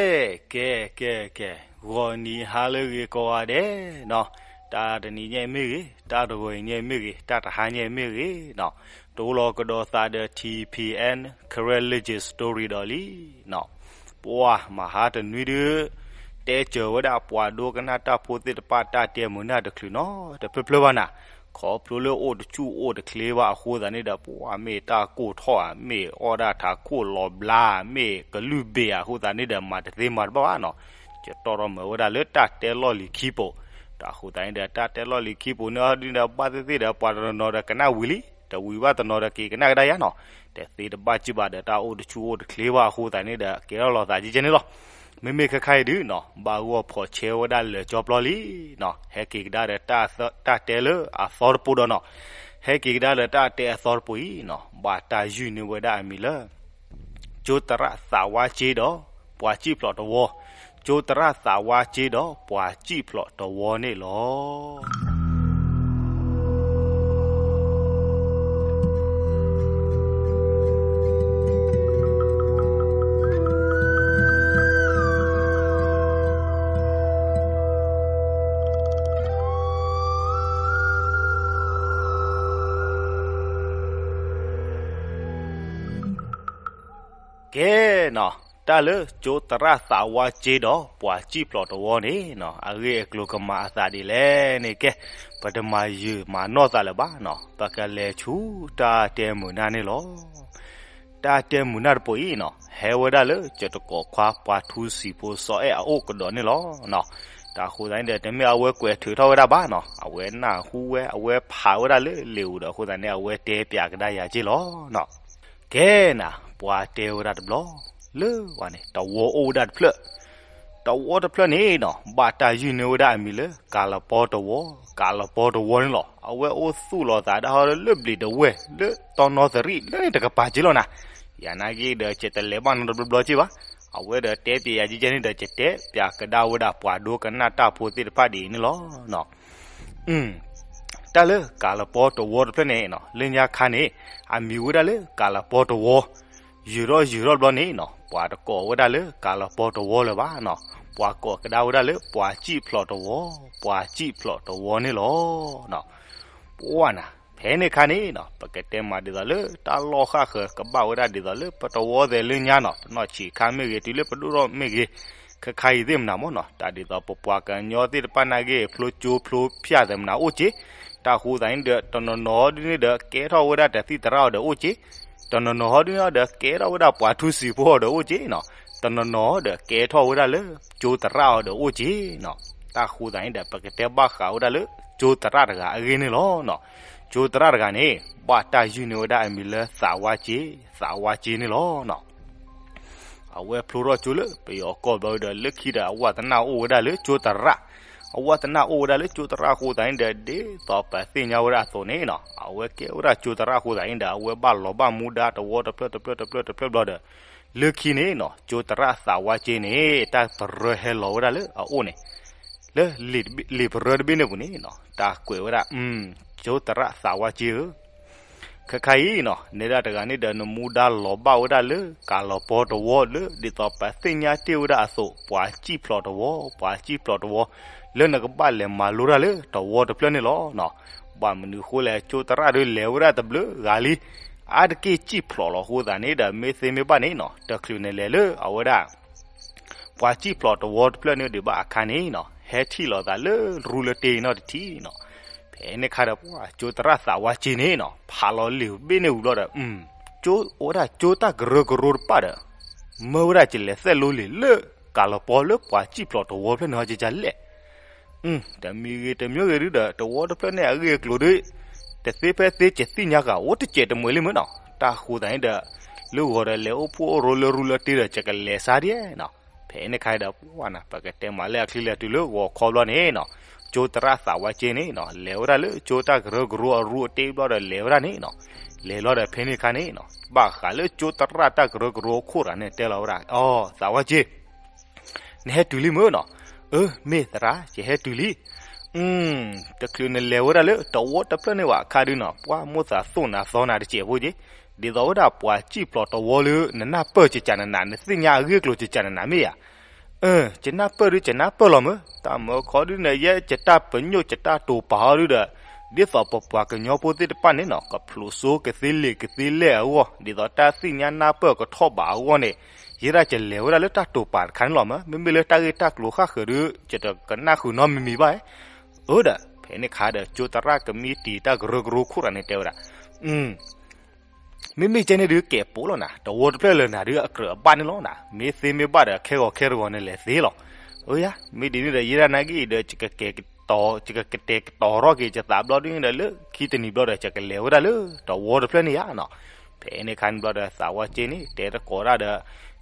ကဲ ကဲ ကဲ ကဲ, ဂီၤနံၤဟါလၢအဂ့ၤကိးဂၤဒဲးနီၤ, တၢ်တနံၤညါအံၤမ့ၢ်ဂ့ၤ, တၢ်တဂီၤအံၤညါအံၤမ့ၢ်ဂ့ၤ, တၢ်တဟါညါအံၤမ့ၢ်ဂ့ၤနီၤ, တအိၣ်လီၤကဒီးသးဒီး ထံၣ်ဖံၣ်အဲၣ် Karen Legend Story ဒီးလံနီၤ, ပှၤမဟါတနွံဒုး တဲစၢၤဝဲဒၣ်ပှၤဒိကနၣ်တၢ်ဖိသ့ၣ်တဖၣ်တၢ်တဲမုာ်နၢ်တချုးနီတဖျၢၣ်ဖျၢၣ်ဘၣ်နၤ, ခီဖျိလၢအိၣ်တဆူၣ်အိၣ်တချ့ဘၣ်အဃိသတးန့ၣ်ဒီး ပှၤမ့ၢ်တၢ်ကိၢ်ထီၣ်ဧါ, မ့ၢ်အီၣ်ဒၣ်ထးခိၣ်လီၤဘျါ, မ့ၢ်ကလုၢ်ဘ့ၣ်အဃိသတးန့ၣ်ဒီး မၤတသ့မၤတဘၣ်ဘၣ်နီၤ, ကတီၢ်ထီၣ်မၤဝဲဒၣ်လၢတၢ်တဲလီၢ်လံၤခံပိၤ, တၢ်အဃိသတးန့ၣ်ဒီး တၢ်တဲလီၢ်လံၤခံပိၤန့ၣ်ဒ်န့ၣ်ဒီး ဘၣ်သ့ၣ်သ့ၣ်ဒီး ပှၤတနီၤနီၤဒီးကနၣ်ဝံၤလံ, တဝံၤဘၣ်တနီၤဒီးက့ၤကနၣ်ကဒါယါနီၤ, တသ့တဘၣ်ကံၣ်ဘၣ်ဒီး တၢ်အိၣ်တဆူၣ်အိၣ်တချ့ဘၣ်အဃိသတးန့ၣ်ဒီး ကဲထီၣ်လီၤသးကဲကဲန့ၣ်လီၤ. မ့မ့ၢ်ခဲခါအံၤဒုးနီၤ ဘၣ်ဂီၢ်ဖီၣ်ဆဲဝဲဒၣ်လၢာ်ကၠီပျီလံနီၤ, ဟဲက့ၤကဒါဒီးတၢ်တဲလၢအသီတပိၤဒီးနီၤ, ဟဲက့ၤကဒါဒီးတၢ်တဲအသီတပိၤအံၤနီၤ ဘၣ်တၢ်ယုၢ်န့ၢ်ဝဲဒၣ်အမံၤလၢ ကၠိသရၣ်သးဝါစ့ဒီး ပှၤစံၣ်ဖျိးတဝီ, ကၠိသရၣ်သးဝါစ့ဒီးပှၤစံၣ်ဖျိးတဝီန့ၣ်လီၤ. ကဲနီၤ, တၢ်လၢကၠိသရၣ်သးဝါစ့ဒီးပှၤစံၣ်ဖျိးတဝီန့ၣ်နီၤ အဂ့ၢ်အကျိၤကမၤအသးဒ်လဲၣ်န့ၣ် ကဲ ပတမၤယုာ်မၤနီၢ်သးလၢၤဘၣ်နီၤ, ပကလဲၤဆူတၢ်တဲမုာ်နၢ်န့ၣ်လီၤ. တၢ်တဲမုာ်နၢ်တပိၤအံၤနီၤ ဟဲဝဲဒၣ်လၢကၠိတကိးခွါပှၤထူစံာ်ဖိစီၤအဲၣ်အအိၣ်ကဒီးန့ၣ်လီၤ. တၢ်အဃိသတးန့ၣ်ဒီး တမ့ၢ်အဝဲကွဲးထုးထီၣ်ဝဲဒၣ်ဘၣ်နီၤ, အဝဲနၢ်ဟူဝဲ အဝဲဖးဝဲဒၣ်လၢလံာ်ဧိၤဒီး အဃိသတးန့ၣ် အဝဲတဲပၠးကဒါယၤက့ၢ်လီၤ. ကဲနၤ ပှၤတဲဝဲဒၣ်တဘျီ လၢဝဲန့ၣ် တဝီအိၣ်ဝဲဒၣ်တဖျၢၣ်, တဝီတဖျၢၣ်န့ၣ်နီၤ ဘၣ်တၢ်ယုၢ်န့ၢ်ဝဲဒၣ်အမံၤလၢ ကၤလပီတဝီ, ကၤလပီတဝီန့ၣ်လီၤ. အဝဲအိၣ်သူၣ်လီၤသးဒၣ်ဟီလၢဘျံးဒဝဲၢ် လၢတီနီသရံၣ်လၢန့ၣ်တကပၤက့ၢ်လီၤနၤ, ယနာ်က့ဒီး ယတလဲၤဘၣ်နီတဘျီဘျီက့ၢ်ဘၣ်, အဝဲဒီးတဲပၠးယၤကဲကဲန့ၣ်ဒီး ယတဲပၠးကဒါဝဲဒၣ်ပှၤဒိကနၣ်တၢ်ဖိသ့ၣ်တဖၣ်ဒ်အံၤန့ၣ်လီၤ. တၢ်လၢကၤလပီတဝီတဖျၢၣ်န့ၣ်နီၤ လၢညါခါန့ၣ် အမံၤဝဲဒၣ်လၢကၤလပီတဝီ, ယုၢ်ထီၣ်ယုၢ်ထီၣ်တဘျီန့ၣ်နီၤ ပှၤတကိးဝဲဒၣ်လၢကၤလပီတဝီလၢၤဘၣ်နီၤ, ပှၤကိးကဒါဝဲဒၣ်လၢပှၤစံၣ်ဖျိးတဝီ, ပှၤစံၣ်ဖျိးတဝီန့ၣ်လီၤ. ပှၤနၤ ဖဲန့ၣ်ခါန့ၣ်နီၤ ပကတဲမးဒ်သိးလၢတၢ်လီၢ်ဃၣ်ဃၢၤကဘၣ်ဝဲဒၣ်ဒ်သိးလၢပတဝီသဲးလၢညါနီၤ, ပနီၢ်ဆံးခါမ့ၢ်ဂ့ၤ တုၤလၢပဒိၣ်ထီၣ်မ့ၢ်ဂ့ၤ, ခဲခါအံၤသ့ၣ်မနၤမ့ၢ်နီၤ တၢ်ဒ်သိးပပှၤကညီသ့ၣ်တဖၣ်နာ်က့ ဖျိကၠိဖျိဖၠၣ်သဲးမနၤအိၣ်က့ၢ်, တၢ်ဃိသတးန့ၣ်ဒီး တနီၤနီၤဒ်န့ၣ်ဒီး ကဲထီၣ်ဝဲဒၣ်တၢ်သံၣ်သရၣ်အီၤဒီးအိၣ်က့ၢ်, တနီၤနီၤဟီဒ်န့ၣ်ဒီး ကဲထီၣ်ဝဲဒၣ်ပှၤထူစံာ်ဖိအီၤဒီးအိၣ်က့ၢ်နီၤ, တနီၤနီၤဒီး ကဲထီၣ်ဝဲဒၣ်လၢကၠိသရၣ်အီၤဒီးအိၣ်က့ၢ်နီၤ. တၢ်ဃိသတးန့ၣ်ဒီး ပကတဲဘၣ်ဃးဝဲဒၣ်လၢကၠိသရၣ်တဂၤအဂ့ၢ်န့ၣ်လီၤ. ကၠိသရၣ်တဂၤန့ၣ် ဘၣ်တၢ်ယုၢ်န့ၢ်ဝဲဒၣ်အမံၤလၢသးဝါစ့, သးဝါစ့န့ၣ်လီၤ. အဝဲဖျိထီၣ်ကၠိလၢပယီၤကီၢ်ဘျီဒီး လၢခံဒီးအဝဲသနၢ်အိၣ်ဝဲဒၣ်လၢကၠိသရၣ်, အဝဲသနၢ်အိၣ်ဝဲဒၣ်လၢကၠိသရၣ်အဃိသတးန့ၣ်ဒီး ဒ်သိးပသ့ၣ်ညါဝဲဒၣ်အသိးန့ၣ်နီၤ အဝဲကဲဝဲဒၣ်ကၠိသရၣ်အဃိသတးန့ၣ်ဒီး အဝဲဘၣ်လီၤဘၣ်မူဒါတဝီတဖျၢၣ်တဖျၢၣ်တဖျၢၣ်တဖျၢၣ်တဖျၢၣ်ဘျီဒီး လၢခံန့ၣ်နီၤ ကၠိသရၣ်သးဝါစ့န့ၣ် တၢ်ပရၢဟဲလီၤဝဲဒၣ်လၢအအိၣ်န့ၣ်, လၢလံာ်ပရၢတဘ့ၣ်န့ၣ်ပူၤန့ၣ်နီၤ တၢ်ကွဲးဝဲဒၣ် ကၠိသရၣ်သးဝါစ့ဧၢ ခဲခါအံၤနီၤ နဲဒၣ်တဂၤန့ၣ်ဒီး နမူဒါလီၤဘၣ်ဝဲဒၣ်လၢကၤလီၤပီတဝီလၢ ဒ်သိးပသ့ၣ်ညါတ့ၢ်ဝဲဒၣ်အသိး ပှၤစံၣ်ဖျိးတဝီ, ပှၤစံၣ်ဖျိးတဝီ လၢနကဘၣ်လဲၤမၤလိတၢ်လၢတဝီတဖျၢၣ်န့ၣ်လီၤ. ဘၣ်မနုၤဃိလဲၣ် ကၠိသရၣ်ဒုးလဲၤဝဲဒၣ်တဘျုးဂၤလံ, အါတက့ၢ်စံၣ်ဖျိးလီၤအဃိသတးန့ၣ်ဒီး မ့ၢ်သ့မ့ၢ်ဘၣ်န့ၣ်နီၤ တချုးနလဲၤလၢအဝဲဒၣ် ပှၤစံၣ်ဖျိးတဝီတဖျၢၣ်န့ၣ်ဒံးဘၣ်အခါန့ၣ်နီၤ ဟဲထံၣ်လိာ်သးလၢရူလၢတ့နီတထံၣ်နီၤ. ဖဲန့ၣ်ခါဒီး ပှၤကၠိသရၣ်သးဝါစ့န့ၣ်နီၤ ဖးလီၤလံာ်ဘ့ၣ်န့ၣ်ဝံၤဘျီဒီး ကၠိအိၣ်ဝဲဒၣ်ကၠိတၢ်ကရၢကရိတဖၣ်ဒီး မၢဝဲဒၣ်ကလဲၤသဲၣ်လိလံာ်လၢကၤလီၤပီလၢပှၤစံၣ်ဖျိးတဝီဖျၢၣ်န့ၣ်ဟီကလဲၣ် တမံၤဂ့ၤတမံၤဂ့ၤဒုဒီး တဝီတဖျၢၣ်န့ၣ်အဂ့ၢ်အကျိၤဒီး တသ့ဖဲသ့ ယသ့ၣ်ညါဃာ်အိၣ်တစဲးတမှဲၤလံမ့ၢ်နီၤ. တၢ်ဃိသတးန့ၣ်ဒီး လၢဂီၤဒီးလဲၤအိၣ်ဖှိၣ်အိၣ်ရိလၢရူလၢတ့ဒီး ယကလဲၤစါဒ်နီၤ. ဖဲန့ၣ်ခါဒီး ပှၤနၤ ပကတဲမးလၢအချံလဲၤတုၤလၢဂီၤခီဘျီန့ၣ်နီၤ, ကၠိသရၣ်သးဝါစ့န့ၣ်နီၤ လဲၤဝဲဒၣ်လၢကၠိတၢ်ကရၢကရိအရူအတ့ဘျီဒီး လဲၤဝဲဒၣ်န့ၣ်နီၤ. လဲၤလီၤဒီးဖဲန့ၣ်ခါန့ၣ်နီၤ ဘၣ်ဃးလၢကၠိသရၣ်တၢ်ကရၢကရိအခိၣ်တဂၤန့ၣ် တဲလီၤဝဲဒၣ်, အိ သးဝါစ့ နဟဲတုၤလံမ့ၢ်နီၤ. အၢ မ့ၢ်သရၣ် ယဟဲတုၤလံ. တချုးနလဲၤဝဲဒၣ်လၢတဝီတဖျၢၣ်န့ၣ်ဘၣ်အခါဒုနီၤ ပှၤမိၣ်သးသိၣ်နၤသီနၤတစဲးဖိက့ၤ, ဒ်သိးဝဲဒၣ်ပှၤစံၣ်ဖျိးတဝီလၢ နနၢ်ပၢၢ်ကကးနနး နသ့ၣ်ညါအဂ့ၢ်အကျိၤကကးနနးမ့ၢ်ဧါ. ယနၢ်ပၢၢ်ဒုး ယနၢ်ပၢၢ်လီၤမၢ်, တၢ်မၢခီဒုးန့ၣ် ယဲယတၢ်ပညိၣ်ယတၢ်တိာ်ပာ်အီၤဒုးဒီး ဒ်သိးပပှၤကညီဖိသ့ၣ်တဖၣ်န့ၣ်နီၤ ကဖျိးစိကသ့လံာ်ကသ့လဲၢ်အဂီၢ် ဒ်သိးတၢ်သ့ၣ်ညါနၢ်ပၢၢ်ကထီၣ်ဘးအဂီၢ်န့ၣ်, ယဲဒၣ်ယလဲၤဝဲဒၣ်လၢတၢ်တိာ်ပာ်တခါန့ၣ်လီၤမၢ်. မ့မ့ၢ်လၢတၢ်ဂ့ၢ်တၢ်ကျိၤဃၣ်ဃၢၤဒုး ယတကနၣ်ဃုာ်နီတမံၤမံၤဘၣ်. အၢဒီး ဖဲန့ၣ်အခါဒီး ကၠိသရၣ်ကမံးတံာ်တၢ်ကရၢကရိခိၣ်တဂၤန့ၣ်တဲဝဲဒၣ်, မ့မ့ၢ်ကဲန့ၣ်ဒုးကဲးပိာ်လီၤနၤ, တဝီတဖျၢၣ်လၢနၤဒုးအကြၢးအဘၣ်န့ၣ်လီၤနၤ, မ့ၢ်သ့မ့ၢ်ဘၣ်ဒီး ခဲဂီၤခဲတဂီၤန့ၣ်လဲၤသ့လီၤ. အၢယါ, မ့ၢ်ဒ်န့ၣ်ဒီး ယဲဒၣ်နာ်က့ဒီး ယကကတဲာ်ကတီၤထီၣ်က့ၤယသးဘျီဒ်န့ၣ်ဒီး လၢခံတနံၤဘျီဒီး ယကလဲၤဝဲဒၣ်လၢတဝီတဖျၢၣ်န့ၣ်ယါနီၤ. ဖဲန့ၣ်အခါန့ၣ်ဘျီဒီး သးဝါစ့န့ၣ် တဲတကိးဒၣ်ဒီး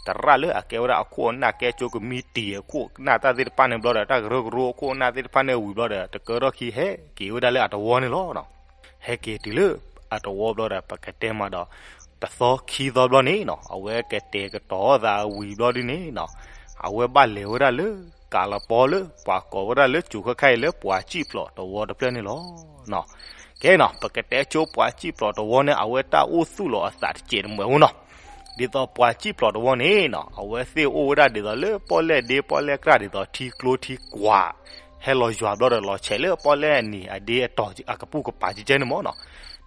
သရၣ်လၢအကဲဝဲဒၣ်အခိၣ်အနၢ် ကဲကၠိကမံးတံာ်အခိၣ်အနၢ်တၢ်သ့ၣ်တဖၣ်န့ၣ်ဘျီဒီး တၢ်ကရၢကရိအခိၣ်အနၢ်သ့ၣ်တဖၣ်န့ၣ်ဝံၤဘျီဒီး တကၢထီၣ်ခံဟဲက့ၤဝဲဒၣ်လၢအတဝီန့ၣ်လီၤ. ဟဲက့ၤတုၤလၢအတဝီဘျီဒီး ပကတဲမးဒီး တသီခံသီဘျီန့ၣ်နီၤ အဝဲကတဲာ်ကတီၤသးဝံၤဘျီဒ်န့ၣ်နီၤ အဝဲဘၣ်လဲၤဝဲဒၣ်လၢ ကးလီၤပီလၢပှၤကိးဝဲဒၣ်လၢ ကၠိခါခါအံၤလၢပှၤစံၣ်ဖျိးတဝီတဖျၢၣ်န့ၣ်လီၤ. ကဲနီၤ ပကတဲကၠိပှၤစံၣ်ဖျိးတဝီန့ၣ် အဝဲတၢ်အိၣ်သူၣ်လီၤအသးတစဲးတမှဲးအိၣ်နီၤ. ဒ်သိးပှၤစံၣ်ဖျိးတဝီန့ၣ်နီၤ အဝဲသ့ၣ်အိၣ်ဝဲဒၣ်ဒ်သိးလၢပီၣ်လဲၣ်ဒ့ပီၣ်လဲၣ်ကြၢ် ဒ်သိးထံကျိထံကွာ် ဟဲလီၤယွၤဘျီဒီးလီၤဆဲးလၢပီၣ်လဲၣ်အနံၤအဒ့အတီၤအကပူၤကပၤကကဲန့ၣ်မၢ်နီၤ.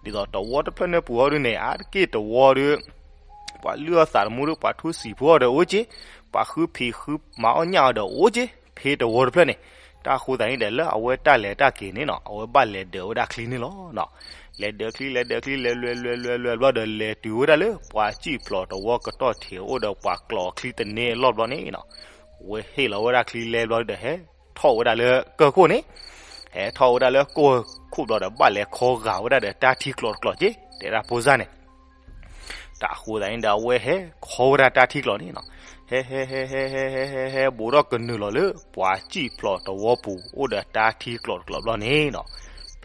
ဒ်သိးတဝီတဖျၢၣ်န့ၣ်ပူၤအီၤဒုးန့ၣ် အါတက့ၢ်တဝီဒီး ပှၤလုၢ်အီၣ်သးတမူဒီး ပှၤထူစံာ်ဖိအီၤဒီးအိၣ်က့ၤ, ပှၤဃုဖံးဃုမၤအီၣ်ညၣ်အီၤဒီးအိၣ်က့ၤ, ဖဲတဝီတဖျၢၣ်န့ၣ်. တၢ်ဃိသတးန့ၣ်ဒီး လၢအဝဲတၢ်လဲၤတၢ်က့ၤန့ၣ်နီၤ အဝဲဘၣ်လဲၤဒၢးဝဲဒၣ်ချံန့ၣ်လီၤ. လဲၤဒၢးချံ လဲၤဒၢးချံ လဲၤလွဲလွဲလွဲလွဲဘျီဒီး လဲၤတုၤဝဲဒၣ်လၢပှၤစံၣ်ဖျိးတဝီကတီၢ်ထံးအိၣ်ဒီးပှၤကျီးချံတန့ၢ်အလီၢ်ဘျီန့ၣ်နီၤ ဝဲဟ့ၣ်လီၤဝဲဒၣ်ချံလဲဘျီဒီး ဟဲထီၣ်ဝဲဒၣ်လၢကၢၢ်ခိၣ်န့ၣ်, ဟဲထီၣ်ဝဲဒၣ်လၢကၢၢ်ခိၣ်ဘျီဒီး ဘၣ်လဲၤခီဂာ်ဝဲဒၣ်ဒီးတၢ်ထံကျိးတကျိးက့ၤ တဲဒၣ်ဖိစၢ်န့ၣ်. တၢ်ဃိသတးန့ၣ်ဒီး အဝဲဟဲခီဝဲဒၣ်တၢ်ထံကျိးန့ၣ်နီၤ, ဟဲဟဲဟဲဟဲဟဲဟဲဟဲ ဘူးထီၣ်ကနုာ်လီၤလၢ ပှၤစံၣ်ဖျိးတဝီပူၤ အိၣ်ဒီးတၢ်ထံကျိးတကျိးဘျီန့ၣ်နီၤ.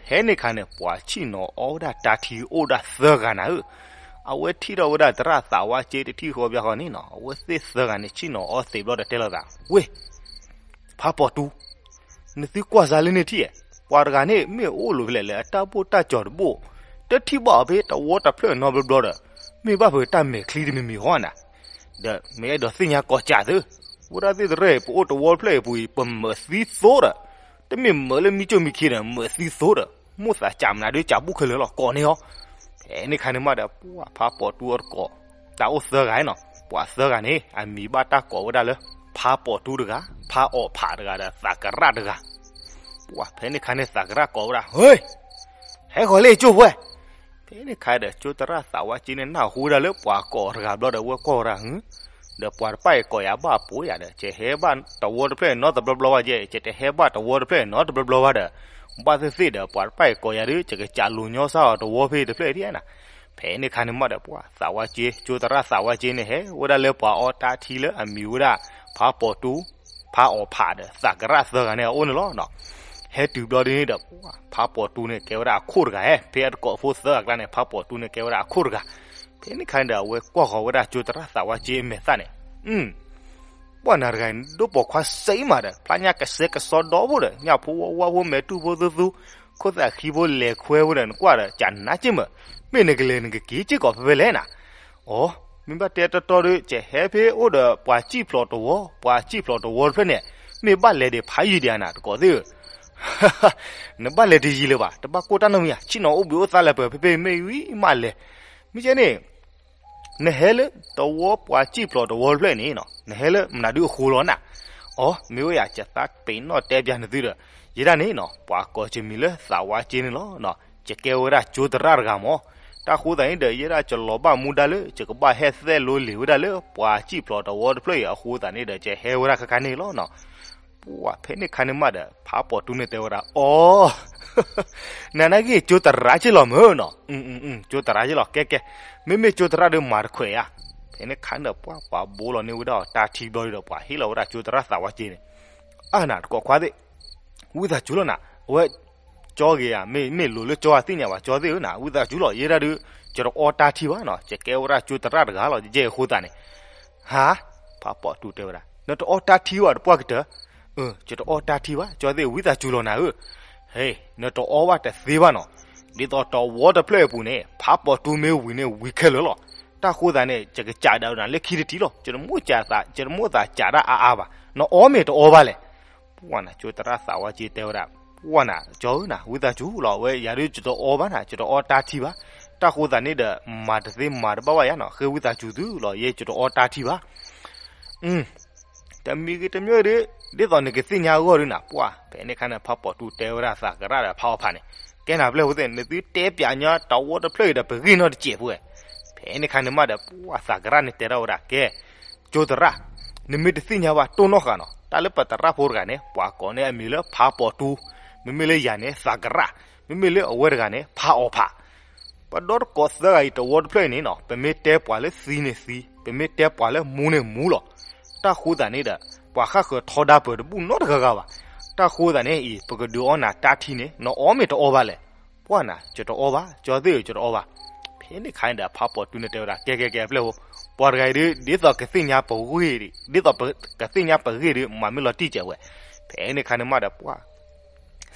ဖဲန့ၣ်အခါန့ၣ် ပှၤဆံၣ်နီၤအီဝဲဒၣ်တၢ်ထံအိၣ်ဒၣ်သၢဂၤနၤဧၢ. အဝဲထံၣ်ထီၣ်ဝဲဒၣ်သရၣ်သးဝါစ့တထံၣ်ဃီဘၣ်ဃီန့ၣ်နီၤ အဝဲသ့ၣ်သၢဂၤန့ၣ် ဆံၣ်နီၤအီသံးဘျီဒီးတဲလိာ်သး, ဝ့ၢ် ဖးပိာ်တူ နသုကွၢ်စ့ၢ်လၢန့ၣ်ထံၣ်ဧါ, ပှၤတဂၤန့ၣ် မ့ၢ်အိၣ်လီၤဖဲလဲၣ်လၢအတၢ်ဘိၣ်တၢ်ကၠီၤတဘိၣ်, တထံၣ်ဘၣ်အီၤဖဲတဝီတဖျၢၣ်နီတဘျီဘျီဒီး, မ့ၢ်ဘၣ်ဖဲတၢ်မဲာ်ချံတမံၤမံၤဟီဧါနၤ, ဒီးမ့ၢ်အဲၣ်ဒိးသ့ၣ်ညါကိးကးသု, ဝဲဒၣ်သ့ၣ်တရၢၣ် ပအိၣ်တဝီတဖျၢၣ်အံၤပူၤအံၤ ပမၢးသံသိဒီး, တမ့ၢ်မၢးလၢမံကၠိၣ်မံခံဒီး မၢးသံသိဒီး, မိၣ်သးကးမနုၤဒီးကးဘူၣ်ခဲလၢာ်လီၤ ကိးန့ၢ်အီၤ. ဖဲန့ၣ်အခါန့ၣ်မးဒီး ပှၤဖးပိာ်တူအတကိး, တၢ်အိၣ်သၢဂၤနီၤ, ပှၤသၢဂၤန့ၣ် အမံၤဘၣ်တၢ်ကိးဝဲဒၣ်လၢ ဖးပိာ်တူတဂၤ, ဖးအီၣ်ဖးတဂၤဒီး သးကရၣ်တဂၤ. ပှၤဖဲန့ၣ်အခါန့ၣ်သးကရၣ်ကိးဝဲဒၣ်, ဟ့ၣ်, ဟဲဃီၤလၢကၠိဖိဝဲ. ဖဲန့ၣ်အခါဒီး ကၠိသရၣ်သးဝါစ့န့ၣ် နၢ်ဟူဝဲဒၣ်လၢပှၤကိးတဂၤဘျီဒီး ဝဲကွၢ်ဝဲဒၣ်, ဒီးပှၤတဖၣ်အံၤကိးယၤဘၣ်ပိာ်ယၤဒီး ယဟဲဘၣ်တဝီတဖျၢၣ်နီတဘျီဘျီဘၣ်ယဲ, ယတဟဲဘၣ်တဝီတဖျၢၣ်နီတဘျီဘျီဘၣ်ဒီး, ဘၣ်သ့ၣ်သ့ၣ်ဒီး ပှၤတဖၣ်အံၤကိးယၤဒီး ယကစးလိာ်ညီစ့ၢ်အီၤတဝီဖဲတဖျၢၣ်ဒ်နၤ. ဖဲန့ၣ်အခါန့ၣ်မးဒီး ပှၤသးဝါစ့, ကၠိသရၣ်သးဝါစ့န့ၣ် ဟဲဝဲဒၣ်လၢပှၤအီတၢ်ထံလၢအမံၤဝဲဒၣ် ဖးပိာ်တူ, ဖးအီၣ်ဖးဒီး သးကရၣ်သၢဂၤန့ၣ်အအိၣ်န့ၣ်လီၤ. ဟဲတုၤဘျီဒ်န့ၣ်ဒီး ဖးပိာ်တူန့ၣ်ကဲဝဲဒၣ်အခိၣ်တဂၤဧါ, ဖဲအတကိးဖိသၢဂၤအကျါန့ၣ် ဖးပိာ်တူန့ၣ်ကဲဝဲဒၣ်အခိၣ်တဂၤ. ဖဲန့ၣ်အခါန့ၣ်ဒီး အဝဲကွၢ်ဃီၤဝဲဒၣ်ကၠိသရၣ်သးဝါစ့အမဲာ်သၣ်န့ၣ်, ပှၤနၤတဂၤအံၤ ဒိၣ်ပိာ်ခွါစ့မးဒီး ဖျါညါကဆှဲကဆှီဒီဖိဒီး ညၣ်ဖိဝါဝါဖိ မဲာ်တူၢ်ဖိသူသူ, ခိၣ်သၣ်ဃံဖိလဲၤခွဲဝဲဒီး နကွၢ်ဒီး ကနၣ်က့မး, မ့ၢ်နကလဲၤနကက့ၤစ့ၢ်ကီးဖဲဖဲလဲၣ်နၤ. အိ, မ့ၢ်ဘၣ်တဲတီတီဒီး ကဟဲဖဲအိၣ်ဒီးပှၤစံၣ်ဖျိးတဝီ, ပှၤစံၣ်ဖျိးတဝီတဖျၢၣ်န့ၣ်, မ့ၢ်ဘၣ်လဲၤဒံးဖးယံာ်ဒံးဧါနၤ တကိးသ့ၣ်ဧၢ. နဘၣ်လဲၤတယံာ်လၢၤဘၣ်, တဘၣ်ကိၢ်တၢ်နီတမံၤဧါ, ဆ့ၣ်နီၤအိၣ်ဘှံးအိၣ်သါလၢပှဲၤဖဲဖဲမ့ၢ်ဝံၤမးလဲၤ. မ့ၢ်ကဲန့ၣ် နဟဲလၢတဝီပှၤစံၣ်ဖျိးတဝီတဖျၢၣ်န့ၣ်, နဟဲလၢမနုၤဒုအဃိလီၤနၤ. အိ, မ့ၢ်ဝဲယၤ ယသးပ့ၤနီၣ်တဲပျးနသုဒီး, ယဲဒၣ်န့ၣ်နီၤ ပှၤကိးယမံၤလၢသးဝါစ့န့ၣ်လီၤ. ယကဲဝဲဒၣ်ကၠိသရၣ်တဂၤမး. တၢ်ဃိသတးန့ၣ်ဒီး ယဲဒၣ်ယလီၤဘၣ်မူဒါလၢ ယကဘၣ်ဟဲသဲလိလံာ်ဝဲဒၣ်လၢပှၤစံၣ်ဖျိးတဝီတဖျၢၣ်အံၤအဃိသတးန့ၣ်ဒီး ယဟဲဝဲဒၣ်ခါခါန့ၣ်လီၤ. ပှၤဖဲန့ၣ်ခါန့ၣ်မးဒီး ဖးပိာ်တူန့ၣ်တဲဝဲဒၣ်, အိ, နနာ်က့ၤကၠိသရၣ်က့လီၤမၢ်နီၤ. ကၠိသရၣ်က့လီၤ ကဲကဲ, မ့မ့ၢ်ကၠိသရၣ်ဒီးမၤတခွဲးဧါ. ဖဲန့ၣ်ခါန့ၣ်ဒီး ပှၤပှၤဘိလီၤန့ၢ်ဝဲဒၣ်အီၤတၢ်ထံဘျီဒီး ပှၤဟ့ၣ်လီၤဝဲဒၣ်ကၠိသရၣ်သးဝါစ့န့ၣ်, အါနၤတကိးခွါသ့ၣ်, ဝံသးစူၤလီၤနၤ, အဝဲ ကၠီဂ့ၤဧါ, မ့ၢ်လိၤလၢကၠီဧါ သ့ၣ်ညါဘၣ်ကၠီသ့ၣ်ဧၢနၤ, ဝံသးစူၤလီၤ, ယဲဒၣ်ဒုး ယတအီတၢ်ထံဘၣ်နီၤ, ယကဲဝဲဒၣ်ကၠိသရၣ်တဂၤလီၤ, ယဲအဃိသတးန့ၣ်. ဟါ, ဖးပိာ်တူတဲဝဲဒၣ်, နတအီတၢ်ထံဘၣ်တပှၢ်ကတၢၢ်. အၢ ယတအီတၢ်ထံဘၣ်, ကၠီသ့ၣ် ဝံသးစူၤလီၤနၤဧၢ. ဟ့ၣ်, နတအီဘၣ်တသ့ဘၣ်နီၤ, ဒ်သိးတဝီတဖျၢၣ်အပူၤန့ၣ် ဖးပိာ်တူမ့ၢ်ဝံၤန့ၣ် ဝံၤခဲလၢာ်လီၤ. တၢ်ဃိသတးန့ၣ် ယကစးဒၣ်နၤလၢခံတထံၣ်လီၤ, ယတမိၣ်သးစးတၢ်အါအါဘၣ်. နအီမ့ၢ်တအီဘၣ်လဲၣ်. ပှၢ်နၤ ကၠိသရၣ်သးဝါကၠ့တဲဝဲဒၣ်, ပှၢ်နၤ ကၠီဧၢနၤ ဝံသးစူၤလီၤ အဝဲယၤဒုးယတအီဘၣ်နၤ ယတအီတၢ်ထံဘၣ်, တၢ်ဃိသးန့ၣ်ဒီး မၤတသ့မၤတဘၣ်ဘၣ်ယၤနီၤ ဃ့ဝံသးစူၤသုလီၤ ယဲယတအီတၢ်ထံဘၣ် တမံၤဂ့ၤတမံၤဂ့ၤဒီး ဒ်သိးနကသ့ၣ်ညါအဂီၢ်ဒုးနၤ ပှၢ် ဖဲန့ၣ်ခါန့ၣ် ဖးပိာ်တူတဲဝဲဒၣ်သးကရၣ်ဒီးဖးအီဖးန့ၣ်, ကဲနၤပျဲၢ်ဖိသ့ၣ် နသုတဲပၠးညီတဝီတဖျၢၣ်အံၤဒီး ပဂ့ၢ်နီတစဲးဖိဝဲ. ဖဲန့ၣ်ခါန့ၣ်မးဒီး ပှၢ်သးကရၣ်န့ၣ်တဲထီၣ်ဝဲဒၣ် ကဲ ကၠိသရၣ်, နမ့ၢ်တသ့ၣ်ညါဘၣ်တိၢ်နီၣ်ဃာ်နီၤ တၢ်လၢပသရၣ်ဖိတဂၤန့ၣ် ပှၤကိးန့ၢ်အမံၤလၢဖးပိာ်တူ, မ့မ့ၢ်လၢယၤန့ၣ် သးကရၣ်, မ့မ့ၢ်လၢအဝဲတဂၤန့ၣ် ဖးအီဖး ပဒီတကိးသၢဂၤအံၤတဝီတဖျၢၣ်အံၤန့ၣ်နီၤ ပမ့ၢ်တဲပှၤလၢသံန့ၣ်သံ, ပမ့ၢ်တဲပှၤလၢမူန့ၣ်မူလီၤ. တၢ်ဃိသးန့ၣ်ဒီး ပှၤဃၣ်ဃၢၤထီဒါပၢၤတဘူၣ်နီတဂၤဂၤဘၣ်. တၢ်ဃိသးန့ၣ်အံၤ ပကဒုးအီနၤတၢ်ထံန့ၣ် နအီမ့ၢ်တအီဘၣ်လဲၣ်. ပှၢ်နၤ ယတအီဘၣ် ကၠီသ့ၣ်ဧၢ ယတအီဘၣ်. ဖဲန့ၣ်ခါန့ၣ်ဒီး ဖးပိာ်တူန့ၣ်တဲဝဲဒၣ် ကဲကဲကဲပျဲၢ်ဖိ, ပှၤတဂၤအံၤဒ် ဒ်သိးကသ့ၣ်ညါပဂ့ၢ်, ဒ်သိးကသ့ၣ်ညါပဂ့ၢ်ဒီး မၤမ့ၢ်လီၤတံၢ်စဲးဝဲ. ဖဲန့ၣ်ခါန့ၣ်မးဒီး ပှၢ်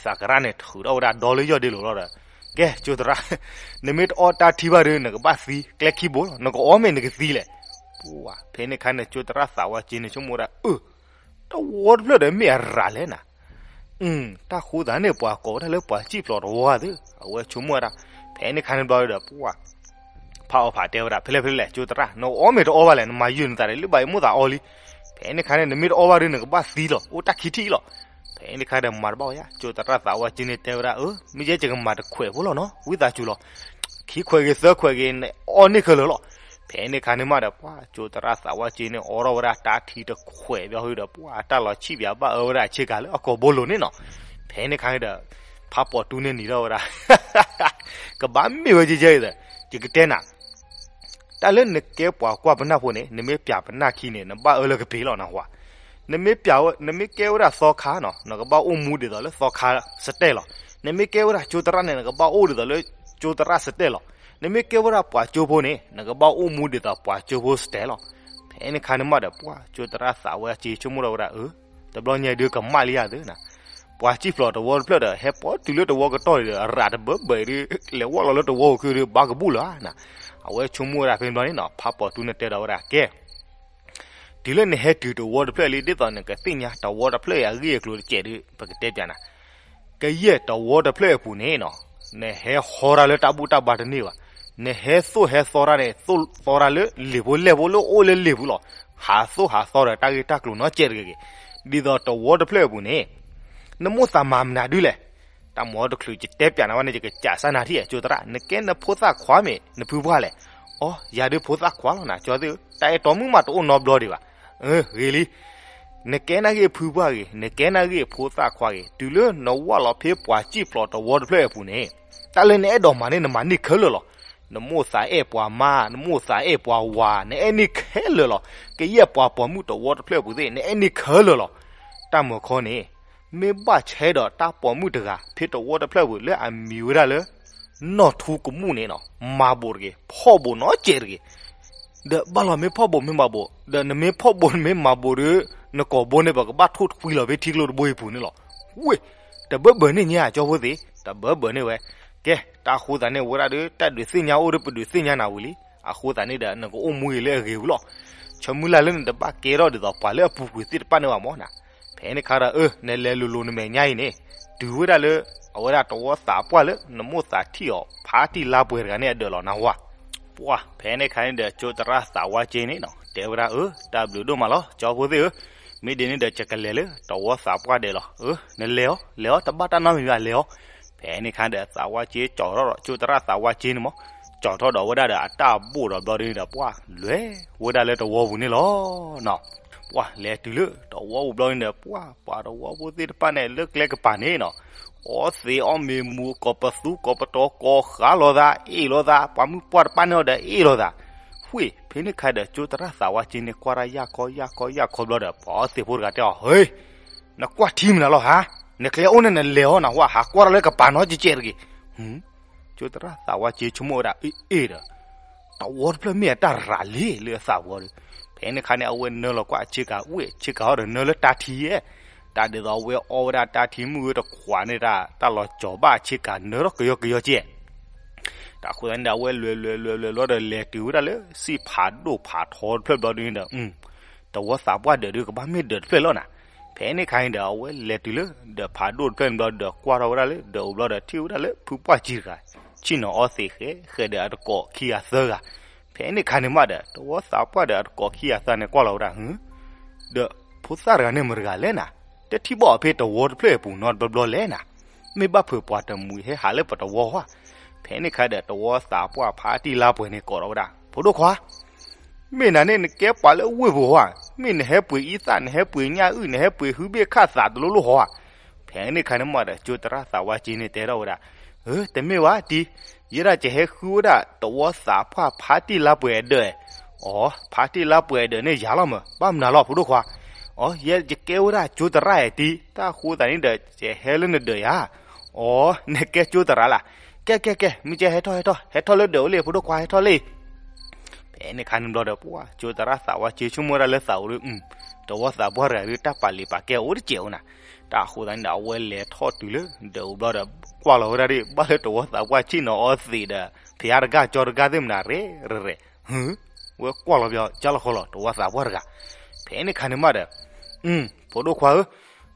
သးကရၣ်န့ၣ်ထုးထီၣ်ဝဲဒၣ်ဒီလၢယီၢ်ဒ့လိၤလီၤဒီး, ကဲ ကၠိသရၣ်, နမ့ၢ်တအီတၢ်ထံဘၣ်ဒီး နကဘၣ်သံ ကျဲခံဘိလီၤ နကအီမ့ၢ်နကသံလဲၣ်. ပှၢ် ဖဲန့ၣ်ခါန့ၣ် ကၠိသရၣ်သးဝါကၠ့န့ၣ် ဆိကမိၣ်ဝဲဒၣ် အၢ တဝီတဖျၢၣ်ဒီးမ့ၢ်အရၤလဲၣ်နၤ. တၢ်ဃိသးန့ၣ် ပှၤကိးဝဲဒၣ်လၢပှၤစံၣ်ဖျိးတဝီသ့ၣ် အဝဲဆိကမိၣ်ဝဲဒၣ်. ဖဲန့ၣ်ခါန့ၣ်ဘျီဒီး ပှၢ် ဖးအီဖးတဲဝဲဒၣ် ဖဲလဲၣ်ဖဲလဲၣ် ကၠိသရၣ် နအီမ့ၢ်တအီဘၣ်လဲၣ် နမၤယုာ်နသးဒီး လၢဘၣ်အံၤမိၣ်သးအီလံ. ဖဲန့ၣ်ခါန့ၣ် နမ့ၢ်တအီဘၣ်ဒီး နကဘၣ်သံလီၤ အိၣ်တၢ်ခံထံၣ်လီၤ. ဖဲန့ၣ်ခါဒီးမၤတဘၣ်ဝဲယါ ကၠိသရၣ်သးဝါကၠ့န့ၣ်တဲဝဲဒၣ် အၢ မ့ၢ်ယဲယကမၤတခွဲးဖိလီၤနီၤ ဝံသးစူၤလီၤ. ခံခွဲးဂ့ၤသၢခွဲးဂ့ၤ နအီန့ၢ်ခဲလၢာ်လီၤ. ဖဲန့ၣ်ခါန့ၣ်မးဒီး ပှၢ် ကၠိသရၣ်သးဝါကၠ့န့ၣ် အီထီၣ်ဝဲဒၣ်တၢ်ထံတခွဲးဘျီဒီး ပှၢ် တၢ်လီၤဆံၣ်ပၠးဘၣ်အၢဝဲဒၣ်ဆ့ကၤလၢအကိာ်ဘိလိၤန့ၣ်နီၤ. ဖဲန့ၣ်ခါန့ၣ်ဒီး ဖးပိာ်တူန့ၣ်နံၤထီၣ်ဝဲဒၣ် ကဘၣ်မ့ၢ်ဝဲယဲယဲအံၤဒီး ယကတဲနၤ တၢ်လၢနကဲပှၤကွၢ်ပနၢ်ဖိန့ၣ် နမ့ၢ်ပၠးပနၢ်ခံန့ၣ် နဘၣ်အၢလၢကပ့ၤလီၤနဟါ. နမ့ၢ်ပၠးဝဲ နမ့ၢ်ကဲဝဲဒၣ်သီခါနီၤ နကဘၣ်အိၣ်မူဒ်သိးလၢသီခါစတဲလီၤ. နမ့ၢ်ကဲဝဲဒၣ်ကၠိသရၣ်န့ၣ် နကဘၣ်အိၣ်ဒ်သိးလၢကၠိသရၣ်စတဲလီၤ. နမ့ၢ်ကဲဝဲဒၣ်ပှၤကၠိဖိန့ၣ် နကဘၣ်အိၣ်မူဒ်သိးပှၤကၠိဖိစတဲလီၤ. ဖဲန့ၣ်ခါန့ၣ်မးဒီး ပှၢ် ကၠိသရၣ်သးဝါကၠ့ဆိကမိၣ်ထီၣ်ဝဲဒၣ် အၢ တဘျီညါဒုးကမၣ်လံယၤသ့နၤ ပှၤစံၣ်ဖျိးတဝီတဖျၢၣ်ဒီး ဟဲပိာ်တုၤလၢတဝီကတီၢ်အံၤဒီး အရၤတဘၢဘၢအံၤဒီး လဲၤဝီၢ်လီၤလၢတဝီအိၣ်ခုဒီး ဘၣ်ကဘူၣ်လၢၤဧါနၤ. အဝဲဆိကမိၣ်ဝဲဒၣ်ဖဲန့ၣ်ဘျီန့ၣ်နီၤ ဖးပိာ်တူန့ၣ်တဲဒီးဝဲဒၣ် ကဲ တုၤလၢနဟဲတုၤတဝီတဖျၢၣ်လံ ဒ်သိးနကသ့ၣ်ညါတဝီတဖျၢၣ်အံၤအဂ့ၢ်အကျိၤတစဲးဒီး ပကတဲပၠးနၤ ကယဲၢ်တဝီတဖျၢၣ်အပူၤန့ၣ်နီၤ နဟဲဟီတၢ်လၢတၢ်ဘူၣ်တၢ်ဘါတန့ၢ်ဘၣ်. နဟဲသိၣ်ဟဲသီတၢ်န့ၣ် သိၣ်သီတၢ်လၢလံာ်ဖိလဲၢ်ဖိလၢအိၣ်လၢလံာ်ပူၤလီၤ. ဟးသိၣ်ဟးသီဒီးတၢ်ဂ့ၢ်တၢ်ကျိၤနီတစဲးတဂ့ၤဂ့ၤ. ဒ်သိးတဝီတဖျၢၣ်အပူၤန့ၣ် နမိၣ်သးမၤမနုၤဒုလဲၣ်. တၢ်မၤတချုးယတဲပၠးနၤဝဲန့ၣ် ယကစးစၢ်နၤထံၣ် ကၠိသရၣ် နကဲနဖိသၣ်ခွါမ့ၢ်နဖုပှၢ်လဲၣ်. အိ ယၤဒုးဖိသၣ်ခွါလီၤနၤ ကၠီသ့ၣ်ဧၢ တၢ်အဲၣ်တီမုၣ်မးတအိၣ်နီတဘျီဒံးဘၣ်. အၢ ဂ့ၤလံ နကဲနၢ်ဂ့ၢ်ဖုပှၢ်ဂ့ၤ နကဲနၢ်ဂ့ၢ်ဖိသၣ်ခွါဂ့ၤ တုၤလၢနဝၢ်လီၤဖဲပှၤစံၣ်ဖျိးတဝီတဖျၢၣ်အပူၤန့ၣ် တၢ်လၢနအဲၣ်ဒိးမၤန့ၣ် နမၤန့ၢ်ခဲလၢာ်လီၤ. နမိၣ်သးအဲၣ်ပှၤမါ နမိၣ်သးအဲၣ်ပှၤဝၤ နအဲၣ်န့ၢ်ခဲလၢာ်လီၤ. ကယဲၢ်ပှၤပိာ်မုၣ်တဝီတဖျၢၣ်အပူၤသ့ၣ် နအဲၣ်န့ၢ်ခဲလၢာ်လီၤ. တၢ်မၤခီန့ၣ် မ့ၢ်ဘၣ်ဆဲဒီးတၢ်ပိာ်မုၣ်တဂၤ ဖဲတဝီတဖျၢၣ်အပူၤ လၢအမံၤဝဲဒၣ်လၢ နီၢ်ထူကမူၣ်န့ၣ်နီၤ မၤဘိးတဂ့ၤ ဖီၣ်ဘိးနီတစဲးတဂ့ၤ. ဒီးဘၣ်လီၤမ့ၢ်ဖီၣ်ဘိးမ့ၢ်မၤဘိး ဒီးနမ့ၢ်ဖီၣ်ဘိးနမ့ၢ်မၤဘိးဒီး နကိာ်ဘိန့ၣ် ပကဘၣ်ထိၣ်တကွံလီၤဖဲထံကျိတဘိအံၤပူၤန့ၣ်လီၤ. ဝ့ၢ် တဘၢဘၢန့ၢ်ညါ ကၠီဖိသ့ၣ် တဘၢဘၢန့ၢ်ဝဲ. ကဲ တၢ်ဃိသးန့ၣ်ဝဲဒၣ်ဒီး တၢ်ဒုးသ့ၣ်ညါအိၣ်ဒီး ပဒုးသ့ၣ်ညါနၤဝံၤလံ. အဃိသတးန့ၣ်ဒီး နကအိၣ်မူအံၤလၢအဂ့ၤဝံၤလီၤ. ဆၢမုၢ်လၢ်လၢနတဘၣ်ကဲထီၣ်ဒ်သိးပှၤလၢအပူၤကွံာ်သ့ၣ်တဖၣ်န့ၣ်ဘၣ်မၢ်နၤ. ဖဲန့ၣ်ခါဒီး အၢ နလဲၤလိၤလိၤနမဲာ်ညါအံၤန့ၣ် တုၤဝဲဒၣ်လၢ အဝဲဒၣ်တဝီသးပှၢ်လၢ နမိၣ်သးထံၣ်အီၤ ဖးတံၢ်လါပှဲၤတဂၤန့ၣ်အဒၢးလီၤနဟါ. ပှၢ် ဖဲန့ၣ်ခါန့ၣ်ဒီး ကၠိသရၣ်သးဝါကၠ့န့ၣ်နီၤ တဲဝဲဒၣ် အၢ တၢ်ဘျုးဒိၣ်မးလီၤ ကၠီဖိသ့ၣ်ဧၢ. မ့ၢ်ဒ်န့ၣ်ဒီး ယကလဲၤလၢတဝီသးပှၢ်ဒဲးလီၤ. အၢ နလဲၤအီၤ လဲၤအီၤ တဘၣ်တၢ်နီတမံၤဘၣ် လဲၤအီၤ. ဖဲန့ၣ်ခါဒီး သးဝါကၠ့ကၠီထီၣ်ဒီး ကၠိသရၣ်သးဝါကၠ့န့ၣ်မၢ် ကၠီထီၣ်ဒီးဝဲဒၣ်ဒီးအတၢ်ဘိၣ်ဒီးဘျီဒ်န့ၣ်ဒီး ပှၢ် လဲၤဝဲဒၣ်လၢတဝီပူၤန့ၣ်လီၤနီၤ. ပှၢ် လဲၤတုၤလၢတဝီပူၤဘျီန့ၣ်ဒီး ပှၢ် ပှၤတဝီဖိသ့ၣ်တဖၣ်န့ၣ် လၢကျဲကပၤန့ၣ်နီၤ အီသံးအီမ့ၤမူၤ ကိးပသူကိးပတီၤ ကိးဃးလိာ်သး အ့ၣ်လိာ်သး ပှၤမုၣ်ပှၢ်တဖၣ်န့ၣ်ဒီးအ့ၣ်လိာ်သး. ဝ့ၢ် ဖဲန့ၣ်ခါဒီး ကၠိသရၣ်သးဝါကၠ့န့ၣ် ကွၢ်တၢ်ယၢ်ခီယၢ်ခီယၢ်ခီဘျီဒီး ပှၤသ့ၣ်ဖိတဂၤတဲအီၤ ဟ့ နကွၢ်ထံမနုၤလီၤဟါ, နကျဲအိၣ်န့ၣ်နလဲၤအီၤနဟါ, ဟးကွၢ်ထီၣ်လၢကပၤနီတစဲးတဂ့ၤ. ကၠိသရၣ်သးဝါကၠ့ဆိကမိၣ်ဝဲဒၣ် အ့ၣ်ဒီး တဝီတဖျၢၣ်မ့ၢ်အတၢ်ရၤလံလၢအသးဝံၤဒီး ဖဲန့ၣ်ခါန့ၣ် အဝဲနၢလီၤကွၢ်ဆ့ကၤ ဝ့ၢ်ဆ့ကၤဟီဒီးနၢလၢတၢ်ထံဧါ, တၢ်ဒ်သိးအဝဲအီဝဲဒၣ်တၢ်ထံမုၢ်ဂ့ၤတခွးန့ၣ် တၢ်လီၤကၠီၤဘၣ်ဆ့ကၤနၢထီၣ်ကယီကယီကဲး. တၢ်ဃိသတးန့ၣ်ဒီး အဝဲလဲၤလဲၤလဲၤလဲၤလီၤဒီး လဲၤတုၤဝဲဒၣ်လၢစံၣ်ဖးဒိၣ်ဖးထီတဖျၢၣ်ဘျီဒ်န့ၣ်ဒီး တဝီသးပှၢ်ဒၢးဒုးကဘၣ်မ့ၢ်ဒၢးတဖျၢၣ်လီၤနၤ. ဖဲန့ၣ်ခါန့ၣ်ဒီး အဝဲလဲၤတုၤလၢဒၢးဖးဒိၣ်တဖျၢၣ်န့ၣ်ဘျီဒီး ကွၢ်ထီၣ်ဝဲဒၣ်လၢဒၢးအိၣ်ဘျီဒီး ထံၣ်ဝဲဒၣ်လၢဖုပှၢ်ကံတဂၤ ဆ့ၣ်နီၤအီသံးဃဲးဃဲးဒီးအတကိးခံဂၤသၢဂၤ. ဖဲန့ၣ်ခါန့ၣ်မးဒီး တဝီသးပှၢ်ဒီးအတကိးခံဂၤသၢဂၤန့ၣ်ကွၢ်လီၤဝဲဒၣ် ဟု ဒီးဖိသၣ်တဂၤန့ၣ်မတၤတဂၤလဲၣ်နၤ, တထံၣ်ဘၣ်အီၤဖဲတဝီတဖျၢၣ်အပူၤနီတဘျီဘျီလဲၣ်နၤ. မ့ၢ်ဘၣ်ဖုးပှၤတမှံၤဟဲဟးလၢပတဝီဧါ. ဖဲန့ၣ်ခါဒီး တဝီသးပှၢ်ဖါတံၢ်လါပှဲၤန့ၣ်ကိးထီၣ်ဝဲဒၣ် ဖိဒိၣ်ခွါ မ့ၢ်နၤန့ၣ် နကဲပှၤလၢဝ့ၢ်ပူၤဧါ, မ့ၢ်နဟဲပှ့ၤအံသၣ် နဟဲပှ့ၤညၣ်အုၣ် နဟဲပှ့ၤဟုဘ့ၣ်ခၣ်သးတလိၤလိၤဧါ. ဖဲန့ၣ်ခါန့ၣ်မးဒီး ကၠိသရၣ်သးဝါက့န့ၣ်တဲထီၣ်ဝဲဒၣ် ဧၢ တမ့ၢ်ဘၣ်တံၢ်, ယဲဒၣ်ယဟဲဃုဝဲဒၣ်တဝီသးပှၢ်ဖါတံၢ်လါပှဲၤအဒၢး, အိ ဖါတံၢ်လါပှဲၤအဒၢးန့ၣ်ယၤလီၤမး ဘၣ်မနုၤလီၤဖိဒိၣ်ခွါ. အိ ယဲယကဲဝဲဒၣ်ကၠိသရၣ်ဧါတံၢ်, တၢ်အဃိသတးန့ၣ်ဒီး ယဟဲလၢနဒၢးယၤ. အိ နကဲကၠိသရၣ်လၢ်. ကဲကဲကဲ မ့ၢ်ကဲဟဲထီၣ်ဟဲထီၣ် ဟဲထီၣ်လၢဒၢးအိၣ်လံ ဖိဒိၣ်ခွါ ဟဲထီၣ်လံ. ဖဲန့ၣ်ခါန့ၣ်ဘျီဒီး ပှၢ် ကၠိသရၣ်သးဝါက့ဆိကမိၣ်ဝဲဒၣ်လၢသးအိၣ်ဒီး တဝီသးပှၢ်တဂၤဒုး တၢ်ပာ်လံာ်ပာ်ကဲအိၣ်တစဲးအိၣ်နၤ. တၢ်အဃိသတးန့ၣ်ဒီး အဝဲလဲၤထီၣ်တုၤလၢဒၢးအိၣ်ဘျီဒီး ကွၢ်လီၤဝဲဒၣ်ဒ် ဘၣ်လၢတဝီသးပှၢ်ဆ့ၣ်နီၤအီသံးဒီး ဖယါတဂၤကၠီတဂၤသ့ၣ်မနၤ ရဲၣ်ရဲၣ်ရဲၣ်, ဟု ဝဲကွၢ်လီၤပယီၤ ကၢ်လီၤခီလီၤ တဝီသးပှၢ်တဂၤ. ဖဲန့ၣ်ခါန့ၣ်မးဒီး အ ဖိဒိၣ်ခွါဧၢ,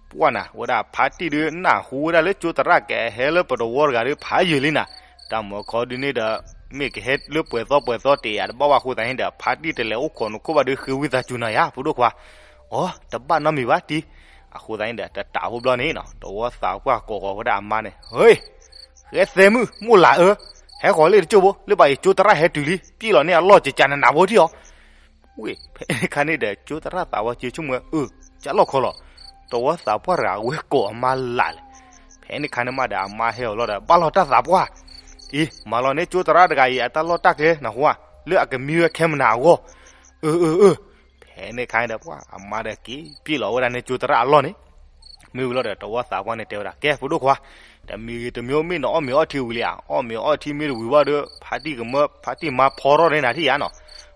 ပှၢ်နၤ ဝဲဒၣ်ဖါတံၢ်ဒုး နၢ်ဟူဝဲဒၣ်လၢကၠိသရၣ်ကဟဲလၢပတဝီတဂၤဒုး ဖးယံာ်လံနၤ. တၢ်မၤခီဒုးန့ၣ်ဒီး မ့ၢ်ကဟဲလၢပှဲၤသီပှဲၤသီတ့ၢ်ယၤတဘၣ်ဘၣ်အဃိသတးန့ၣ်ဒီး ဖါတံၢ်တလဲၤအိၣ်ခိးနခိၣ်ဘၣ်ဒုး ဃ့ဝံသးစူၤနၤယၤ ဖိဒိၣ်ခွါ. အိ တဘၣ်နီတမံၤဘၣ်တံၢ်. အဃိသတးန့ၣ်ဒီး တတးဖိဘျီန့ၣ်နီၤ တဝီသးပှၢ်ကိးဃီၤဝဲဒၣ်အမါန့ၣ် ဟ့ ဃဲသဲမုၣ် မိၢ်လၢ်အၢ, ဟဲဃီၤလၢတကၠိၢ်ဖိ လၢဘၣ်အံၤ ကၠိသရၣ်ဟဲတုၤလံ ပျဲလီၤန့ၢ်အလီၢ်ကကနနၤဖိထံၣ်အီၤ. ဝ့ၢ် ဖဲန့ၣ်ခါန့ၣ်ဒီး ကၠိသရၣ်သးဝါက့ဆိကမိၣ် အၢ ကၢ်လီၤခီလီၤ, တဝီသးပှၢ်တဂၤအဝဲကိးအမါလၢ်လဲၣ်. ဖဲန့ၣ်ခါန့ၣ်မးဒီး အမါဟဲအီၤလီၤဒီး ဘၣ်လီၤတၢ်သးပှၢ်, အံၤ မၤလီၤန့ၢ်ကၠိသရၣ်တဂၤအံၤ အတၢ်လီၢ်တၢ်ကျဲနၢ်ဟူဧါ, လၢအကမံဝဲခဲမနၤအဂီၢ်. အၢ အၢ အၢ. ဖဲန့ၣ်ခါန့ၣ်ဒီး ပှၢ် အမါဒီးက့ၤပျဲလီၤဝဲဒၣ်န့ၢ်ကၠိသရၣ်အလီၢ်န့ၣ်. မ့ၢ်ဝံၤလီၤဒီး တဝီသးပှၢ်န့ၣ်တဲဝဲဒၣ် ကဲ ဖိဒိၣ်ခွါ, တမံၤဂ့ၤတမံၤ မ့ၢ်နအီၣ်မ့ၤအီထံဝံၤလံဧါ, အီၣ်မ့ၤအီထံမ့ၢ်တဝံၤဘၣ်ဒီး ဖါတံၢ်ကမၢ ဖါတံၢ်မါဖီထီၣ်န့ၢ်နၤထံၣ်ယါနီၤ.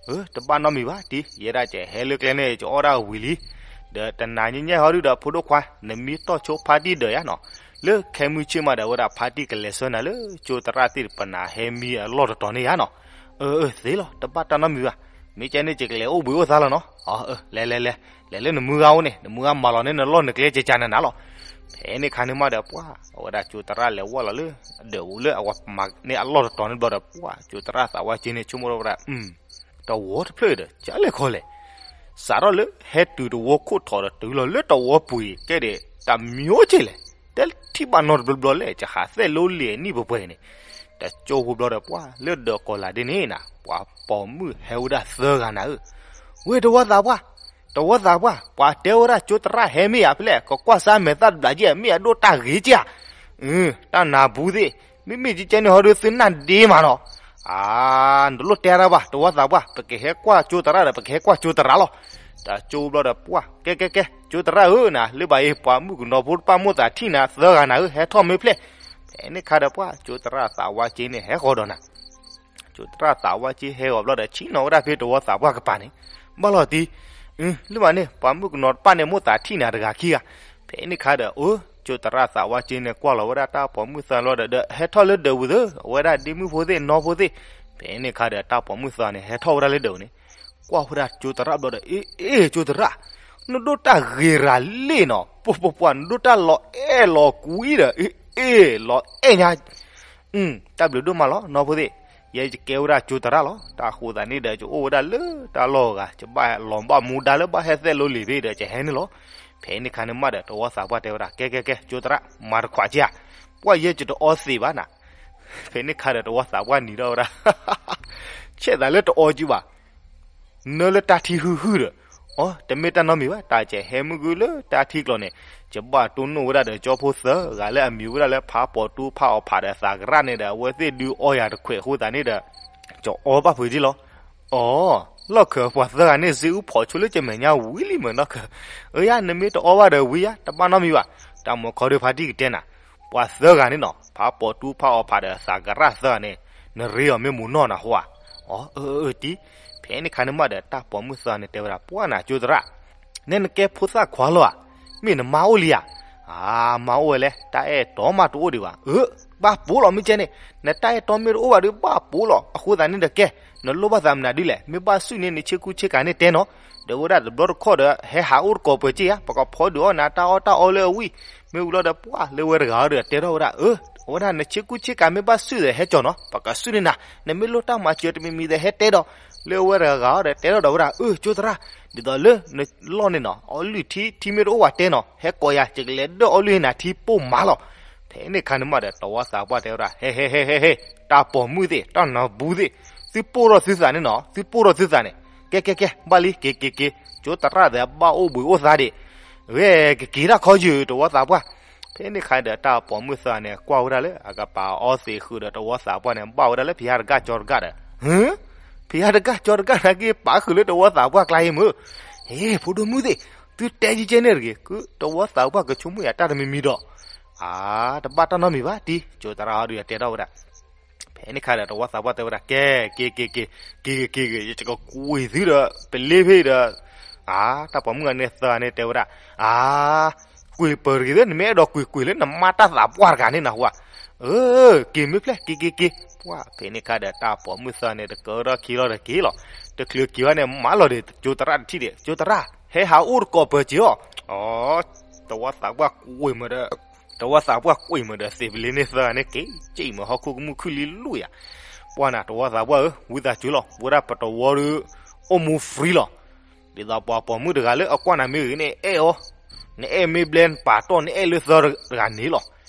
အၢ တဘၣ်နီတမံၤဘၣ်တံၢ်, ယဲဒၣ်ကဟဲလၢကျဲန့ၣ် ကအီၣ်ဒၣ်ဝံၤလံ. ဒီးတနၤညါညါဟီဒုဒီး ဖိဒိၣ်ခွါ နမံတီၢ်ဆိဖါတံၢ်ဒၢးယါနီၤ. လၢခဲမုၢ်ဆ့ၣ်မးဒီး အဝဲဒၣ်ဖါတံၢ်ကလဲၤဆှၢနၤလၢကၠိသရၣ်သ့ၣ်တဖၣ်န့ၣ် ဟဲမံအလီၢ်တတီၤန့ၢ်ယါနီၤ. အၢ အၢ သ့လီၤ တဘၣ်တၢ်နီတမံၤဘၣ်. မ့ၢ်ကဲန့ၣ် ယကလဲၤအိၣ်ဘှံးအိၣ်သါလီၤနီၤ. အၢ အၢ လဲၤလဲၤလဲၤလဲၤ လဲၤလၢနမုၢ်ဂၤအိၣ်န့ၣ် နမုၢ်ဂၤမၤလီၤန့ၢ်နလီၢ်နကျဲကကနနၤလီၤ. ဖဲန့ၣ်ခါန့ၣ်မးဒီး ပှၢ် အဝဲဒၣ်ကၠိသရၣ်လဲၤဝဲလီၤလၢ အဒၢးအိၣ်လၢအဝဲမၤန့ၢ်အလီၢ်တတီၤန့ၣ်ဘျီဒီး ပှၢ် ကၠိသရၣ်သးဝါက့န့ၣ် ဆိကမိၣ်ထီၣ်ဝဲဒၣ် တဝီတဖျၢၣ်ဒီး ကၢ်လဲၣ်ခီလဲၣ်, စးထီၣ်လၢဟဲတုၤတဝီခိၣ်ထီၣ်ဒီးတုၤလီၤလၢတဝီပှ့ၤကဲဒီး တမျိုးက့လဲၣ်, တထံၣ်ဘၣ်နီတဘျီဘျီလဲၣ် ယဟးသဲၣ်လိလံာ်နံၣ်ပှဲၤပှဲၤန့ၣ်. တကၠိဖိဘျီဒီး ပှၢ် လၢဒၢးကီၤလၤဒ်န့ၣ်နၤ ပှၤပိာ်မုၣ်ဟဲဝဲဒၣ်သၢဂၤနၤဧၢ. ဝ့ၢ်တဝီသးပှၢ်, တဝီသးပှၢ် ပှၤတဲဝဲဒၣ်ကၠိသရၣ်ဟဲမ့ၢ်ဧါ ဖဲလဲၣ် ကကွၢ်စါမဲာ်သၣ်တဘျးကဲ မ့ၢ်အဒိၣ်တၢ်ဂ့ၤကဲဧါ. တၢ်နၢ်ပူၤသ့ၣ် မ့မ့ၢ်ကကဲန့ၣ်ဟီဒီး သုနၢ်ဒ့မးနီၤ. အၢ နတလိၣ်တဲတၢ်ဘၣ် တဝီသးပှၢ်, ပကဟဲကွၢ်ကၠိသရၣ်ဒီး ပကဟဲကွၢ်ကၠိသရၣ်လီၤ. တကၠိဘျီဒီး ပှၢ် ကဲကဲကဲ ကၠိသရၣ်ဧၢနၤ လၢဘၣ်အံၤ ပှၤမုၣ်ကနီၤဖိတဖၣ်မိၣ်သးထံၣ်နၤသၢဂၤနၤဧၢ ဟဲထီၣ်မ့ၢ်ဖျဲၣ်. ဖဲန့ၣ်ခါဒီး ပှၢ် ကၠိသရၣ်သးဝါက့န့ၣ် ဟဲဃီၤဒီးနၤ ကၠိသရၣ်သးဝါက့ဟဲဂီၤဘျီဒီး ဆ့ၣ်နီၤဝဲဒၣ်ဖဲတဝီသးပှၢ်ကပၤန့ၣ်, ဘၣ်လီၤတံၢ်, လၢဘၣ်န့ၣ် ပှၤမုၣ်ကနီၤတဖၣ်န့ၣ် မိၣ်သးထံၣ်နၤတဂၤခံဂၤ. ဖဲန့ၣ်ခါဒီး အိ ကၠိသရၣ်သးဝါက့န့ၣ် ကွၢ်လီၤဝဲဒၣ်တၢ်ပိာ်မုၣ်သၢလီၤဒီး ဟဲထီၣ်လၢဒၢးဝံၤသ့ၣ် အဝဲဒၣ်ဒ့မုၣ်ဖိသ့ၣ်နီၢ်ဖိသ့ၣ်. ဖဲန့ၣ်ခါဒီး တၢ်ပိာ်မုၣ်သၢန့ၣ် ဟဲထီၣ်ဝဲဒၣ်လၢဒၢးန့ၣ်, ကွၢ်ဝဲဒၣ်ကၠိသရၣ်ဘျီဒီး အ့ အ့ ကၠိသရၣ်, နဒိၣ်တၢ်ဂ့ၤရၤလံနီၤ, ပှၤ ပှၤ ပှၤ နဒိၣ်တၢ်လီၤအဲၣ်လီၤကွံဒီး အ့ အ့ လီၤအဲၣ်ညါ တၢ်ဘျုးဒိၣ်မးလီၤ နီၢ်ဖိသ့ၣ်, ယဲယကဲဝဲဒၣ်ကၠိသရၣ်လီၤ. တၢ်ဃိသးန့ၣ်ဒီး ယအိၣ်ဝဲဒၣ်လၢတၢ်လီၢ်အဂၤ ယဘၣ်လီၤဘၣ်မူဒါလၢဘၣ်ဟဲသဲၣ်လိလံာ်ဖဲဒီး ယဟဲန့ၣ်လီၤ. ဖဲန့ၣ်ခါန့ၣ်မးဒီး တဝီသးပှၢ်တဲဝဲဒၣ် ကဲကဲကဲ ကၠိသရၣ် မၤတခွးက့ဧါ, ပှၢ်ယဲယတအီသံးဘၣ်နၤ. ဖဲန့ၣ်ခါဒီး တဝီသးပှၢ်နံၤထီၣ်ဝဲဒၣ် ဆဲးသးလၢတအီကံဘၣ် နၢလၢတၢ်ထံဟုၣ်ဟုၣ်ဒီး, အိ တမ့ၢ်တၢ်နီတမံၤဘၣ် တၢ်ကဟဲမုၢ်ဂုၢ်လၢတၢ်ထံကျိၤန့ၣ်, ယဘၣ်တိၢ်နီၣ်ဝဲဒၣ်ဒီးကၠီဖိသၢဂၤလၢအမံၤဝဲဒၣ်လၢ ဖးပိာ်တူ ဖးအီၣ်ဖးဒီးသးကရၣ်န့ၣ်ဒီး အဝဲသ့ၣ်ဒုးအီယၤတခွဲးအဃိသတးန့ၣ်ဒီး, ကအီဘၣ်ဖုးက့လီၤ. အိ လီၢ်ခၢးပှၤသၢဂၤန့ၣ် စ့အူဖီးဆိလၢကမဲာ်ညါဝံၤလံမ့ၢ်နီၢ်ခၢး, အၢယါ နမ့ၢ်တအီဘၣ်ဒီးဝံၤယါ တဘၣ်နီတမံၤဘၣ်. တၢ်မၤခီဒုးဖါတံၢ်ကတဲနၤ, ပှၤသၢဂၤန့ၣ်နီၤ ဖးပိာ်တူ ဖးအီၣ်ဖးဒီးသးကရၣ်သၢဂၤန့ၣ်, နရ့အီၤမ့ၢ်မုၢ်နီၢ်နၤဟီဧါ. အိ အၢ အၢ တံၢ်. ဖဲန့ၣ်ခါန့ၣ်မးဒီး တၢ်ပိာ်မုၣ်သၢဂၤန့ၣ်တဲဝဲဒၣ် ပှၢ်နၤကၠိသရၣ်, နဲနကဲဖိသၣ်ခွါလီၤဧါ, မ့ၢ်နမါအိၣ်လံဧါ. အၢ မါအိၣ်ဝဲလဲၣ် တၢ်အဲၣ်တီမးတအိၣ်ဒံးဘၣ်. အၢ ဘၣ်ပိာ်လီၤ မ့ၢ်ကဲန့ၣ်, နတၢ်အဲၣ်တီမ့ၢ်တအိၣ်ဘၣ်ဒီး ဘၣ်ပိာ်လီၤ. အဃိသတးန့ၣ်ဒီးကဲ, နလိၣ်ဘၣ်သးမနုၤဒ်လဲၣ်, မ့ၢ်ဘၣ်ဆူၣ်န့ၢ်နဆ့ကူဆ့ကၤန့ၣ်တဲနီၤ, ဒီးဝဲဒၣ်တဘျီတခီၣ်ဒီး ဟဲဟးအိၣ်တကိးပၢၤက့ၢ်ဧါ, ပကဖီဒုးအီၣ်နၤတၢ်အီၣ်တၢ်အီလၢအဝံၣ်, မ့ၢ်ဝံၤလီၤဒီးပှၢ်လၢဝဲတဂၤဒီးတဲထီၣ်ဝဲဒၣ်, အၢ, အဝဲဒၣ်နဆ့ကူဆ့ကၤမ့ၢ်ဘၣ်စုၣ်ဒီးဟဲကၠီၤနီၤ, ပကစုၣ်န့ၢ်နၤ, နမ့ၢ်လိၣ်တၢ်မၤစၢၤတမံၤမံၤဒီးဟဲတဲဒီး, လၢဝဲတဂၤဒီးတဲထီၣ်ဒီးဝဲဒၣ်, အၢ ကၠိသရၣ်, ဒ်သိးလၢနလီၢ်န့ၣ်နီၤ အီလုၢ်ထံထံမ့ၢ်တအိၣ်ဝဲတဲနီၤ, ဟဲကိးယၤ ယကလဲၤဒၢၣ်အီလုၢ်ဟ့နၤထံပိၢ်မးလီၤ. ဖဲန့ၣ်အခါန့ၣ်မးဒီး တဝီသးပှၢ်တဲဝဲဒၣ်, ဟဲဟဲဟဲဟဲဟဲ, တၢ်ပိာ်မုၣ်သ့ၣ် တၢ်နၢဘူးသ့ၣ်, သုပိၢ်ထီၣ်သုသးန့ၣ်နီၤ, သုပိၢ်ထီၣ်သုသးန့ၣ်, ကဲကဲကဲ ဘၣ်လံ က့ၤက့ၤက့ၤ, ကၠိသရၣ်သ့ၣ်ဘၣ်အိၣ်ဘှံးအိၣ်သါဒံး, ဝဲကက့ၤတၢ်ခီယုာ် တဝီသးပှၢ်. ဖဲန့ၣ်အခါဒီးတၢ်ပိာ်မုၣ်သၢဂၤန့ၣ် ကွၢ်ဝဲဒၣ်လၢအကပၤအီသံးဃုာ်ဒီးတဝီသးပှၢ်န့ၣ် ဘၣ်ဝဲဒၣ်လၢဖယါတဂၤကၠီတဂၤဒီး, ဟၢ, ဖယါတဂၤကၠီတဂၤန့ၣ်က့ၤပာ်ဃုာ်လၢတဝီသးပှၢ်ကျါအံၤမုၢ်, ဟ့ ဖိဒိၣ်မုၣ်သ့ၣ်, သုတဲကဲကဲန့ၣ်တဂ့ၤ, တဝီသးပှၢ်ကဆိကမိၣ်ယၤတၢ်တမံၤမံၤဒီး, အါ, တဘၣ်တၢ်နီတမံၤဘၣ်တံၢ်, ကၠိသရၣ်ဟီဒုးတဲထီၣ်ဝဲဒၣ်. ဖဲန့ၣ်အခါဒီးတဝီသးပှၢ်တဲဝဲဒၣ်, ကဲ, က့ၤက့ၤက့ၤ, က့ၤက့ၤက့ၤ, ယကကွံာ်သုဒီး ပလ့ဖ့ဒီး, အါ, တၢ်ပိာ်မုၣ်ဂၤန့ၣ်သၢဂၤန့ၣ်တဲဝဲဒၣ်, အါ, ကွံာ်ပၢၤတဂ့ၤသ့ နမ့ၢ်အဲၣ်ဒိးကွံာ်ကွံာ်လၢနမါတၢ်သးပှၢ်တဂၤန့ၣ်နဟူဧါ, အၢ, က့ၤမ့ၢ်ဖျဲၣ် က့ၤက့ၤက့ၤ, ပှၢ်ဖဲန့ၣ်အခါဒီးတၢ်ပိာ်မုၣ်သၢဂၤန့ၣ် တကၢထီၣ်ခံလီၤဒီးက့ၤလီၤ, တချုးက့ၤဘၣ်န့ၣ် မၤလီၤဒီးကၠိသရၣ်တထံၣ်ဒီး, ကၠိသရၣ်, ဟဲဟးအိၣ်တကိးပၢၤက့ၤအီၤ, အီ, တဝီသးပှၢ်ကွံာ်မးဒီး တဝီသးပှၢ်ကွံာ်မးဒီးသ့ၣ်ပလ့န့ၣ်သၢဂၤန့ၣ်က့ၤ, က့ၤမးဟီၣ်ခိၣ်ကမူၣ်ခုၣ်လံလူၢ်ယၤ, ပှၢ်နၤ တဝီသးပှၢ်ဧၢ, ဝံသးစူၤလီၤ, ဝဲဒၣ်ပတဝီဒီး, အိၣ်မူ free လီၤ, ဒ်သိးပှၤပိာ်မုၣ်တဂၤလၢအကွၢ်နၤမ့ၢ်ဂ့ၤန့ၣ်အဲၣ်အီၤ, နအဲၣ်မ့ၢ်ဘျဲနပာ်တီၢ်နအဲၣ်လၢသၢဂၤန့ၣ်လီၤ,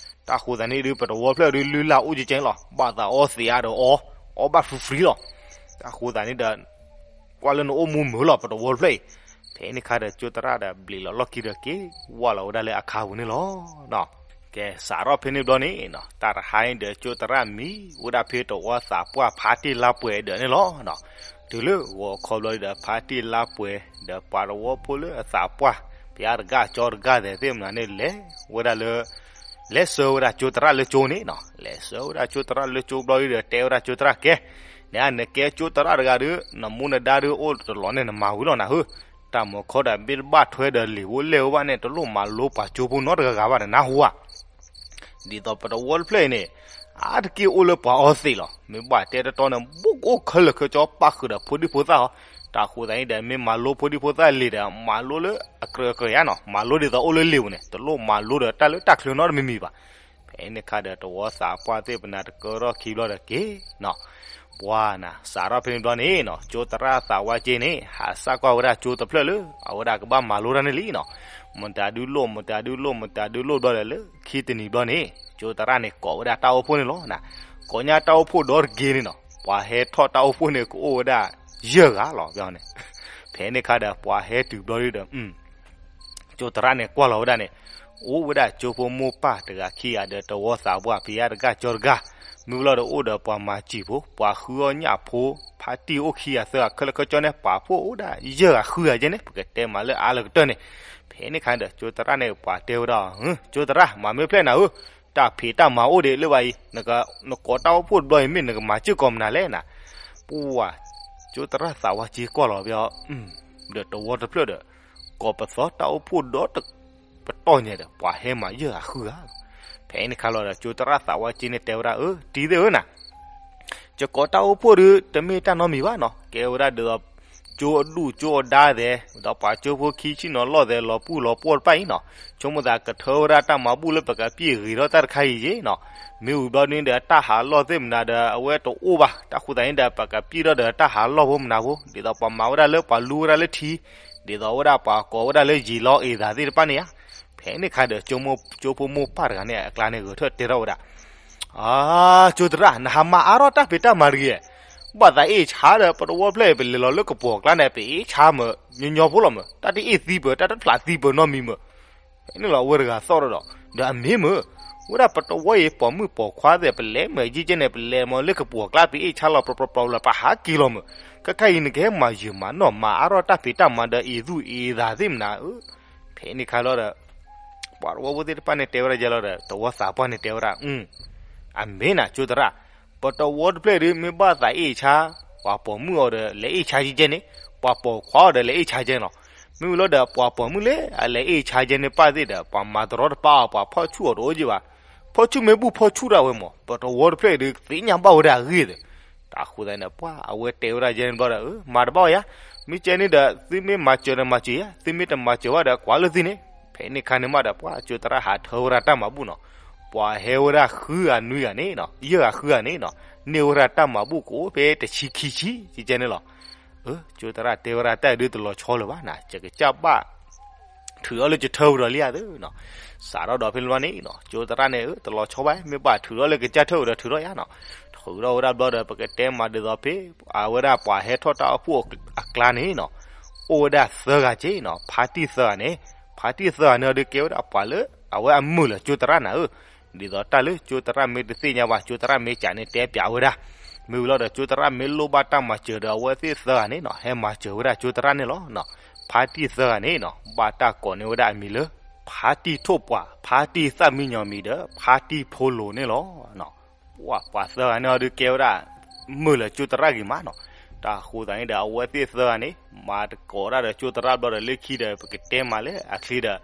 တၢ်ဃိသးန့ၣ်ဒုးပတဝီဖျၢၣ်ဒုးလုၢ်လၢ်အိၣ်ကဲကဲလီၤ, ဘၣ်သးအီသံးအါဒီးအီ, အီဘၣ် free free လီၤ, တၢ်ဃိသးန့ၣ်ဒီး ကွၢ်လၢနအိၣ်မူမုာ်လီၤ ပတဝီတဖျၢၣ်အံၤ, ဖဲန့ၣ်အခါဒီးကၠိသရၣ်ဒီးဘျံးလီၤလီၢ်ခံဒီးက့ၤဝဲလီၤဝဲဒၣ်လၢအခါပူၤန့ၣ်လီၤ. ကဲ စးထီၣ်ဖဲန့ၣ်ဘျီန့ၣ်နီၤ တၢ်တဟါအံၤဒီးကၠိသရၣ်မံဝဲဒၣ်ဖဲတဝီသးပှၢ်ဖါတံၢ်လါပှဲၤဒီးန့ၣ်လီၤ. တုၤလၢဂီၤခီဘျီဒီးဖါတံၢ်လါပှဲၤဒီးပှၤတဝီဖိလၢအသးပှၢ် ဖဲအါတဂၤကၠီတဂၤသဲးသ့ၣ်မနုၤန့ၣ် လဲၤဝဲဒၣ်လၢ လဲၤဆှၢဝဲဒၣ်ကၠိသရၣ်လၢကၠိန့ၣ်နီၤ, လဲၤဆှၢဝဲဒၣ်ကၠိသရၣ်လၢကၠိဘျီဒီးတဲဝဲဒၣ်ကၠိသရၣ်ကဲ နနကဲကၠိသရၣ်တဂၤဒီး နမူနဒါဒီးအိၣ်တလီၤန့ၣ်နမၤဝံၤလီၤနၤဧၢ, တၢ်မၤခီဒီးမ့ၢ်တဘၣ်ထွဲဒီးလံာ်ဖိလဲၢ်ဖိဘၣ်န့ၣ် တလိၣ်မၤလိပှၤကၠိဖိနီတဂၤဂၤဘၣ်န့ၣ်နဟူဧါ. ဒ်သိးပတဝီတဖျၢၣ်အံၤန့ၣ် အါတက့ၢ်အိၣ်လၢပှၤအီသံးလီၤ. မ့ၢ်ဘၣ်တဲတတီန့ၣ် ဘူးကအိၣ်ခဲလၢာ်ခဲဆ့ပၣ်ဃုာ်ဒီးဖိဒံဖိသၣ်အီၤ, တၢ်ဃိသးန့ၣ်ဒီး မ့ၢ်မၤလိဖိဒံဖိသၣ်လံာ်ဒီး မၤလိလၢအကြၢးကြၢးဧါနီၤ, မၤလိဒ်သိးအိၣ်လၢလံာ်ပူၤန့ၣ် တလိၣ်မၤလိဒီးတၢ်လၢတၢ်ချၢနီတမံၤမံၤဘၣ်. ဖဲန့ၣ်အခါဒီး တဝီသးပှၢ်သ့ၣ်ပနၤတကၢထီၣ်ခံဘျီဒီးက့ၤနီၤ ပှၤနၤ စးထီၣ်ဖဲန့ၣ်ဘျီန့ၣ်နီၤ ကၠိသရၣ်သးဝါက့န့ၣ် ဟးစၢ်ကွၢ်ဝဲဒၣ်ကၠိတဖျၢၣ်လၢ အဝဲဒၣ်ကဘၣ်မၤလိတၢ်န့ၣ်လံနီၤ. မတၤဒုးလိၣ် မတၤဒုးလိၣ် မတၤဒုးလိၣ်ဘျီဒီး လၢခံတနံၤဘျီန့ၣ် ကၠိသရၣ်န့ၣ် ကိးဝဲဒၣ်တၢ်အိၣ်ဖှိၣ်န့ၣ်လီၤနၤ. ကိးညါတၢ်အိၣ်ဖှိၣ်ဒီတက့ၤန့ၣ်နီၤ ပှၤဟဲထီၣ်တၢ်အိၣ်ဖှိၣ်န့ၣ် ကအိၣ်ဝဲဒၣ်ယဲၢ်ဂၤလီၤ ပန့ၣ်. ဖဲန့ၣ်အခါဒီး ပှၤဟဲတုၤဘျီဒီး ကၠိသရၣ်န့ၣ် ကွၢ်လီၤဝဲဒၣ်န့ၣ် အိၣ်ဝဲဒၣ်ကၠိဖိမိၢ်ပၢ်တဂၤခံဂၤဒီး တဝီသးပှၢ်ဖံးယါတဂၤကၠီတဂၤ, မ့ၢ်ဝံၤလီၤဒီး အိၣ်ဒီးပှၤမၤစံာ်ဖိ ပှၤဃုအီၣ်ညၣ်ဖိ ဖါတံၢ်အိၣ်ခံဂၤသၢဂၤခဲလၢာ်ခဲဆ့န့ၣ် ပာ်ဖှိၣ်အိၣ်ဒၣ်ယဲၢ်ဂၤဃုဂၤကဲန့ၣ် ပကတဲမးလၢအါလၢကတၢၢ်န့ၣ်. ဖဲန့ၣ်အခါဒီး ကၠိသရၣ်န့ၣ် ပှၤတဲဝဲဒၣ် ကၠိသရၣ် မၤမ့ၢ်ဖျဲၣ်နၤဧၢ, တၢ်ဖံးတၢ်မၤအိၣ်ဒံးလၢၤဘၣ်အံၤ, နကိးတၢ်အိၣ်ဖှိၣ်တဘျီအံၤ မ့ၢ်နကမၤစ့ၢ်ကီးမနုၤလဲၣ်နၤ. ပှၤ ကၠိသရၣ်သးဝါက့ကွၢ်လီၤဘၣ် ဒီးတဝီတဖျၢၣ်ဒီး ကိးပသီတၢ်အိၣ်ဖှိၣ်ဒီး ပတီၢ်ညါဒီး ပှၤဟဲမၤယဲၢ်ဂၤဃုဂၤ. ဖဲန့ၣ်အခါလီၤဒီး ကၠိသရၣ်သးဝါက့န့ၣ်တဲဝဲဒၣ် အၢ တံၤသ့ၣ်ဧၢနၤ, ယကိးတၢ်အိၣ်ဖှိၣ်ဒီး တမ့ၢ်တၢ်နီတမံၤဘၣ်နီၤ, ကဲဝဲဒၣ်ဒ်သိး ကၠိအဒူၣ်ကၠိအဒါသဲး ဒီးပှၤကၠိဖိခံဆံနီၤလီၢ်သဲး လီၤပူၢ်လီၤပှီၢ်တဖၣ်အံၤနီၤ, ဆိကမိၣ်သးကထၢဝဲဒၣ်တၢ်မၤဘူၣ်လၢပကပျံၢ်ဂ့ၤထီၣ်တၢ်တခါအံၤယ့နီၤ. မ့ၢ်ဝံၤဘျီဒုန့ၣ်ဒီး တၢ်ဟးလီၢ်သ့ၣ်မနုၤဒီး အဝဲတအိၣ်ဘၣ်, တၢ်ဃိသးန့ၣ်ဒီး ပကပျံၢ်ထီၣ်ဒီးတၢ်ဟးလီၢ်ဖိမနုၤဖိ ဒ်သိးပှၤမၤဝဲဒၣ်လၢပှၤလူဝဲဒၣ်လၢထံ, ဒ်သိးဝဲဒၣ်ပှၤကိးဝဲဒၣ်လၢယံာ်လီၤအ့ၣ်သးသ့ၣ်တဖၣ်န့ၣ်ဧါ. ဖဲန့ၣ်အခါဒီး ကၠိဖိမိၢ်ပၢ်တဂၤန့ၣ် အကျါန့ၣ်ဂဲၤထၢၣ်တဲထီၣ်ဝဲဒၣ် အါ, ကၠိသရၣ် နဟးမၤအါထီၣ်တၢ်ဖံးတၢ်မၤတဂ့ၤ, ဘၣ်သးအ့ၣ်ဆါဒီး ပတဝီဖျၢၣ်အံၤ ပလဲၤလီၤလၢကပီၤကျါန့ၣ် ပအ့ၣ်ဆါမး ညီညီဖိလီၤမး, တၢ်တအ့ၣ်သံပၢၤ တၢ်တဖျးသံပၢၤနီတမံၤမး. ဖဲန့ၣ်လီၤ အဝဲတဂၤသီၣ်ထီၣ်ဒီး ဒီးအမ့ၢ်မး, ဝဲဒၣ်ပတဝီအံၤ ပိာ်မုၣ်ပိာ်ခွါသ့ၣ် ပလဲၤမးယံာ်ကဲန့ၣ် ပလဲၤမးလၢကပီၤကျါ ပအ့ၣ်ဆါလီၤ ပြီပြီပြီလီၤ ပဟးက့ၤလီၤမး, ခဲခါအံၤ နကဟဲမၤယၢၤမၤနီၢ် မၤအါထီၣ်တၢ်ဖံးတၢ်မၤဒီး အ့ၣ်သူၣ်အ့ၣ်သးသ့ၣ်မနၤဧၢ. ဖဲန့ၣ်ခါလီၤဒီး ပှၤတဝီဖိသ့ၣ်တဖၣ်န့ၣ်တဲဝဲဒၣ်ယဲလီၤဒီး တဝီသးပှၢ်န့ၣ်တဲဝဲဒၣ်, အမ့ၢ်နၤ ကၠိသရၣ်, ပတဝီတဖျၢၣ်ဒီး မ့ၢ်ဘၣ်သးအ့ၣ်ဆါ, ပှၤပိာ်မုၣ်အီၤဒီး လဲၤအ့ၣ်ဆါယံာ်ကဲန့ၣ်, ပှၤပိာ်ခွါအီၤဒီး လဲၤအ့ၣ်ဆါကဲနီၤ. မ့ၢ်ဝံၤလီၤဒီး ပှၤပိာ်မုၣ်လၢအလဲၤအ့ၣ်ဆါကဲန့ၣ် ပၢ်သ့ၣ်ဒီး ပှၤမၤတရီတပါအီၤ ပှၤဖီၣ်ဆူၣ်အီၤတအိၣ်က့ဘၣ်. ဖီၣ်ဆူၣ်မ့ၢ်ဘူၣ်ဖီၣ်ဆူၣ်ဒၣ်ဝဲမး, ပတဝီတဖျၢၣ်အံၤဒီး သ့ၣ်ညါဘၣ်ဝဲဒၣ်အဂ့ၢ်ဒီး တၢ်ဃိသတးန့ၣ် ပှၤအဝဲတဲဝဲဒၣ်ယဲန့ၣ်ဘျီဒီး အၢ မၤတဘၣ်ယၤ, မ့ၢ်ကဲန့ၣ်ဒီး သုမ့ၢ်မၤစၢၤဒီးမၤစၢၤယၤ, သုမ့ၢ်တမၤစၢၤဘၣ်ဒီးကွၢ်လၢသုန့ၣ်. ဖဲန့ၣ်ခါန့ၣ်မးဒီး ပှၤကၠိသရၣ်ဟးထၢဝဲဒၣ်တၢ်မၤဘူၣ်နီၤ, ပှၤဟဲဝဲဒၣ်ဃုဂၤနွံဂၤန့ၣ်နီၤ, ယဲၢ်ဂၤဃုဂၤန့ၣ်နီၤ, န့ၢ်ဝဲဒၣ်တၢ်မၤဘူၣ်ကအိၣ်ဖဲတဆံခံဆံ ကဲန့ၣ်လီၤ. အၢ ကၠိသရၣ်တဲဝဲဒၣ် တၢ်အံၤဒုးတလီၤဆီလၢၤဘၣ်နၤ, ယကစၢ်ဘၣ် ထုးထီၣ်လၢကထၢဝံၤဒီးလံဧါသ့နီၤ. စးထီၣ်ဒီးဖဲန့ၣ်ဘျီန့ၣ်နီၤ, ကၠိသရၣ်န့ၣ် အၢ တလီၤဆီဘၣ်, မ့ၢ်ဘၣ်ထုးထီၣ်လၢကစၢ်ထၢဝံၤဒီးထုးထီၣ်ယါနီၤ. ထုးထီၣ်ဝဲဒၣ်ဘျီဒီး ပကတဲမးဒ်သိးဖဲ အဝဲဒၣ်ပှၤဟဲထီၣ်တၢ်အိၣ်ဖှိၣ်အကျါန့ၣ်နီၤ, အိၣ်ဝဲဒၣ်သၢဂၤက့နီၤ, ဖါတံၢ်သၢဂၤန့ၣ်, ဖါတံၢ်သၢဂၤန့ၣ်ဒီးကဲဝဲဒၣ်ပှၤလၢ အဝဲအမုာ်လၢကၠိသရၣ်နၤဧၢ, ဒ်သိးတၢ်လၢကၠိသရၣ်မ့ၢ်တသ့ၣ်ညါဘၣ် ကၠိသရၣ်မ့ၢ်ကးန့ၣ်တဲပၠးဝဲဒၣ်. မ့ၢ်ဝံၤလီၤဒီး ကၠိသရၣ်မ့ၢ်လိၣ်ဘၣ်တၢ်မၤစၢၤဒီး အဝဲသ့ၣ်သၢဂၤန့ၣ်နီၤ ဟဲမၤစၢၤဝဲဒၣ်ကၠိသရၣ်န့ၣ်လီၤ. ဖါတံၢ်သၢဂၤန့ၣ်နီၤ ဘၣ်တၢ်ကိးန့ၢ်ဝဲဒၣ်အမံၤလၢ ဖါတံၢ်ထိၣ်ပှၢ်, ဖါတံၢ်သၣ်မံညီၤမံၤဒီး ဖါတံၢ်ဖိလိၤန့ၣ်လီၤ. ပှၤသၢဂၤန့ၣ်ဒီးကဲဝဲဒၣ် မုာ်လၢကၠိသရၣ်ဂ့ၤမးနီၤ. တၢ်ဃိသတးန့ၣ်ဒီး အဝဲသ့ၣ်သၢဂၤန့ၣ် မၤတကိးဒၣ်ဒီးကၠိသရၣ်ဘျီဒီး လၢခံဒီး ပကတဲမးလၢအချ့ဒီး တ့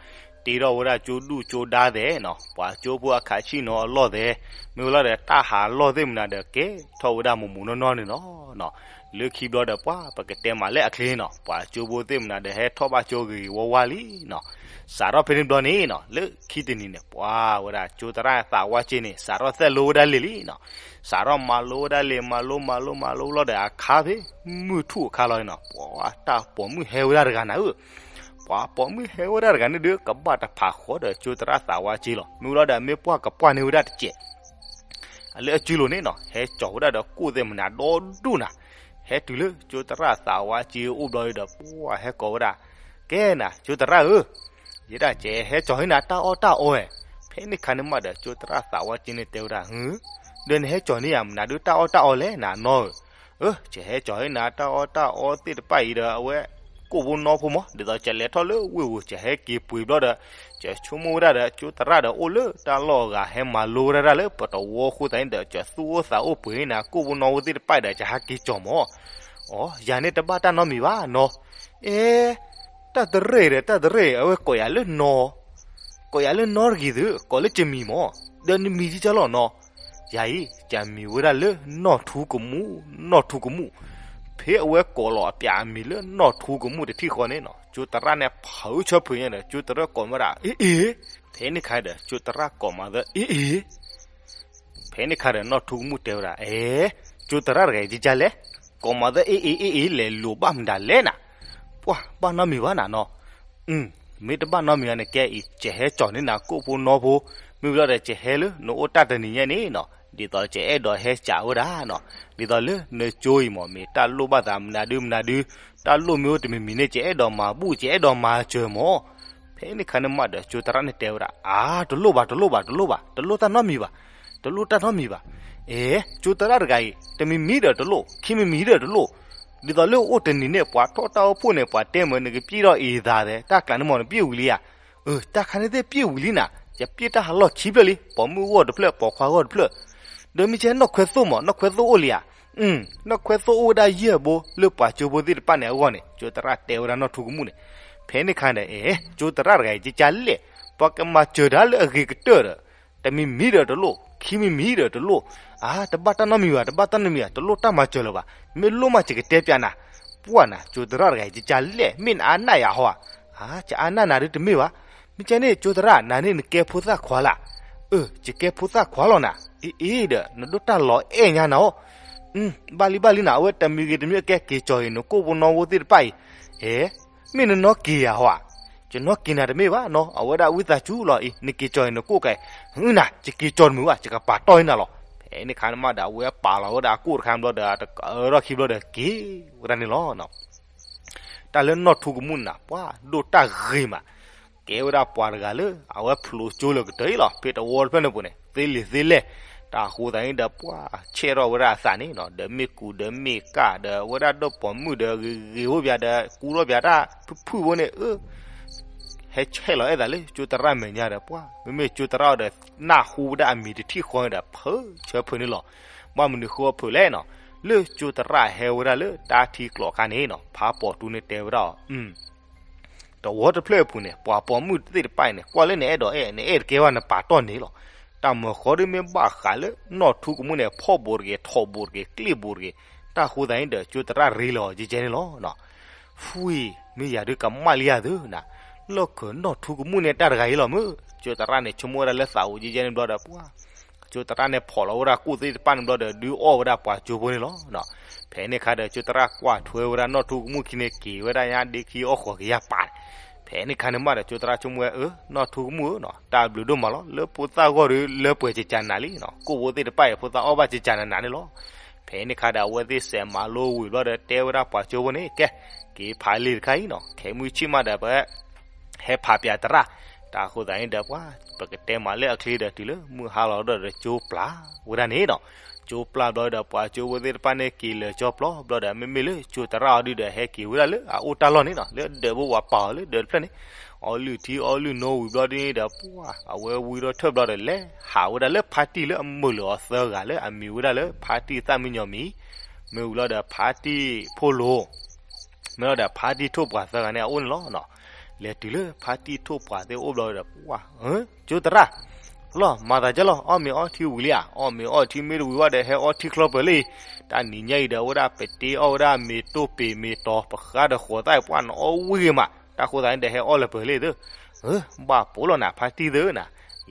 ထီၣ်ဝဲဒၣ်ကၠိဒူၣ်ကၠိဒါသဲးနီၤ, ပှၤကၠိဖိအခးဆံၣ်နီၤအလီၢ်သဲး, မ့ၢ်ဝံၤလီၤဒီး တၢ်ဟးလီၢ်သ့ၣ်မနုၤဒီး ကဲထီၣ်ဝဲဒၣ်မိၢ်မိၢ်နီၢ်နီၢ်န့ၣ်လီၤ. လၢခံဘျီဒီး ပှၤပကတဲမးလၢအချ့နီၤ, ပှၤကၠိဖိသ့ၣ်မနုၤဒီး ဟဲထီၣ်ဘၣ်ကၠိဂ့ၤဂ့ၤဝါဝါလံနီၤ. စးထီၣ်ဖဲန့ၣ်ဘျီန့ၣ်နီၤ, လၢခံတနံၤန့ၣ် ပှၤဝဲဒၣ်ကၠိသရၣ်သးဝါက့န့ၣ် စးထီၣ်သဲၣ်လိဝဲဒၣ်လံာ်လံနီၤ. စးထီၣ်မၤလိဝဲဒၣ်လံာ် မၤလိမၤလိမၤလိလီၤဒီး အခါဖဲမုၢ်ထူၣ်အခါလီၤန့ၣ်နီၤ, ပှၤတၢ်ပိာ်မုၣ်ဟဲဝဲဒၣ်တဂၤနၤဧၢ. ပှၤပိာ်မုၣ်ဟဲဝဲဒၣ်တဂၤန့ၣ်ဒီး ကဘၣ်တဖးဃီဒီးကၠိသရၣ်သးဝါက့လီၤ. မ့ၢ်ဝံၤလီၤဒီး မ့ၢ်ပှၢ်ကပှၢ်န့ၢ်ဝဲဒၣ်တစဲး လၢအစုလိၤန့ၣ်နီၤ, ဟဲကၠီၤဝဲဒၣ်ဒီးကိၣ်သ့ၣ်မနုၤဒီဒူၣ်နၤ, ဟဲတုၤလၢကၠိသရၣ်သးဝါက့အိၣ်ဘျီဒီး ပှၤဟဲကိးဝဲဒၣ်, ကဲနၤ ကၠိသရၣ်ဧၢ, ယဲဒၣ်ကဲဟဲကၠီၤန့ၢ်နၤတၢ်အီၣ်တၢ်အီဝဲ. ဖဲန့ၣ်ခါန့ၣ်မးဒီး ကၠိသရၣ်သးဝါက့န့ၣ်တဲဝဲဒၣ်, ဒီးနဟဲကၠီၤန့ၢ်ယၤမနုၤဒီး တၢ်အီၣ်တၢ်အီလဲၣ်နၤနီၤဧၢ. အၢ ယဟဲကၠီၤန့ၢ်နၤတၢ်အီၣ်တၢ်အီသ့ၣ်တဖၣ်အံၤဒီး အဝဲ ကိၣ်ဖိနီဖိမး, ဒ်သိးယလဲၤထီၣ်လၢဝ့ၢ်ပူၤ ယဟဲက့ၤပှ့ၤဘျီဒီး ယဆိကမိၣ်ဝဲဒၣ်ဒီး ကၠိသရၣ်ဒီးအိၣ်လၢတၢ်လီၢ်အဂၤ ဟဲမၤလိဝဲဒၣ်လၢပတဝီအဃိသတးန့ၣ်ဒီး ယသူၣ်အိၣ်သးအိၣ်ပှ့ၤန့ၢ်နၤ ကိၣ်ဖိနီဖိသ့ၣ်တဖၣ်အံၤဒီး ယဟဲက့ၤကၠီၤမး. အိ ယၤန့ၣ်တဘၣ်တၢ်နီတမံၤဘၣ်နီၤ. အဲ တၢ်တရ့ၣ်ဒီး တၢ်တရ့ၣ် အဝဲကိးယၤလၢနီၤ, ကိးယၤလၢနီတဂ့ၤသု, ကိးလၢယမံၤမး, ဒီးနမံၤကကၢ်လီၤနီၤ. ယၤအံၤ ယမံၤဝဲဒၣ်လၢနီၢ်ထူကမူၣ်, နီၢ်ထူကမူၣ်. ဖဲအဝဲကိးလီၤအပျးအမံၤလၢနီၢ်ထူကမူၣ်တထံၣ်ဃီန့ၣ်နီၤ, ကၠိသရၣ်န့ၣ် ဖုးဆၢဖုးညါဒီး ကၠိသရၣ်ကိးမးဒၣ် အ့ၣ်အ့ၣ်. ဖဲန့ၣ်ခါဒီး ကၠိသရၣ်ကိးမးသၢ အ့ၣ်အ့ၣ်. ဖဲန့ၣ်ခါဒီး နီၢ်ထူကမူၣ်တဲဝဲဒၣ်, အဲ ကၠိသရၣ်တဂၤအံၤကကၢ်လဲၣ်, ကိးမးသၢ အ့ၣ်အ့ၣ်အ့ၣ်အ့ၣ် လဲၤလိာ်ဘၣ်မတၤလဲၣ်နၤ. ပှၤဘၣ်နီတမံၤဘၣ်နၤနီၤ. မ့ၢ်တဘၣ်နီတမံၤဘၣ်န့ၣ် ကဲအံၤ ယဟဲကၠီၤန့ၢ်နၤကိၣ်ဖိနီဖိ, မ့ၢ်ဝံၤလီၤဒီး ယဟဲလၢနအိၣ်တၢ်တနံၤညါန့ၣ်နီၤ, ဒ်သိးယအဲၣ်ဒိးဟဲစံးဝဲဒၣ်နီၤ, ဒ်သိးလၢနကၠိအံၤမး မ့ၢ်တၢ်လိၣ်ဘၣ်သးမနုၤဒုမနုၤဒု, တၢ်လိၣ်မ့ၢ်အိၣ်တမံၤမံၤန့ၣ် ယအဲၣ်ဒိးမၤဘူၣ် ယအဲၣ်ဒိးမၤစၢၤမး. ဖဲန့ၣ်ခါန့ၣ်မးဒီး ကၠိသရၣ်န့ၣ်တဲဝဲဒၣ်, အါ တလိၣ်ဘၣ် တလိၣ်ဘၣ် တလိၣ်ဘၣ် တလိၣ်တၢ်နီတမံၤဘၣ်, တလိၣ်တၢ်နီတမံၤဘၣ်. အဲ ကၠိသရၣ်တဂၤအံၤ တမံၤမံၤဒီးတလိၣ်, ခံမံၤမံၤဒီးတလိၣ်, ဒ်သိးလၢအိၣ်တနံၤန့ၣ် ပှၤထီၣ်တၢ်အိၣ်ဖှိၣ်န့ၣ် ပှၤတဲမ့ၢ်နကပျဲၢ်ထီၣ်အံၤသးသဲး တၢ်ကျးန့ၣ်မး နပျဲၢ်ဝံၤလံဧါ. အၢ တၢ်ခါန့ၣ်သ့ၣ်ပျဲၢ်ဝံၤလံနၤ, ယပျဲၢ်တၢ်ဟးလီၢ်ခံဖျၢၣ်လံ, ပိာ်မုၣ်ဂီၢ်တဖျၢၣ် ပိာ်ခွါဂီၢ်တဖျၢၣ်, ဒီးမ့ၢ်ကဲနီၢ်ခွဲသိၣ်မး နီၢ်ခွဲသိၣ်အိၣ်လံဧါ. နီၢ်ခွဲသိၣ်အိၣ်ဝဲဒၣ်ယဲၢ်ဘိ လၢပှၤကၠိဖိသ့ၣ်တဖၣ်န့ၣ်အဂီၢ်န့ၣ် ကၠိသရၣ်တဲဝဲဒၣ်နီၢ်ထူကမူၣ်န့ၣ်. ဖဲန့ၣ်ခါဒီး အဲ ကၠိသရၣ်တဂၤအံၤ ကကၢ်လဲၣ်, ပှၤကမၤစၢၤတၢ်လၢအဂ့ၤကတၢၢ်ဒီး တမံၤမံၤဒီးတလိၣ်, ခံမံၤမံၤဒီးတလိၣ်, အါ တဘၣ်တၢ်နီတမံၤဘၣ်, တဘၣ်တၢ်နီတမံၤဘၣ်, တလိၣ်တၢ်မၤစၢၤလၢၤဘၣ်, မ့ၢ်လိၣ်မး ယကတဲပျးနၤ. ပှၢ်နၤ ကၠိသရၣ်တဂၤအံၤ ကကၢ်လဲၣ်, မ့ၢ်နအါနၢ်ယၤဟီဧါ. အါ ယအါနၢ်နၤဒုတမ့ၢ်ဘၣ်. မ့ၢ်ကဲန့ၣ် ကၠိသရၣ် နၤန့ၣ်နကဲဖိသၣ်ခွါလၢ်. အၢ ယကဲဖိသၣ်ခွါလီၤနၤ. အ့ၣ်အ့ၣ်ဒီး နဒိၣ်တၢ်လီၤအဲၣ်ညါနၤအိၣ်. ဘၣ်လံဘၣ်လံနၤ, အဝဲတမံၤဂ့ၤတမံၤကဲ က့ၤကၠီၤအံၤ နကိၣ်ဖိနီဖိသ့ၣ်တဖၣ်အံၤ. အဲ မ့ၢ်နနီၢ်က့ၤယၤဟီဧါ. ယနီၢ်က့ၤနၤတမ့ၢ်ဘၣ်နီၤ, အဝဲဒၣ်ဝံသးစူၤလီၤအံၤ နက့ၤကၠီၤအံၤနကိၣ်ကဲ, နၤ ယက့ၤကၠီၤတမုာ်ဘၣ် ယကပာ်တီၢ်အံၤနၤလီၤ. ဖဲန့ၣ်ခါန့ၣ်မးဒီး အဝဲပာ်လီၤဝဲဒၣ်အကိၣ်တခါဘျီဒီး တကးထီၣ်ခံဘျီဒီးက့ၤဝဲဒၣ်န့ၣ်လီၤ. တၢ်လၢနီၢ်ထူကမူၣ်န့ၣ် ပှၤဒိၣ်တၢ်ဂ့ၤမး, ကဲဝဲဒၣ်ပှၤတဂၤလၢ အဝဲဖျိကၠိလၢကတၢၢ်အံၤလီၤ. ဖဲတဝီတဖျၢၣ်န့ၣ်ပူၤန့ၣ် သ့လံာ်သ့လဲၢ်, တၢ်ဃိသတးန့ၣ်ဒီး ပှၤဆဲးထီၣ်ဝဲဒၣ်အသးန့ၣ်နီၤ, ဒီးမ့ၢ်ကူးဒီးမ့ၢ်ကၣ်ဒီး အဝဲဒၣ်ဒီးပိာ်မုၣ်ဒီးဂ့ၤဂ့ၤအိၣ်ပၠးဒီး ကူထီၣ်ပၠးတၢ်ဖုၣ်ဖုၣ်ဖိန့ၣ် အၢ ဟဲဆဲးလီၤအဲၣ်သးလၢကၠိသရၣ်မဲာ်ညါဒီး ပှၤ မ့မ့ၢ်ကၠိသရၣ်အီၤဒီး နၢ်ဟူဝဲဒၣ်အမံၤတထံၣ်ဃီန့ၣ်ဒီး ဖုးဆၢဖုးန့ၣ်လီၤ. ဘၣ်မနုၤဃိဖုးလဲၣ်နီၤ, လၢကၠိသရၣ်ဟဲဝဲဒၣ်လၢတၢ်ထံကျိၤအခါန့ၣ်နီၤ, ဖးပိာ်တူန့ၣ်တဲဝဲဒၣ်အီၤ တဝီတဖျၢၣ်အပူၤန့ၣ် ပှၤပိာ်မုၣ်သ့ၣ်တဖၣ်အံၤန့ၣ် ကွၢ်လၢနအဲၣ်ဒိးအဲၣ် နအဲၣ်တကဲဘၣ် နပာ်တီၢ်န့ၣ်လီၤ. တၢ် တၢ်မၢဃီဒုးမ့ၢ်ဘၣ်ဃးလၢနီၢ်ထူကမူၣ်န့ၣ် ဖီၣ်ဘူးတဂ့ၤ ထိးဘူးတဂ့ၤ ကျ့ၣ်ဘူးတဂ့ၤ, တၢ်ဃိသတးန့ၣ်ဒီး ကၠိသရၣ်ရ့လီၤကဲကဲန့ၣ်လီၤ. ဖှံ, မ့ၢ်ယၤဒုးကမၣ်လံယၤသုနၤ, လီၢ်ခၢၣ်နီၢ်ထူကမူၣ်န့ၣ်တၢ်တဂၤအံၤလီၤမုၢ်, ကၠိသရၣ်န့ၣ် ဆိကမိၣ်ဝဲဒၣ်လၢသးအိၣ်ကဲကဲန့ၣ်ဘျီဒီး ပှၤ ကၠိသရၣ်န့ၣ်ဖီၣ်လီၤဝဲဒၣ်ကိၣ်သ့ၣ်တဖၣ်န့ၣ်ဘျီဒီး ဒုးအီၣ်ဝဲဒၣ်ပှၤကၠိဖိန့ၣ်လီၤ. ဖဲန့ၣ်ခါဒီး ကၠိသရၣ်ကွၢ်ထွဲဝဲဒၣ်နီၢ်ထူကမူၣ်ခံန့ၣ် က့ၤဝဲဒၣ်ညါဒ့ခံအီၣ်ဃီၤကယၤပာ်န့ၣ်, ဖဲန့ၣ်ခါန့ၣ်မးဒီး ကၠိသရၣ်ဆိကမိၣ်ဝဲ အၢ နီၢ်ထူကမူၣ်ဧၢနီၤ, တၢ်ဘျုးဒိၣ်မးလီၤ လၢဖိသၣ်ဂီၢ်ဒီးလၢပှဲၤကကနၤလံနီၤ, ကိၣ်ဖိသ့ၣ်တဖၣ်အံၤ ဖိသၣ်အီၣ်ဘၣ်ကကနၤနၤန့ၣ်လီၤ. ဖဲန့ၣ်ခါဒီး အဝဲသ့ၣ်စဲးမၤလိဝံၤဘျီဒီး တဲဝဲဒၣ်ပှၤကၠိဖိန့ၣ် ကဲ က့ၤဖးလံာ်တခါအံၤနီၤ, ခဲမုၢ်ဆ့ၣ်မးဒီး ပ ဟဲဖးပၠးသရၣ်, တၢ်ဃိသတးန့ၣ်ဒီး ပှၤ ပကတဲမးလၢအချ့ဒီးတုၤလၢမုၢ်ဟါလီၤဒီး ကၠိပျၢ်ဝဲဒၣ်န့ၣ်နီၤ, ကၠိပျၢ်ဘျီဒီး ပှၤကၠိဖိသ့ၣ်တဖၣ်န့ၣ်က့ၤလၢာ်ကၠိပျီဘျီဒီး မ့မ့ၢ်လၢကၠိသရၣ်အီၤဒုဒီး ဟဲက့ၤဝဲဒၣ်လၢအအိၣ်တၢ်လီၢ်န့ၣ်နီၤ, လၢဒၢးဘိဝဲပာ်အီၤလၢဒၢးတဖျၢၣ်န့ၣ်, အီလုၢ်ထံအီလုၢ်နိဝံၤဘျီဒ်န့ၣ်ဒီး ပှၤ အဝဲဝံထီၣ်ထၢၣ်ဘျီဒီး လဲၤဟးဝဲဒၣ်လၢဖါတံၢ်လၢအမုာ်လၢၤအီၤသၢဂၤလၢအမံၤဝဲဒၣ်လၢ ဖါတံၢ်သၣ်မံညီၤမံၤ, မ့ၢ်ဝံၤလီၤဒီး ဖါတံၢ်ဖိလိၤ မ့ၢ်လီၤဒီး ဖါတံၢ်ထိၣ်ပှၢ်သၢဂၤန့ၣ် အအိၣ်န့ၣ်လီၤနီၤ. လဲၤတုၤလၢဖါတံၢ်ထိၣ်ပှၢ်သ့ၣ်အိၣ်ဘျီဒီး ပှၤ ကၠိသရၣ် လီၤ မၤသးဒ်လဲၣ်, အီၣ်မ့ၤအီထံဝံၤလံဧါ, အီၣ်မ့ၤအီထံမ့ၢ်တဝံၤဘၣ်ဒီး ဟဲအီထံချီပၢၤလံ. တၢ်နံၤညါအံၤဒီး အဝဲဒၣ်ပတ့အီၣ်ဝဲဒၣ်မ့ၤတိၢ်ပ့ၤမ့ၤတီၤ ပဃါဒီးဃိးသၣ်အံၤ ပှၤနအီၣ်ဝံၣ်ဂ့ၤမး, တၢ်ဃိသတးန့ၣ်ဒီး ဟဲအီၣ်လၢပၢၤလံသု ဘၣ်ပိာ်လီၤနၤ ဖါတံၢ်သၢနၤ,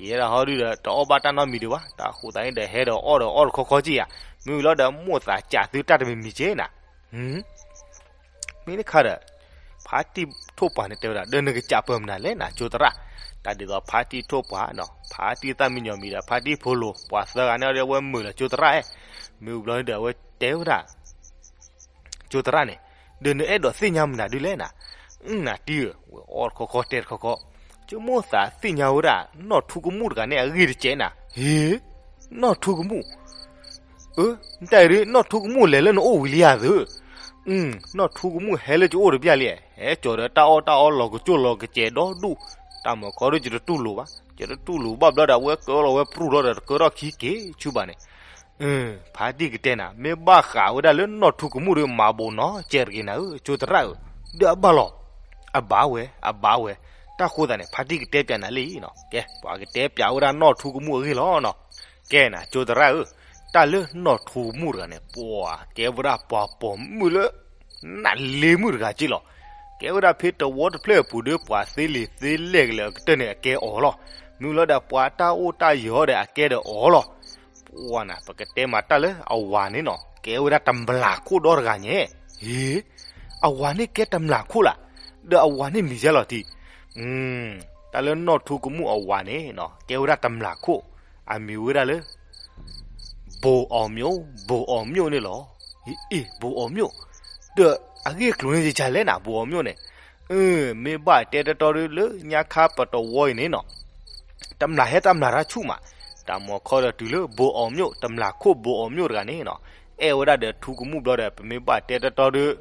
ယဲဒၣ်ဟီဒုဒီး တအီၣ်ဘၣ်တၢ်နီတမံၤဒံးဘၣ်, တၢ်ဃိသတးန့ၣ်ဒီး ဟဲဒီးအီၣ်ဒီးအီၣ်တခီခီက့ဧါ, မ့ၢ်ဝံၤလီၤဒီး မိၣ်သးစးသုတၢ်တမံၤမံၤက့နၤ. မ့ၢ်တခါဒီး ဖါတံၢ်ထိၣ်ပှၢ်န့ၣ်တဲဝဲဒၣ် ဒီးနကစးပၢၤမနုၤလဲၣ်နၤ ကၠိသရၣ်, တၢ်ဒ်သိးဖါတံၢ်ထိၣ်ပှၢ်နီၤ ဖါတံၢ်သၣ်မံညီၤမံၤဒီး ဖါတံၢ်ဖိလိၤ ပှၤသၢဂၤန့ၣ်ဒီး အဝဲမုာ်လၢကၠိသရၣ်, မ့ၢ်ဝံၤဘျီန့ၣ်ဒီး အဝဲတဲဝဲဒၣ် ကၠိသရၣ်န့ၣ်, ဒီးနအဲၣ်ဒိးသ့ၣ်ညါမနုၤဒ်လဲၣ်နၤ, နၤတံၢ်ဧၢ, ဝဲအီၣ်တခီခီတဲတခီခီ, ကမိၣ်သးသ့ၣ်ညါဝဲဒၣ် နီၢ်ထူကမူၣ်တဂၤန့ၣ်အဂ့ၢ်တကဲးနၤ, ဟ့, နီၢ်ထူကမူၣ်, အၢ, နတၢ်အံၤဒ် နီၢ်ထူကမူၣ်လဲၤလၢနအိၣ်ဝံၤလံဧါသု, နီၢ်ထူကမူၣ်ဟဲလၢကအိၣ်တဘျီလံ, ဟဲကၠီၤဒီးတၢ်အီၣ်တၢ်အီလီၤကစိၢ်လီၤကစဲးဒီဒူၣ်, တၢ်မၢခီဒ်ယတတူၢ်လိာ်ဘၣ်, ယတတူၢ်လိာ်ဘၣ်ဘျီဒီး အဝဲကၢလီၤဝဲပြူၢ်လီၤဒီး တကၢထီၣ်ခံက့ၤဆူဘၣ်န့ၣ် ဖါတံၢ်ကတဲနၤ မ့ၢ်ဘၣ်ဃးဝဲဒၣ်လၢနီၢ်ထူကမူၣ်ဒီး မၤဘိးနီၤစဲးတဂ့ၤနၤဧၢ ကၠိသရၣ်ဧၢ, ဒီးအဘၣ်လီၤ, အဘၣ်ဝဲ, အဘၣ်ဝဲ, တၢ်ဃိသတးန့ၣ် ဖါတံၢ်ကတဲပၠးနၤလံနီၤ, ကဲ ပှၤကတဲပၠးဝဲဒၣ်နီၢ်ထူကမူၣ်အဂ့ၢ်လီၤနီၤ, ကဲနၤ ကၠိသရၣ်ဧၢ, တၢ်လၢနီၢ်ထူကမူၣ်တဂၤန့ၣ် ပှၤကဲဝဲဒၣ်ပှၤပိာ်မုၣ်လၢ နးလ့မုၣ်တဂၤက့လီၤ, ကဲဝဲဒၣ်ဖဲတဝီတဖျၢၣ်အပူၤဒီး ပှၤသ့လံာ်သ့လဲၢ်ကလဲာ်အကတၢၢ်န့ၣ် အကဲအီၤလီၤ, မ့ၢ်လီၤဒီးပှၤတၢ်အိၣ်တၢ်ယၢၤဒီး အကဲဒီးအီၤလီၤ ပှၤနၤ ပကတဲမးတၢ်လၢအဝၤန့ၣ်နီၤ ကဲဝဲဒၣ်တမျၢ်ခိၣ်ဒီတဂၤညါ, ဟ့, အဝၤန့ၣ်ကဲတမျၢ်ခိၣ်လၢ, ဒီးအဝၤန့ၣ်မံၤယဲလီၤတံၢ်, တၢ်လၢနီၢ်ထူကမူၣ်အဝၤန့ၣ်နီၤ ကဲဝဲဒၣ်တမျၢ်ခိၣ်, အမံၤဝဲဒၣ်လၢ ဘိၤအီၤမျိး, ဘိၤအီၤမျိးန့ၣ်လီၤ, အ့ ဘိၤအီၤမျိး, ဒီးအဂ့ၢ်အကျိၤန့ၣ်ယကလဲၣ်နၤ ဘိၤအီၤမျိးန့ၣ် မ့ၢ်ဘၣ်တဲတတီဒီး လၢညါခါပတဝီအံၤန့ၣ်နီၤ, တမျၢ်ဟဲတမျၢ်တၢ်ဆူၣ်မး, တၢ်မီၤခီဒီးတုၤလၢဘိၤအီၤမျိး တမျၢ်ခိၣ်ဘိၤအီၤမျိးတဂၤန့ၣ်နီၤ, အဲၣ်ဝဲဒၣ်ဒီးထူကမူၣ်ဘျီဒီး ပမ့ၢ်ဘၣ်တဲတတီဒီး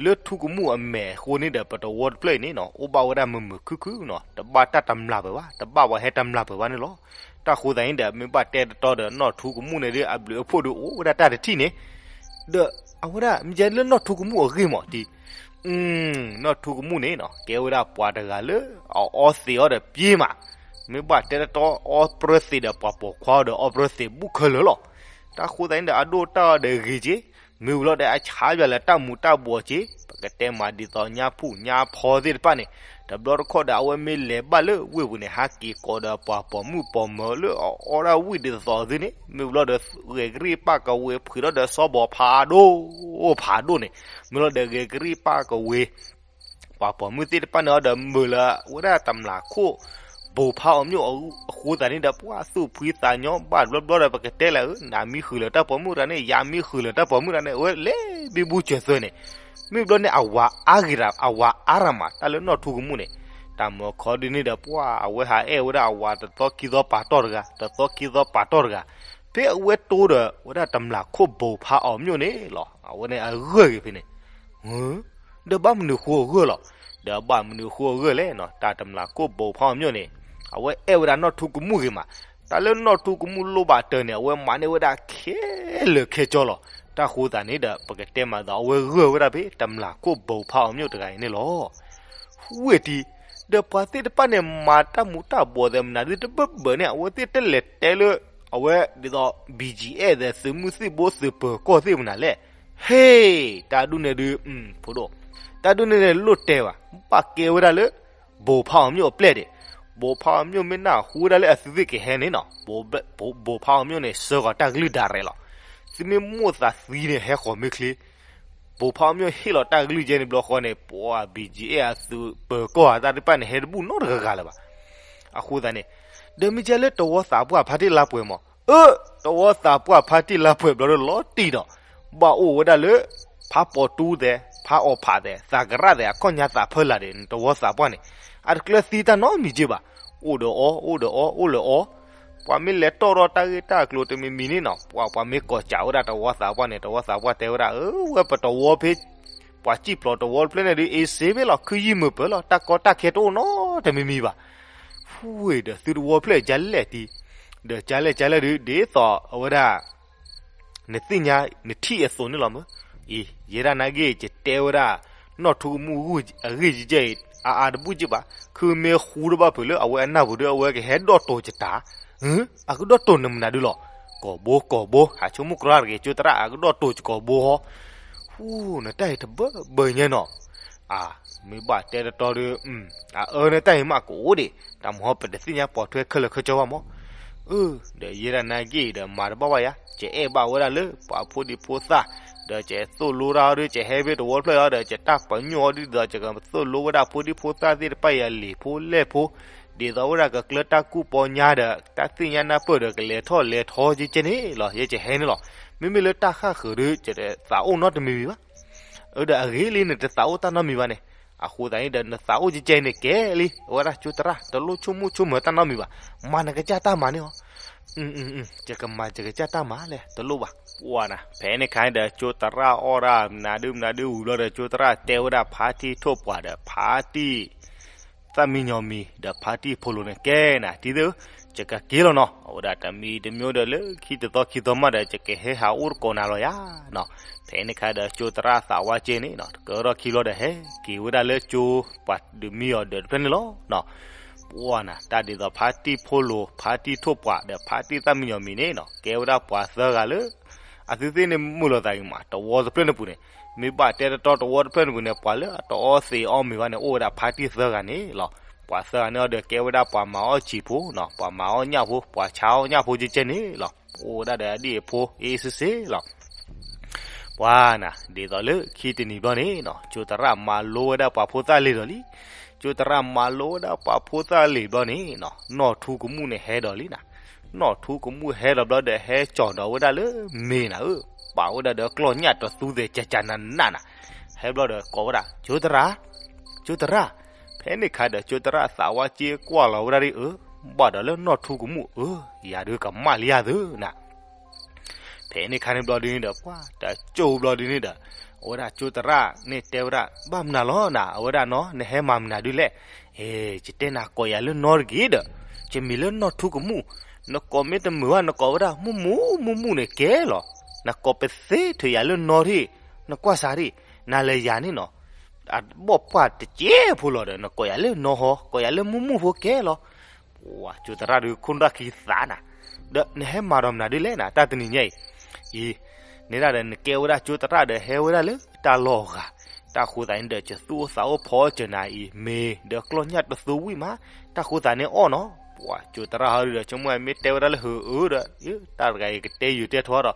လၢထူကမူၣ်အမဲာ်အဃိန့ၣ်ဒီး ပတဝီတဖျၢၣ်အံၤန့ၣ်နီၤ အိၣ်ဘၣ်ဝဲဒၣ်မုာ်မုာ်ခုၣ်ခုၣ်နီၤ တဘၣ်တၢ်တမျၢ်ပၢၢ်ဘၣ် တဘၣ်ပှၤဟဲတမျၢ်ပၢၢ်ဘၣ်န့ၣ်လီၤ. တၢ်ဃိသတးန့ၣ်ဒီး မ့ၢ်ဘၣ်တဲတတီဒီး နီၢ်ထူကမူၣ်န့ၣ်ဒီး အဘျုးအဖှိၣ်ဒီးအိၣ်ဝဲဒၣ်တၢ်တထံၣ်န့ၣ်, ဒီးအဝဲဒၣ်မ့ၢ်ကဲလၢနီၢ်ထူကမူၣ်အဂ့ၢ်မးတံၢ် နီၢ်ထူကမူၣ်န့ၣ်နီၤ ကဲဝဲဒၣ်ပှၤတဂၤလၢ အအီသံးအီၤဒီးပျ့ၤမး, မ့ၢ်ဘၣ်တဲတတီ အီပြၢသံးဒီးပှၤပိာ်ခွါအီၤဒီး အီပြၢသံးဘူးခဲလၢာ်လီၤ. တၢ်ဃိသတးန့ၣ်ဒီး အဒိၣ်တၢ်အီၤဒီးဂ့ၤက့ၤ, မ့ၢ်ဝံၤလီၤဒီး အဆါယွၤလၢတၢ်မူၤတၢ်ဘှီးက့ၤ, ပကတဲမးဒ်သိးညါဖူၣ်ညါဖီသ့ၣ်တဖၣ်န့ၣ်, တဘျီတခီၣ်ဒီး အဝဲမ့ၢ်လဲၤဘၣ်လၢဝ့ၢ်ပူၤန့ၣ် ဟးက့ၤကိးဒီးပှၤပိာ်မုၣ်ပိာ်မၢၤလၢအအီဒၣ်ဝံၣ်ဒ်သိးသုန့ၣ်, မ့ၢ်ဝံၤလီၤဒီး ဂဲၤကရံၣ်ပာ်ကဝ့ၤဖှံးထီၣ်ဒီးစီၤဘီဖးဒိၣ်, ဖးဒိၣ်န့ၣ်, မ့ၢ်လီၤဒီးဂဲၤကရံၣ်ပာ်ကဝ့ၤ ပှၤပိာ်မုၣ်သ့ၣ်တဖၣ်န့ၣ်ဒီး မုာ်လၢဝဲဒၣ်တမျၢ်ခိၣ် ဘိၤဖးအီၤမျိးအဃိသတးန့ၣ်ဒီး ပှၤသူၣ်ဖှံသးညီဘၣ်တဘျီဘျီဒီး ပကတဲလဲၣ်ဧၢ, နမံဃုာ်လၢတၢ်ပိာ်မုၣ်တဂၤန့ၣ် ယမံဃုာ်လၢတၢ်ပိာ်မုၣ်တဂၤန့ၣ် အဝဲလဲၤဘံဘူစၢၤသွဲၣ်န့ၣ်, မ့ၢ်ဘျီန့ၣ် အဝၤအါဂ့ၤတၢ် အဝၤအါရၤမး တၢ်လၢနီၢ်ထူကမူၣ်န့ၣ်, တၢ်မီၤခီဒုန့ၣ်ဒီး ပှၤအဝဲဟးအဲၣ်ဝဲဒၣ်အဝၤတသီခံသီပာ်တီၢ်တဂၤ တသီခံသီပာ်တီၢ်တဂၤ, ဖဲအဝဲတိဒီးဝဲဒၣ်တမျၢ်ခိၣ်ဘိၤဖးအီၤမျိးန့ၣ်လီၤ. အဝဲန့ၣ်အဂၢၢ်ဂ့ၤဖဲန့ၣ် ဒီးဘၣ်မနုၤဃိအဂၢၢ်လီၤ. ဒီးဘၣ်မနုၤဃိအဂၢၢ်လဲၣ်နီၤ, တၢ်တမျၢ်ခိၣ်ဘိၤဖးအီၤမျိးန့ၣ်, အဝဲအဲၣ်ဝဲဒၣ်နီၢ်ထူကမူၣ်ဂ့ၤမး, တၢ်လၢနီၢ်ထူကမူၣ်လိၣ်ဘၣ်တၢ်န့ၣ် အဝဲမၤန့ၢ်ဝဲဒၣ်ခဲလၢာ်ခဲဆ့လီၤ. တၢ်ဃိသတးန့ၣ်ဒီး ပကတဲမးဒီး အဝဲဂၢၢ်ဝဲဒၣ်ဖဲ တမျၢ်ခိၣ်ဘိၤဖးအီၤမျိးတဂၤအံၤန့ၣ်လီၤ. ဝ့ၢ်တံၤ ဒီးပှၤသ့ၣ်တဖၣ်န့ၣ် မၤတၢ်မူၤတၢ်ဘှီးသဲးမနုၤဒုတဘၢဘၢန့ၣ် အဝဲသ့ၣ်တလဲၤတဲလၢ အဝဲဒ်သိး ဘံၣ်ကၠံၣ်အဲၣ်သဲး သုးမုၢ်သံၣ်ဘိသုးပၢၤကီၢ်သ့ၣ်မနုၤလဲၣ်. ဟ့ၣ် တၢ်ဒ်န့ၣ်ဒု ဖိဒိၣ်, တၢ်ဒ်န့ၣ်န့ၣ်လိၣ်တဲဘၣ်, ဘၣ်ကဲဝဲဒၣ်လၢ ဘိးဖးအီၤမျိၣ်အပျဲၢ်ဒံး. ဘိးဖးအီၤမျိၣ်မ့ၢ်နၢ်ဟူဝဲဒၣ်လၢအသုသ့ၣ်ကဟဲန့ၣ်နီၤ, ဘိးဖးအီၤမျိၣ်န့ၣ် ဆှၢဃီၤတၢ်ကလုၢ်ဒၣ်ရဲၣ်လီၤ. သုမ့ၢ်မိၣ်သးသံန့ၣ် ဟဲဃီၤမ့ၢ်ချ့ ဘိးဖးအီၤမျိၣ်ဟ့ၣ်လီၤတၢ်ကလုၢ်ကဲန့ၣ်ဘျီဃီန့ၣ် ပှၤ ဘံၣ်ကၠံၣ်အဲၣ် အသုးပၢၤကီၢ်အတၢ်သ့ၣ်တဖၣ်န့ၣ် ဟဲတဘူၣ်နီတဂၤဂၤလၢၤဘၣ်. အဃိသတးန့ၣ် ဒီးမ့ၢ်ကဲလၢတဝီသးပှၢ်ဖါတံၢ်လါပှဲၤမး, အၢ တဝီသးပှၢ်ဖါတံၢ်လါပှဲၤဘျီဒီးလီၤတံၢ်ဒီး ဘၣ်အိၣ်ဝဲဒၣ်လၢ ဖါပီၤတူသဲး ဖါအီၣ်ဖးသဲး သးကရၣ်သဲး အခီၣ်ညါသးဖၢလာ်ဒီး တဝီသးပှၢ်န့ၣ် အတကျၢၤသံတၢ်နီတမံၤက့ဘၣ်. အိၣ်ဒီးအီၤ အိၣ်ဒီးအီၤ အိၣ်လၢအီၤ, ပှၤမ့ၢ်လဲၤတီၣ်ထီၣ်တၢ်ဂ့ၢ်တၢ်ကျိၤတမံၤမံၤန့ၣ်နီၤ, ပှၤ ပှၤမ့ၢ်ကိးစးဝဲဒၣ်တဝီသးပှၢ်န့ၣ် တဝီသးပှၢ်တဲဝဲဒၣ် အၢ ဝဲပတဝီဖဲ ပှၤစံၣ်ဖျိးတဝီတဖျၢၣ်န့ၣ်ဒုး အ့စ့မ့ၢ်လီၤ ခုယံာ်မုာ်ပၢၤလီၤ တၢ်ကီတၢ်ခဲတအိၣ်နီတမံၤမံၤဘၣ်. ဖူဝ့ၢ်ဒီးသုတဝီဖျၢၣ်ကလဲၣ်တံၢ်, ဒီးကလဲၣ်ကလဲၣ်ဒုး ဒ်သိးအဝဲဒၣ် နသ့ၣ်ညါ နထံၣ်အသိးန့ၣ်လီၤမၢ်. အံၤ ယဲဒၣ်နာ်က့ ယတဲဝဲဒၣ် နီၢ်ထူကမူၣ်အဂ့ၢ်ယကဲအံၤ အါအါတဘူၣ်က့ဘၣ်. ခုမ့ၢ်ဃူတဘၣ်ဖုးလၢအဝဲအနၢ်ပူၤဒီး အဝဲကဟဲဒီးတိာ်ယတၢ်, အကဒီးတိာ်နမနုၤဒုလီၤ. ကိာ်ဘိ ကိာ်ဘိ ဟးဆိကမိၣ်ကြၢးတဂ့ၤ ကၠိသရၣ် အကဒီးတိာ်ယကိာ်ဘိဟီ. ဟူ နတၢ်အံၤတဘၢဘၢညါနီၤ. အ မ့ၢ်ဘၣ်တဲတတီဒီး အအၢ နတၢ်အံၤမးကအိၣ်ဒံး တၢ်မဟီပတသ့ၣ်ညါပိာ်ထွဲခဲလၢာ်ခဲဆ့ဘၣ်မး. အၢ ဒီးယဲဒၣ်နာ်က့ဒီး မၤတဘၣ်ဘၣ်ယၤ ကအဲၣ်ဘၣ်ဝဲဒၣ်လၢ ပှၤဖိဒံဖိသၣ်, ဒီးကသိၣ်လိတၢ်အီၤဒီး ကဟဲဖဲတဝီဖျၢၣ်အီၤဒီး ကတၢ်ပညိၣ်အီၤဒ်သိး ကကသိၣ်လိဝဲဒၣ်ဖိဒံဖိသၣ်သ့ၣ်တဖၣ်အံၤအလံာ်ဖိလဲၢ်ဖိ, ဒ်သိးဝဲဒၣ်ကကျၢၤတၢ်ကူၣ်ပီညါဒီး တၢ်သ့ၣ်ညါနၢ်ပၢၢ်ဒီး ကလဲၤထီၣ်လဲၤထီကဲကဲန့ၣ်လီၤ. ယဲကဟဲန့ၣ်လီၤ. မ့မ့ၢ်လၢတၢ်ဃၣ်ဃုာ်ဒီး ကသးအိၣ်နီတမံၤမံၤဘၣ်. အၢ ဒီးအဂ့ၤလံ နတသးအိၣ်တၢ်နီတမံၤဘၣ်န့ၣ်, အဃိသတးန့ၣ်ဒီးနသးအိၣ်ကဲကဲလံ အဝဲဒၣ်ကၠိသရၣ် တလိၣ်ဆိကမိၣ်ဆိကမးတၢ်နီတမံၤဘၣ်, မၤနကစၢ်တၢ်မၤန့ၣ်လီၤ. ယကမၤယကစၢ်တၢ်မၤလဲၣ် တလိၣ်ဘၣ်. ပှၤနၤ ဖဲန့ၣ်ခါဒီး ကၠိသရၣ်အီၣ်ဒၣ်မနုၤဒုမနုၤဒုဝံၤဘျီဒီး ကၠိသရၣ်တဲဝဲဒၣ်ဖါတံၢ်ထိၣ်ပှၢ်ဒီး ဖါတံၢ် သၣ်မံညီၤမံၤ ဒီးဖါတံၢ်ဖိလိၤန့ၣ် ကဲနၤ တံၤသ့ၣ်ဧၢ, ယကက့ၤလီၤနီၤ, အဝဲဒၣ်တမံၤတမံၤဒီး လၢခံတသီခံသီမးဒီး ယကဟဲဟးအိၣ်သကိးနၤလီၤယၤနီၤ. ဖဲန့ၣ်ခါဒီး ကၠိသရၣ်သးဝါကဲန့ၣ်နီၤ တကတီၢ်ခံဘျီဒီး ဟဲက့ၤဝဲဒၣ်လၢကၠိ ပှၤဒုးမံအီၤဒီးတဖျၢၣ်န့ၣ်လီၤ. ပှၤနၤ တၢ်ဒ်သိးဖါတံၢ်ဖိလိၤ ဖါတံၢ်ထိၣ်ပှၢ်ဒီး ဖါတံၢ်သၣ်မံညီၤမံၤန့ၣ်နီၤ ကဲဝဲဒၣ်ပှၤသၢဂၤလၢ အသုသ့ၣ်န့ၣ်မုာ်လိာ်သးဂ့ၤမး တဝီတဖျၢၣ်န့ၣ်ပူၤန့ၣ်, မ့ၢ်ဘၣ်တဲတတီတဝီတဖျၢၣ်န့ၣ်ပူၤန့ၣ် ပှၤလၢအတအီသံးအီမ့ၤဘၣ်န့ၣ် အိၣ်ဝဲဒၣ်ဖါတံၢ်သၢဂၤန့ၣ်လီၤ. ပှၤသၢဂၤန့ၣ်အီၤဒီး ကဲဝဲဒၣ်ပှၤမၤအီၣ်စံာ်ဖိနီၤ, ပှၤမၤအီၣ်ညၣ်ဖိ, ပှၤဆါအီၣ်ညၣ်ဖိကဲကဲန့ၣ်လီၤ. အိၣ်ဝဲဒၣ်ဒီးအဒံၣ်အဖိ အ့စ့စ့လီၤ. ပှၤနၤ ဒ်သိးလၢခံတနံၤဘျီန့ၣ်နီၤ ကၠိသရၣ်မၤလိဝဲဒၣ်ပှၤဖိသၣ်လံာ်ဒီးလံ. ကၠိသရၣ်မၤလိဝဲဒၣ်ပှၤဖိသၣ်လံာ်ဘျီန့ၣ်နီၤ နီၢ်ထူကမူၣ်န့ၣ်ဟဲဒီးလံနၤ. နီၢ်ထူကမူၣ်ဟဲဒီးဘျီဒီး ဟဲကၠီၤဒီးဝဲဒၣ်လၢမ့ၤနၤဧၢ, ပာ်ဝဲဒၣ်ဒီးကျီၢ်ညၣ်တသူသဲးကကနးနးနၤ. ဟဲဘျီဒီးကိးဝဲဒၣ် ကၠိသရၣ် ကၠိသရၣ်. ဖဲန့ၣ်ခါဒီး ကၠိသရၣ်သးဝါက့ကွၢ်လီၤဝဲဒၣ်ဒ်အၢ, ဘၣ်ဒီးလၢနီၢ်ထူကမူၣ်အၢ, ယၤဒုးကမၣ်လံယၤသုနၤ. ဖဲန့ၣ်ခါန့ၣ်ဘျီဒုန့ၣ်ဒီး ပှၤတကၠိဘျီဒုန့ၣ်ဒီး အဝဲဒၣ်ကၠိသရၣ်န့ၣ်တဲဝဲဒၣ် ဘၣ်မနုၤလီၤနၤ အဝဲဒၣ်နီၤ နဟဲမၤမနုၤဒုလဲၣ်. အဲ ယတဲနၤကိးယၤလၢနီတဂ့ၤဒီး ယမံၤလၢနီၢ်ထူကမူၣ်, နကိးမ့ၢ်တမုာ်ဘၣ် နကိးဝဲဒၣ်မူမူ မူမူန့ၣ်ကဲလီၤ. နကိးပသ့ထုးယၤလၢနီထံၣ် နကွၢ်စးထံၣ် နၤလၢယၤန့ၣ်နီၤ အဘီၣ်ပှၢ်တကဲဖိလီၤဒီး နကိးယၤလၢနီဟီ ကိးယၤလၢမူမူဖိကဲလီၤ. ပှၤကၠိသရၣ်ဒုးခိၣ်နၢ်ခံသးနၤ, ဒီးနဟဲမၤဒီးမနုၤဒုလဲၣ်နၤ တၢ်တနံၤညါအံၤ. အံၤ န့ၣ်ဒၣ်ဒီး နကဲဝဲဒၣ်ကၠိသရၣ်ဒီးဟဲဝဲဒၣ်လၢတၢ်လီၢ်အဂၤ, တၢ်ဃိသးန့ၣ်ဒီး ယသူၣ်အိၣ်သးအိၣ်ဖီအီၣ်စၢၤနၤအံၤ မ့ၤဒီးကျီၢ်ညၣ်တသူဝံၣ်မး, တၢ်ဃိသးန့ၣ်အီၣ်နီၤ. ပှၤကၠိသရၣ်ဟီဒုးဒီး ဆိကမိၣ်မ့ၢ်တဲဝဲဒၣ်လၢဟုအၢဒီး တၢ်တဂၤအံၤကတဲယုာ်တဲထီဒီး အၢ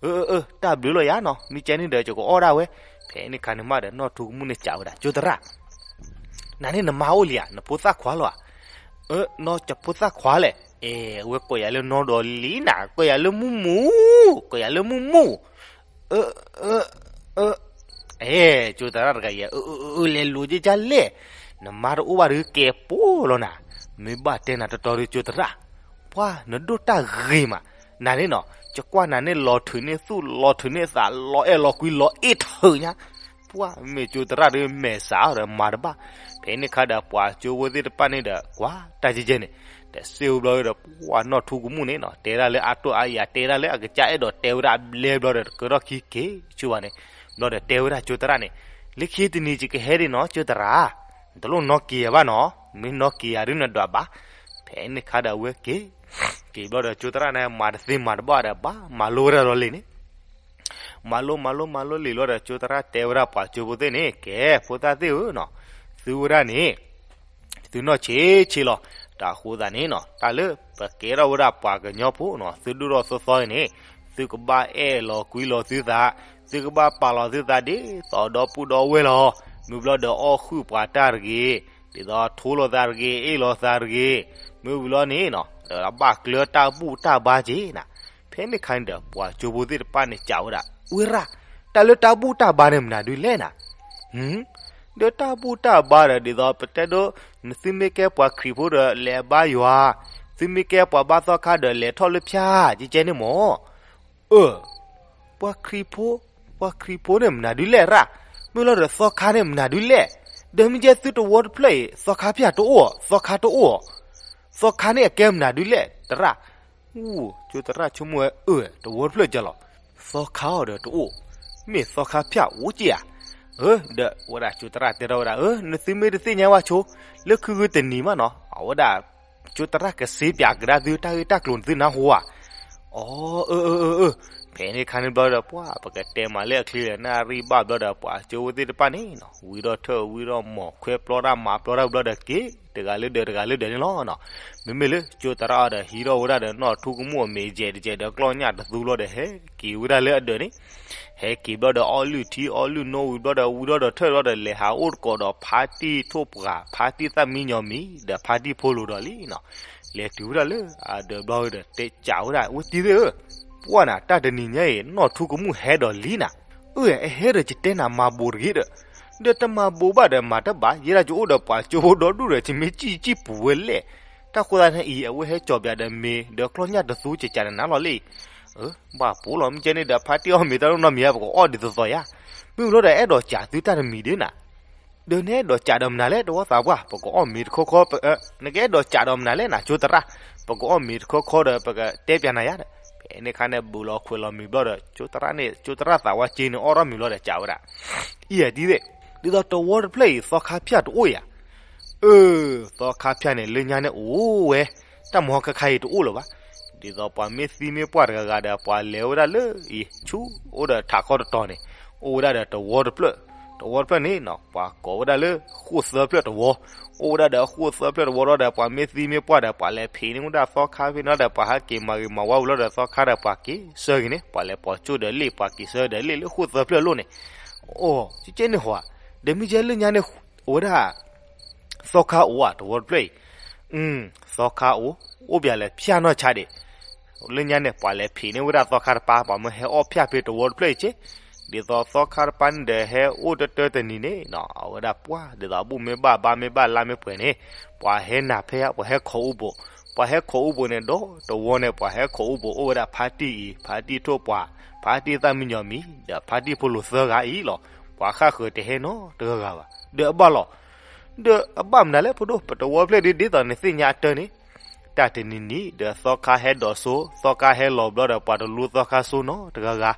အၢ အၢ တၢ်ဘျုးလီၤယၤနီၤ မ့ၢ်ကဲန့ၣ်ဒီး ယကအိၣ်ဒၣ်ဝဲ. ဖဲန့ၣ်ခါန့ၣ်မးဒီး နီၢ်ထူကမူၣ်န့ၣ်စံးဝဲဒၣ် ကၠိသရၣ် နၤန့ၣ်နမါအိၣ်လံဧါ နဖိသၣ်ခွါလီၤဧါ. အၢ နီၢ်ကၠိဖိသၣ်ခွါလဲၣ်. အဲ အဝဲကိးယၤလၢနီဒီးလံနၤ ကိးယၤလၢမူမူ, ကိးယၤလၢမူမူ. အၢ အၢ အၢ အဲ ကၠိသရၣ်တဂၤအံၤ အၢ အၢ အၢ လဲၤလိၤက့ၤကလဲၣ်, နမါတအိၣ်ဘၣ်ဒီးကဲပိာ်လီၤနၤ, မ့ၢ်ဘၣ်တဲနၤတတီဒီးကၠိသရၣ် ပှၤနဒိၣ်တၢ်ဂ့ၤမး, နၤန့ၣ်နီၤ ယကွၢ်နၤန့ၣ်လီၤထုးန့ၢ်သူၣ်လီၤထုးန့ၢ်သး လီၤအဲၣ်လီၤကွံလီၤအ့ၣ်ထၢညါ, ပှၤမ့ၢ်ကၠိသရၣ်ဒီးမဲာ်ဆှးဒီးမၤတဘၣ်. ဖဲန့ၣ်ခါဒီးပှၤကၠိဖိသ့ၣ်တဖၣ်န့ၣ်ဒီး ကွၢ်တၢ်ကဲကဲန့ၣ်, တစ့ၢ်ဖိဘျီဒီး ပှၤနီၢ်ထူကမူၣ်န့ၣ်နီၤ တဲဒၣ်လၢအတိၢ်အါယၤ တဲဒၣ်လၢအကစၢ်အဲၣ်ဒိးတဲဝဲဒၣ်အဘျဲဘျီဒီး တကတီၢ်ခံက့ၤဆူဘၣ်န့ၣ်, ဘျီဒီးတဲဝဲဒၣ်ကၠိသရၣ်န့ၣ်, လၢခံတနံၤယကဟဲဒံးနီၤ ကၠိသရၣ် တလိၣ်နီၣ်က့ၤယၤဘၣ်နီၤ, မ့ၢ်နီၣ်က့ၤယၤဒုးနဒွးဘၣ်. ဖဲန့ၣ်ခါဒီးအဝဲက့ၤ, က့ၤဘျီဒီးကၠိသရၣ်န့ၣ် မၤတသ့မၤတဘၣ်ဒီး ဘၣ်မၤလိဝဲဒၣ်ဒီးလံာ်န့ၣ်, မၤလိမၤလိမၤလိလံာ်လီၤဒီး ကၠိသရၣ်တဲဝဲဒၣ်ပှၤကၠိဖိသ့ၣ်န့ၣ်, ကဲ ဖိသၣ်သ့ၣ်ဧၢနီၤ, သုဝဲဒၣ်န့ၣ် သုနီၣ်ဆံးဆံးလီၤ. တၢ်ဃိသတးန့ၣ်နီၤ, တၢ်လၢပကဲထီၣ်ဝဲဒၣ်ပှၤကညီဖိနီၤ, သုဒိၣ်ထီၣ်သီသီအံၤန့ၣ်, သုကဘၣ်အဲၣ်လီၤကွံလီၤသုသး, သုကဘၣ်ပာ်လီၤသုသးဒ်သိးဒီပုၢ်ဒီဝဲၢ်လီၤ. မ့ၢ်ဘျီဒီး အီၣ်ဃုာ်ပှၤတၢ်တဂ့ၤ, ဒ်သိးထိလိာ်သးတဂ့ၤ, အ့ၣ်လိာ်သးတဂ့ၤ, မ့ၢ်ဝံၤလီၤန့ၣ်နီၤ, ဒီးဘၣ်ကျၢၤတၢ်ဘူၣ်တၢ်ဘါက့ၤနၤ. ဖဲန့ၣ်ခါန့ၣ်ဒီး ပှၤကၠိဖိသ့ၣ်တဖၣ်န့ၣ် စံးဝဲဒၣ်, ဝဲရၣ်, တၢ်လၢတၢ်ဘူၣ်တၢ်ဘါန့ၣ် မနုၤဒုးလဲၣ်နၤ. ဒီးတၢ်ဘူၣ်တၢ်ဘါဒီး ဒ်သိးပတဲဒိ, သုမ့ၢ်ကဲပှၤခရံာ်ဖိဒီး လဲၤဘါယွၤ, သုမ့ၢ်ကဲပှၤဘါသီခါဒီး လဲၤထီၣ်လၢဖၠၣ်, ကဲကဲန့ၣ်မၢ်. အၢ, ပှၤခရံာ်ဖိ, ပှၤခရံာ်ဖိန့ၣ် မနုၤဒုးလဲၣ်ရၣ်, မ့ၢ်လီၤဒီးသီခါန့ၣ် မနုၤဒုးလဲၣ်, ဒီးမ့ၢ်ကဲသုတဝီတဖျၢၣ်အံၤ သီခါဖၠၣ်တအိၣ်, သီခါတအိၣ်, သီခါန့ၣ်အကဲမနုၤဒုးလဲၣ် တရၣ်. အူ, ကၠိသရၣ်ဆိကမိၣ်ဝဲ အၢ တဝီတဖျၢၣ်ကလီၤ, သီခါအီၤဒီးတအိၣ်, မ့ၢ်သီခါဖၠၣ်အိၣ်က့ဧါ. အၢ, ဒီးဝဲဒၣ်ကၠိသရၣ်တဲထီၣ်ဝဲဒၣ်, အၢ နသုမ့ၢ်တသ့ၣ်ညါဘၣ်ဆိ, လၢခုဂုၢ်တနံၤမးနီၤ, အဝဲဒၣ် ကၠိသရၣ်ကစ့ပၠးကဒါသုတၢ်ဂ့ၢ်တၢ်ကျိၤန့ၣ် သုနၢ်ဟူဧါ. အီ, အၢ အၢ အၢ အၢ, ဖဲန့ၣ်ခါန့ၣ်ဘျီဒီး ပှၤပကတဲမၤလၢအချ့လၢနၣ်ရံၣ်ဘၣ်ဘျီဒီး ပှၤကၠိဖိသ့ၣ်တဖၣ်န့ၣ်နီၤ, ဝံထီၣ်ထၢၣ်ဝံထီၣ်မီၢ် ခွဲပျီတၢ်မၤပျီတၢ်ဘျီဒီးက့ၤ တဂၤလၢဒၢးတဂၤလၢဒၢးန့ၣ်လီၤနီၤ. မ့မ့ၢ်လၢကၠိသရၣ်အီၤဒီး ဟံးထီၣ်ဝဲဒၣ်ဒီး နီၣ်ထူကမူၣ်အမ့ၤယဲၢ်တယဲၢ်ဒီး ကျီၢ်ညၣ်တသူဘျီဒီး ဟဲက့ၤဝဲဒၣ်လၢအဒၢးန့ၣ် ဟဲက့ၤဘျီဒီး အီလုၢ်ထံအီလုၢ်နိဝံၤဘျီဒီး ဝံထီၣ်ဒီးထၢၣ်ဘျီဒီး လဲၤဟးအိၣ်တကိးဒီး ဖါတံၢ်ထိၣ်ပှၢ် ဖါတံၢ်သၣ်မံညီၤမံၤ ဒီးဖါတံၢ်ဖိလိၤဒီးလံနီၤ. လဲၤတုၤဝဲဒၣ်လၢအဒၢးဘျီဒီး တဲစံးဝဲဒၣ် ဝဲတံၤသ့ၣ်ဧၢ, ပှၢ်နၤ တၢ်တနံၤညါအံၤ နီၣ်ထူကမူၣ်ဟဲဒီးလံနၤ. အၢ အဟဲဒီး ယတဲနၤမၤဘိးတဂ့ၤဒီး, ဒီးတမၤဘိးဘၣ်ဒီး မၤတဘၣ် ယဲဒၣ်ယအိၣ်ဒီးပှၤကၠိဖိဒီဒူၣ်ဒီး ယမ့ၢ်စံၣ်စံၣ်ပူၤဝဲလဲၣ်. တၢ်ဃိသတးန့ၣ်အံၤ အဝဲဟဲကၠီၤပၠးဒီးမ့ၤ ဒီးကျီၢ်ညၣ်တသူကကးန့ၣ်နၤလီၤလံ. အၢ ဘၣ်ပိာ်လီၤ မ့ၢ်ကဲန့ၣ်ဒီး ဖါတံၢ်အီၣ်မ့ၤတၢ်နီတမံၤဧါ ပကအီၣ်ဒ်သိးသိးယါ. မ့ၢ်လီၤဒီး အဲၣ်ဒိးစံးသုတၢ်တမံၤဒ်နၤ. ဒီးနအဲၣ်ဒိးစံးဒီးမနုၤလဲၣ် တဝီသးပှၢ် ပကအီၣ်မ့ၤတခီခီ, နကအဲၣ်ဒိးစံးဒီးမနုၤလဲၣ်နၤ ကၠိသရၣ်, ပကအီၣ်မ့ၤတခီခီဒီး ပကတဲပၠးနၤယါဒီး. ဖဲန့ၣ်ခါန့ၣ် ဘူးလီၤခွဲးလီၤမ့ၤဘျီဒီး ကၠိသရၣ်န့ၣ် ကၠိသရၣ်သးဝါက့န့ၣ် အီၣ်ထီၣ်မ့ၤဘျီဒီး စံးဝဲဒၣ်, အံၤတံၤသ့ၣ်, ဒ်သိးတဝီတဖျၢၣ်အံၤ သီခါဖၠၣ်တအိၣ်ဧါ. အၢ သီခါဖၠၣ်န့ၣ် လၢညါန့ၣ်အိၣ်ဝဲ, တၢ်မဟီခါခါအံၤတအိၣ်လၢၤဘၣ်. ဒ်သိးပှၤမ့ၢ်သံမ့ၢ်ပှၢ်တဂၤဂၤဒီး ပှၤလဲၤဝဲဒၣ်လၢအံၤ ဆူ အိၣ်ဒီးထးခီတတီၤန့ၣ်, အိၣ်ဝဲဒၣ်ဒီးတဝီတဖျၢၣ်, တဝီတဖျၢၣ်န့ၣ်နီၤ ပှၤကိးဝဲဒၣ်လၢဃိၣ်သၢဖျၢၣ်တဝီ, အိၣ်ဝဲဒၣ်ဒီးဃိၣ်သၢဖျၢၣ်တဝီဒီး ပှၤမ့ၢ်သံမ့ၢ်ပှၢ်ဒီး ပှၤလဲၤဖံးန့ၢ်ဝဲဒၣ်သီခါဖဲန့ၣ်ဒီး ပှၤဟဲက့ၤမၤဂ့ၤမၤဝါဝံၤလီၤဒီး သီခါဒီးပှၤက့ၤဆၢဂ့ၤန့ၣ် ပှၤလဲၤပိာ်ကၠိၣ်ဒီးလ့ၣ် ပှၤက့ၤဆၢဒီးလ့ၣ်လၢဃိၣ်သၢဖျၢၣ်လိၣ်န့ၣ်, အိၣ် ကကဲန့ၣ်ဟီ, ဒီးမ့ၢ်ကဲလၢညါန့ၣ် အဝဲဒၣ် သီခါအိၣ်ဧါ တဝီတဖျၢၣ်အံၤ, သီခါအိၣ်, အိၣ်ပၠးလၢဖၠၣ်နီၢ်ဆါဒံး, လၢညါန့ၣ် ပှၤလဲၤဖံးန့ၢ်ဝဲဒၣ်သီခါတပၤ ပှၤမ့ၢ်ဟဲအီၣ်ဖၠၣ်ဖဲတဝီတဖျၢၣ်အံၤက့, ဒ်သိးသီခါတပၤန့ၣ်ဒီး ဟဲအိၣ်တၢတၢတနံၤန့ၣ်နီၤ အဝဲဒၣ်ပှၢ် ဒ်သိးဘူၣ်မ့ၢ်ဘၣ်ဘါမ့ၢ်ဘၣ်လါမ့ၢ်ပှဲၤန့ၣ်, ပှၤဟဲနၤဖဲ ပှၤဟဲခိးအိၣ်ဘိး, ပှၤဟဲခိးအိၣ်ဘိးန့ၣ်ဒီး တဝီန့ၣ် ပှၤဟဲခိးအိၣ်ဘိးအိၣ်ဝဲဒၣ်ဖါတံၢ်အံၤ ဖါတံၢ်ထိၣ်ပှၢ်, ဖါတံၢ်သၣ်မံညီၤမံၤ ဒီးဖါတံၢ်ဖိလိၤသၢဂၤအံၤလီၤ. ပှၤဃၣ်ဃၢၤတဟဲနီတဂၤဂၤဘၣ် ဒီးအဘၣ်လီၤ ဒီးအဘၣ်မနုၤလဲၣ် ဖိဒိၣ် ပတဝီဖျၢၣ်ဒ်ဒ်သိးနသ့ၣ်ညါအတၢ်န့ၣ်, တၢ်တနံၤနံၤ ဒီးသီခါဟဲဒိးစိ သီခါဟဲလီၤဘျီဒီး ပှၤတလူသီခါစိနီတဂၤဂၤ,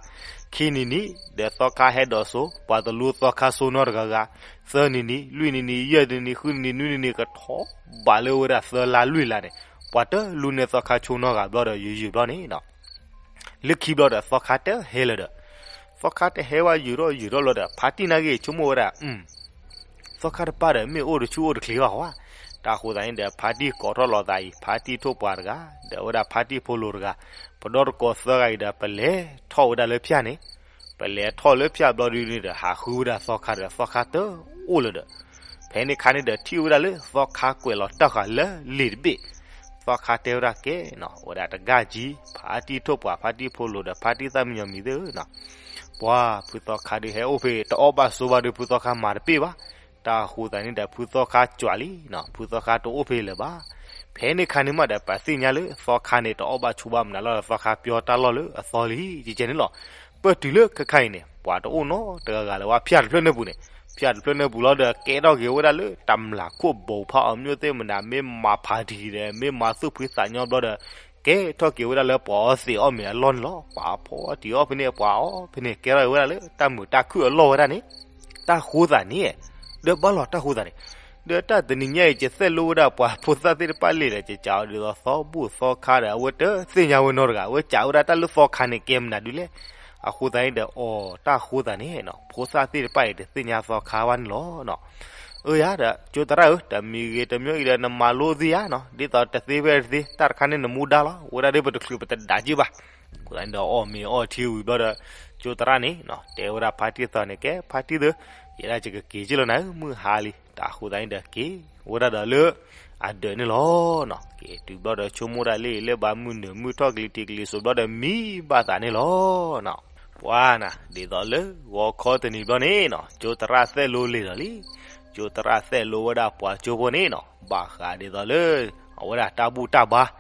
ခံနံၤနံၤ ဒီးသီခါဟဲဒိးစိ ပှၤတလူသီခါစိနီတဂၤဂၤ, သၢနံၤနံၤ လွံၢ်နံၤနံၤ ယဲၢ်နံၤနံၤ ဃုနံၤနံၤ နွံနံၤနံၤ ကထီၣ်ဘးလၢဝဲဒၣ်သၢလါလွံၢ်လါန့ၣ်, ပှၤတလူန့ၢ်သီခါစိနီတဂၤဘျီဒီး ယုာ်ယုာ်ဘျီန့ၣ် လၢခံဘျီဒီး သီခါတဟဲလၢၤဒီး, သီခါတဟဲဝဲယုာ်ထီၣ်ယုာ်ထီၣ်လီၤဒီး ဖါတံၢ်နာ်က့ၤဆိကမိၣ်ဝဲဒၣ်, သီခါတပၤဒီးမ့ၢ်အိၣ်တဆူၣ်အိၣ်တချ့ဘၣ်ဟီဧါ. တၢ်ဃိသတးန့ၣ်ဒီး ဖါတံၢ်ကိးထီၣ်လီၤသးအံၤ ဖါတံၢ်ထိၣ်ပှၢ်တဂၤ ဒီးဝဲဒၣ်ဖါတံၢ်ဖိလိၤတဂၤ, ပဒီတကိးသၢဂၤအံၤဒီး ပလဲၤထီၣ်ဝဲဒၣ်လၢဖၠၣ်န့ၣ်, ပလဲၤထီၣ်လၢဖၠၣ်ဘျီဒုန့ၣ်ဒီး ဟးဃုဝဲဒၣ်သီခါဒီး သီခါတအိၣ်လၢၤဒီး ဖဲန့ၣ်ခါန့ၣ်ဒီး ထံၣ်ဝဲဒၣ်လၢသီခါကွဲးလီၤတၢ်ဃာ်လၢလံာ်တဘ့ၣ်, သီခါတဲဝဲဒၣ်ကဲနီၤ ဝဲဒၣ်တဂၤကံ ဖါတံၢ်ထိၣ်ပှၢ် ဖါတံၢ်ဖိလိၤဒီး ဖါတံၢ်သၣ်မံညီၤမံၤသ့ၣ်ဧၢနီၤ, ပှၤဖုသီခါဒုးဟဲအိၣ်ဖဲ တအီၣ်ဘၣ်ဆိဘၣ်ဒုး ဖုသီခါမၤတပ့ၢ်ဘၣ်. တၢ်ဃိသတးန့ၣ်ဒီး ဖုသီခါကွၢ်လံနီၤ ဖုသီခါတအိၣ်ဖဲလၢၤဘၣ်. ဖဲန့ၣ်ခါန့ၣ်မးဒီး ပသ့ၣ်ညါလၢသီခါန့ၣ် တအီၣ်ဘၣ်ဆိဘၣ်မနုၤလီၤဒီး သီခါပျီတၢ်လီၢ်လၢအသီလံ ကကဲန့ၣ်လီၤ. ပတုၤလၢခဲခါအံၤန့ၣ် ပှၤတအိၣ်နီတဂၤဂၤလၢၤဘၣ် ဖၠၣ်တဖျၢၣ်န့ၣ်ပူၤန့ၣ်, ဖၠၣ်တဖျၢၣ်န့ၣ်ပူၤလီၤဒီး ကဲထီၣ်က့ၤဝဲဒၣ်လၢတမျၢ်ခိၣ်ဘိဖးအီၤ မ့ၢ်သ့ၣ်မနုၤ မ့ၢ်မၤဖးတံၢ်ဒီး မ့ၢ်မၤသူၣ်ဖှံသးညီဘျီဒီး ကဲထီၣ်က့ၤဝဲဒၣ်လၢပှၤအီသံးအီၣ်မ့ၤအလီၢ်န့ၣ်လီၤ. ပှၤဖီအီၣ်တံၤအီၣ်ဖဲန့ၣ် ပှၤအီၣ်ဖဲန့ၣ် ကဲထီၣ်က့ၤဝဲဒၣ်လၢတၢ်မုာ်တၢ်ခုၣ်အလီၢ်ဝဲဒၣ်န့ၣ်, တၢ်ဃိသတးန့ၣ်, ဒီးဘၣ်လီၤတၢ်ဃိသတးန့ၣ် ဒီးတၢ်တနံၤညါအံၤ ယသဲၣ်လိဝဲဒၣ်ပှၤဖိသၣ်သ့ၣ်တဖၣ်လံဒီး ယကးအီၤဒ်သိးသီဘူၣ်သီခါဒီး အဝဲတသ့ၣ်ညါဝဲနီတဂၤ, အဝဲကးဝဲဒၣ်တၢ်လၢသီခါန့ၣ် ကဲမနုၤဒုလဲၣ်. အဃိသတးန့ၣ်ဒီး အီၤတၢ်ဃိသးန့ၣ်နီၤ ဖိသၣ်သ့ၣ်တဖၣ်အံၤ တသ့ၣ်ညါသီခါဘၣ်န့ၣ်လီၤနီၤ. အၢယၤဒီး ကၠိသရၣ်ဧၢ, တမံၤဂ့ၤတမံၤဂ့ၤဒီး နမၤလိသ့ဧါနီၤ, ဒ်သိးတသ့ဖဲတသ့ တၢ်တခါန့ၣ်နမူဒါလီၤ, ဝဲဒၣ်ဒ်ပတချုးပတဒးက့ၢ်ဘၣ်. အဃိသတးန့ၣ်ဒီး အီၣ်မ့ၤအီထံဝံၤဘျီဒီး ကၠိသရၣ်န့ၣ်နီၤ တဲဝဲဒၣ်ဖါတံၢ်သၢန့ၣ် ကဲဖါတံၢ်သၢ, ယဲဒၣ်ယကက့ၤက့ၢ်လီၤနၤဧၢ, မုၢ်ဟါလံ. တၢ်ဃိသတးန့ၣ်ဒီးက့ၤဝဲဒၣ်ဒီးလၢအဒၢးန့ၣ်လီၤနီၤ. က့ၤတုၤဘျီဒီး ဆိကမိၣ်ဒၣ်လၢလၢဘၣ်မုၢ်နုာ်မုၢ်ထီၣ်ကလံၤထံးကလံၤစိးဘျီဒီး မံဘၣ်သးန့ၣ်လီၤနီၤ. ပှၤနၤ ဒ်သိးလၢဂီၤခီတနံၤဘျီန့ၣ်နီၤ ကၠိသရၣ်သဲၣ်လိလံာ်ဒီးလံ. ကၠိသရၣ်သဲၣ်လိဝဲဒၣ်ပှၤကၠိဖိန့ၣ်နီၤ ဘၣ်ဃးဒ်သိးလၢ အဝဲဒၣ်တၢ်ဘူၣ်တၢ်ဘါ ဒ်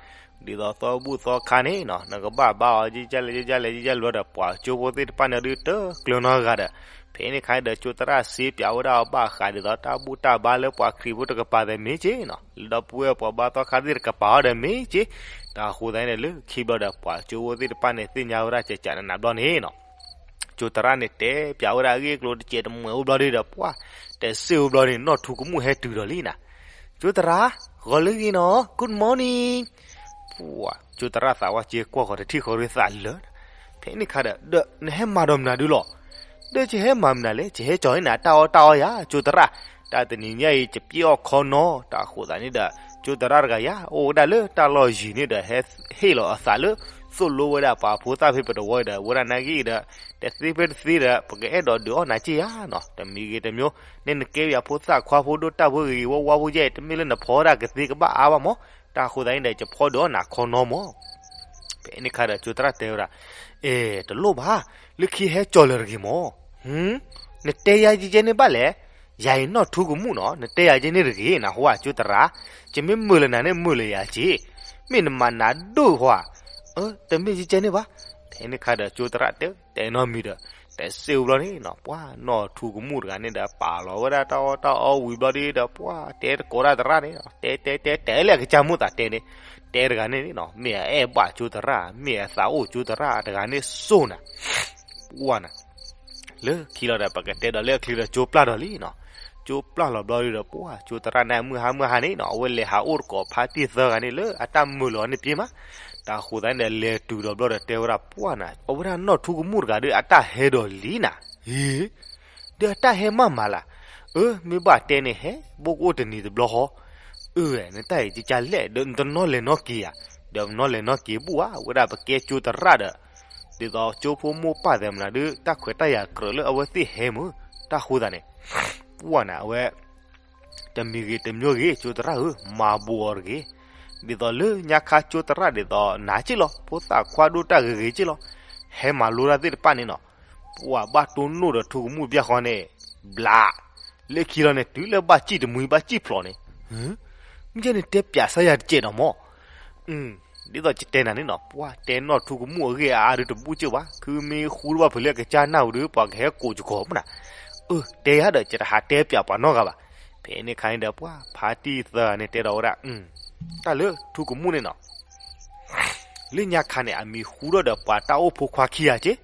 သိးသီဘူၣ်သီခါန့ၣ်နီၤ နကဘၣ်ဘါအီၤ ယကလဲၣ် ယကလဲၣ် ယကလဲၣ်ဘျီဒီး ပှၤကၠိဖိသ့ၣ်တဖၣ်န့ၣ်ဒုးတကျၢၤနီတဂၤဒီး ဖဲန့ၣ်အခါဒီး ကၠိသရၣ်စ့ပၠးဝဲဒၣ်အီၤဘၣ်ဃးဒ်သိး တၢ်ဘူၣ်တၢ်ဘါလၢပှၤခရံာ်ဖိတကပၤသ့ၣ်မ့ၢ်က့နီၤ လၢဒီပုၢ်ဝဲၢ်ပှၤဘါသီခါသ့ၣ်တကပၤအီၤဒီးမ့ၢ်က့. တၢ်ဃိသတးန့ၣ်ဒီး လၢခံဘျီဒီး ပှၤကၠိဖိသ့ၣ်တဖၣ်န့ၣ် သ့ၣ်ညါဝဲဒၣ်ကကးနးနးဘျီန့ၣ်နီၤ ကၠိသရၣ်န့ၣ် တဲပၠးဝဲဒၣ်အဂ့ၢ်အကျိၤတစဲးတမှဲးအိၣ်ဘျီဒီး ပှၤ တဲစ့ၢ်အိၣ်ဘျီန့ၣ် နီၢ်ထူကမူၣ်ဟဲတုၤဒီးလံနၤ. ကၠိသရၣ်, ဂီၤလၢဂ့ၤနီၤ, good morning. ပှၤ ကၠိသရၣ်သးဝဲစ့ကွၢ်ဃီၤတထံၣ်ဃီၤရ့သးလၢာ်, ဖဲန့ၣ်ခါဒီး ဒီးနဟဲမၤဒီးမနုၤဒုလီၤ. ဒီးယဟဲမၤမနုၤလဲၣ်, ယဟဲကၠီၤန့ၣ် အတၢ်အီၣ်တၢ်အီယၤ ကၠိသရၣ်, တၢ်တနံၤညါအံၤ ယပျဲအီၣ်ခီနီၤ. တၢ်ဃိသတးန့ၣ်ဒီး ကၠိသရၣ်တဂၤယၤ အိၣ်ဝဲဒၣ်လၢတၢ်လီၢ်ယံၤန့ၣ်ဒီး ဟဲဟ့ၣ်လီၤအသးလၢ သိၣ်လိဝဲဒၣ်ပှၤဖိသၣ်ဖဲပတဝီဒီး ဝဲဒၣ်နာ်က့ဒီး တသ့ဖဲတသ့ဒီး ပကအဲၣ်ဒိးဒုးအီၣ်နၤက့ယၤနီၤ, တမံၤဂ့ၤတမံၤ, နဲနကဲပယၤဖိသၣ်ခွါဖိဒိၣ်တၢ်ဖိဂ့ၤဂ့ၤဝါဝါဖိယဲၢ် တမ့ၢ်လၢနဖီဒၣ်ကသ့ကဘၣ်အါဘၣ်မး, တၢ်ဃိသတးန့ၣ်ဒီး ယဖီဒုးအီၣ်နၤခီနီမး. ဖဲန့ၣ်ခါဒီးကၠိသရၣ်တဲဝဲဒၣ်, အဲ တလိၣ်ဘၣ်, လၢခံဟဲကၠီၤလၢာ်တဂ့ၤမး, နတဲယၤကဲကဲန့ၣ်ဘၣ်လဲၣ်, ယၤအံၤနီၢ်ထူကမူၣ်နီၤ, နတဲယၤကဲန့ၣ်တဂ့ၤ နဟူဧါကၠိသရၣ်, ယမ့ၢ်မုာ်လၢနၤန့ၣ်မုာ်လၢယၤက့, မ့ၢ်နမၤနၤဒိၣ်ဟူဧါ, တမ့ၢ်ကဲကဲန့ၣ်ဘၣ်. ဖဲန့ၣ်ခါဒီးကၠိသရၣ်တဲ တဲနီတမံၤဒီး တဲစ့ၢ်ဝံၤဘျီန့ၣ်နီၤ ပှၤနီၢ်ထူကမူၣ်တဂၤန့ၣ်ဒီး ပာ်လီၤဝဲဒၣ်တၢ်အီၣ်တၢ်အီဝံၤဘျီဒီး ပှၤတဲတကိးတၢ်သရၣ်န့ၣ်နီၤ တဲတဲတဲတဲလၢအကစၢ်မိၣ်သးတဲန့ၣ်, တဲတဂၤန့ၣ်နီၤ မ့ၢ်အအဲၣ်ဘၣ်ကၠိသရၣ် မ့ၢ်အသးအိၣ်ကၠိသရၣ်တဂၤန့ၣ်စိၢ်နၤ ပှၤနၤ လၢခံလီၤဒီး ပကတဲဒီးလၢအချံဒီးကၠိပျၢ်ဒီးလံနီၤ, ကၠိပျၢ်လီၤဘျီဒီး ပှၤကၠိသရၣ်န့ၣ် မုၢ်ဟါမုၢ်ဟါန့ၣ်နီၤ အဝဲလဲၤဟးအိၣ်တကိးဖါတံၢ်သၢဂၤန့ၣ်လၢအတၢ်မုာ်လီၤန့ၣ်ပှဲၤမး, တၢ်ဃိသတးန့ၣ်ဒီး လဲၤတုၤဒီးဘျီဒီးတဲဝဲဒၣ်ပှၤနၤ အဝဲဒၣ်နီၢ်ထူကမူၣ်တဂၤဒီး အတၢ်ဟဲဒီးလံနၤ, ဟ့ ဒီးအတၢ်ဟဲမးမးလၢ်, အၢ မ့ၢ်ဘၣ်တဲန့ၣ်ဟဲ ဘိကအိၣ်တနံၤတဘျီဃီ, အၢ နတၢ်အံၤကကလဲၣ် ဒီးနတနီၣ်လဲၤနီၣ်က့ၤဧါ, ဒီးနနီၣ်လဲၤနီၣ်က့ၤဘူၣ်ဧါ ဝဲဒၣ်ပကဲကၠိသရၣ်ဒီး ဒ်သိးကၠိဖိမိၢ်ပၢ်သ့ၣ်မနုၤဒီး တၢ်ခွဲးတၢ်ယာ်ကြၢးလၢအဝဲသ့ၣ်ဟဲမုၢ်, တၢ်ဃိသတးန့ၣ်, ပှၤနၤ အဝဲ တမံၤဂ့ၤတမံၤဂ့ၤ ကၠိသရၣ်ဧၢ မၤဘူးအီၤတဂ့ၤ, ဒ်သိးလၢညါခါကၠိသရၣ်ဒ်သိးနၤက့ၢ်လီၤ ဖိသၣ်ခွါဒိၣ်တၢ်ဂ့ၤဂ့ၤက့ၢ်လီၤ, ဟဲမၤလိတၢ်သ့ၣ်တဖၣ်န့ၣ်နီၤ, ပှၤဘၣ်တိၢ်နီၣ်ဒီးထူကမူၣ်ဘျၢဃီန့ၣ်, ဘျး, လၢခံလီၤန့ၣ် တုၤလၢဘၣ်စံၣ်တမှံၤဘၣ်စံၣ်ဖျိးန့ၣ်, မ့ၢ်န့ၣ်တဲပၠးစၢ်ယၤတကဲးဒီးမး ဒ်သိးယတဲနၤန့ၣ်နီၤ ပှၤတဲနီၢ်ထူကမူၣ်အဂ့ၢ်အါဒုးတဘူးကၢ်ဘၣ် ခုမ့ၢ်ဃူတဘၣ်ဖုးလၢကစၢ်နၢ်ဟူဒီး ပှၤကဟဲကိးယဂီၢ်မနၤ, အၢ တဲယၤဒီး ယတဟးတဲပၠးပှၤနီတဂၤဘၣ်, ဖဲန့ၣ်ခါန့ၣ်ဒီး ပှၤဖါတံၢ်သၢဂၤန့ၣ်တဲဒီးဝဲဒၣ်, တၢ်လၢထူကမူၣ်န့ၣ်နီၤ လၢညါခါန့ၣ် အမံၤဟူထီၣ်ဒီးပှၤတၢ်အိၣ်ဖိခွါခံဂၤက့ၢ်,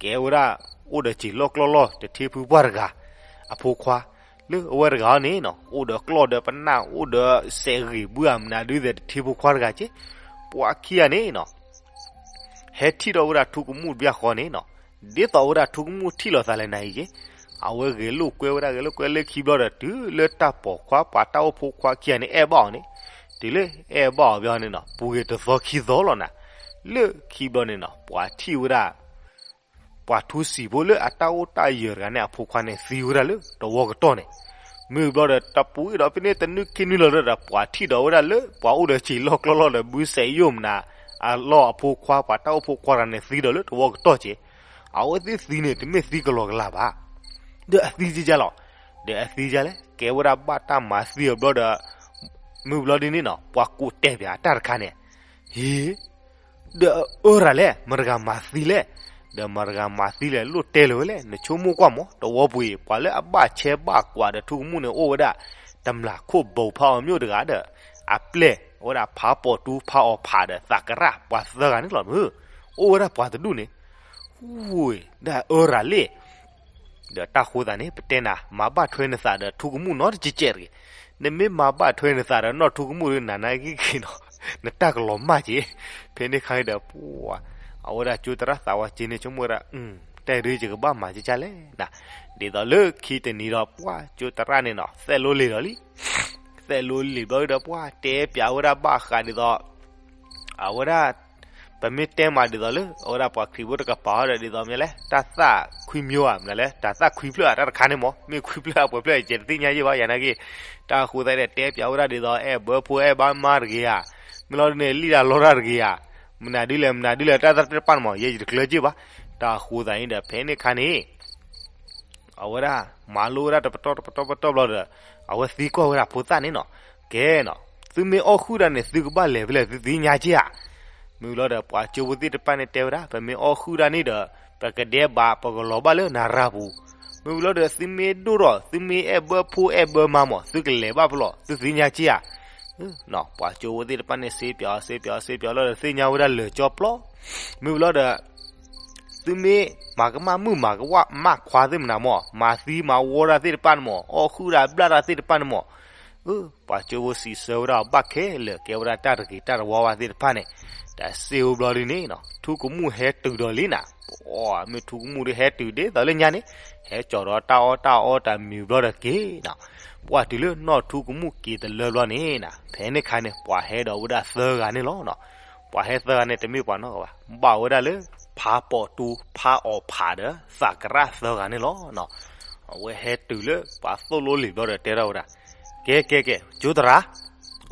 ကဲဝဲဒၣ် အိၣ်ဒီးစံာ်လီၢ်ကျီၢ်လီၢ် တထံဖုပှၢ်တဂၤ, အဖိခွါ, လၢအဝဲတဂၤအံၤန့ၣ်နီၤ အိၣ်ဒီးကျီၢ်ဒီးပနၢ် အိၣ်ဒီးစဲးဂံၢ်ဘုဧါမနုၤဒုးသဲး တထံဖိခွါတဂၤက့ၢ်, ပှၤခံဂၤန့ၣ်နီၤ ဟဲထံၣ်ထီၣ်ဝဲဒၣ်ထူကမူၣ်တဘျီဃီန့ၣ်နီၤ, ဒ်သိးဝဲဒၣ်ထူကမူၣ်ထံၣ်လိာ်သးလဲၣ်နၤအံၤက့ၢ်, အဝဲဂဲၤလိာ်ကွဲဝဲဒၣ် ဂဲၤလိာ်ကွဲလၢခံဘျီဒီး တုၤလၢတၢ်ပိာ်ခွါ ပှၤတၢ်အိၣ်ဖိခွါခံဂၤန့ၣ် အဲၣ်ဘၣ်အီၤန့ၣ်, တုၤလၢအဲၣ်ဘၣ်အီၤဘျီန့ၣ်နီၤ ပူၤဂ့ၤတသီခံသီလီၤနၤ, လၢခံဘျီန့ၣ်နီၤ ပှၤထံၣ်ဝဲဒၣ် ပှၤထူစံာ်ဖိလၢအတၢ်အိၣ်တၢ်ယၢၤတဂၤန့ၣ် အဖိခွါန့ၣ်သံဝဲဒၣ်လၢတဝီကတီၢ်န့ၣ်, မ့ၢ်ဘျီဒီး တပူၤဒီးဖဲန့ၣ် တနွံခံနွံလီၤဒီး ပှၤထံၣ်ဒီးဝဲဒၣ်လၢ ပှၤအိၣ်ဒီးစံာ်လီၢ်ကျီၢ်လီၢ်ဒီး ဘုစဲးယိၣ်မနၤ အလီၢ်အဖိခွါ ပှၤတၢ်အိၣ်ဖိခွါတဂၤန့ၣ် သံဒီးလၢတဝီကတီၢ်က့ၢ်, အဝဲသ့ၣ်သံန့ၣ် တမ့ၢ်သံကလီကလီဘၣ်, ဒီးအသံကကလဲၣ်, ဒီးအသံကလဲၣ် ကဲဝဲဒၣ်ဘၣ်တၢ်မၤသံအီၤဘျီဒီး မ့ၢ်ဘျီဒ်န့ၣ်နီၤ ပှၤကိးတဲာ်ပၠးတၢ်တခါန့ၣ်, ဟ့ ဒီးအၢရၤလဲၣ် မတၤတဂၤမၤသံလဲၣ်, ဒီးမတၤတဂၤမၤသံလဲၣ် လိၣ်တဲလၢၤဝဲလဲၣ် နဆိကမိၣ်ကွၢ်မး တဝီပူၤအံၤ ပှၤလၢအဘၣ်ဆဲးဘၣ်ကွၢ်ဒီးထူကမူၣ်န့ၣ် အိၣ်ဝဲဒၣ် တမျာ်ခိၣ်ဘိဖးအီၤမ့ၢ်တဂၤဒီး အပျဲၢ်ဝဲဒၣ်ဖးပိာ်တူဖးအီၣ်ဖးဒီးသးကရၣ် ပှၤသၢဂၤန့ၣ်လီၤမ့ၢ်, အိၣ်ဝဲဒၣ်ပှၤတဒူၣ်န့ၣ်, ဝ့ၢ် ဒီးအၢရၤလဲၣ် ဒီးတၢ်ဃိသးန့ၣ် ပတဲနၤ မၤဘၣ်ထွဲနသးဒီးထူကမူၣ်နီတကဲးကဲးတဂ့ၤ. နမ့ၢ်မၤဘၣ်ထွဲနသးဒီးနီၢ်ထူကမူၣ်ဒီး နၤနာ်က့က့ၤနီၤ နတၢ်ကလီၤမၢ်က့ၤ. ဖဲန့ၣ်ခါဒီး ပှၤ အဝဲဒၣ်ကၠိသရၣ်သးဝါကၠ့န့ၣ် ဆိကမိၣ်ဝဲဒၣ် တၢ်ဒုးယကဘၣ်မၤကကလဲၣ်နၤ. ဒ်သိးလၢခံတနံၤဒီး ပှၤကၠိသရၣ်န့ၣ်နီၤ သဲးလိလံာ်ဒီးလံ သဲးလိလံာ်ဘျီဒီး ပှၤတဲပၠးဝဲဒၣ်ဘၣ်ဃးဒ်သိး အဝဲဒၣ် ပမ့ၢ်တဲမးဒ်သိးလၢ အဝဲဒၣ်ပှၤခရံာ်ဖိတကပၤဒီး ဒ်သိးမနုၤလဲၣ် တၢ်သၣ်ခွံမျိုးဧါ မနုၤလဲၣ် တၢ်သၣ်ခွံဖျၢၣ်ဧါ တၢ်တခါန့ၣ်မး မ့ၢ်ခွံဖျၢၣ်ဧါပှဲၤဖျၢၣ် ယတသ့ၣ်ညါယဲၢ်ဘၣ် ယၤနာ်က့. တၢ်ဃိသတးဒီး တဲပၠးဝဲဒၣ်ဒ်သိး အဲၣ်ဘၢဖိအဲၣ်ဘၣ်မါတဂ့ၤဧါ, မ့ၢ်လီၤဒ်န့ၣ် လံၣ်တၢ်လီတၢ်တဂ့ၤဧါ, မနုၤဒ်လဲၣ် မနုၤဒ်လဲၣ် တၢ်သၣ်တဖၣ်န့ၣ်မး ယဲယတကျၢၤက့ၢ်ဘၣ်. တၢ်ဃိသတးန့ၣ်ဒီး ဖဲန့ၣ်ခါန့ၣ် အဝဲဒၣ် မၤလိဝဲဒၣ်တပတီၢ်တပတီၢ်ပတီၢ်ဘျီဒီး အဝဲသံကွၢ်ဝဲဒၣ်ဖိသၣ်န့ၣ်နီၤ, ကဲနီၤ, သုမ့ၢ်အီၣ်ဃုာ်ဒၣ်န့ၣ် သုကဘၣ်လဲၤဖဲလဲၣ် သုသ့ၣ်ညါက့ၢ်ဧါ. မ့ၢ်ဘျီဒီး ပှၤကၠိဖိသ့ၣ်တဖၣ်န့ၣ်တဲဝဲဒၣ် ပမ့ၢ်အီၣ်ဃုာ်ဒၣ်န့ၣ်ဒီး ပကဒဲးဘး ပကလီၤဘၣ်လၢနရၤပူၤ. မ့ၢ်ဘျီဒီး သုမ့ၢ်ဒိၣ်ထီၣ် သုမ့ၢ်အဲၣ်ဘၢဖိအဲၣ်ဘၢမါမး သုကလဲၤဘၣ်ဖဲလဲၣ် သုသ့ၣ်ညါက့ၢ်ဧါ. ပှၤကၠိဖိသ့ၣ်တဖၣ်န့ၣ် စ့ပၠီစ့ပၠီစ့ပၠီလီၤဒီး သ့ၣ်ညါဝဲဒၣ်လၢာ်ကၠီပျီ. မ့ၢ်ဘျီဒီး သုမ့ၢ်မၤကမၣ်မုၣ်မၤကမၣ်ခွါသ့ၣ်မနုၤမး မၤသံမၤဝီတၢ်သ့ၣ်တဖၣ်န့ၣ်မး အီၣ်ဃုာ်ဒၣ်ဘျၣ်တၢ်သ့ၣ်တဖၣ်န့ၣ်မး, ပှၤကၠိဖိစံးဆၢဝဲဒၣ်အီၤဘၣ်ခဲလၢာ် ကဲဝဲဒၣ်တၢ်တဂ့ၤတၢ်တဝါဝဲသ့ၣ်တဖၣ်န့ၣ်, တၢ်စ့အိၣ်ဘျီဒ်န့ၣ်နီၤ ထူကမူၣ်ဟဲတုၤဒီးလံနၤ, ပမ့ၢ်ထူကမူၣ်ဒ်ဟဲတုၤဒ်သိးလၢညါန့ၣ်, ဟဲကၠီၤဒီးတၢ်အီၣ်တၢ်အီတၢ်မံၤဘျီဒီးက့ၤနီၤ, ပှၤတုၤလၢနီၢ်ထူကမူၣ်က့ၤတလၢဘျီန့ၣ်နၤ ဖဲန့ၣ်ခါန့ၣ် ပှၤဟဲဒီးဝဲဒၣ်သၢဂၤန့ၣ်လီၤ. ပှၤဟဲသၢဂၤန့ၣ် တမ့ၢ်ပှၤနီတဂၤဘၣ်, ဘၣ်ဝဲဒၣ်လၢ ဖးပိာ်တူ ဖးအီၣ်ဖးဒီး သးကရၣ်သၢဂၤန့ၣ်လီၤ. အဝဲဟဲတုၤလၢပှၤသိၣ်လိလံာ်ဘျီဒီးတဲထီၣ်ဝဲဒၣ်, ကဲကဲကဲ ကၠိသရၣ်,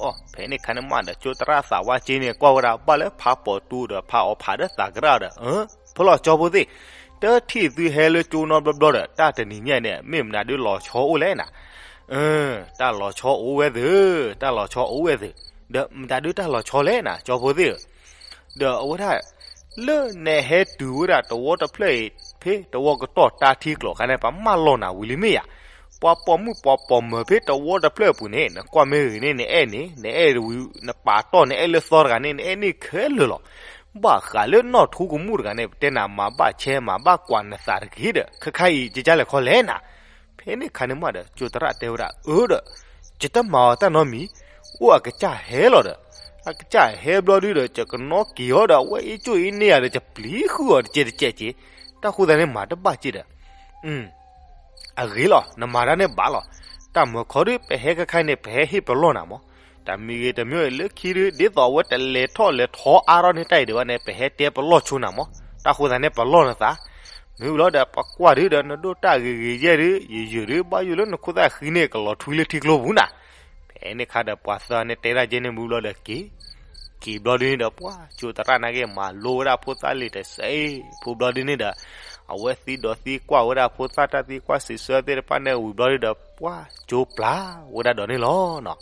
အိ ဖဲန့ၣ်ခါန့ၣ်မးဒီး ကၠိသရၣ်သးဝါကၠ့န့ၣ် ကွၢ်ဝဲဒၣ်ဘၣ်လၢဖးပိာ်တူဒီးဖးအီၣ်ဖးဒီးသးကရၣ်ဒီး, ဖဲလဲၣ်ကၠိဖိသ့ၣ်, တထံၣ်သုဟဲလၢကၠိနီတဘျီဘျီဒီး တၢ်တနံၤညါန့ၣ် မ့ၢ်မနုၤဒ်လီၤဆီအိၣ်လဲၣ်နၤ, တၢ်လီၤဆီအိၣ်ဝဲသ့ၣ်, တၢ်လီၤဆီအိၣ်ဝဲသ့ၣ်, ဒီးမတၤဒုတၢ်လီၤဆီလဲၣ်နၤ ကၠိဖိသ့ၣ်ဧၢ, ဒီးအဝဲဒၣ် လၢနဟဲတုၤဝဲဒၣ်တဝီတဖျၢၣ်အံၤ ဖဲတဝီကတီၢ်တၢ်ထံကျိၤခါန့ၣ် ပမၢလီၤနၤဝံၤလံမ့ၢ်ဧါ, ပှၤပိာ်မုၣ်ပှၤပိာ်မၢၤဖဲတဝီတဖျၢၣ်အပူၤန့ၣ် နကွၢ်မ့ၢ်ဂ့ၤန့ၣ် နအဲၣ်န့ၣ် နအဲၣ်ဝံၤ နပာ်တီၢ်နအဲၣ်လၢသီတဂၤန့ၣ် နအဲၣ်န့ၢ်ခဲလၢာ်လီၤ. ဘၣ်ဃးလၢနီၢ်ထူကမူၣ်တဂၤန့ၣ် ပတဲနၤမၤဘၣ်ဆဲးမၤဘၣ်ကွၢ်နသးတဂ့ၤဒီး ခဲခါအံၤ ကကလဲၣ်ခီလဲၣ်နၤ ဖဲန့ၣ်ခါန့ၣ်မးဒီး ကၠိသရၣ်တဲဝဲဒၣ် အၢဒီး ယတမၤအီၤတၢ်နီတမံၤ, အိၣ်အကစၢ်ဟဲလီၤဒီး အကစၢ်ဟဲဘျီဒုဒီး ယကနီၣ်က့ၤအီၤဒီး အဝဲအ့ၣ်ကၠိၣ်အ့ၣ်န့ၢ်ယၤဒီး ယပျံၤဃုာ်အီၤတကဲးတကဲးက့ၤ, တၢ်ဃိသတးန့ၣ် မၤတဘၣ်က့ၤဒီး အဂ့ၤလီၤ, နမၤတၢ်န့ၣ်ဘၣ်လီၤ. တၢ်မၤခီဒု ပဟဲခဲခါန့ၣ် ပဟဲဟ့ၣ်ပလီၢ်နၤမး, တၢ်မံၤဂ့ၤတမံၤအံၤလၢခံဒု ဒ်သိးအဝဲတလဲၤထီၣ်လဲၤထီအါထီၣ်န့ၢ်တၢ်အံၤဒံးဘၣ်န့ၣ် ပဟဲတဲပလီၢ်ဆိနၤမး, တၢ်ဃိသတးန့ၣ် ပလီၢ်နသး မ့ၢ်ဝံၤလီၤဒီး ပကွၢ်ဒုဒီး နဒိၣ်တၢ်ဂ့ၤဂ့ၤယဲၢ်ဒု ယယုာ်ဒု ဘၣ်ယိၣ်လၢနခိၣ်သၣ်ဃံန့ၣ် ကလီၤထွံလၢထံကျိပူၤနၤ, ဖဲန့ၣ်ခါဒီး ပှၤသၢဂၤန့ၣ်တဲဒၣ်ကဲန့ၣ်မ့ၢ်ဝံၤလီၤဒီးက့ၤ က့ၤဘျီဒုန့ၣ်ဒီး ပှၤကၠိသရၣ်နာ်က့ မၤလိဝဲဒၣ်ဖိသၣ်လံာ်တစဲးဖိဘျီဒုန့ၣ်ဒီး အဝဲသံဒီးသံကွၢ်ဝဲဒၣ်ဖိသၣ်တၢ်သံကွၢ်စံးဆၢသ့ၣ်တဖၣ်န့ၣ်ဝံၤဘျီဒုဒီး ပှၤကၠိပျၢ်ဝဲဒၣ်ဒီးန့ၣ်လီၤ.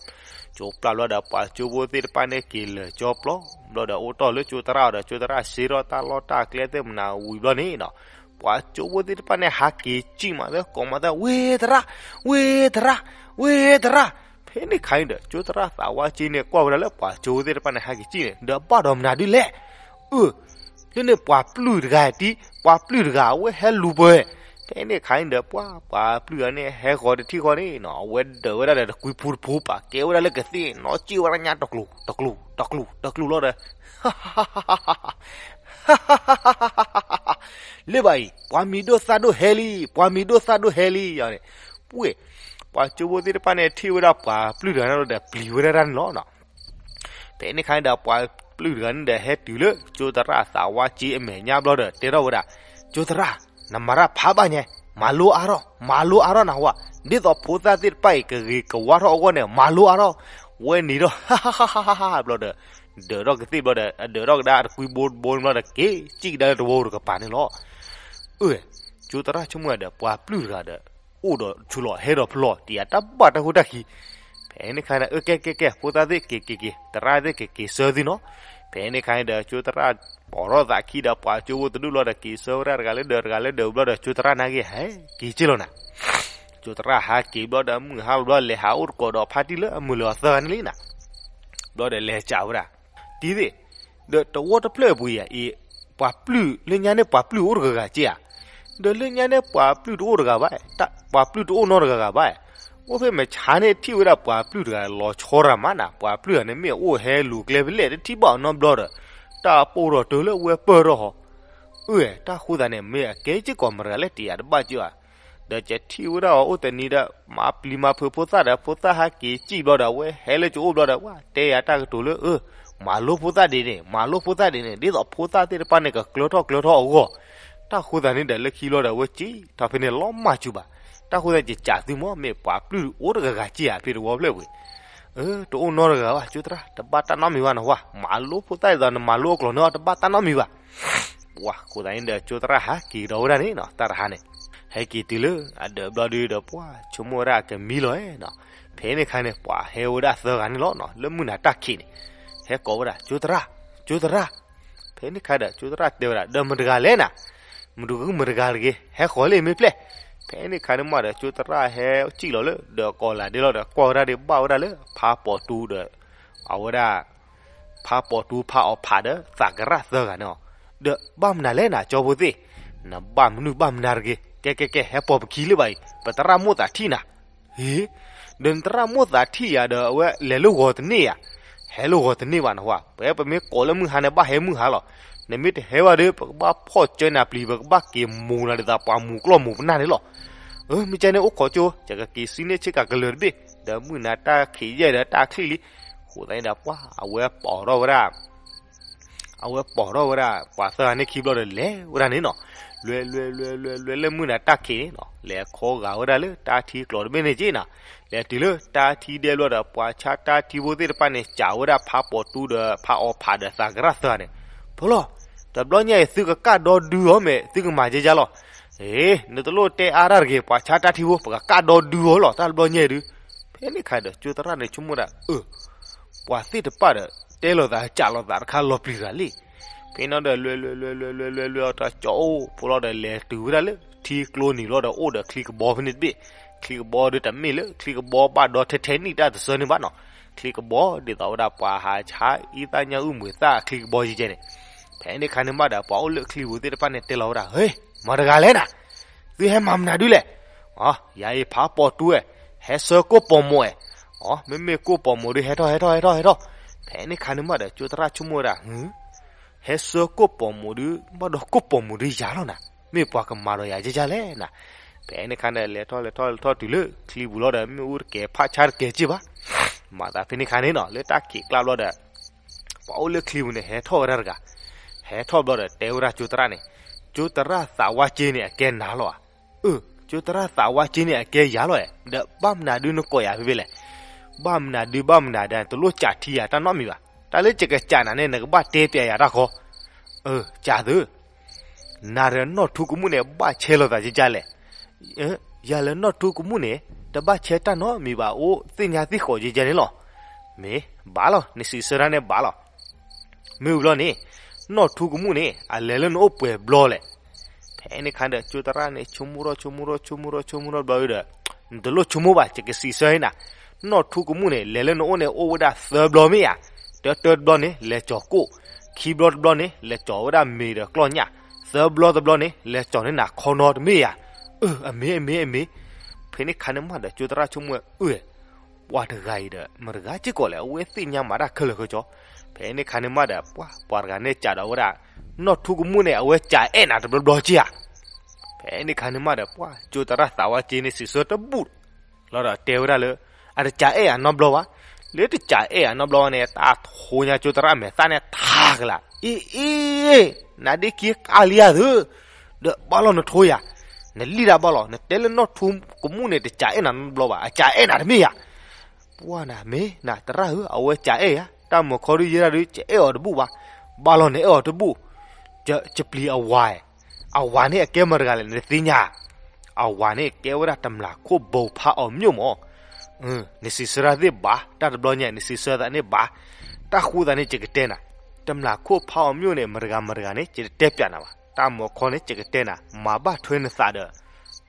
ကၠိပျၢ်ဘျီဒီး ပှၤကၠိဖိသ့ၣ်တဖၣ်န့ၣ်က့ၤလၢာ်ကၠီပျီ ဘျီဒီးအိၣ်တီၢ်လၢကၠိသရၣ်ဒီး ကၠိသရၣ်စ့ထီၣ်တၢ်လီၢ်တၢ်ကျဲသ့ၣ်မနုၤဝံၤဘျီန့ၣ်နီၤ ပှၤကၠိဖိသ့ၣ်တဖၣ်န့ၣ် ဟးက့ၤစံၣ်မးသၢ ကိးမးသၢ ဝ့ၢ်သရၣ်, ဝ့ၢ်သရၣ်, ဝ့ၢ်သရၣ်, ဖဲန့ၣ်ခါန့ၣ်ဒီး ကၠိသရၣ်သးဝါက့န့ၣ် ကွၢ်ဝဲဒၣ်လၢပှၤကၠိဖိသ့ၣ်တဖၣ်န့ၣ် ဟးက့ၤစံၣ်န့ၣ် ဒီးဘၣ်ဒီးမနုၤဒုလဲၣ်, အၢ လၢန့ၣ်ပှၤပျုၢ်တဂၤတံၢ် ပှၤပျုၢ်တဂၤ အဝဲဟဲလူၤပှဲၤ, ဖဲန့ၣ်ခါန့ၣ်ဒီး ပှၤ ပှၤပျုၢ်တဂၤန့ၣ် ဟဲဃီၤတထံၣ်ဃီန့ၣ်နီၤ အဝဲဒၢးဝဲဒၣ်ဒီးတကွံဖိတဖိပာ် ကဲဝဲဒၣ်လၢကသ့ၣ်နီၤ စံၣ်ဝဲဒၣ်ညါတကျိၤ တကျိၤ တကျိၤ တကျိၤလီၤဒီး လၢဘၣ်အံၤ ပှၤမံၤဒိၣ်သၣ်ဒိၣ်ဟဲလံ ပှၤမံၤဒိၣ်သၣ်ဒိၣ်ဟဲလံ ယန့ၣ်, ပှ့ၢ် ပှၤကၠိဖိသ့ၣ်တဖၣ်န့ၣ် ထံၣ်ဝဲဒၣ်ပှၤပျုၢ်တဂၤန့ၣ်ဒီး ပျံၤဝဲဒၣ်တၢ်န့ၣ်လီၤ. ဖဲန့ၣ်ခါန့ၣ်ဒီး ပှၤပျုၢ်တဂၤန့ၣ်ဒီး ဟဲတုၤလၢကၠိသရၣ်သးဝါက့အမဲာ်ညါဘျီဒီး တဲထီၣ်ဝဲဒၣ်, ကၠိသရၣ်, နမၤတၢ်ဖးဘၣ်ညါ, မၤလိအါထီၣ် မၤလိအါထီၣ်နဟူဧါ, ဒ်သိးဖိသၣ်သ့ၣ်တဖၣ်အံၤ ကဂ့ၤကဝါထီၣ်အဂီၢ်န့ၣ် မၤလိအါထီၣ်, ဝဲန့ၣ်ဒီး ဘျီဒီး ဒၢးထီၣ်ကသ့ၣ်ဘျီဒီး အဒၢးထီၣ်ကဒါတကွံဘိတဘိန့ၣ်ဘျီဒီး က့ၤစံၣ်ကဒါလၢတဝီတကပၤန့ၣ်လီၤ. အၢ ကၠိသရၣ်ဆိကမိၣ်ဒီး ပှၤပျုၢ်တဂၤဒီး အိၣ်ဒီးဆူးလီၤ ဟဲဒီးဖျီၣ် တံၤအတၢ်ဘၣ်တၢ်ဖိတၢ်ခံ, ဖဲန့ၣ်ခါန့ၣ် အၢ ကဲကဲကဲ ဖိသၣ်သ့ၣ်က့ၤက့ၤက့ၤ သရၣ်သ့ၣ်က့ၤက့ၤဆၢသုနီၤ, ဖဲန့ၣ်ခါန့ၣ်ဒီး ကၠိသရၣ်ပိာ်ထီၣ်သးခံဒီး ပှၤကၠိဖိတဒူၣ်လီၤဒီး က့ၤဆၢဝဲဒၣ်တဂၤလၢဒၢး တဂၤလၢဒၢးဘျီဒီး ကၠိသရၣ်နာ်က့ ဟဲက့ၤက့ၤလီၤနၤ ကၠိသရၣ်ဟးက့ၤဘျီဒီး မုၢ်ဟါလီၤဘျီ လဲၤဟးအိၣ်တကိးဒီးဖါတံၢ်လၢအမုာ်လၢအသၢဂၤန့ၣ်လံနၤ, ဘျီဒီးလဲၤစံးဝဲဒၣ်, တံၤသ့ၣ်, ဒီးတဝီတဖျၢၣ်အပူၤအံၤအံၤ, ပှၤပျုၢ်လၢညါန့ၣ် ပှၤပျုၢ်အိၣ်တဂၤဂၤက့ဧါ, ဒီးလၢညါန့ၣ် ပှၤပျုၢ်တအိၣ်တဂၤဘၣ်, ပှၤပျုၢ်တအိၣ်နီတဂၤဘၣ်. အိၣ်ဖဲမဲာ်ဆါန့ၣ်ထံၣ်ဝဲဒၣ်ပှၤပျုၢ်တဂၤလီၤဆီရၤမးနၤ, ပှၤပျုၢ်တဂၤန့ၣ်မ့ၢ်အိၣ်ဟဲလူၤကျဲဖဲလဲၣ် တထံၣ်ဘၣ်အီၤနီတဘျီဒီး တၢ်ပိၢ်ထီၣ်တုၤလၢဝဲပၢၢ်ထီၣ်ဟီ, အၢ တၢ်ဃိသတးန့ၣ် မ့ၢ်အကဲစ့ၢ်ကီးမတၤတဂၤလဲၣ် တယာ်တဘၣ်ကၢဧါ. ဒီးကထံၣ်ဝဲဒၣ်အီၤအိၣ်တနံၤဒီး မၤပျံၤမၤဖုးဖိသၣ်ဒီး ဖိသၣ်ဟဲက့ၤစံၣ်ဘျီဒီး အဝဲဟဲလၢကအိၣ်ဘျီဒီး ဝဲတဲယၤတၢ်ကတိၤလၢ အၢ မၤလိဖိသၣ်ဒ်န့ၣ် မၤလိဖိသၣ်ဒ်န့ၣ် ဒ်သိးဖိသၣ်သ့ၣ်တဖၣ်န့ၣ် ကကျၢထီၣ်ကျၢထီၣ်အဂီၢ်. တၢ်ဃိသတးန့ၣ်ဒီး လၢခံဘျီဒီး အဝဲစံၣ်ထီၣ်ဖဲန့ၣ်လီၤမၢ်စူၤဘၣ်. တၢ်ဃိသတး ယကးသုမ့ၢ် မ့ၢ်ပှၤပျုၢ်အိၣ်တဂၤဂၤကၢဧါ ဖဲတဝီဖျၢၣ်ပူၤ အၢ တအိၣ်နီတဂၤဘၣ် ကၠိသရၣ် တဘၣ်တၢ်နီတမံၤဘၣ်နဟါ, မၤလိဖိသၣ်ဒ်သိးနမၤလိအကျိာ်န့ၣ် တဘၣ်တၢ်နီတမံၤဘၣ်. ပှၤဃိသတးန့ၣ်ဒီး ကၠိသရၣ်ဟးက့ၤကဒီးဝဲဒၣ်န့ၣ်နီၤ တၢ်တဟါန့ၣ် ဟဲက့ၤတုၤလၢအဒၢးဘျီဒုဒီး ပှၤဆိကမိၣ်ဝဲဒၣ်အကမံလီၤနီၤ. ဖဲန့ၣ်အခါန့ၣ် ပှၤဟဲဝဲဒၣ်သၢဂၤန့ၣ်လီၤနီၤ လၢမုၢ်နၤတၢ်ခံးန့ၣ် ဟဲကိးဝဲဒၣ် ကၠိသရၣ် ကၠိသရၣ်. ဖဲန့ၣ်အခါဒီး ကၠိသရၣ်တဲဝဲဒၣ် ဒီးမတၤတဂၤလဲၣ်နၤ, မတၤဂုမတၤတဂၤတဂ့ၤ ဟဲဃီၤလံမ့ၢ်ပျဲၢ်. ဖဲန့ၣ်အခါန့ၣ်မးဒီး ကၠိသရၣ်ဟဲစံၣ်လီၤလၢ ဒီးကီးလးဒ့လီၤဒီး ကွၢ်ဝဲဒၣ်ဒ်ဘၣ်ဝဲဒၣ်လၢ ဖါပီၤတူဒီး အဝဲဒၣ် ဖါပီၤတူဖါအီၤဖးဒီးသးကရၣ်သၢဂၤန့ၣ်အီၤ, ဒီးဘၣ်မနုၤလဲၣ်နၤ ကၠီဖိသ့ၣ်, နဘၣ်မနုၤဘၣ်မနုၤတဂ့ၤ, ကဲကဲကဲ ဟဲပိာ်ပခံလၢၤဘၣ်အံၤ ပသရၣ်မိၣ်သးထံၣ်နၤ. ဟ့, ဒီးနသရၣ်မိၣ်သးထံၣ်ယၤဒီး အဝဲလဲၤလၢဂီၤတန့ၢ်ဧါ, ဟဲလၢဂီၤတန့ၢ်ဘၣ်နဟါ, ပဝဲပမ့ၢ်ကိးလၢမုၢ်ဟါန့ၣ် ဘၣ်ဟဲမုၢ်ဟါလီၤ. နမ့ၢ်တဟဲဘၣ်ဒီး ပကဘၣ်ဖီၣ်ကၢနၤပျံၤ ပကဘၣ်က့ၤမူၤနၤဒ်သိးပှၤမူၤကျီၢ်မူၤပနၢ်န့ၣ်လီၤ. အၢ မ့ၢ်ကဲန့ၣ်အိၣ်ခိးကၠိ ယကက့ၤစံၣ်န့ၢ်ဆ့ကၤကလၢၤတဘ့ၣ်, ဒီးမုၢ်နၤတၢ်ခံးယဲၢ်ဒီးတၢ်ချံၣ်လံ. ဃိသတးန့ၣ်ဒီးပှၤ အဝဲပိာ်ထီၣ်ဝဲဒၣ် အဝဲပိာ်ထီၣ်ဝဲဒၣ် ပှၤသၢဂၤန့ၣ်ခံဘျီဒီးလဲၤဝဲဒၣ်န့ၣ်နီၤ, လဲၤလဲၤလဲၤလဲၤလဲၤလၢမုၢ်နၤတၢ်ခံးန့ၣ်နီၤ, လဲၤခီဂာ်ဝဲဒၣ်လၢတၢ်ထံကျိၤတဘ့ၣ်န့ၣ်က့နီၤ, လဲၤတုၤလၢတၢ်ထံဒဲဘျီဒီး ပှၤဆါတၢ်ထံဖိသ့ၣ်တဖၣ်န့ၣ် စံးဝဲဒၣ်ဖါပိာ်တူဒီးဖါအီၤဖးဒီးသးကရၣ်သၢဂၤန့ၣ်, ဖိလီၤ, တဘျီညါအံၤ သုကကၣ်ဒီဒုအီၤမ့ၢ် သုကမၤကဲကၢ်လီၤ. အ့ နတလိၣ်တဲအါတၢ်တဂ့ၤ, ပှၤဆါတၢ်ထံဖိ ပကကၣ်ဒီဒုအီၤလီၤ တၢ်တဘျီညါအံၤဒုး. ဖဲန့ၣ်အခါဒီး ကၠိသရၣ်န့ၣ်ဆိကမိၣ်ဒၣ် အၢ ပှၤသ့ၣ်တဖၣ်ဒီး တဲလိာ်သးစးလိာ်သးတခါလီၤပျံၤတဂၤလံ. ဖဲန့ၣ်ဒီး လဲၤလဲၤလဲၤလဲၤလဲၤလဲၤလဲၤလဲၤ အတကၠီအိၣ်ဖိလီၤဒီး လဲၤတုၤဝဲဒၣ်လၢထံကျိနံၤလီၤဒီး အိၣ်ဒီးချံကဘီဖဲန့ၣ်တဘ့ၣ်, ချံကဘီဒီးတမ့ၢ်လၢချံကဘီဘၣ်ဒီထဲထဲနံၣ်တၢ်တစၢန့ၣ်ဘၣ်နီၤ, ချံကဘီဒ်သိးဝဲဒၣ်ပှၤဟးဆါအံသၣ်ညၣ်အုၣ်မွံၤသၣ်ချံကဘီယဲကဲန့ၣ်. ဖဲန့ၣ်အခါန့ၣ်မးဒီး ပှၤအိၣ်လၢချံပူၤသ့ၣ်တဖၣ်န့ၣ်တဲလီၤဝဲဒၣ် ဟ့ မတၤတဂၤလဲၣ်နၤ, သုဟဲမၤမနုၤဒုလဲၣ်. အ ယၤအံၤဖးပိာ်တူဝဲ, ဟဲဆှၢကိၣ်ပိာ်မိၣ်ဝဲ. အ မ့မ့ၢ်ကိၣ်ပိာ်မိၣ်ဒုး ဟဲထီၣ်ဟဲထီၣ်ဟဲထီၣ်ဟဲထီၣ်. ဖဲန့ၣ်အခါန့ၣ်မးဒီး ကၠိသရၣ်ဆိကမိၣ်ဝဲဒၣ် ဟ့ ဟဲဆှၢကိၣ်ပိာ်မိၣ်ဒုး ဘၣ်ဒီးကိၣ်ပိာ်မိၣ်ဒုးယၤလီၤနၤ, မ့ၢ်ပှၤကမၤဒီးယၤကဲကၢ်လဲၣ်နၤ. ဖဲန့ၣ်အခါန့ၣ် လဲၤထီၣ်လဲၤထီၣ်လဲၤထီၣ်တုၤလၢ ချံပူၤလီၤဒီး မ့ၣ်အူတကဲၤဖးဆါတကဲၤက့ဘၣ်. မၤသးဖဲန့ၣ်အခါန့ၣ်နီၤ လၢတၢ်ခံးကျါဘျီဒီး ပှၤအိၣ်လၢချံပူၤန့ၣ် ဟဲထီၣ်ဝဲဒၣ်တဂၤ, ဟဲထီၣ်ဘျီဒီး တဲဝဲဒၣ်ကၠိသရၣ်န့ၣ်, ကၠိသရၣ်သးဝါက့န့ၣ် အကဲနၤလီၤဧါ. အၢ ကၠိသရၣ်သးဝါက့န့ၣ် အကဲယၤလီၤဧါ, ဒီးဘၣ်မနုၤဒုးနကိးယၤဖဲဖဲလဲၣ်. ဘၣ်မနုၤဒုးဘၣ်မနုၤဒီး တလိၣ်စးထံယၤတၢ်နီတမံၤဘၣ်, တၢ်လၢယကစးနၤန့ၣ် နကဘၣ်တဲပျးယၤတၢ်ဃီ. အၢ စးသု နၤဒီးနီၢ်ထူကမူၣ်န့ၣ် ဘၣ်ဆဲလိာ်သးကဲကၢ်လဲၣ်. ယၤလၢနီၢ်ထူကမူၣ်န့ၣ် တဘၣ်ဆဲတၢ်နီတမံၤဘၣ် အိၣ်သ့ၣ်ညါသ့ၣ်ဃိးကဲကၢ်န့ၣ်လီၤ. မ့ၢ်ဘၣ်လီၤ နစံးဆၢတၢ်န့ၣ်ဘၣ်လီၤ. မ့ၢ်ဝံၤဘျီန့ၣ် နီၢ်ထူကမူၣ်န့ၣ် အလဲၤလၢနအိၣ်ပှဲၤဘျီလဲၣ်. ဖဲန့ၣ်အခါဒီး ကၠိသရၣ်န့ၣ် ဆိကမိၣ်ထီၣ်ဆိကမိၣ်ထီၣ်ဆိကမိၣ်ထီၣ်ဆိကမိၣ်ထီၣ်ဘျီဒီး နတလိၣ်ဆိကမိၣ်ဘၣ် ယကစံးဆၢနၤ, နီၢ်ထူကမူၣ်န့ၣ် လဲၤလၢနအိၣ်န့ၣ် အိၣ်ဝဲဒၣ်သၢဘျီမ့ၢ်ဧါ. တၢတၢတဘျီန့ၣ် လဲၤကၠီၤကိၣ်, ခံဘျီတဘျီန့ၣ် လဲၤကၠီၤဝဲဒၣ်မ့ၤဒီးကျီၢ်ညၣ်, သၢဘျီတဘျီန့ၣ် လဲၤကၠီၤန့ၢ်နၤခီနီတမ့ၢ်ဧါ. အၢ အမ့ၢ်အမ့ၢ်အမ့ၢ်. ဖဲန့ၣ်အခါန့ၣ်မးဒီး ကၠိသရၣ်ဆိကမိၣ်ဝဲ အၢ ပှၤတဂၤအံၤဒီး မတဂၤစ့ၢ်ကီးလဲၣ် အဝဲသ့ၣ်ညါမၤတၢ်ခဲလၢာ်ခဲဆ့. ဖဲန့ၣ်အခါန့ၣ်မးဒီး ပှၤ ပှၤတဂၤန့ၣ်စံးဒီးဝဲဒၣ် နီၢ်ထူကမူၣ်န့ၣ် အဝဲစံးအဲၣ်နၤတဘျီဘျီက့ဧါ. ဖဲန့ၣ်အခါန့ၣ်မးဒီး ပှၤ ကၠိသရၣ်သးဝါက့န့ၣ် စံးဆၢတဘူၣ်လီၤဒီးတဲဝဲဒၣ်လၢ အတစံးအဲၣ်ယၤနီတဘျီဘၣ်. လၢတစံးအဲၣ်ယၤနီတဘျီဘၣ်န့ၣ် တၢ်ထိညါကၠိသရၣ်မဲာ်သၣ်န့ၣ်ထါကလာ် အ့ အ့ နဒ့ခံကါလံဧါသု ဒီးဘၣ်လီၤနထိယၤ, နလံၣ်ဒၣ်ဘၣ်လီၤ နတဲလၢနီၢ်ထူကမူၣ်န့ၣ် တစံးအဲၣ်နၤနီတဘျီဘၣ် အစံးအဲၣ်နၤတမ့ၢ်ယၤ. ပှၤနၤမ့ၢ်နၤသရၣ်ဧၢ အဝဲစံးအဲၣ်ယၤ တၢ်မုၢ်ခီဒုးယဲဒၣ်ဒုး ယအဲၣ်အီၤတဘူၣ်ဘၣ်. ဘၣ်လီၤနအဲၣ်အီၤတဘူၣ် ယပျံၤအဝၤ, အဝၤန့ၣ်အကဲမတၤတဂၤလဲၣ် နသ့ၣ်ညါဧါ. အဝၤန့ၣ်ကဲဝဲဒၣ်တမျာ်ခိၣ်ဘိဖးအီၤမျိၣ်မး. နစံးဆၢတၢ်သ့ၣ်ဘၣ် တၢ်တဘျီညါ နစံးဆၢသးန့ၣ်ဘၣ်. တၢ်ဃိသးန့ၣ် ယကတဲနၤ, တမျာ်ခိၣ်ဖးအီၤမျိၣ်န့ၣ် မတၤတဂၤမတၤတဂၤန့ၣ် ယတတဲပျးနၤဘၣ်. တၢ်မုၢ်ခီန့ၣ် ယကတဲနၤ မၤဘၣ်ထွဲနသးဒီး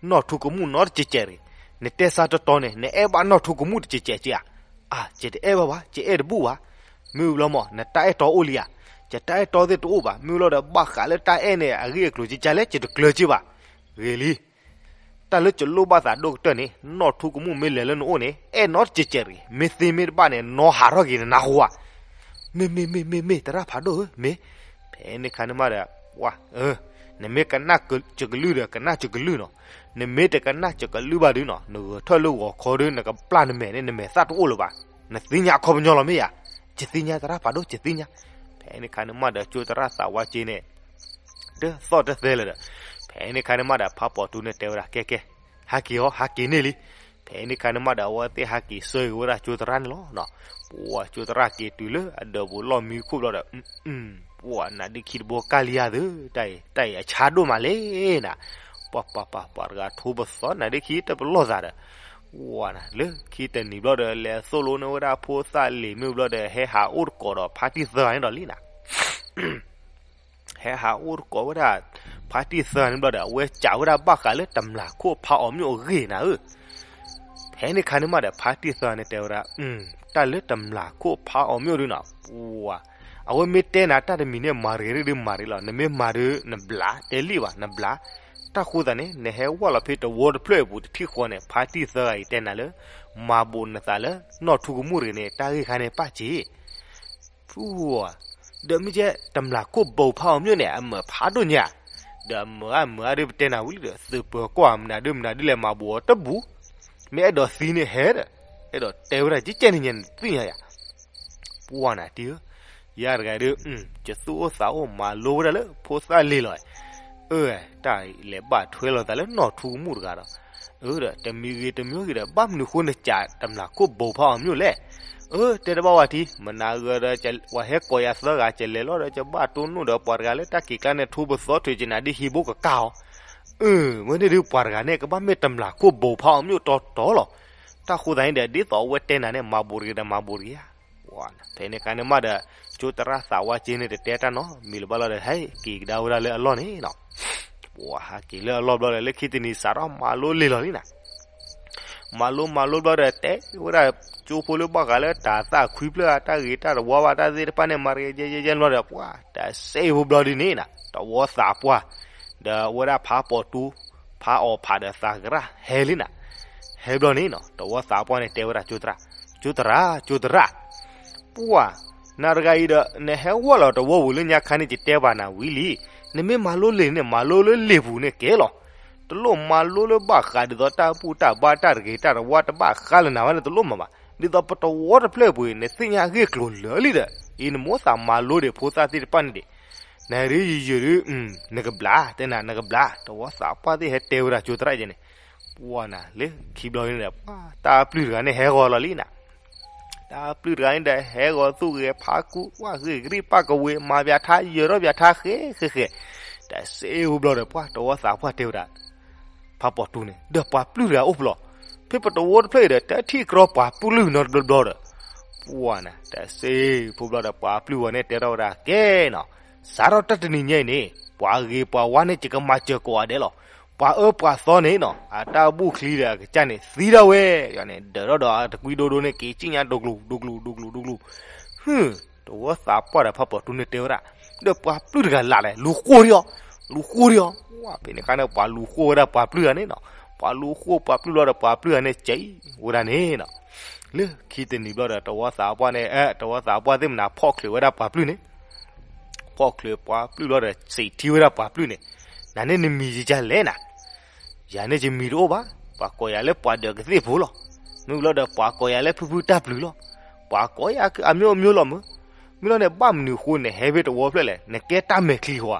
နီၢ်ထူကမူၣ်နီတစဲးစဲးတဂ့ၤ. နတဲဆါတီတီန့ၣ် နအဲၣ်ဘၣ်နီၢ်ထူကမူၣ်တစဲးစဲးက့ဧါ. အါ ယတအဲၣ်ဘၣ်ဘၣ် ယအဲၣ်တဘူၣ်ဘၣ်. မ့ၢ်ဝံၤလီၤမး နတၢ်အဲၣ်တီအိၣ်လံဧါ. ယတၢ်အဲၣ်တီသ့ၣ်တအိၣ်ဘၣ်. မ့ၢ်ဝံၤလီၤဒီး ဘၣ်ဃးလၢတၢ်အဲၣ်န့ၣ် အဂ့ၢ်အကျိၤကဲကၢ်လဲၣ် ယတကျၢၤက့ဘၣ်. ဂ့ၤလံ. တၢ်လၢကလိၣ်ဘၣ်သးဒိၣ်ကတၢၢ်န့ၣ် နီၢ်ထူကမူၣ်မ့ၢ်လဲၤလၢနအိၣ်န့ၣ် အဲၣ်နီတစဲးစဲးတဂ့ၤ. မ့ၢ်သ့မ့ၢ်တဘၣ်န့ၣ် နီၢ်ဟးထီၣ်က့ၤနနၢ်ဟူဧါ. မ့ၢ်မ့ၢ်မ့ၢ်မ့ၢ်မ့ၢ် သရၣ်ဖးဒိၣ်ဧၢ မ့ၢ်, ဖဲန့ၣ်ခါန့ၣ်မးဒီး ပှၢ်, နမ့ၢ်ကနၣ်စကလုၢ်ဒီး ကနၣ်စကလုၢ်နီၤ. နမ့ၢ်တကနၣ်စကလုၢ်ဘၣ်ဒီးနီၤ နဂဲၤထၢၣ်လၢဂီၤခီဒီး နကပျၢ်နမဲာ်န့ၣ် နမဲာ်သၣ်တအိၣ်လၢၤဘၣ်. နသ့ၣ်ညါအခီပညီလီၤမ့ၢ်ဧါ. ယသ့ၣ်ညါသရၣ်ဖးဒိၣ် ယသ့ၣ်ညါ. ဖဲန့ၣ်ခါန့ၣ်မးဒီး ကၠိသရၣ်သးဝါက့န့ၣ် တသီၣ်တသဲလၢၤဒီး ဖဲန့ၣ်ခါန့ၣ်မးဒီး ဖးပီၣ်တူန့ၣ်တဲဝဲဒၣ် ကဲကဲ, ဟးက့ၤအီၤ ဟးက့ၤန့ၢ်လံ. ဖဲန့ၣ်ခါန့ၣ်မးဒီး အဝဲသ့ၣ်ဟးက့ၤဆၢက့ၤဝဲဒၣ်ကၠိသရၣ်န့ၣ်လီၤ. ပှၢ်ကၠိသရၣ်က့ၤတုၤလၢအဒၢးပူၤလီၢ်မံခိၣ်ဘျီဒီး ပှၢ်နးဒ့ခံတဘိကၢ်လံယၤသၢ, တၢ်အံၤ တၢ်အံၤအဆါဒိၣ်မးလဲၣ်နၤ. ပှၢ်ပှၢ်ပှၢ် ပှၤတဂၤထိပသီနးဒ့ခံတပလီၢ်သးဒီး ပှၢ်နၤလၢခံတနံၤဘျီဒီး လဲၤသိၣ်လိန့ၢ်ဝဲဒၣ်ဖိသၣ်လံၤမုၣ်ဘျီဒီး ဟဲဟးအိၣ်တကိးဒီးဖါတံၢ်သၢဂၤန့ၣ်ဒီးလံနၤ. ဟဲဟးအိၣ်တကိးဝဲဒၣ် ဖါတံၢ်သၢဂၤန့ၣ်ဘျီဒီး အဝဲစံးဝဲဒၣ်ဘၣ်ဃးလၢတမျၢ်ခိၣ်ဖးအီၤမျိၣ်အဂ့ၢ်နၤဧၢ. ဖဲန့ၣ်ခါန့ၣ်မးဒီး ဖါတံၢ်သၢဂၤန့ၣ်တဲဝဲဒၣ် တၢ်လၢတမျၢ်ခိၣ်ဖးအီၤမျိၣ်ဒုနီၤ ပှၢ်, အဝဲမ့ၢ်တဲနၤတၢ်တမံၤန့ၣ် မၤရ့ၤဒုးမၤရ့ၤလီၤ. နမ့ၢ်မၤဒီးနဘျး တဲလံဘၣ် နဘျး. တၢ်ဃိသးန့ၣ် နဟဲဝဲလီၤဖဲတဝီတဖျၢၣ်အပူၤတထံၣ်ဃီန့ၣ် ဖါတံၢ်သၢဂၤအံၤတဲနၤလၢ မၤဘူးနသးလၢနီၢ်ထူကမူၣ်တဂ့ၤန့ၣ် တၢ်ဂ့ၢ်ခါန့ၣ်ပၣ်စ့ၢ် ပှၢ်, ဒီးမ့ၢ်ကဲ တမျၢ်ခိၣ်ဘိဖးအီၤမျိၣ်န့ၣ် အမုာ်ဖးဒိၣ်ညါ, ဒီးအမုာ်ဂ့ၤမုာ်ဂ့ၤဒုးပတဲနၤဝံၤလံဒီး သုးပၢၤကီၢ်မနုၤဒုးမနုၤဒုးလဲၤမၤဘူးအီၤတဘူး, မ့ၢ်အဲၣ်ဒိးသံန့ၣ်ဟဲဒီး အဲၣ်ဒိးတဲဝဲဒၣ်ကဲကဲန့ၣ်ညါနသ့ၣ်ညါယၤ, ပှၢ်နၤတံၢ်ဧၢ, ယၤတဂၤဒုး ယသူၣ်အိၣ်သးအိၣ်မၤလိဝဲဒၣ်လၢဖိသၣ်လံၤလီၤ, အၢ တၢ်လဲၤဘၣ်ထွဲလိာ်သးလၢနီၢ်ထူကမူၣ်တဂၤဒီး အၢ ဒီးတမံၤဂ့ၤတမံၤဂ့ၤဒီး ဘၣ်မနုၤဃိနစံးတမျၢ်ခိၣ်ဘိဖးအီၤမျိၣ်လဲၣ်, အၢ တဲတဘၣ်ဝဲတံၢ် မနၤဂ့ၤဒီး ပှၤဟဲကိးယၤသၢဂၤ ကလဲၤလီၤဒီး ကဘၣ်တိၢ်နီၣ်ဒီးပှၤတဂၤလၢတၢ်က့ၤကျါန့ၣ် ထူပသီထွဲကနၤဒ်ဟံၣ်ဘိကကါအီၤ, အၢ ဝဲန့ၣ်ဒုးပှၤတဂၤန့ၣ် ကဘၣ်မ့ၢ်တမျၢ်ခိၣ်ဘိဖးအီၤမျိၣ်တီတီလီၤ, တၢ်ဃိသးန့ၣ်ဒီး ဒ်သိးအဝဲတဲနၤန့ၣ် မၤဘူးတဂ့ၤဒီးမၤဘူးတဂ့ၤဧါ ဖဲန့ၣ်ခါန့ၣ်မးဒီး ကၠိသရၣ်သးဝါက့န့ၣ် တတဲတၢ်နီတမံၤလၢၤဘၣ်လီၤဒီး ဟဲက့ၤကဒါဝဲဒၣ်လၢအလီၢ်န့ၣ်နီၤ, ပှၤဟးက့ၤလၢအလီၢ်ဘျီဒီး လၢခံတနံၤစးထီၣ်မၤလိလံာ်လီၤလံနၤ, မၤလိမၤလိဘျီဒီး တဲဝဲဒၣ်ကၠိဖိလၢဘၣ်ဃးလၢတၤသၣ်ခွံဖျၢၣ်ဧါ တၢ်ဂ့ၤတၢ်တဝါဘၣ်တၢ်သ့ၣ်တဖၣ်န့ၣ် မၤတကဲကဲကဲကဲဘျီဒီး ပှၤတစဲးဖိဘျီဒ်န့ၣ်နၤ တဝီသးပှၢ် ဒီးဝဲဒၣ်ဖးပီၣ်တူ ဖးအီၣ်ဖးဒီးသးကရၣ်ဟဲလံနၤ, ဟဲဘျီန့ၣ်နီၤ တဝီသးပှၢ်န့ၣ် တဲဝဲဒၣ်ကၠိသရၣ်, ကၠိသရၣ် ကၠိသရၣ်, ပှၢ်, နၤတဂၤအံၤဒီး နဟဲဝဲလီၤတဝီပူၤလၢညါခါန့ၣ် ယတဲဘၣ်နၤဝံၤလံ, နမ့ၢ်မၤလိလံာ်န့ၣ် မၤလိလၢလံာ်ပူၤန့ၣ်ကဲလီၤ, တလိၣ်မၤလိလၢဘၣ်ဃးဒ်သိးတၢ်ဘူၣ်တၢ်ဘါတၢ်တဂ့ၤတၢ်တဝါတဘၣ်ဃးလၢနၤဘၣ်န့ၣ် တလိၣ်မၤဘၣ်, ဒ်သိးပတဝီတဖျၢၣ်ပူၤ နသ့ၣ်ညါအဂ့ၢ်ကျိၤလၢာ်လံဒီး အံၤနမိၣ်သးမၤလိဒံးဖိသၣ်သ့ၣ်တဖၣ်န့ၣ်ဒံး နရ့ယယုၢ်ဒုး နကဘျး တဲနၤ နကဘျး တဝီသးပှၢ်သ့ၣ်ဟဲတဲဝဲဒၣ်ကၠိသရၣ်ယဲန့ၣ်, ပှၢ်နၤ လၢခံဘျီန့ၣ်ဒီး ပှၤတၢ်ပျုၢ်တဂၤန့ၣ် ဟဲဂီၤလီၤလံနၤ, တၢ်ပျုၢ်တဂၤန့ၣ်ဒီး ဟဲဂီၤသူၣ်ဂဲၤဖးကူ ပှၢ်ဂ့ၤကရံၣ်ပၢ်ကဝ့ၤ မၤပၠးထါ ယၢၤထီၣ်ပၠးထါဃဲဃဲဃဲ, တစဲးဖိဘျီဒီး ပှၤတဝီသးပှၢ်တဲဝဲဒၣ် ဖးပီၣ်တူန့ၣ် ဒီးပှၤပျုၢ်တဂၤအိၣ်ဖဲလဲၣ်, ဖဲပတဝီတဖျၢၣ်အံၤဒီး တထံၣ်ကြီပှၤပျုၢ်နီတဘျီဘျီဒီး, ပှၢ်နၤ တစဲးဖိဘျီဒီး ပှၤပျုၢ်ဝဲန့ၣ် တဲထီၣ်ဝဲဒၣ် ကဲနီၤ, စးထီၣ်တၢ်တနံၤညါအံၤန့ၣ် ပှၤဂ့ၤပှၤဝါန့ၣ် ယကမၤစၢၤကိးဂၤဒဲးလီၤ, ပှၤအၢပှၤသီန့ၣ်နီၤ အတၢ်ဘူၣ်ချံဒီးအကစၢ်န့ၣ် သံထီၣ်ဝဲ, ယန့ၣ် ဒၢးထီၣ်ဒီးတကွံဒိဒိန့ၣ် က့ၤစံၣ်ညါဒိကျူၤ ဒိကျူၤ ဒိကျူၤ ဒိကျူၤ, ဟု တဝီသးပှၢ်ဒီးဖးပီၣ်တူန့ၣ်တဲဝဲဒၣ်, ဒီးပှၤပျုၢ်တဂၤလၢ်လဲၣ် လူၤဃိၣ်ဒံးအီၤ, လူၤဃိၣ်ဒံးအီၤ, ဝဲဖဲန့ၣ်ခါန့ၣ် ပှၤလူၤဃိၣ်ဝဲဒၣ်ပှၤပျုၢ်တဂၤန့ၣ်နီၤ, ပှၤလူၤဃိၣ်ပှၤပျုၢ်ဘျီဒီး ပှၤပျုၢ်တဂၤန့ၣ် ကဲဝဲဒၣ်န့ၣ်နီၤ, လၢခံတနံၤဘျီဒီး တဝီသးပှၢ်န့ၣ် တဝီသးပှၢ်သ့ၣ်မနၤ ဖီၣ်ချုးဝဲဒၣ်ပှၤပျုၢ်န့ၣ် ဖီၣ်ချုးပှၤပျုၢ်ဘျီဒီး စံးထံဝဲဒၣ်ပှၤပျုၢ်န့ၣ်, နၤန့ၣ်နမံၤယကလဲၣ်နၤ, ယၤန့ၣ်ယမံၤတအိၣ်ဘၣ်, ပှၤကိးယၤလၢပှၤဒၢးကသ့ၣ်ဖိလီၤ, မ့ၢ်ဘျီဒီးပှၤကိးယၤလၢဖုဖုတၢ်ပျုၤလီၤ, ပှၤကိးယၤအမျိုးမျိုးလီၤမး, မ့ၢ်လီၤန့ၣ် ဘၣ်မနုၤဃိနဟဲဖဲတဝီဖျၢၣ်လဲၣ်, နကဲတၢ်မဲာ်ချံဧါ,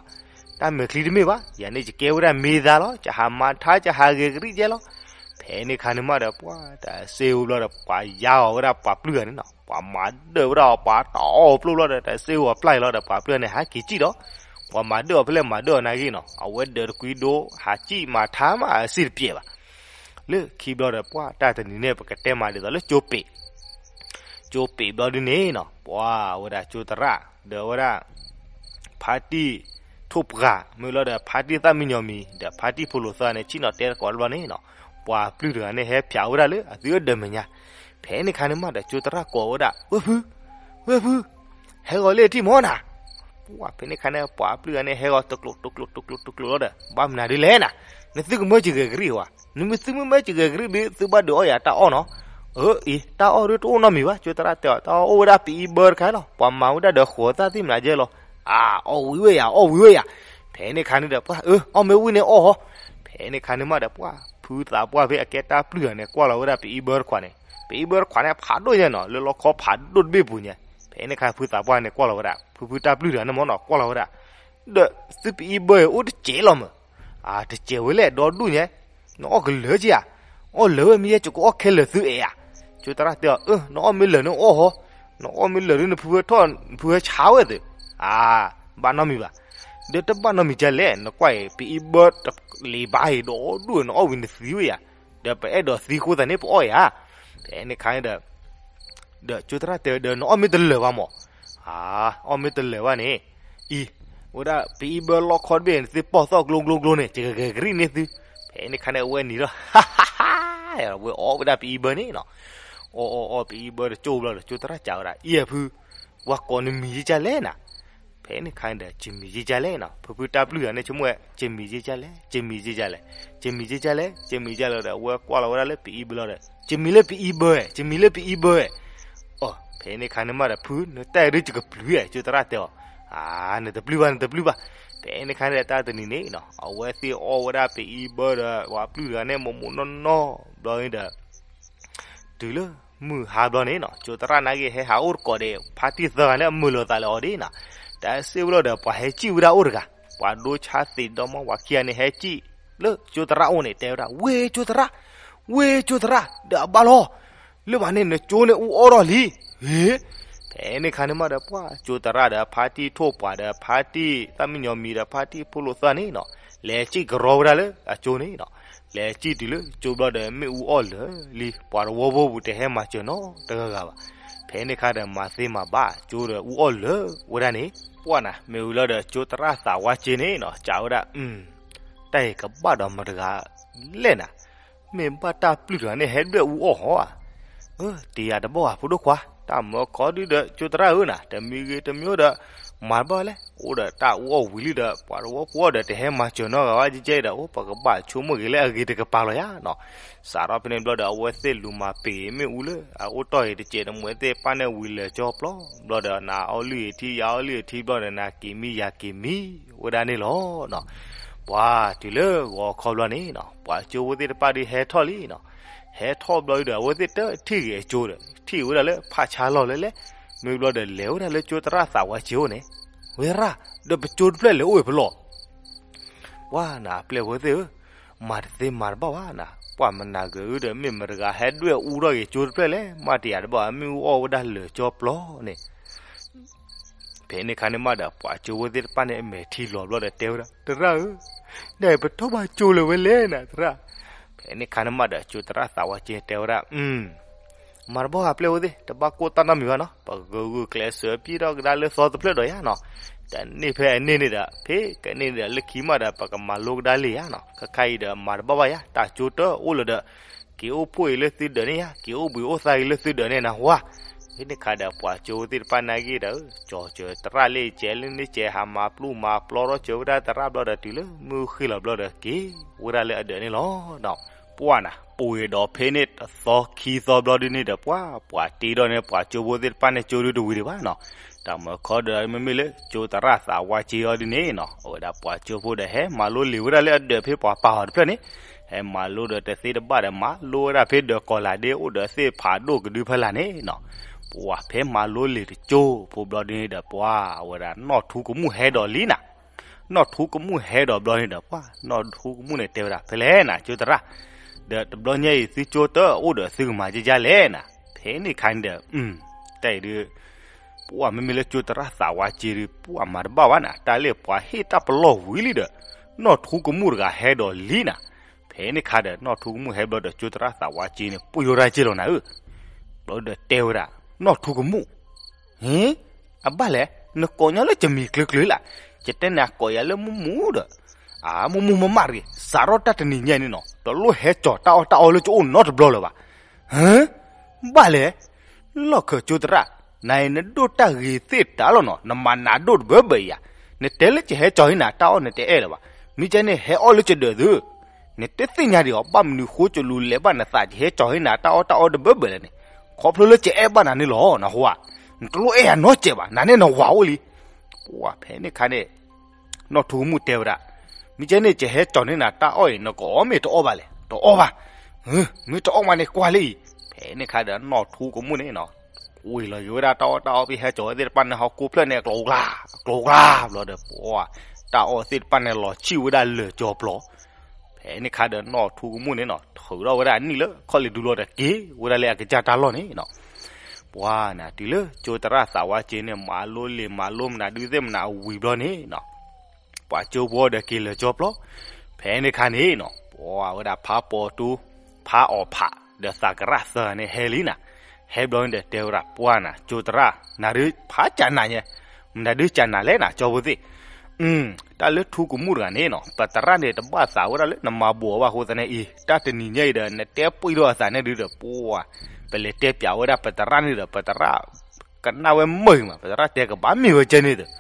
တၢ်မဲာ်ချံတမ့ၢ်ဘၣ်, ယၤန့ၣ်ယကဲဝဲဒၣ်မ့ၢ်သးလီၤ, ယဟးမၤထါ ယဟးဂဲၤကရံၣ်ကဲလီၤ, ဖဲန့ၣ်ခါန့ၣ်မးဒီး ပှၤတစဲးဖိဘျီဒီး ပှၤယါအီၤဝဲဒၣ်ပှၤပျုၢ်တဂၤန့ၣ်နီၤ, ပှၤမၤဒၢၣ်ဝဲဒၣ်အီၤ ပှၤတအီၣ်ပျိၢ်ဘျီဒီး တစဲးဖိအပျၢ်အံၤလီၤဒီး ပှၤပျုၢ်န့ၣ် ဟးက့ၤစံၣ်ဒီး, ပှၤမၤဒၢၣ်အီၤဖဲလဲၣ်မၤဒၢၣ်အီၤနာ်က့နီၤ, အဝဲဒၢးတကွံဒိ ဟးစံၣ်မၤထါမးအစ့ၢ်တပျဲၢ်ဘၣ်, လၢခံဘျီဒီး ပှၤတၢ်တနံၤန့ၣ် ပကတဲမးဒ်သိးလၢကၠိပ့း ကၠိပ့းဘျီဒုန့ၣ်နီၤ, ပှၤဝဲဒၣ်ကၠိသရၣ် ဒီးဝဲဒၣ် ဖါတံၢ်ထိၣ်ပှၢ် မ့ၢ်လီၤဒီး ဖါတံၢ်သၣ်မံညီၤမံၤ ဒီးဖါတံၢ်ဖိလိာ်သၣ်န့ၣ် ဆ့ၣ်နီၤတဲသကိးတဘျီန့ၣ်နီၤ, ပှၤပျုၢ်တဂၤန့ၣ် ဟဲဖျါဝဲဒၣ်လၢအသုးအဒၢးမဲာ်ညါ, ဖဲန့ၣ်ခါန့ၣ်မးဒီး ကၠိသရၣ်ကိးဝဲဒၣ် ဝဲၢ်ဖု, ဝဲၢ်ဖု, ဟဲဂီၤလၢထံၣ်မီၤနၤ ပှၢ်ဖဲန့ၣ်ခါန့ၣ် ပှၤပျုၢ်ဂၤန့ၣ် ဟဲဂီၤတကျိၤတကျိၤတကျိၤတကျိၤလီၤဒီး ဘၣ်မနုၤဒ်လဲၣ်နၤ, နသုကမၢစၢၤဂဲၤကရံၣ်ဧါ, နမ့ၢ်သုမ့ၢ်မၢစၢၤဂဲၤကရံၣ်ဒီး သုဘၣ်ဒုးအီၣ်ယၤတၢ်အီၣ်နီၤ, အၢအံၤ တၢ်အီၣ်ဒ်တအိၣ်နီတမံၤဘၣ်, ကၠိသရၣ်တဲအီၤ တၢ်အီၣ်အိၣ်ဝဲဒၣ်ပအံဘၢတခါလီၤ, ပှၤမၤဝဲဒၣ်ဒီးဃိးသၣ်သ့ၣ်မနၤယဲလီၤ, အၢ အီၣ်ဝံၤဝဲယၤ အီၣ်ဝံၤဝဲယၤ, ဖဲန့ၣ်ခါန့ၣ်ဒီး ပှၢ်အၢ အီၣ်မ့ၢ်ဝံၤန့ၣ်အီၣ်ဟီ, ဖဲန့ၣ်ခါန့ၣ်မးဒီး ပှၢ်ဖုသးပှၢ်ဖဲအကဲတၢ်ပျုၢ်တဂၤန့ၣ် ကွၢ်လီၤဝဲဒၣ်ပအံဘၢတခွးန့ၣ်, ပအံဘၢတခွးန့ၣ် ဖးဒိၣ်ညါနီၤ လၢလီခီဖးဒိၣ်တဘ့ၣ်ပူၤညါ, ဖဲန့ၣ်ခါဖုသးပှၢ်န့ၣ် ကွၢ်လီၤဝဲဒၣ် ဖုဖုတၢ်ပျုၢ်တဂၤန့ၣ်မးနီၤ ကွၢ်လီၤဝဲဒၣ်, ဒီးသုပအံဘၢအိၣ်တစဲးလီၤမး, အတစဲးဝဲလဲၣ် ဒီဒူၣ်ညါ, နအီၣ်ကလၢာ်က့ဧါ, အီၣ်လၢာ်ဝဲမ့ၢ်ယဲ ယကအီၣ်ခဲလၢာ်သုအဲၣ်ဧါ, ကၠိသရၣ်တဲအီၤ အၢ နအီၣ်မ့ၢ်လၢာ်န့ၣ်အီၣ်ဟီ, နအီၣ်မ့ၢ်လၢာ်ဒ်နဖုဝဲထီၣ် နဖုဝဲဆါဝဲသုး, အၢ ဘၣ်နီတမံၤဘၣ်, ဒီးတဘၣ်နီတမံၤဒ်လဲၣ် နကွၢ်အံၤ ပအံဘၢတလံၤဘၣ်အံၤဒီဒူၣ် နအီၣ်ဝံၤနသံဝဲယၤ, ဒီးပအဲၣ်ဒိးသံဃိသးန့ၣ် ပအီၣ်ယၤ, ဖဲန့ၣ်ခါန့ၣ်ဒီး ဒီးကၠိသရၣ်တဲဝဲဒီး နအီၣ်မ့ၢ်တလၢာ်ဘၣ်မး, အၢ အီၣ်မ့ၢ်တလၢာ်ဘၣ်န့ၣ်, အံၤ ဝဲဒၣ်ပအံဘၢလီခီတဘ့ၣ်န့ၣ် သုပီၢ်သီၣ်ကျိကျိကျိန့ၣ် ယကဂဲၤကရံၣ်န့ၢ်သု, ဖဲန့ၣ်ခါန့ၣ် အဝဲနံၤဒီး ဟါဟါဟါ, ဝဲအီၣ်ဝဲဒၣ်ပအံဘၢန့ၣ်နီၤ, အီၣ်အီၣ်အီၣ် ပအံဘၢတကၠိဘျီဒီး ကၠိသရၣ်စံးဝဲဒၣ် အံၤအဖု ပှၤကိးနမံၤယကလဲၣ်နၤ, ဖဲန့ၣ်ခါန့ၣ်ဒီး ယမံၤယကလဲၣ်နီၤ, ဖုဖုတၢ်ပျုၢ်တဂၤန့ၣ် ဆိကမိၣ်ဝဲ ယမံၤယကလဲၣ် ယမံၤယကလဲၣ် ယမံၤယကလဲၣ် ယမံၤယကလဲၣ်ဒီး အဝဲကွၢ်လီၤဝဲဒၣ်လၢပအံဘၢလီၤဒီး ယမံၤလၢပအံဘၢ ယမံၤလၢပအံဘၢ, အီၤ ဖဲန့ၣ်ခါန့ၣ်မးဒီး ဖု နတၢ်အံၤဒ်ယကပျုၤဧါ ကၠိသရၣ်တဲအီၤ, အၢ နတပျုၤဘၣ် နတပျုၤဘၣ်, ဖဲန့ၣ်ခါန့ၣ်ဒီးတၢ်တနံၤန့ၣ်နီၤ အဝဲသ့ၣ်အီၣ်ဝဲဒၣ်ပအံဘၢဒီး ပှၤပျုၢ်တဂၤန့ၣ် မိၢ်မိၢ်နီၢ်နီၢ်ဘျီန့ၣ်ဒီး တုၤလၢမုၢ်ဟါဘျီန့ၣ်နီၤ ကၠိသရၣ်နာ်က့ဟဲဟးအိၣ်တကိးဒီး ဖါတံၢ်သၢဂၤန့ၣ် အမုာ်လိာ်သးလၢအီၤဒ်နီၤ, တၢ်စ့ၢ်ဝဲလီၤဒီး ပှၤဟဲစံၣ်ဝဲဒၣ်အိၣ်တဂၤ, ပှၤဒိဆါသ့ၣ်ဒီမါဝၤခံဂၤန့ၣ် ဟဲစံၣ်လၢကၠိသရၣ်အိၣ်န့ၣ် တဲဝဲဒၣ် ဝ့ၢ်ကၠိသရၣ်, ဝ့ၢ်ကၠိသရၣ် ဒီးအဘၣ်လီၤ, လၢဘၣ်န့ၣ် နကၠိန့ၣ်အူအီၣ်ထီၣ်လံ, ဟ့ ဖဲန့ၣ်ခါန့ၣ်မးဒီး ပှၤကၠိသရၣ်ဒီးဖါတံၢ်ထိၣ်ပှၢ်ဒီးဖါတံၢ်သၣ်မံညီၤမံၤဒီးဖါတံၢ်ဖိလိာ်သၣ်န့ၣ်နီၤ လဲၤစံၣ်ကရီဝဲဒၣ်လၢအကၠိန့ၣ်နီၤ, လဲၤစံၣ်တုၤလၢကၠိဘျီဒီး မ့ၣ်အူအီၣ်လၢာ်လံ, ပှၤတဝီဖိပူၤတဟဲမၤစၢၤနီတဂၤဂၤဘၣ်, ဖဲန့ၣ်ခါဒီးမၤသ့မၤဘၣ်ကၠိဒီးအူအီၣ်လၢာ်ဝဲဒၣ်န့ၣ်, ပှၢ်နၤ မ့ၢ်ဝံၤလီၤဒီးကၠိသရၣ်သးဝါစ့န့ၣ်နီၤ စံးဝဲဒၣ် အု တၢ်အံၤကဘၣ်ဒီးမတၤတဂၤလဲၣ်နၤ, မ့ၢ်ဘၣ်တၢ်ပျုၢ်တဂၤန့ၣ် ဟဲဒွဲၣ်အူအီၣ်ဟီဧါ, အၢ တယၤတဘၣ်ဧါ ဖိဒိၣ်ခွါ, တၢ်မၢခီဒုဒီး ကၠိသရၣ်ဧၢနၤ တမံၤဂ့ၤတမံၤဒီး မၤတဘၣ်လဲၣ်, အိၣ်ဒီးတၢ်အူအီၣ်ဝံၤလံဒီး ပှၤတဝီဖိဒီး တဟဲမၤစၢၤနီတဂၤဘၣ် ကဲကဲဒီး အိၣ်ပကဘၣ်ဆိကမိၣ်က့ၤလၢအဂ့ၤတကပၤလီၤယါနီၤ, စးထီၣ်ဖဲန့ၣ်ဘျီဒီး အဝဲသ့ၣ်လူၤမၤပ့ၤမ့ၣ်အူလၢ အအိၣ်တ့ၢ်အံၤတစဲးတမှဲးသ့ၣ်တဖၣ်န့ၣ် ဝံၤလၢာ်ကၠီပျီဘျီဒီး နၤအီၣ်လုၢ်အံၤထံ ယၤအီၣ်လုၢ်အံၤထံဘျီဒီး နၤက့ၤမံယၤက့ၤမံဝဲဒၣ်န့ၣ်လီၤနီၤ, ပှၢ်တုၤလၢဂီၤခီဘျီန့ၣ်နီၤ ပှၤကၠိဖိသ့ၣ်တဖၣ်ဒုးဟဲထီၣ်လံနီၤ, ဟဲထီၣ်ဘျီဒီး အဝဲသ့ၣ်တထံၣ်ဂ့ၤအကၠိဒီး ထံၣ်ဝဲဒၣ်လၢဖးဆါလီၢ်လၢလဲၣ်, မ့ၢ်ဘျီဒီး လဲၤဝဲဒၣ်လၢကၠိသရၣ်သးဝါစ့အိၣ်န့ၣ်, ဝဲရၣ် ဒီးပကၠိတဖျၢၣ်လဲၤအိၣ်ဝဲဖဲလဲၣ် ပှၢ်နၤ ပျဲၢ်ဖိသ့ၣ်ဧၢ, မၤတသ့မၤတဘၣ်ဘၣ်နၤ, ပှၢ်မနၤဂ့ၤဧၢဒီး မ့ၢ်မတၤတဂၤဟဲဒွဲၣ်အူထီၣ်က့ၤကၠိတဖျၢၣ်လဲၣ်, မ့ၢ်တယၤတဘၣ် မ့ၣ်အူအီၣ်ဝဲဒၣ်လၢာ်ကၠီပျီန့ၣ် ဖဲန့ၣ်ခါန့ၣ်မးဒီး ပှၤကၠိဖိသ့ၣ်တဖၣ်န့ၣ် အမဲာ်ထံလီၤဘျီဒီးတဲဝဲဒၣ် သရၣ်ဧၢ, နပထီၣ်ဘၣ်ကၠိလၢၤဝဲလဲၣ်နၤ သရၣ်, ဖဲန့ၣ်ခါန့ၣ်မးဒီး ကၠိသရၣ်သးဝါစ့တဲဝဲဒၣ် အု မၤတဘၣ်ဧါ ပျဲၢ်ဖိသ့ၣ် တဘၣ်ကိၢ်တၢ်နီတမံၤဘၣ်နီၤ, ပကဂုာ်ကျဲးစၢးပျဲၢ်ထီၣ်ကဒါလၢသီတဖျၢၣ်ဒီးယါနီၤ, တန့ၢ်ဖဲအန့ၢ်န့ၣ်ဒီး ဖဲကန့ၢ်န့ၣ်ဒီး လၢခံမးဒီး ပကမၤလိကဒါလံယါနီၤ, ခဲခါအံၤဒီး မၤတဘၣ်ဘၣ်ယါ တၢ်ကၠိတအိၣ်လၢၤဒီး က့ၤအိၣ်ဖှိၣ်အံၤလၢသုဒၢးန့ၣ်ယါ, က့ၤအိၣ်ဘှံးအိၣ်သါအံၤလၢသုဒၢးန့ၣ်နဟါ, ဖဲန့ၣ်ခါဒီး ပှၤကၠိဖိသ့ၣ်တဖၣ်နာ်က့ဒီး ကၠီၤစၢၤသရၣ်လၢကဲလၢန့ၣ်ကဲ ဟးမၤပျီမၤပျီထီၣ်စၢၤဝဲဒၣ်သရၣ်ဘျီဒီး တုၤလၢမုၢ်ဃ့ၢ်လီၤဘျီဒီး က့ၤဝဲဒၣ်လၢအဒၢးန့ၣ်လီၤနီၤ. ပှၢ်နၤ ပှဲၤဒီးဖဲန့ၣ်တသီခံသီဘျီဒ်န့ၣ်ဒီး ပှၢ်ပှၤတ့ထီၣ်န့ၢ်ပှၤကၠိဖိသ့ၣ်တဖၣ်န့ၣ် ကၠိဒုတဝံၤဒံးဘၣ်နီၤ. တၢ်မၤခီဒီး မ့မ့ၢ်လၢကၠိသရၣ်သးဝါစ့အီၤဒ်န့ၣ်နီၤ အဝဲဒၣ်ပှၤကၠိဖိဒီး ဟဲမၤလိလံာ်ဝဲဒၣ်လၢအဒၢးဖဲပှၤပာ်အီၤတဖျၢၣ်န့ၣ်, ဟဲမၤလိဒီးတသ့တဘၣ်ဒီး မၤလိဝဲဒၣ်ဖဲဒၢးကီၤလၤဒ့အိၣ်ဒီးသ့ၣ်ဖးဒိၣ်ကဒုဖဲလၢ်န့ၣ်နီၤ. ပှၢ်ဖဲမၤလိလံာ်တကၠိဖိဘျီဒ်န့ၣ်ဒီး ပှၢ်အဝဲဒၣ်နီၢ်ထူကမူၣ်ဟဲဒီးလံနၤ. နီၢ်ထူကမူၣ်ဟဲဒီးဘျီန့ၣ်ဒီး ပှၢ်နီၢ်ထူကမူၣ်န့ၣ် တဲဝဲဒၣ် ဖဲလဲၣ်နၤ ကၠိသရၣ်, ဒီးတဘျီညါအံၤ သုကၠိတအိၣ်ဒီးသုကမၤကကလဲၣ်နၤ. ဖဲန့ၣ်ခါန့ၣ်ဒီး တၢ်အံၤဒုး ပှၢ်မ့မ့ၢ်လၢကၠိသရၣ်သးဝါစ့ဒုး ပှၢ်မၤတဘၣ်ဘၣ်နၤ, တၢ်လၢပှၤဟ့ၣ်တၢ်ပလီၢ်ဝံၤလံဒီး နီၢ်ထူကမူၣ်တဂၤဟဲဒီးလံနၤ. ဖဲန့ၣ်ခါဒီး နီၢ်ထူကမူၣ်ဟဲဘျီဒီး ကၠိသရၣ်သးဝါစ့န့ၣ် ပှ့ၤဝဲဒၣ်က့ၢ်လီၤနၤဧၢ. ဘျီဒီးတဲဝဲဒၣ် နီၢ်ထူကမူၣ် ဟ့ အဘၣ်လဲၣ်, နကိးညီလၢယမံၤကျၢၤကျၢၤလၢ်, ယတဲနၤကိးယၤလၢမူမူဒီး, အမူမူမးမးတဂ့ၤ, စးထီၣ်တၢ်တနံၤညါန့ၣ်နီၤ တလိၣ်ဟဲကၠီၤတၢ်အီၣ်တၢ်အီလၢကအိၣ်နီတဘျီလၢၤဘၣ်. ဟ့ ဘၣ်လဲၣ်, လီၢ်ခၢၣ်ကၠိသရၣ်, နၤအံၤနဒိၣ်တၢ်ဂ့ၤသ့ၣ်တၢ်လီၤနီၤ, နမၤနးဒိၣ်တဘၢဘၢအံၤဧါ. နတဲလၢကဟဲကၠီၤဟံၣ်နၤတၢ်အီၣ်နတအဲၣ်လၢၤဘၣ်. မ့ၢ်ကဲန့ၣ်ဟဲအီၣ်လၢကဒၢးသု, နတသ့ၣ်ညါဒံးအီၤ ဘၣ်မနုၤဃိကလူၤလဲၤဘၣ်နသး ကဟဲကၠီၤဟံၣ်နၤတၢ်အီၣ်တၢ်အီတဘၢဘၢလဲၣ်န့ၣ်, ခီဖျိလၢကအဲၣ်ဘၣ်နၤန့ၣ်လီၤ နဟူဧါ. နတလိၣ်အဲၣ်ယၤနီတစဲးဘၣ်, နၤန့ၣ်နဝၤအိၣ်လံ. ပှၤဖဲန့ၣ်ခါန့ၣ် နီၢ်ထူကမူၣ်တဲဝဲဒၣ်, မ့ၢ်ကဲန့ၣ် ကဟဲကၠီၤန့ၢ်နၤတၢ်အီၣ်အံၤ နကအီၣ်မ့ၢ်တအီၣ်ဘၣ်လဲၣ်, တအီၣ်ဘၣ်. မ့ၢ်တအီၣ်မးန့ၣ်ကွၢ်လံအံၤ. ဖဲန့ၣ်ခါဒီးနီၢ်ထူကမူၣ်န့ၣ်နီၤ ဝံၤလီၤက့ၤဝဲဒၣ်တၢ်အီၣ်တၢ်အီဖဲဟဲကၠီၤဝဲသ့ၣ်တဖၣ်န့ၣ် ဟီၣ်ခိၣ်ဖျၢၣ်န့ၣ် အကျိၤကျါ, အကျိၤကျါဘျီဒီး ပှၤတၢ်အီၣ်သ့ၣ်တဖၣ်န့ၣ် လီၤဆံၣ်ဝဲဒၣ်လၢာ်ကၠီၤပျီ. ဖဲန့ၣ်ခါဒီးနီၢ်ထူကမူၣ်န့ၣ်နီၤ ထုးထီၣ်ဝဲဒၣ်အနံၣ်လၢခီၣ်လ့ၣ်ဒူဘျီဒီးက့ၤဝဲဒၣ်လၢအကစၢ်တၢ်လီၢ်န့ၣ်နီၤ. ပှၤနၤတုၤလၢကၠိသရၣ်သးဝါက့န့ၣ် မၤလိလံာ်မၤလိမနုၤဒုးသ့ၣ်မနုၤအဝံၤဘျီန့ၣ်နီၤ ပှၤကၠိဖိဒီးက့ၤလၢာ်ကၠီၤပျီ. ဖဲန့ၣ်ခါန့ၣ်နီၤ ပှၤဝဲဒၣ်ဖးပီၤတူ, ဖးအီၣ်ဖး, ဒီးသးကရၣ်သၢဂၤန့ၣ်ဟဲလံနၤ. ဟဲဘျီန့ၣ်ဒီးတဲဝဲဒၣ် ပှၤနၤကၠိသရၣ် နၤဒုးဖးကၢ်နၤညါ, မနုၤဒုးကၢ်နၤလဲၣ်နၤ ကၠီဖိသ့ၣ်. တၢ်လၢထူကမူၣ်တဂၤန့ၣ်နီၤ ပသရၣ်န့ၣ်တဘၣ်သးဝဲဒၣ်လၢနမၤဘိးအီၤဘၣ်အဃိသတးန့ၣ်အံၤ တၢ်တနံၤညါအံၤဒီး နတဲပှံၢ်ထီၣ်အသးန့ၣ်ဒုးဒီး ပှၤ ပလဲၤတဲပၠးဝဲဒၣ်ပသရၣ်န့ၣ်ဒီး ပသရၣ် ကနၣ်ဝဲမုာ်မး ပသရၣ်တဲကဘၣ်မ့ၢ်ဝဲကဲန့ၣ်ဒီး,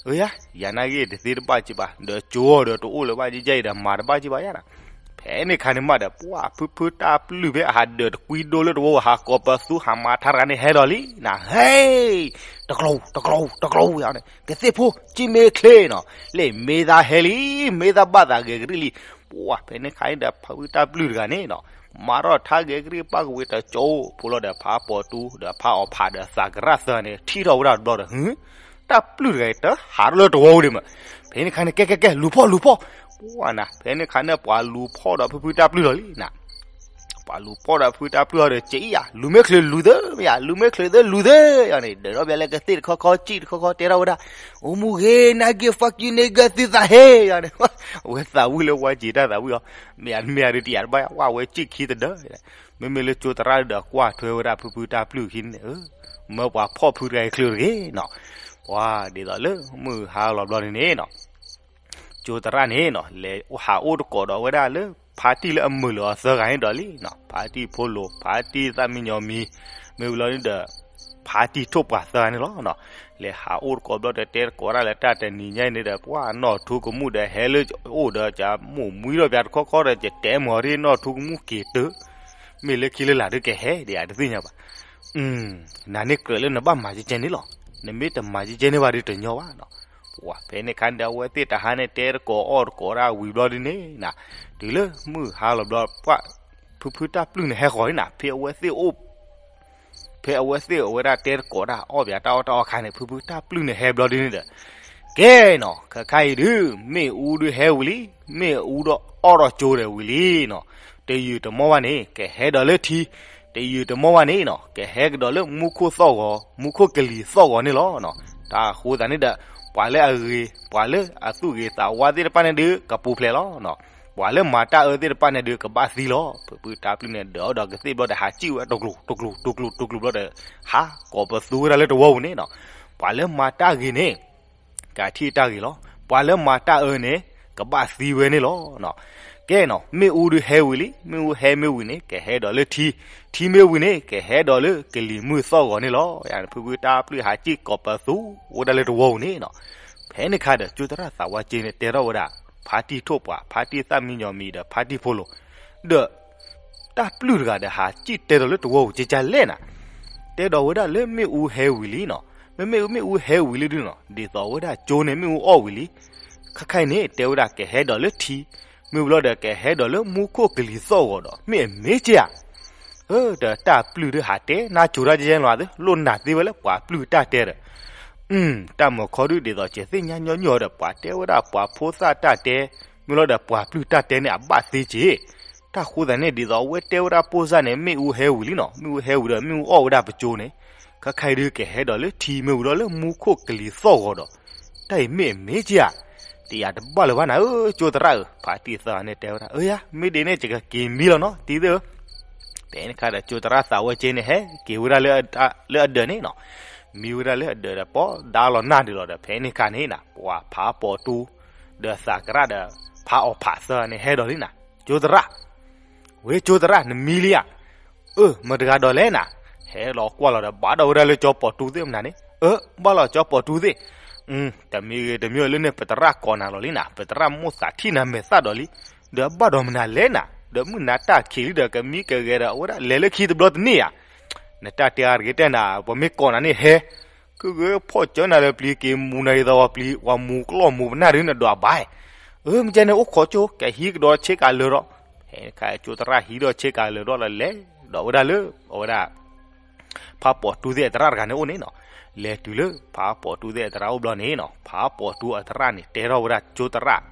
အၢယၤ ယၤနာ်က့ၤတသ့တဘၣ်က့ဘၣ် ဒီးကၠိအီၤဒီးတအိၣ်လၢၤဘၣ် ယဲယဲအံၤဒီးမၤတဘၣ်က့ဘၣ်ယၤနၤ. ဖဲန့ၣ်ခါန့ၣ်မးဒီး ပှၤဖုဖုတၢ်ပျုၢ်ဖဲအဟးဒၢးတကွံဒိလၢတဝီဧိၤ ဟးကိးပသူဟးမၤထါတဂၤန့ၣ် ဟဲဒီးလံနၤ ဟဲ တကျိၤ တကျိၤ တကျိၤ ယၤန့ၣ် ကသ့ၣ်ဖိ ကံၣ်မ့ၢ်ချ့နီၤ လၢမ့ၢ်သးဟဲလံ မ့ၢ်သးဘၣ်သးဂဲၤကရံၣ်လံ. ပှၤဖဲန့ၣ်ခါန့ၣ်ဒီး ဖုဖုတၢ်ပျုၢ်တဂၤန့ၣ်နီၤ မၤထီၣ်ထါဂဲၤကရံၣ်ပၣ်ကဝ့ၤတကၠိဖိလီၤဒီး ဖးပီၤတူဒီးဖးအီၣ်ဖးဒီးသးကရၣ်သၢဂၤန့ၣ် ထံၣ်ထီၣ်ဝဲဒၣ်တဘျီဒီး ဟု တၢ်ပျုၢ်တဂၤအံၤ တဟးထီၣ်လၢတဝီဧိၤဒံးမး. ဖဲန့ၣ်ခါန့ၣ် ကဲ ကဲ ကဲ လူၤဖီၣ် လူၤဖီၣ်. ပှၤနၤ ဖဲန့ၣ်ခါန့ၣ် ပှၤလူၤဖီၣ်ဒီးဖုဖုတၢ်ပျုၢ်လီၤလံနၤ. ပှၤလူၤဖီၣ်ဒီးဖုတၢ်ပျုၢ်ဒီး ကအံၤယၤ လူၤမ့ၢ်ချုးလူၤသၢမ့ၢ်ယၤ လူၤမ့ၢ်ချုးသၢလူၤသၢယၤန့ၣ် ဒၢးထီၣ်ဘၣ်လၢကသ့ၣ်တခီခီ ကံၣ်တခီခီ တဲထီၣ်ဝဲဒၣ် အိၣ်မူဂ့ၤ နာ်က့ၤ fuck you nigga သုသးဟ့ယၤန့ၣ် အဝဲသးဝံၣ်လၢဝဲက့ၤတၢ်သးဝံၣ်အီၤ မ့ၢ်ယၤ မ့ၢ်ယၤဒုးတယၤတဘၣ်ယၤ ဝဲအဝဲကံၣ်ခံတဒၢ မ့မ့ၢ်လၢကၠိသရၣ်ဒီးကွၢ်ထွဲဝဲဒၣ်ဖုဖုတၢ်ပျုၢ်ခံန့ၣ် မၢပှၤဖီၣ်ဖုတဂၤအံၤချုးတဂ့ၤနီၤ. ပှၤဒ်သိးလၢမုၢ်ဟါလီၤဘျီန့ၣ်န့ၣ်နီၤ ကၠိသရၣ်န့ၣ်နီၤ လဲၤဟးအိၣ်တကိးဒီးဝဲဒၣ်လၢ ဖါတံၢ်လၢအမုာ်လၢအီၤသၢဂၤန့ၣ်ဒီးလံနီၤ ဖါတံၢ်ဖိလိၤ ဖါတံၢ်သၣ်မံညီမံၤ မ့ၢ်ဝံၤလီၤန့ၣ်ဒီး ဖါတံၢ်ထိၣ်ပှာ်သၢဂၤန့ၣ်လီၤနီၤ. လဲၤဟးအိၣ်တကိးဘျီဒီးတဲတကိးဒၣ်လၢတၢ်တနံၤညါအံၤန့ၣ်ဒီး ပှၤနီၢ်ထူကမူၣ်ဒီးဟဲလၢအိၣ်ဒီး ကမိၢ်မွံထီၣ်ပၠးတခီခီဒီး ကတဲမီၤရ့ၣ်နီၢ်ထူကမူၣ်က့ၤတၢၢ် မ့ၢ်လၢခံလၢလာ်ဒုးကဟဲဒံးယၤတသ့ၣ်ညါဘၣ် နၤန့ၣ်ကြၢးလၢနဘၣ်မၤကဲကဲန့ၣ်လီၤ. နမ့ၢ်တမၤကဲကဲန့ၣ်ဘၣ်ဒီးတညီဘၣ်နီၤ. ပှၤဖဲန့ၣ်ခါန့ၣ်ဒီး အဝဲသ့ၣ်တဟါန့ၣ်တဲတကိးအီၣ်တကိးဒၣ်ဝံၤဘျီဒ်န့ၣ်နၤ, တုၤလၢမုၢ်ဟါလီၤဘျီ ပှၤဖုဖုတၢ်ပျုၢ်န့ၣ်ဟဲဃီၤန့ၣ်နၤ ဖဲအဝဲသ့ၣ်အိၣ် ဖဲအဝဲသ့ၣ်အဝဲဒၣ်တဲတကိးဒၣ်အီၣ်ပၠးတၢ်အီၣ်တၢ်အီခါန့ၣ် ဖုဖုတၢ်ပျုၢ်န့ၣ်ဟဲဘျီဒ်န့ၣ်ဒီး ကဲနီၤ ခဲခါအံၤဒုး မ့ၣ်အူဒုးဟဲဝံၤလံ, မ့ၣ်အူဒီးအီၣ်ဒီးကၠိဒီးဝံၤလံနီၤ. တယုၢ်တမီၢ်ဘၣ်န့ၣ် ကဟဲဒီးလၢထံ, တယုၢ်တမီၢ်ဘၣ်န့ၣ်နီၤ ကဟဲကဒီးလၢမူခိၣ်သီၣ်ဂီၤ, မူခိၣ်ကလံၤသီၣ်ဂီၤန့ၣ်လီၤ. တၢ်အဃိသတးန့ၣ်ဒီး ပှၤလၢအဂ့ၤ, ပှၤလၢအသူၣ်ဂ့ၤသးဝါသ့ၣ်တဖၣ်န့ၣ်ဒုး ကပူၤဖျဲးလီၤ. ပှၤလၢမၤတၢ်အၢသ့ၣ်တဖၣ်န့ၣ်ဒုး ကဘၣ်သံလီၤ. ဖုဖုတၢ်ပျုၢ်န့ၣ် ဒၢးအီၣ်ဒီးကသ့ၣ်ဘျီဒီး ဟးစံၣ်ဝဲတကျိၤတကျိၤတကျိၤတကျိၤဘျီဒီး ဟးကိးပသူဝဲဒၣ်လၢတဝီပူၤန့ၣ်နီၤ. ပှၤလၢမၤတၢ်ဂ့ၤန့ၣ် ကထံၣ်တၢ်ဂ့ၤလီၤ. ပှၤလၢမၤတၢ်အၢန့ၣ် ကဘၣ်သံဝဲန့ၣ်လီၤ. ကဲနီၤ မ့ၣ်အူဒုးဟဲဝံၤလံ, မ့ၣ်အူဟဲမ့ၢ်ဝံၤန့ၣ် ကဟဲဒီးလၢထံ, ထံမ့ၢ်ဝံၤန့ၣ် ကဟဲဒီးလၢကလံၤမုၢ်သီၣ်ဂီၤန့ၣ်လီၤ. ယၤန့ၣ် ဖုဖုတၢ်ပျုၢ်ဟးစံၣ်ကိးပသူဝဲဒၣ်လၢတဝီပူၤန့ၣ်နီၤ. ဖဲန့ၣ်ခါဒီး ကၠိသရၣ်သးဝါက့န့ၣ် တဲထီၣ်ဝဲဒၣ် ဖါတံၢ်ထိၣ်ပှာ်, ဖါတံၢ်သၣ်မံညီမံၤဒီး ဖါတံၢ်ဖိလိၤ, ဒီး တၢ်ပျုၢ်တဂၤဒီးဟးစံၣ်တဲဒီးလၢတဝီပူၤကကလဲၣ်နၤ, တဲဒီးဝဲဒၣ်လၢမ့ၣ်အူဟဲဝံၤလံနီၤ. မ့မ့ၢ်မ့ၣ်အူဟဲဝံၤလံဒုးနီၤ ဒ်သိးဝဲဒၣ်ကၠိန့ၣ်မ့ၣ်အူအီၣ်ဝံၤလံ. ခဲခါအံၤန့ၣ် တဲဝဲဒၣ်ကဟဲဒီးလၢထံ, မ့ၢ်ဝံၤလီၤဒီး ကဟဲဒီးလၢမူခိၣ်ကလံၤသီၣ်ဂီၤဒီး မ့ၢ်အမ့ၢ်က့ဧါ. အၢ ဒီးတၢ်ပျုၢ်ဒုးဟးတဲနါစိၤတၢ်ကကဲလီၤသ့ လိၣ်နၢ်သ့ဝဲလၢပှၤပျုၢ်တၢ်တဲဒီး တၢ်မုာ်ခီဒုးဒ်သိးကသ့ၣ်ညါညီညီဒီး ပှၤတဲဝဲဒၣ်ပှၤဖိသၣ်တၢ်တဲ, မ့ၢ်လီၤဒီးပှၤပျုၢ်တၢ်တဲန့ၣ် အဘၣ်သ့က့. တၢ်ဃိသတးန့ၣ် ဒ်သိးအဝဲတဲဝဲဒၣ်ပိၢ်စၢ်န့ၣ် မ့ၣ်အူဟဲဝံၤလံနီၤ, မ့ၣ်အူဟဲဝံၤဒီးမ့ၣ်အူအီၣ်ဝဲဒၣ်ပကၠိန့ၣ်, ခဲခါအံၤဒုးကဟဲဒီးလၢထံ မ့ၢ်ဝံၤဒီးလၢမူခိၣ်ကလံၤသီၣ်ဂီၤဒီး တၢ်အံၤမ့ၢ်အမ့ၢ်က့ဧါ. တယာ်တဘၣ်လၢၤဘၣ်နၤဧၢ ကၠိသရၣ်ဧၢ, ဖါတံၢ်သၢဂၤန့ၣ်တဲဝဲဒၣ် အၢယၤ မ့ၢ်ဒ်န့ၣ် ယကက့ၤမံလီၤနီၤ တံၤသ့ၣ်ဧၢ. ဖဲန့ၣ်ခါဒီး ကၠိသရၣ်သးဝဲက့န့ၣ် ဟဲက့ၤဝဲဒၣ်လၢအဒၢးန့ၣ်နီၤ, မံဝဲဒၣ်လၢအဒၢးဒီး ပီဒါလီၤနၢ်ဒုးလီၤဒီး ဖဲန့ၣ်ခါန့ၣ်နၤ ပှၤဖးပိာ်တူ ဒီးသးကရၣ်ဒီး ဖးအီၣ်ဖးသၢဂၤန့ၣ် ဟဲဒီးလံနၤ, ကၠိသရၣ် ဝဲကၠိသရၣ် နမံလံဧါ. အၢ မတၤတဂၤဒီးလဲၣ်နၤ, ဟဲလီၤကွၢ်လီၤဒီး ဘၣ်ဒီးဝဲဒၣ်လၢကၠီပီၤတူသ့ၣ်မနုၤန့ၣ်, အၢ ဘၣ်လီၤကၠီပီၤတူသ့ၣ်, တမံၤဂ့ၤတမံၤလၢန့ၣ် ပသရၣ်ကိးနၤလီၤလံနၤ, ပသရၣ်မိၣ်သးထံၣ်နၤမဲာ်သၣ်ဒီးလံ, ဒီးဘၣ်ဒီးမနုၤလဲၣ်နၤ, ဒီးမုၢ်နၤတၢ်ခံးလံဒီး ကမံကဂဲၤဒီး အဝဲဒၣ်လဲၤလၢခံတဘျီတန့ၢ်ဧါ, နတၢ်တဲအါတဂ့ၤတဲနၤ ပှၤမ့ၢ်ကိးနၤန့ၣ်ဟဲ ကဂဲၤဖီၣ်ကၠၢနၤလၢပျံၤက့ၤမူနၤဒ်သိးပှၤမူကျီၢ်မူပနၢ်ဒ်နဒွးဘၣ်, အၢ မ့ၢ်ကဲန့ၣ်အိၣ်ခိးကၠိ ကဟံးကဒီးဆ့ကၤလၢာ်ဒီး, ဖဲကၠိသရၣ်ဟံးဒီးဆ့ကၤလၢာ်ဒီးလီၤ လဲၤဒီးဝဲဒၣ်လၢ အဝဲဒၣ် ဖးပီၤတူသ့ၣ်အသရၣ်တဂၤန့ၣ်အိၣ်န့ၣ်နီၤ, လဲၤတုၤလၢဖးပီၤတူသ့ၣ်အသရၣ်အိၣ်ဘျီန့ၣ်နီၤ, ဖးပီၤတူအသရၣ်န့ၣ် တဲထီၣ်ဝဲဒၣ်ကၠိသရၣ်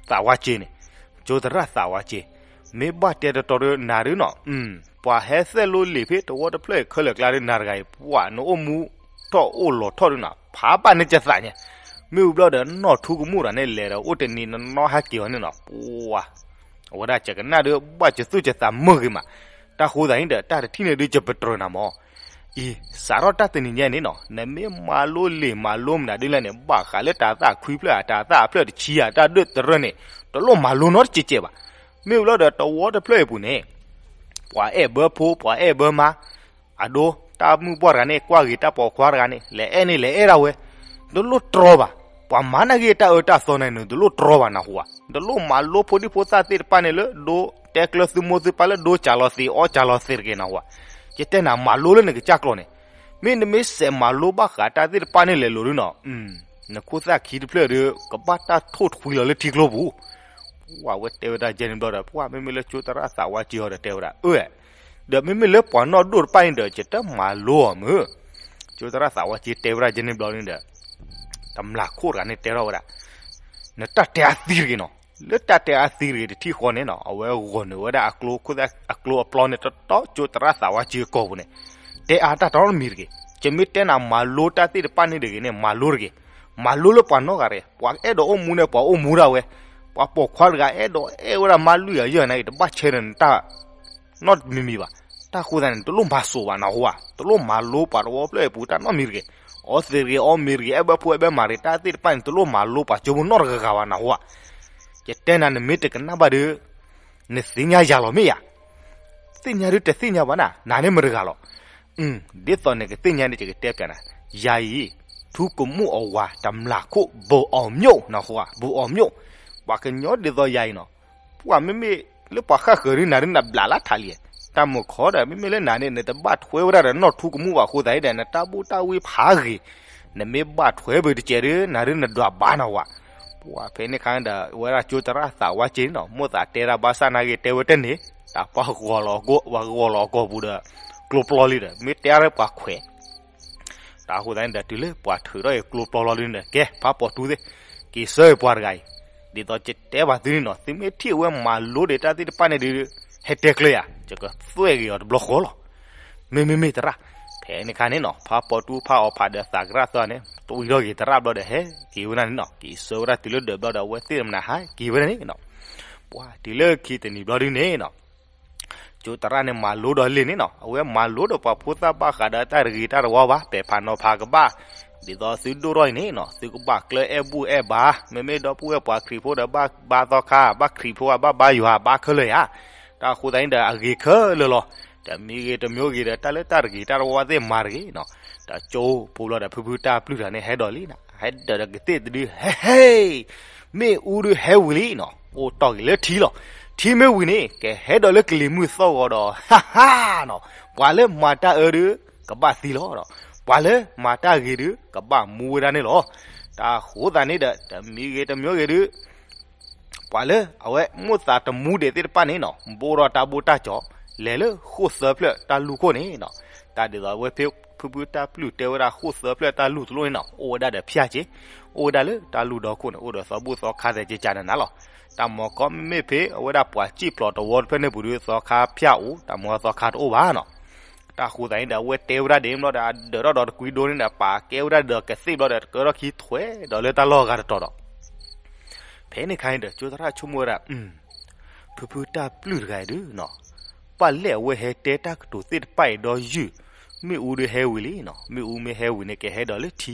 သးဝါစ့န့ၣ်, ကၠိသရၣ်သးဝါစ့, မ့ၢ်ဘၣ်တဲတတီၤဒီးနၤဒ်နီၤ, ပှၤဟဲသဲၣ်လိလံာ်ဖဲတဝီတဖျၢၣ်အံၤခဲလၢာ်ကျါဒ်နၤတဂၤအံၤ ပှၤနအိၣ်မူထီၣ်အိၣ်လီၤထီၣ်ဒ်နီၤ ဖးဘၣ်န့ၢ်ကသးညါ, မ့ၢ်ဝံၤဘျီဒီးနီၢ်ထူကမူၣ်တဂၤန့ၣ် လဲၤဒီးအိၣ်တနံၤနီၢ်နီၢ်ဟဲက့ၤအီၤန့ၣ်နီၤ, ပှၤ အဝဲဒၣ်ကကနၣ်ဒီး ဘၣ်ကသူၣ်ကသးမုာ်ဂ့ၤမး, တၢ်ဃိသတးန့ၣ်ဒီး တၢ်တထံၣ်န့ၣ်ဒုးကပတြၢၤနၤမၢ်, အံၤ စးထီၣ်တၢ်တနံၤညါန့ၣ်နီၤ နမ့ၢ်မၤလိလံာ်မၤလိမနုၤဒ်လဲၣ်န့ၣ် ဘၣ်ဃးလၢတၤသၣ်ခွံဖျၢၣ် တၤသၣ်အဖျၢၣ်တဆံဧါ တၢ်ဒၢၣ်တရၢန့ၣ် တလိၣ်မၤလိနီတကဲးကဲးဘၣ်, မ့ၢ်ဝံၤလီၤဒီးတဝီတဖျၢၣ်အံၤပူၤန့ၣ် ပှၤအဲၣ်ဘၢဖိ ပှၤအဲၣ်ဘၢမါ အဒိ တၢ်မုၣ်ပှၢ်တဂၤန့ၣ် ကွၢ်ဂ့ၤတၢ်ပိာ်ခွါတဂၤန့ၣ် လဲၤအဲၣ်န့ၣ် လဲၤအဲၣ်ဒၣ်ဝဲ, တလိၣ်တြီဘၣ်, ပှၤမၤနာ်က့ၤတၢ်အၢတၢ်သီန့ၣ် နတလိၣ်တြီဘၣ်နၢ်ဟူဧါ, တလိၣ်မၤလိဖိဒံဖိသၣ်သ့ၣ်တဖၣ်န့ၣ်လၢ ဒိတဲကျၢၤသုမိၢ်သုပၢ်လၢ ဒိစၢ်လီၤသ့ အီစၢ်လီၤသ့တဂ့ၤနၢ်ဟူဧါ, ယတဲနၤမၤလိလၢနကစၢ်ကျီၢ်န့ၣ်, မ့ၢ်နမ့ၢ်စဲးမၤလိဘၣ်ဃးတၢ်သ့ၣ်တဖၣ်န့ၣ်လဲၤလိၤဒ်နီၤ, နခိၣ်သၣ်ခံတဖျၢၣ်ဒီး ကဘၣ်တၢ်ထိၣ်ထွံလီၤလၢထံကျိပူၤ ပှၤဝဲတဲဝဲဒၣ်ယဲန့ၣ်ဘျီဒီး ပှၤမ့မ့ၢ်လၢကၠိသရၣ်သးဝါစ့အီၤဒီးတဲဝဲဒၣ် အၢ ဒီးမ့မ့ၢ်လၢပှၤနီၢ်ဒိၣ်တဖၣ်န့ၣ်ဒီး ယတမၤလိအီၤမုၢ်, ကၠိသရၣ်သးဝါစ့တဲဝဲဒၣ်ယဲန့ၣ်ဘျီန့ၣ်ဒီး တမျာ်ခိၣ်တဂၤန့ၣ်တဲထီၣ်ဝဲဒၣ် နတၢ်တဲအါသံတဂ့ၤနီၤ, လၢတၢ်တဲအါသံတဂ့ၤတထံၣ်ဃီန့ၣ်နီၤ အဝဲဂီၤနုာ်ဝဲဒၣ်အကျိ အကျိအပျီန့ၣ် တတီကၠိသရၣ်သးဝါစ့အကိာ်ပူၤန့ၣ်, တဲအါတၢ်တၢ်နီတမံၤတဂ့ၤ, ယမ့ၢ်တဲနၤမၤလိတၢ်သ့ၣ်တဖၣ်န့ၣ်တဂ့ၤန့ၣ် မၤလိတဂ့ၤ, မၤလိလၢပှၤနီတဂၤတဂ့ၤ, ပှၤအဲၣ်ဒိးအိၣ်မူန့ၣ် ပှၤအိၣ်မူဒၣ်ဝဲ, ပှၤပိာ်ခွါတဂၤအဲၣ်ဒိးအဲၣ်ဝဲဒၣ်မါလွံၢ်ဂၤယဲၢ်ဂၤန့ၣ် တဘၣ်ဆဲးဒီးနတၢ် နီတမံၤမံၤဘၣ်, တၢ်ဃိသတးန့ၣ် တလိၣ်မၤစိာ်ဘၣ်နၢ်ဟူဧါ, တလိၣ်မၤလိပှၤတဝီဖျၢၣ်အံၤပူၤတၢ်နီတမံၤတဂ့ၤ, အီသံးတဂ့ၤ အီမ့ၤတဂ့ၤ အဲၣ်ဘၢဖိအဲၣ်ဘၢမါတဂ့ၤ တၢ်သ့ၣ်တဖၣ်န့ၣ် တလိၣ်မၤလိပှၤကၠိဖိနီတဂၤဂၤဘၣ်နၢ်ဟူဧါ, ယတဲနၤ နမ့ၢ်တကနၣ်ဘၣ်ဒီး နသ့ၣ်ညါယၤလီၤမ့ၢ်ယၤ, သ့ၣ်ညါဒုးတသ့ၣ်ညါဘၣ်နၤ နၤန့ၣ်မတဂၤလီၤ, ဒ်သိးနကသ့ၣ်ညါန့ၣ် ယကတဲပျးနၤ, ယၤအံၤ ထူကမူၣ်အဝၤ တမျာ်ခိၣ် ဘိၣ်အီၤမျိၣ် နၢ်ဟူဧါ ဘိၣ်အီၤမျိၣ်, ပှၤကညီဒ်သိးယၤအံၤနီၤ ပှၤမ့မ့ၢ်လၢပှၤဃၣ်ဃၢၤဒုးနၤဒုးနဘျးလၢထးလံ, တၢ်မုာ်ခီဒီး မ့မ့ၢ်လၢနၤန့ၣ် နတဘၣ်ထွဲဝဲဒၣ်ဒီးနီၢ်ထူကမူၣ်ဘၣ်အဃိသတးဒီး နတၢ်ဘူၣ်တၢ်ဝံဖးဂ့ၤ, နမ့ၢ်ဘၣ်ထွဲဘၣ်တစဲးဒီး နၤဒုးနဒွးဘၣ်နၢ်ဟူဧါ, ပှၤဖဲန့ၣ်ခါဒီး ဝဲဒၣ်ကၠိသရၣ်သးဝါစ့န့ၣ်နီၤ မိၣ်သးတဲဒၣ်ဘၣ်ဆၣ်နာ်က့ၤတဲဝဲတန့ၢ်, တၢ်ပှၤဂီၤလီၤအကိာ်ပူၤဒီး ကျိပျီလံဒီး မ့ၢ်တဲအါပှၤခွဲး တၢ်ဃိသတးန့ၣ်ဒီး တုၤလၢပှၤထုးထီၣ်အံၤကျိပျီလီၤဒုန့ၣ် ကဲ ဖးပီၤတူသ့ၣ်, က့ၤဆၢအံၤပှၤတဂၤအံၤ, ဒ်သိးယတဲဘၣ်သုန့ၣ်နီၤ သုမ့ၢ်ထံၣ်အဝဲမၤလိဒံးတၢ်သ့ၣ်တဖၣ်န့ၣ်ဒီး ဟဲတဲကျၢၤယၤ ယကသွဲၣ်ဂ့ၤအီၤတဘျီဃီလီၤ. မ့မ့မ့ၢ်သရၣ်, ဖဲန့ၣ်ခါန့ၣ်နီၤ ဖးပီၤတူဖးအီၤဖးဒီးသးကရၣ်သၢန့ၣ် တဝံၤထီၣ်က့ၤသရၣ်ဘျီဒီး ဟဲက့ၤဝဲဒၣ်န့ၣ်နီၤ က့ၤဆၢဝဲဒၣ်တုၤလၢဒၢးဘျီဒီး အဝဲသ့ၣ်တမနၤဟဲက့ၤဝဲဒၣ်န့ၣ်နီၤ ပှၤတုၤလၢခံတနံၤဘျီဒုန့ၣ်နီၤ ကၠိသရၣ်န့ၣ်မၤလိဒီးလံာ်န့ၣ်နီၤ အဝဲမၤလိဒီးပှၤဖိသၣ်ဘၣ်ဃးဒီးတၢ်တဂ့ၤတၢ်တဝါဘၣ် ပဲာ်ဖးနီၤဖးကဘၣ်, ဒ်သိးသုဒိၣ်ထီၣ်အံၤန့ၣ်နီၤ သုကဘၣ်ကျၢၢ်အဲၣ်ဘူၣ်အဲၣ်ဘါ, မ့မ့ၢ်ဒီပုၢ်ဝဲၢ်ပှၤခရံာ်ဖိဒီးဘၣ်ဘါသီခါ ဘၣ်ခရံာ်ဖိဧါ ဘၣ်ဘါယွၤဘါခဲလၢာ်ဧါ, တၢ်ဃိသတးန့ၣ်ဒီးအဂ့ၤခဲလၢာ်လီၤ. တမံၤဂ့ၤတမံၤဂ့ၤဒီး တၢ်လၢတၢ်တဂ့ၤတၢ်တဝါသ့ၣ်မၤတဂ့ၤနီၤ, တၢ်ကၠိဖိဘျီဒီး ဖုဖုတၢ်ပျုၢ်တဂၤန့ၣ်ဟဲဒီးလံနီၤ ဟဲဒီးဒီးကသ့ၣ်တဒု ဟဲဟဲ မ့ၣ်အူဒုးဟဲဝံၤလံနီၤ အိၣ်တီၢ်က့ၤလၢထံလီၤ. ထံမ့ၢ်ဝံၤန့ၣ် ကဟဲဒီးလၢကလံၤမုၢ်သီၣ်ဂီၤဒီး ဟါဟါနီၤ ပှၤလၢမၤတၢ်အၢဒုး ကဘၣ်သံလီၤဒီး ပှၤလၢမၤတၢ်ဂ့ၤဒုး ကဘၣ်မူဝဲဒၣ်န့ၣ်လီၤ. တၢ်ဃိသတးန့ၣ်ဒီး တမံၤဂ့ၤတမံၤဂ့ၤဒုး ပှၤလၢအဝဲမိၣ်သးတမူဒံးသ့ၣ်တဖၣ်န့ၣ်နီၤ ဘိၣ်ထီၣ်တၢ်ဘိၣ်တၢ်ကၠီၤ လဲၤလၢဃိၣ်သၢဖျၢၣ်တၢ်လူၢ်ခိၣ်န့ၣ်နီၤ တၢ်ဒ်သိးအဝဲဖုဖုတၢ်ပျုၢ်တဲဝဲဒၣ်ဃိၣ်သၢဖျၢၣ်တၢ်လူၢ်တလိၣ်န့ၣ်နီၤ အိၣ်ဝဲဒၣ်ဒီးဖၠၣ်က့ၤ အိၣ်ဝဲဒၣ်လၢတၢ်လူၢ်ဒီခိၣ်န့ၣ် အိၣ်ဒီးသီဘူၣ်သီခါသဲးကကနၤနၤလီၤ. တၢ်မီၤကီမ့မ့ၢ်ဖဲအဝဲဒၣ်ပှၤစံၣ်ဖျိးတဝီတဖျၢၣ်န့ၣ်ပူၤဒီး သီခါဖၠၣ်အိၣ် တၢ်မီၤသီခါတအိၣ်ဘၣ်နီၤ တၢ်ဃိသတးန့ၣ်ဒီး အဝဲတဲဝဲဒၣ်ဒ်န့ၣ်ဘျီဒီး အဒၢးထီၣ်ဒီးတကွံဒိန့ၣ်ဒီး ပာ်ကဲဝဲဒၣ်ဒီးကသ့ၣ်ဘျီဒီး တကၢထီၣ်ခံထွဲဒီးလၢတၢ်လီၢ်အဂၤတတီၤဒီး ဖဲန့ၣ်ခါန့ၣ်ဒီး ကၠိသရၣ်ဆိကမိၣ်ဝဲဒၣ် ဖုဖုတၢ်ပျုၢ်တဂၤအံၤဒုးနီၤ ပၣ်လဲၣ်အဝဲဟဲတဲတၢ်ကတိၤသ့ၣ်တဖၣ်အံၤဒီးယုၢ် မ့ၣ်အူဒုးဟဲဝံၤလံနီၤ မ့ၣ်အူမ့ၢ်ဟဲဝံၤန့ၣ် ကဟဲဒီးလၢထံ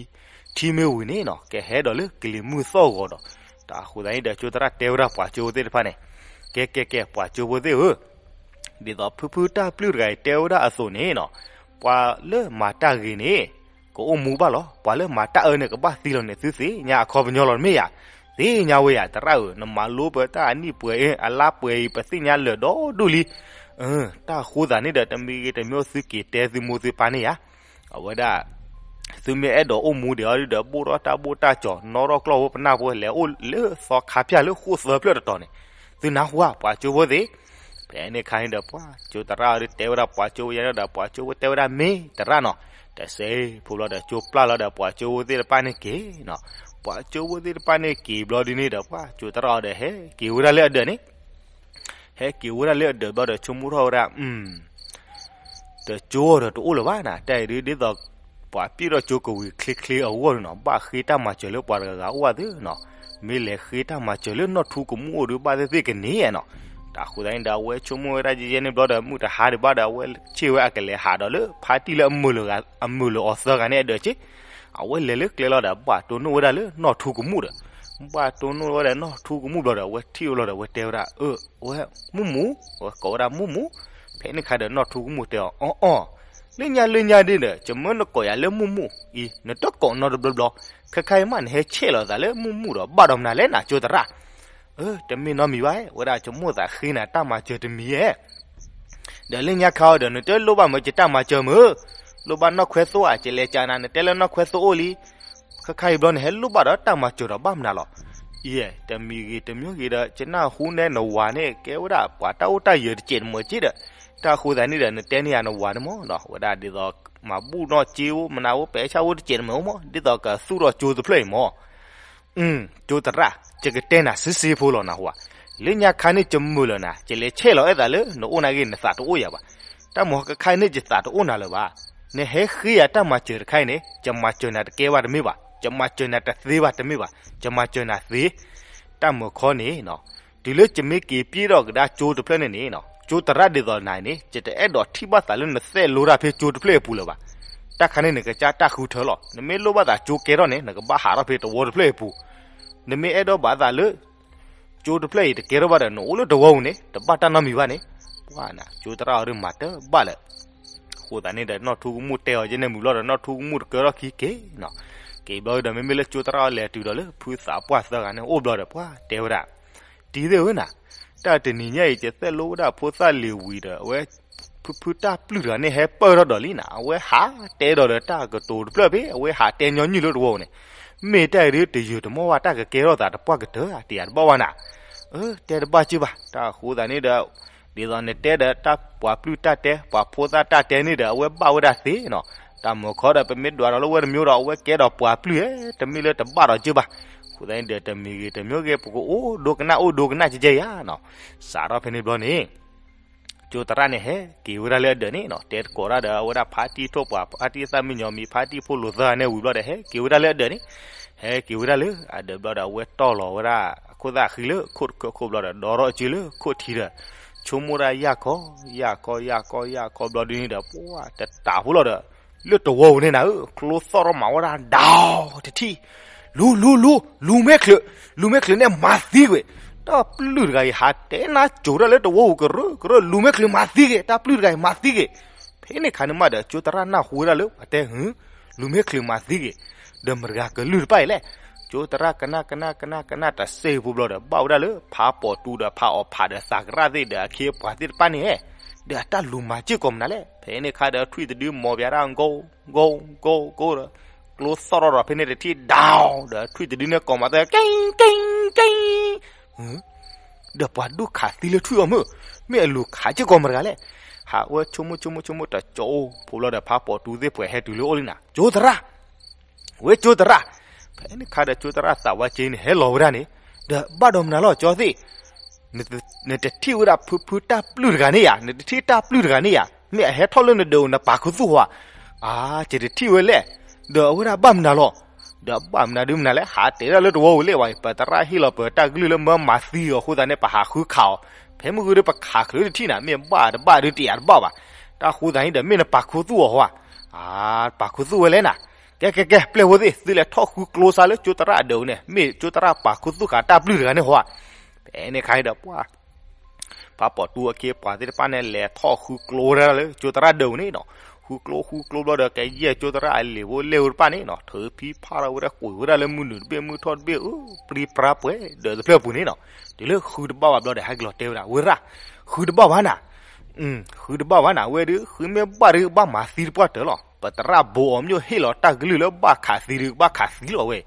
ထံမ့ၢ်ဝံၤန့ၣ်နီၤ ကဟဲဒီးလၢကလံၤမုၢ်သီၣ်ဂီၤဒီး တၢ်ဃိသတးန့ၣ်ဒီး ကၠိသရၣ်တဲဝဲဒၣ်ပှၤကၠိဖိသ့ၣ်တဖၣ်န့ၣ် ကဲကဲကဲ ပှၤကၠိဖိသ့ၣ်ဧၢ ဒ်သိးဖုဖုတၢ်ပျုၢ်တဂၤအံၤတဲဝဲဒၣ်အသိးန့ၣ်နီၤ, ပှၤလၢမၤတၢ်ဂ့ၤန့ၣ် ကအိၣ်မူဘၣ်လီၤ. ပှၤလၢမၤတၢ်အၢန့ၣ် ကဘၣ်သံလီၤန့ၣ် သုသ့ၣ်ညါအခီပညီလီၤတမ့ၢ်ဧါ. သ့ၣ်ညါဝဲယၤ သရၣ်ဧၢ, နမၤလိပတၢ်အနံၣ်ပှဲၤအ့ အလါပှဲၤအံၤ ပသ့ၣ်ညါလၢာ်ဒီဒူၣ်လံ. အၢ တၢ်ဃိသးန့ၣ်ဒီး တမံၤဂ့ၤတမံၤ သုက့ၤတဲသုမိၢ်သုပၢ်န့ၣ်ယၤ. အဝဲဒၣ် သုမ့ၢ်အဲၣ်ဒိးအိၣ်မူဒံးအီၤဒီး ဘိၣ်ထီၣ်တၢ်ဘိၣ်တၢ်ကၠီၤ နီၣ်ထီၣ်ကျီၢ်ဖိပနၢ်ဖိ လဲၤအိၣ်လၢသီခါဖၠၣ်လၢဃိၣ်သၢဖျၢၣ်တတီၤန့ၣ်, သုနၢ်ဟူဧါ ပှၤကၠိဖိသ့ၣ်. ဖဲန့ၣ်အခါန့ၣ်ဒီး ပှၤကၠိသရၣ်အီၤဒီး တဲဝဲဒၣ်ပှၤကၠိဖိယါန့ၣ်ဒီး ပှၤကၠိဖိတဲဝဲဒၣ်မ့ၢ်သရၣ်နီၤ, တစဲးဖိဘျီဒီး ကၠိပျၢ်လီၤဒီး ပှၤကၠိဖိသ့ၣ်တဖၣ်န့ၣ်က့ၤနီၤ. ပှၤကၠိဖိသ့ၣ်တဖၣ်န့ၣ်က့ၤဘျီဒ်န့ၣ်ဒီး ပှၤကၠိသရၣ်အီၤဒီး ဟဲက့ၤဝဲဒၣ်လၢအဒၢးန့ၣ် ဟဲက့ၤဝဲဒၣ်လၢအဒၢးဘျီဒီး ဆိကမိၣ်ထီၣ်ဝဲဒၣ် တကၠိဒီးတအိၣ်လၢၤဘၣ်နၤ, တၢ်အံၤဒ်သိး ပှၤပျဲၢ်ထီၣ်ကၠိကဝံၤချ့ချ့အဂီၢ်န့ၣ်နီၤ, ဘၣ်ဃ့တၢ်မၤစၢၤလၢပှၤတဂၤဂၤအိၣ်ဧါသ့နီၤ, မ့ၢ်လဲၤဃ့တၢ်မၤစၢၤလၢနီၢ်ထူကမူၣ်အိၣ်ဒီး ဘၣ်သ့ၣ်သ့ၣ်ကန့ၢ်နီၤ. တၢ်ဃိသတးန့ၣ်ဒီး အဝဲဆိကမိၣ်ဝဲဒၣ်ယဲယဲန့ၣ်ဘျီဒီး မုၢ်တဟါဒံးဘၣ်ဒီး အဝဲဆ့ၣ်ဝဲအကလဲၤဟးဒီးလၢဖါတံၢ်လၢအမုာ်လၢၤအီၤသၢဂၤန့ၣ်အဒၢးက့ၤ, အဝဲလဲၤလၢကျဲလီၤဒီး ဘၣ်တိၢ်နီၣ်ဝဲဒၣ်လၢနီၢ်ထူကမူၣ်ဒီး ဘၣ်တိၢ်နီၣ်ဝဲဒၣ်နီၢ်ထူကမူၣ်ဘျီဒီး အဝဲထံၣ်ဝဲလီၤဒီး အဝဲတဲဝဲဒၣ် အၢ အဝဲ မုၢ်မူ, အဝဲကိးဝဲဒၣ်မုၢ်မူ. ဖဲန့ၣ်ခါဒီး နီၢ်ထူကမူၣ်တဲအီၤ အီအီ, လၢညါလၢညါဒ်ဒီး ယမၢနကိးယၤလၢမုၢ်မူၣ်အံၤ နတကိးနီတဘျီဘျီ, ခဲခါအံၤမး နဟဲဆဲးလီၤသးလၢမုၢ်မူၣ်ဒီး ဘၣ်ဒီးမနုၤလဲၣ်နၤ ကၠိသရၣ်. အၢ တမ့ၢ်နီတမံၤဘၣ်, ဝဲဒၣ်ဆိကမိၣ်သးဃ့နၤတၢ်မၤစၢၤတမံၤဧါ ဒီးလၢညါခါအံၤဒီး နတလိၣ်ဘၣ်မၢယတၢ်မၤစၢၤမၢ, လိၣ်ဘၣ်နီၢ်ခွဲသိၣ်ဧါ, ယလဲၤကနၤ နတဲလၢနီၢ်ခွဲသိၣ်အိၣ်လံ, ခဲခါအံၤဘျီနဟဲလိၣ်ဘၣ်ဒီးတၢ်မၤစၢၤဒီးဘၣ်မနုၤလီၤ. ယဲ တမံၤဂ့ၤတမံၤဂ့ၤဒီး ယနၢ်ဟူနဲနဝၤန့ၣ် ကဲဝဲဒၣ်ပှၤတၢ်အိၣ်တၢ်ယၢၤတစဲးတမံၤက့ဒီး, တၢ်ဃိသတးန့ၣ်ဒီး နတဲန့ၢ်ယၤနဝၤန့ၣ်မၢနီၤ, ဝဲဒၣ်ဒ်သိး မၤဘူၣ်နီၢ်က့အိၣ် မနုၤအိၣ် ပဲဆၣ်အိၣ်တစဲးတမံၤအိၣ်မၢ, ဒ်သိးကသူၣ်ထီၣ်ကၠိတဖျၢၣ်အံၤမၢ ကၠိသရၣ်, ယကတဲနၤစ့စ့ဖိလီၤနဟူဧါ, လၢညါခါန့ၣ် ယမုာ်လၢၤနၤ, ယလဲၤဆဲးလီၤအဲၣ်သးလၢ နအိၣ်နာ်က့ နသးတအိၣ်ယၤဘၣ်. တၢ်မၤဟီကခါအံၤန့ၣ် ယသးတအိၣ်နၤလၢၤဘၣ်. နဟဲဃ့ယၤတၢ်မၤစၢၤတခါအံၤန့ၣ် ယမၤစၢၤနၤတကဲဘၣ်တမ့ၢ်ဘၣ်, ယမၤစၢၤနၤတသ့ဘၣ်တမ့ၢ်ဘၣ်, ယမၤစၢၤနၤသ့. တၢ်မၤခီန့ၣ် တုၤလၢယမ့ၢ်က့ၤပျဲထီၣ်ကဒါကၠိတဖျၢၣ်န့ၣ်န့ၣ် ကၠိသရၣ်ဒ်သိးနၤန့ၣ် ယတအဲၣ်ဒိးထံၣ်ဘၣ်သးလၢနသဲးလိတၢ်ဖဲကၠိတဖျၢၣ်အပူၤလၢၤဘၣ်. တၢ်ခါန့ၣ် နကစၢ်တၢ်ဃုထၢလီၤ. နမ့ၢ်လိၣ်ဘၣ်သးကၠိကဲထီၣ်န့ၣ် နကဘၣ်ဟးထီၣ်ဖဲသဝီတဖျၢၣ်အပူၤ. နမ့ၢ်အဲၣ်ဒိးဘၣ်သးလၢ ကၠိတဖျၢၣ်အံၤတကဲထီၣ်ဘၣ်ဒီး နအိၣ်လၢသဝီပူၤန့ၣ် တဘၣ်တၢ်နီတမံၤဘၣ်န့ၣ်, ပှၤနၤ ကၠိသရၣ်အီၤဒုးမၤတဘၣ်လၢၤ. အဃိသတးန့ၣ်ဒီး နီၢ်ထူကမူၣ်တဲအီၤယဲန့ၣ်မုာ်ဘျီဒီး နီၢ်ထူကမူၣ်တကၢထီၣ်ခံက့ၤနီၤ. က့ၤဘျီဒီး မ့မ့ၢ်လၢကၠိသရၣ်အီၤလဲၤတုၤဒီးလၢ ဖုသးပှၢ်သၢဂၤန့ၣ်အိၣ်ဘျီဒီး ပှၤတဲဝဲဒၣ် တံၤသ့ၣ်ဧၢနၤ, တၢ်တနံၤညါအံၤ ယသဲးလိဝဲဒၣ်ဖိသၣ်လံၤဝံၤဒီး အဝဲ ဖုဖုတၢ်ပျုၢ်တဂၤန့ၣ် ဟဲပၢၢ်ထီၣ်ဒီးလံနၤ, အဝဲဟးတဲဒီးဒီးတၢ်ကတိၤတဖျၢၣ်ဖဲ အဝဲဟးတဲညီနုၢ်လၢသဝီပူၤန့ၣ်, မ့ၢ်တၢ်အံၤဒုးတယၢၤတမီၢ်ဘၣ် တၢ်ကကဲထီၣ်သးတပှၢ်ကတၢၢ်ဧါ, တယၤတဘၣ်ဘၣ်နၤ. အၢ တဲတဘၣ်က့ၢ်ဘၣ်, တၢ်အဃိသတးန့ၣ်ဒီး ဒ်သိးနတဲဒီး တၢ်ပှၤပျုၢ်တၢ်တဲ ပှၤဖိသၣ်တၢ်တဲန့ၣ်ဒီး အဝဲဘၣ်ဝဲဒၣ်သ့နီၤ. တၢ်မၤခီဒီး ပမ့ၢ်ဒွးဒီးလၢဝဲတမံၤဒီး အဝဲကဲဒီးပှၤပျုၢ်ဧါ, တမ့ၢ်လၢတဘၣ်ဒီးက့ၢ်ဘၣ်. အဃိသတးန့ၣ်ဒီး တမံၤဂ့ၤတမံၤဂ့ၤ ပကအိၣ်ဒိကနၣ်အိၣ်ဒိကနၣ်ကဲကဲယၤနီၤ. စးထီၣ်ဖဲန့ၣ်ဘျီန့ၣ် ကၠိသရၣ်န့ၣ် ဟဲက့ၤဝဲဒၣ်လၢအဒၢးန့ၣ်နီၤ, တဲသကိးတၢ်ဒီး အဝဲဒၣ်ဖါတံၢ်ထိၣ်ပှၤ ဖါတံၢ်သၣ်မံညီၤမံၤ ဖါတံၢ်ဖိလိာ်သၢဂၤန့ၣ်ဝံၤဘျီဒီး ဟဲက့ၤဝဲဒၣ်လၢအဒၢးန့ၣ်, ဟဲက့ၤဝဲဒၣ်လၢအဒၢးဘျီဒီး အဝဲတီၢ်လီၤဝဲဒၣ်အခိၣ်သၣ်ဃံလၢခိၣ်တခၢခိၣ်ဘျီဒီး ဒီးထီၣ်အစုလၢခိၣ်ထံးဒီး ဆိကမိၣ်ဒၣ်ယၢ်ခီ ယၢ်ခီ ယၢ်ခီ ယၢ်ခီဘျီဒ်န့ၣ်ဒီး ပှၤတတးဖိလီၤဒီး လၢသဝီပူၤန့ၣ်နၤဧၢ, ကျိသီၣ်ထီၣ်မၤဝဲဒၣ် ဒီး တထံၣ် လူၤ လူၤ လူၤ လူၤမဲာ်ချၢး, လူၤမဲာ်ချၢးန့ၣ်မၤသံကွံာ်, တၢ်ပျုၢ်တဂၤအံၤ ဟးတဲနါစိၤတၢ်လၢသဝီပူၤ ကရၢကရၢ လူၤမဲာ်ချၢးမၤသံကွံာ်, တၢ်ပျုၢ်တဂၤအံၤမၤသံကွံာ်. ဖဲန့ၣ်ခါန့ၣ်မးဒီး ကၠိသရၣ်နၢ်ဟူဝဲဒၣ်လၢ ပှၤတဲ လူၤမဲာ်ချၢးမၤသံကွံာ်, ဒီးမတၤတဂၤကလုၢ်တဖၣ်အံၤလဲၣ်. ကၠိသရၣ်ကနၣ်ကနၣ်ကနၣ်ကနၣ်တစဲးဖိဘျီဒီး ဘၣ်ဝဲဒၣ်လၢ ဖးပိာ်တူဒီးဖးအီၣ်ဖးဒီးသးကရၣ်သ့ၣ်ဒီး အခ့အပှၤသ့ၣ်တဖၣ်န့ၣ် ဒီးအတၢ်လူၤမၤစ့ၢ်ကီးမနုၤလဲၣ်. ဖဲန့ၣ်ခါဒီး ထွံၣ်တဒုမီၤပၠးတၢ် ကိၢ် ကိၢ် ကိၢ် ကိၢ်ဒီး ကျိသီၣ်ထီၣ်ဒီး ဖဲန့ၣ်တထံၣ် ဒီး ဒီးထွံၣ်တဒုန့ၣ်ကိးမၤသၢ က့ၣ် က့ၣ် က့ၣ် ဒီးပှၤဒိၣ်ခးသံလၢထွံၣ်အီၤမုၢ်, မ့ၢ်အလူၤခးစ့ၢ်ကီးမတၤတဂၤလဲၣ်. ဟးဝဲဆိကမိၣ်ဆိကမိၣ်ဆိကမိၣ်တကၠိအိၣ်ဖိဘျီဒီး ဖးပိာ်တူသ့ၣ်ပှဲၤဟဲတုၤလၢအအိၣ်လံနၤ, ကၠိသရၣ် ဝဲကၠိသရၣ်. ဖဲန့ၣ်ခါဒီးကၠိသရၣ်သးဝါက့န့ၣ် ဟဲလီၤဝဲဒၣ်န့ၣ်, ဒီးဘၣ်ဒီးမနုၤလီၤကၠီသ့ၣ်, နတထံၣ်ဝဲဒၣ်ဖုဖုတၢ်ပျုၢ်တဂၤန့ၣ်ဧါ, နတထံၣ်တၢ်ပျုၢ်တဂၤန့ၣ်ဧါ, မ့ၢ်အဟဲထီၣ်လၢနဒၢးအိၣ်နပာ်ခူသူၣ်ဧါ. အါ ယတထံၣ်ဝဲလဲၣ်. ဒီးအဝဲဒၣ်ဘၣ်မနုၤလီၤ. ဒီးဘၣ်မနုၤဒုမနုၤလဲၣ်, ဟးတဲဒၣ်လၢသဝီပူၤလၢပှၤအံၤ ပသရၣ်ဟ့ၣ်လီၤပတၢ်ကလုၢ်လၢမၢမၤသံအီၤအဃိသတးန့ၣ် ပဟးဃုခးအီၤ, ဖဲမုၢ်ဂုၢ်ဒီးပခးချုးတထံၣ်နၤ, မ့ၢ်ဘၣ်တဘၣ်ဒုတယၤတဘၣ်ဘၣ်. တၢ်ဃိသတးန့ၣ်ဒီး မ့ၢ်နပာ်ခူသူၣ်အီၤဧါ. အါ ပာ်ခူသူၣ်ဝဲလဲၣ်နၤ. ကဲကဲကဲ ပျဲၢ်ဖိသ့ၣ် သုလဲၤထီၣ်ဃုကျိစါလၢကၠိသရၣ်အဒၢးန့ၣ်, မ့ၢ်ကၠိသရၣ်ပာ်ခူသူၣ်ဃာ်တၢ်ပျုၢ်တဂၤန့ၣ်ဧါ. ဖဲန့ၣ်ခါအံၤဒီးပှၤ ဖးပိာ်တူအခ့အပှၤသ့ၣ်တဖၣ်န့ၣ် လဲၤထီၣ်ဃုကျိဝဲဒၣ်လၢကၠိသရၣ်ဒၢးပူၤန့ၣ်နီၤ. ဃုကျိဃုကျိဘျီဒီး ကယဲၢ်ကၠိသရၣ်အလံာ်ဖိလဲၢ်ဖိတဖၣ်န့ၣ်နီၤ ထုးဖံဖးထီၣ်ဝဲဒၣ် ကွံာ်ဝဲဒၣ်လၢမုၢ်နုာ်တဘ့ၣ်မုၢ်ထီၣ်တဘ့ၣ် အၢ ပြံပြါပှဲၤဒၢးတဖျၢၣ်ပူၤန့ၣ်နီၤ. တုၤလၢဃုတဘၣ်ဘၣ်ဘျီဒီး ဟဲက့ၤလီၤတဲဝဲဒၣ် ဝဲရၣ်, ဃုတဘၣ်ဘၣ်နၤ, ဃုတဘၣ်ဘၣ်နၤ ဝဲဒုး ဃုမ့ၢ်ဘၣ်ဒုး ဘၣ်မၤသံတပှၢ်တၢၢ်လီၤ. ပသရၣ်ဘိးအီၤမျိၣ်ဟ့ၣ်လီၤတၢ်ကလုၢ်လၢဘၣ်ခးသံဒုး ကဘၣ်ခးသံလီၤဝဲ.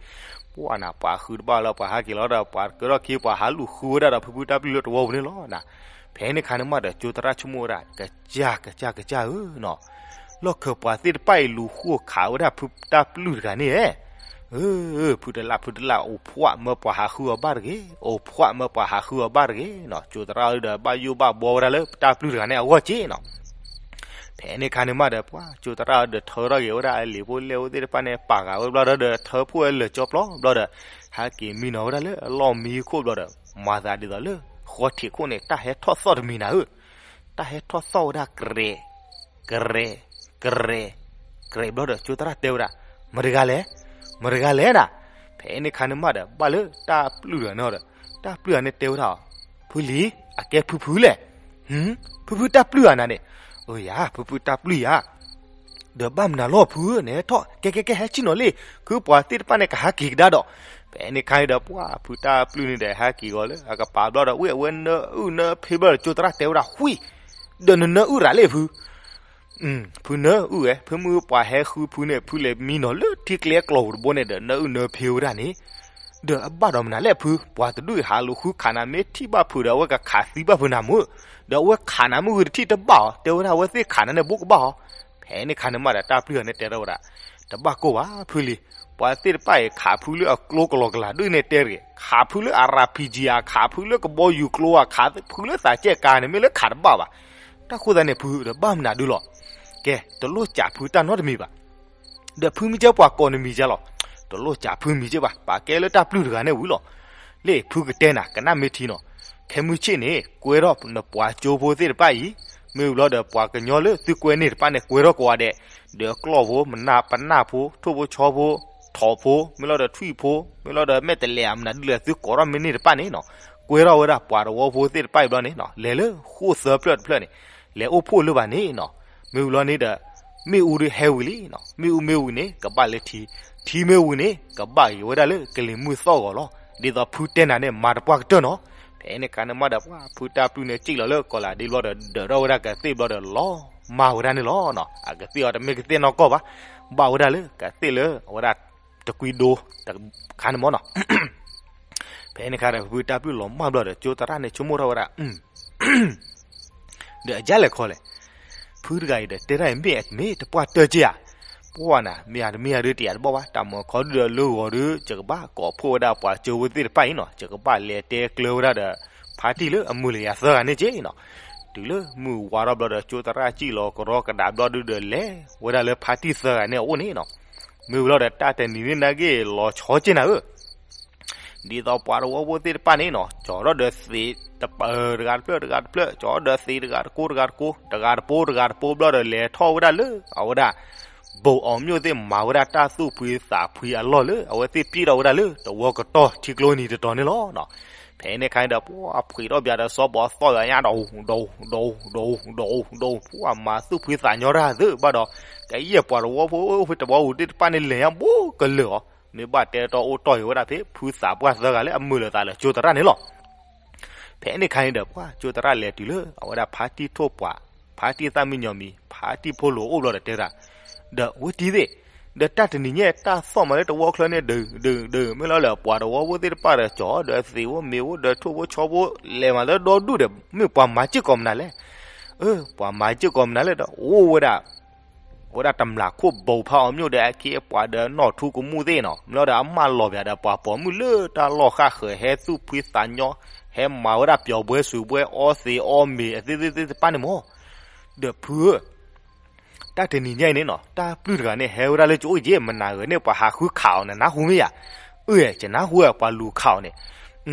ပှၢ်နၤ ပှၤဃုတဘၣ်လၢပှၤဟးက့ၤလီၤဒီး ပှၤကၢထီၣ်ခ့ ပှၤဟးလူၤဃုဝဲဒၣ်ဒီး ဖုဖုတၢ်ပျုၢ်လၢတဝီပူၤန့ၣ်လီၤ. ဖဲန့ၣ်ခါန့ၣ်မးဒီး ကၠိသရၣ်ဆိကမိၣ်ဝဲဒၣ် ကစၢ် ကစၢ် ကစၢ်ဧၢနီၤ, လီၢ်ခၢၣ်ပှၤသ့ၣ်တဖၣ်အံၤ လူၤဃုခးဝဲဒၣ်ဖုတၢ်ပျုၢ်တဂၤန့ၣ်ဧၢ ဖုတလၣ်ဖုတလၣ် အိၣ်ဖှၣ်မၢပှၤဟးဃုအီၤဘၣ်တဂ့ၤ, အိၣ်ဖှၣ်မၢပှၤဟးဃုအီၤဘၣ်တဂ့ၤနီၤ. ကၠိသရၣ်ဒီးဘၣ်ယိၣ်ဘၣ်ဘှီဝဲဒၣ်လၢတၢ်ပျုၢ်တဂၤန့ၣ်အဂီၢ်က့နီၤ. ဖဲန့ၣ်ခါန့ၣ်မးဒီး ပှၤကၠိသရၣ်ဒီးထၢထီၣ်က့ၤဝဲဒၣ်အလံာ်ဖိလဲၢ်ဖိသ့ၣ်တဖၣ်န့ၣ် ပာ်ဃာ်ဝဲဘျီဒီး ထၢဖှိၣ်ဝဲလၢာ်ကၠီပျီဘျီဒီး ဟဲက့ၤမံနီၤဝဲဒၣ်လၢအလီၢ်မံခိၣ်ဘျီဒီး မၤသးဒ်သိးလၢ ဃီထံးခိၣ်န့ၣ် တၢ်ဟဲထီၣ်သီၣ်တမံၤနၤဧၢ, တၢ်ဟဲထီၣ်သီၣ်ဝဲဒၣ် ကရဲး ကရဲး ကရဲး ကရဲးဘျီဒီး ကၠိသရၣ်တဲဝဲဒၣ် မတၤတဂၤလဲၣ်, မတၤတဂၤလဲၣ်နၤ. ဖဲန့ၣ်ခါန့ၣ်မးဒီး ဘၣ်လၢတၢ်ပျုၢ်တဂၤန့ၣ်ဒီး တၢ်ပျုၢ်တဂၤန့ၣ်တဲဝဲဒၣ်အီၤ, ဖုလံၤ အကဲဖုဖုလဲၣ်, ဖုဖုတၢ်ပျုၢ်ဧါနၤန့ၣ်, အၢယၤ ဖုဖုတၢ်ပျုၢ်ယၤ ဒီးဘၣ်မနုၤလီၤဖုဧၢ, နဟဲထီၣ် ကဲကဲကဲ ဟဲဆ့ၣ်နီၤလံ, ခုပှၤသ့ၣ်တဖၣ်န့ၣ် ကဟးက့ၤကဒါဒီး. ဖဲန့ၣ်ခါန့ၣ်ဒီး ပှၤဖုတၢ်ပျုၢ်န့ၣ်ဒီး ဟဲက့ၤဂီၤလၢအကပၤဘျီဒီး ဝံၣ်အဝဲနၢအုၣ်နၢဖ့ဘျီဒီး ကၠိသရၣ်တဲဝဲဒၣ် ဃု, ဒီးနနၢအုၣ်ရၤလံဖု ဖုနၢအုၣ်ဝဲ, ဖုမုၢ်ပှၤဟဲဃုဖုန့ၣ် ဖုလဲၤမံနီၤလၢထံကျဲအကျိာ်ပူၤတဘိန့ၣ်ဒီး နၢအုၣ်နၢဖ့ဝဲဒၣ်န့ၣ်, ဒီးအဘၣ်ဒီးမနုၤလဲၣ်ဖု, ပှၤတဒူၣ်အံၤဟးလူၤဃုခးနၤ မ့ၢ်ထံၣ်ဘၣ်ဖုဒီး အဝဲကခးသံဘၣ်ဖုနၤမုၢ်, ဒီးအဝဲခးနၤမုၢ်ဂ့ၤတထံၣ်တဘၣ်အီၤ, တဲဝဲဒၣ်အဝဲသ့ၣ်ခးနၤန့ၣ် ဘူးကဘၣ်အီၤ. ဖဲန့ၣ်ခါန့ၣ်မးဒီး တၢ်ပျုၢ်တဂၤန့ၣ်တဲထီၣ်ဝဲဒၣ်, တဘၣ်ကိၢ်ဘၣ်ဖုလံၤ, ပှၤသ့ၣ်တဖၣ်အံၤ ခးဖုလၢအကျိကလီကလၤဒ်န့ၣ်တဲတဂ့ၤ, ခးဖုလၢ RPG ဧါ, ခးဖုလၢကဘီယူၤကျိဧါ, ခးဖုလၢသးစဲၣ်ကါန့ၣ် မ့ၢ်လၢခးတဘၣ်ဘၣ်. တၢ်ဃိသတးန့ၣ် ဖုဒီးဘၣ်မနုၤဒုလီၤ. ကဲ တလိၣ်စးဖုတၢ်နီတမံၤဘၣ်. ဒီးဖုမ့ၢ်ကဲပှၤကိးနမံၤကဲလီၤ. တလိၣ်စးဖုမံၤကဲဘၣ်, ပာ်ကဲလၢတၢ်ပျုၢ်တဂၤန့ၣ်ဝံၤလီၤ. လၢဖုကတဲနၤ ကနၣ်မ့ၢ်ထံနီၤ, ခဲမုၢ်ဆ့ၣ်န့ၣ် ကွဲထီၣ်နပှၤကၠိဖိသ့ၣ်တဖၣ်အံၤ, မ့ၢ်ဝံၤလီၤဒီး ပှၤကညီလၢသုကွဲန့ၢ်တဖၣ်န့ၣ် ကွဲထီၣ်ကိးဂၤဒဲး, ဒီးကျီၢ်ဖိ မနၢ်ပနၢ်ဖိ ထိၣ်ဖိဆီဖိ ထိၣ်ဖိ မ့ၢ်လီၤဒီးထွံၣ်ဖိ မ့ၢ်လီၤဒီးမဲာ်တလဲၤ အမနုၤဒ်လဲၣ် သုကိးထီၣ်မ့ၢ်န့ၢ်တဖၣ်န့ၣ်နီၤ, ကွဲထီၣ်ဝဲဒၣ်ပှၤတဝီဖိသ့ၣ်တဖၣ်အံၤဘျီန့ၣ်နီၤ, လဲၤလၢဃိၣ်သၢဖျၢၣ်တဖျၢၣ်န့ၣ်, လဲၤအိၣ်ဖှိၣ်လၢၤဘၣ်န့ၣ်နီၤ, မ့ၢ်ဝံၤလီၤန့ၣ်ဒီး မ့ၣ်အူဒုးဟဲဝံၤလံနီၤ, မ့ၣ်အူမ့ၢ်ဝံၤန့ၣ် ကဘၣ်လၢထံ, ထံမ့ၢ်ဝံၤန့ၣ် ကဘၣ်က့ၤဝဲဒၣ်လၢကလံၤမုၢ်သီၣ်ဂီၤလီၤ. ဒ်သိးဖုတဲနၤန့ၣ် မၤတပှၢ်ကတၢၢ်နီၤ. ဖဲန့ၣ်ခါန့ၣ်မးဒီး ပှၤဖုတၢ်ပျုၢ်န့ၣ် စံၣ်လီၤလၢကီၢ်လၤဒ့ဘျီဒီး ဒၢးထီၣ်ဝဲဒၣ်ကသ့ၣ်ဘျီဒီး လီၤမၢ်ဝဲဒၣ်န့ၣ်လီၤနီၤ. အကသ့ၣ်အီၤတမ့ၢ်ကသ့ၣ်နီၢ်ကီၢ်ဘၣ်, ဘၣ်ဝဲဒၣ်လၢကသ့ၣ်လၢအဝဲဒၣ်တကွံဒိတခါန့ၣ်မးနီၤ. ဖဲန့ၣ်ခါဒီး ဖုတၢ်ပျုၢ်လီၤမၢ်ဘျီဒီး ကၠိသရၣ်န့ၣ် ဆိကမိၣ်ထီၣ်ဝဲဒၣ် ဒီးအယါလဲၣ်ခီလဲၣ်, ဖုတဂၤအံၤဒီး တဲဒၣ်အံၤ မ့ၢ်အမ့ၢ်တပှၢ်တၢၢ်က့ဧါ, ပှၢ်နၤ မ့ၢ်ဧါတမ့ၢ်ဧါဒုး တယာ်တဘၣ်ဘၣ်, တၢ်မၤခီဒုးဒီးလၢဂီၤဒုး ယကဘၣ်ကိးဖှိၣ်ဝဲဒၣ်ပှၤကၠိဖိသ့ၣ်တဖၣ်အံၤနီၤ, ယကဘၣ်လဲၤတဲကျၢၤဝဲဒၣ်ဒီး ဖါတံၢ်လၢအမုာ်လၢယၤသၢဂၤန့ၣ်က့နီၤ. တုၤလၢမုၢ်ဝါထီၣ်ဘျီဒီး ကၠိသရၣ်စံၣ်လီၤကရီကဒါဘျီဒုးဒီး လဲၤဝဲဒၣ်လၢဖါတံၢ်သၢဂၤန့ၣ်အအိၣ်န့ၣ်နီၤ. မ့ၢ်ဝံၤလီၤဒီး တၢ်တနံၤန့ၣ်နာ်က့ လီၤဆီက့နၤဧၢ ဒ်သိးပှၤတဝီဖိသ့ၣ်တဖၣ်န့ၣ်နီၤ ကၠီၤထီၣ်ဒီးသံး တဂၤတဖျၢၣ်တဂၤတဖျၢၣ် ကၠီၤဒီးသံးတဂၤတကိးတဂၤတကိး တဂၤတပိ တဂၤတပိဘျီဒီး လဲၤထီၣ်ဝဲဒၣ်လၢအဝဲဒၣ် ဘိၣ်အီၤမျိၣ်သ့ၣ်မၤဝဲဒၣ်တၢ်သူၣ်ဖှံသးဖှံအလီၢ်လၢ အဝဲသ့ၣ်ပျံၢ်ထီၣ်ဝဲဒၣ်လၢတဝီကတီၢ်ထံကျိနံၤတတီၤန့ၣ်လီၤ. ဖဲန့ၣ်ခါန့ၣ်ဒီး ပှၤဖှံးထီၣ်ဘၣ်ဒီး စီၤဘီသီၣ်ယၤညါ ဒိး ဒိး ဒိး ဒိး ဒိး ဒိး ပှၤမၤသူၣ်ဖှံသးညီတၢ်သ့ဘၣ်ဒီး ကယဲၢ်ပှၤတဝီဖိ တဝီပူၤသ့ၣ်တဖၣ်န့ၣ် လဲၤညါဘူးကလၢာ်အီၤ မ့ၢ်ဘၣ်တဲတီအိၣ်တီၢ်အံၤဝဲဒၣ်ဖဲ ဖုသးပှၢ်သၢဂၤလၢအမုာ်လိာ်သးဒီးကၠိသရၣ်န့ၣ်လီၤ. ဖဲန့ၣ်ခါန့ၣ်ဒီး ပှၤကၠိသရၣ်လဲၤတုၤလၢအဝဲဒၣ်ဖါတံၢ်ထိၣ်ပှၢ် ဖါတံၢ်သၣ်မံညီၤမံၤ ဖါတံၢ်ဖိလိၤအိၣ်ဘျီဒီးတဲဝဲဒၣ် ဒီးဝဲတံၢ်သ့ၣ် ဒီးတၢ်တနံၤညါ တၢ်သီၣ်မးလၢတဝီချၢန့ၣ် ဒုး ဒုး ဒုး မ့ၢ်လီၤလၢပှၤတဝီဖိသ့ၣ်တဖၣ်ဒီး ကၠီၤဒီးသံးဖိမ့ၤဖိဒီးထိၣ်ဖိဆီဖိ လဲၤမးလၢဒီဒူၣ်ဒီး မ့ၢ်ပှၤမၤစ့ၢ်ကီးမနုၤလဲၣ်. အၢ ပှၤမၤစ့ၢ်ကီးမနုၤလဲၣ်ဒီး အိၣ်ဝဲဒၣ် အဝဲဒၣ်တမျာ်ခိၣ်ဘိဖးအီၤမျိၣ်ဒီး အခ့အပှၤဒီးနီၢ်ထူကမူၣ်သ့ၣ်နီၤ မ့ၢ်လီၤဒီးအမၢလီၤပၠးဒီးပှၤပိာ်မုၣ်လၢတၢ်လီၢ်ဃၣ်ဃၢၤ ဟဲသူၣ်ဖှံသးညီ ဟဲမၤဝဲဒၣ်ပျီၤဘှဲစွံးဘှဲ အီသံးအီမ့ၤအသ့ၣ်သ့ၣ်သ့ၣ်တဖၣ်န့ၣ်မး ဒီးဖုဧၢ တၢ်တနံၤညါအံၤန့ၣ်နီၤ တၢ်ပျုၢ်တဂၤန့ၣ် ဟဲဝဲဒၣ်လၢကအိၣ်က့ၤ မနၤဂၤန့ၣ် ပှၤဟးဃုခးအီၤန့ၣ် နၢ်ဟူမ့ၢ်ယၤ. အၢ ယနၢ်ဟူဝဲ ပှၤလူၤခးအီၤန့ၣ်.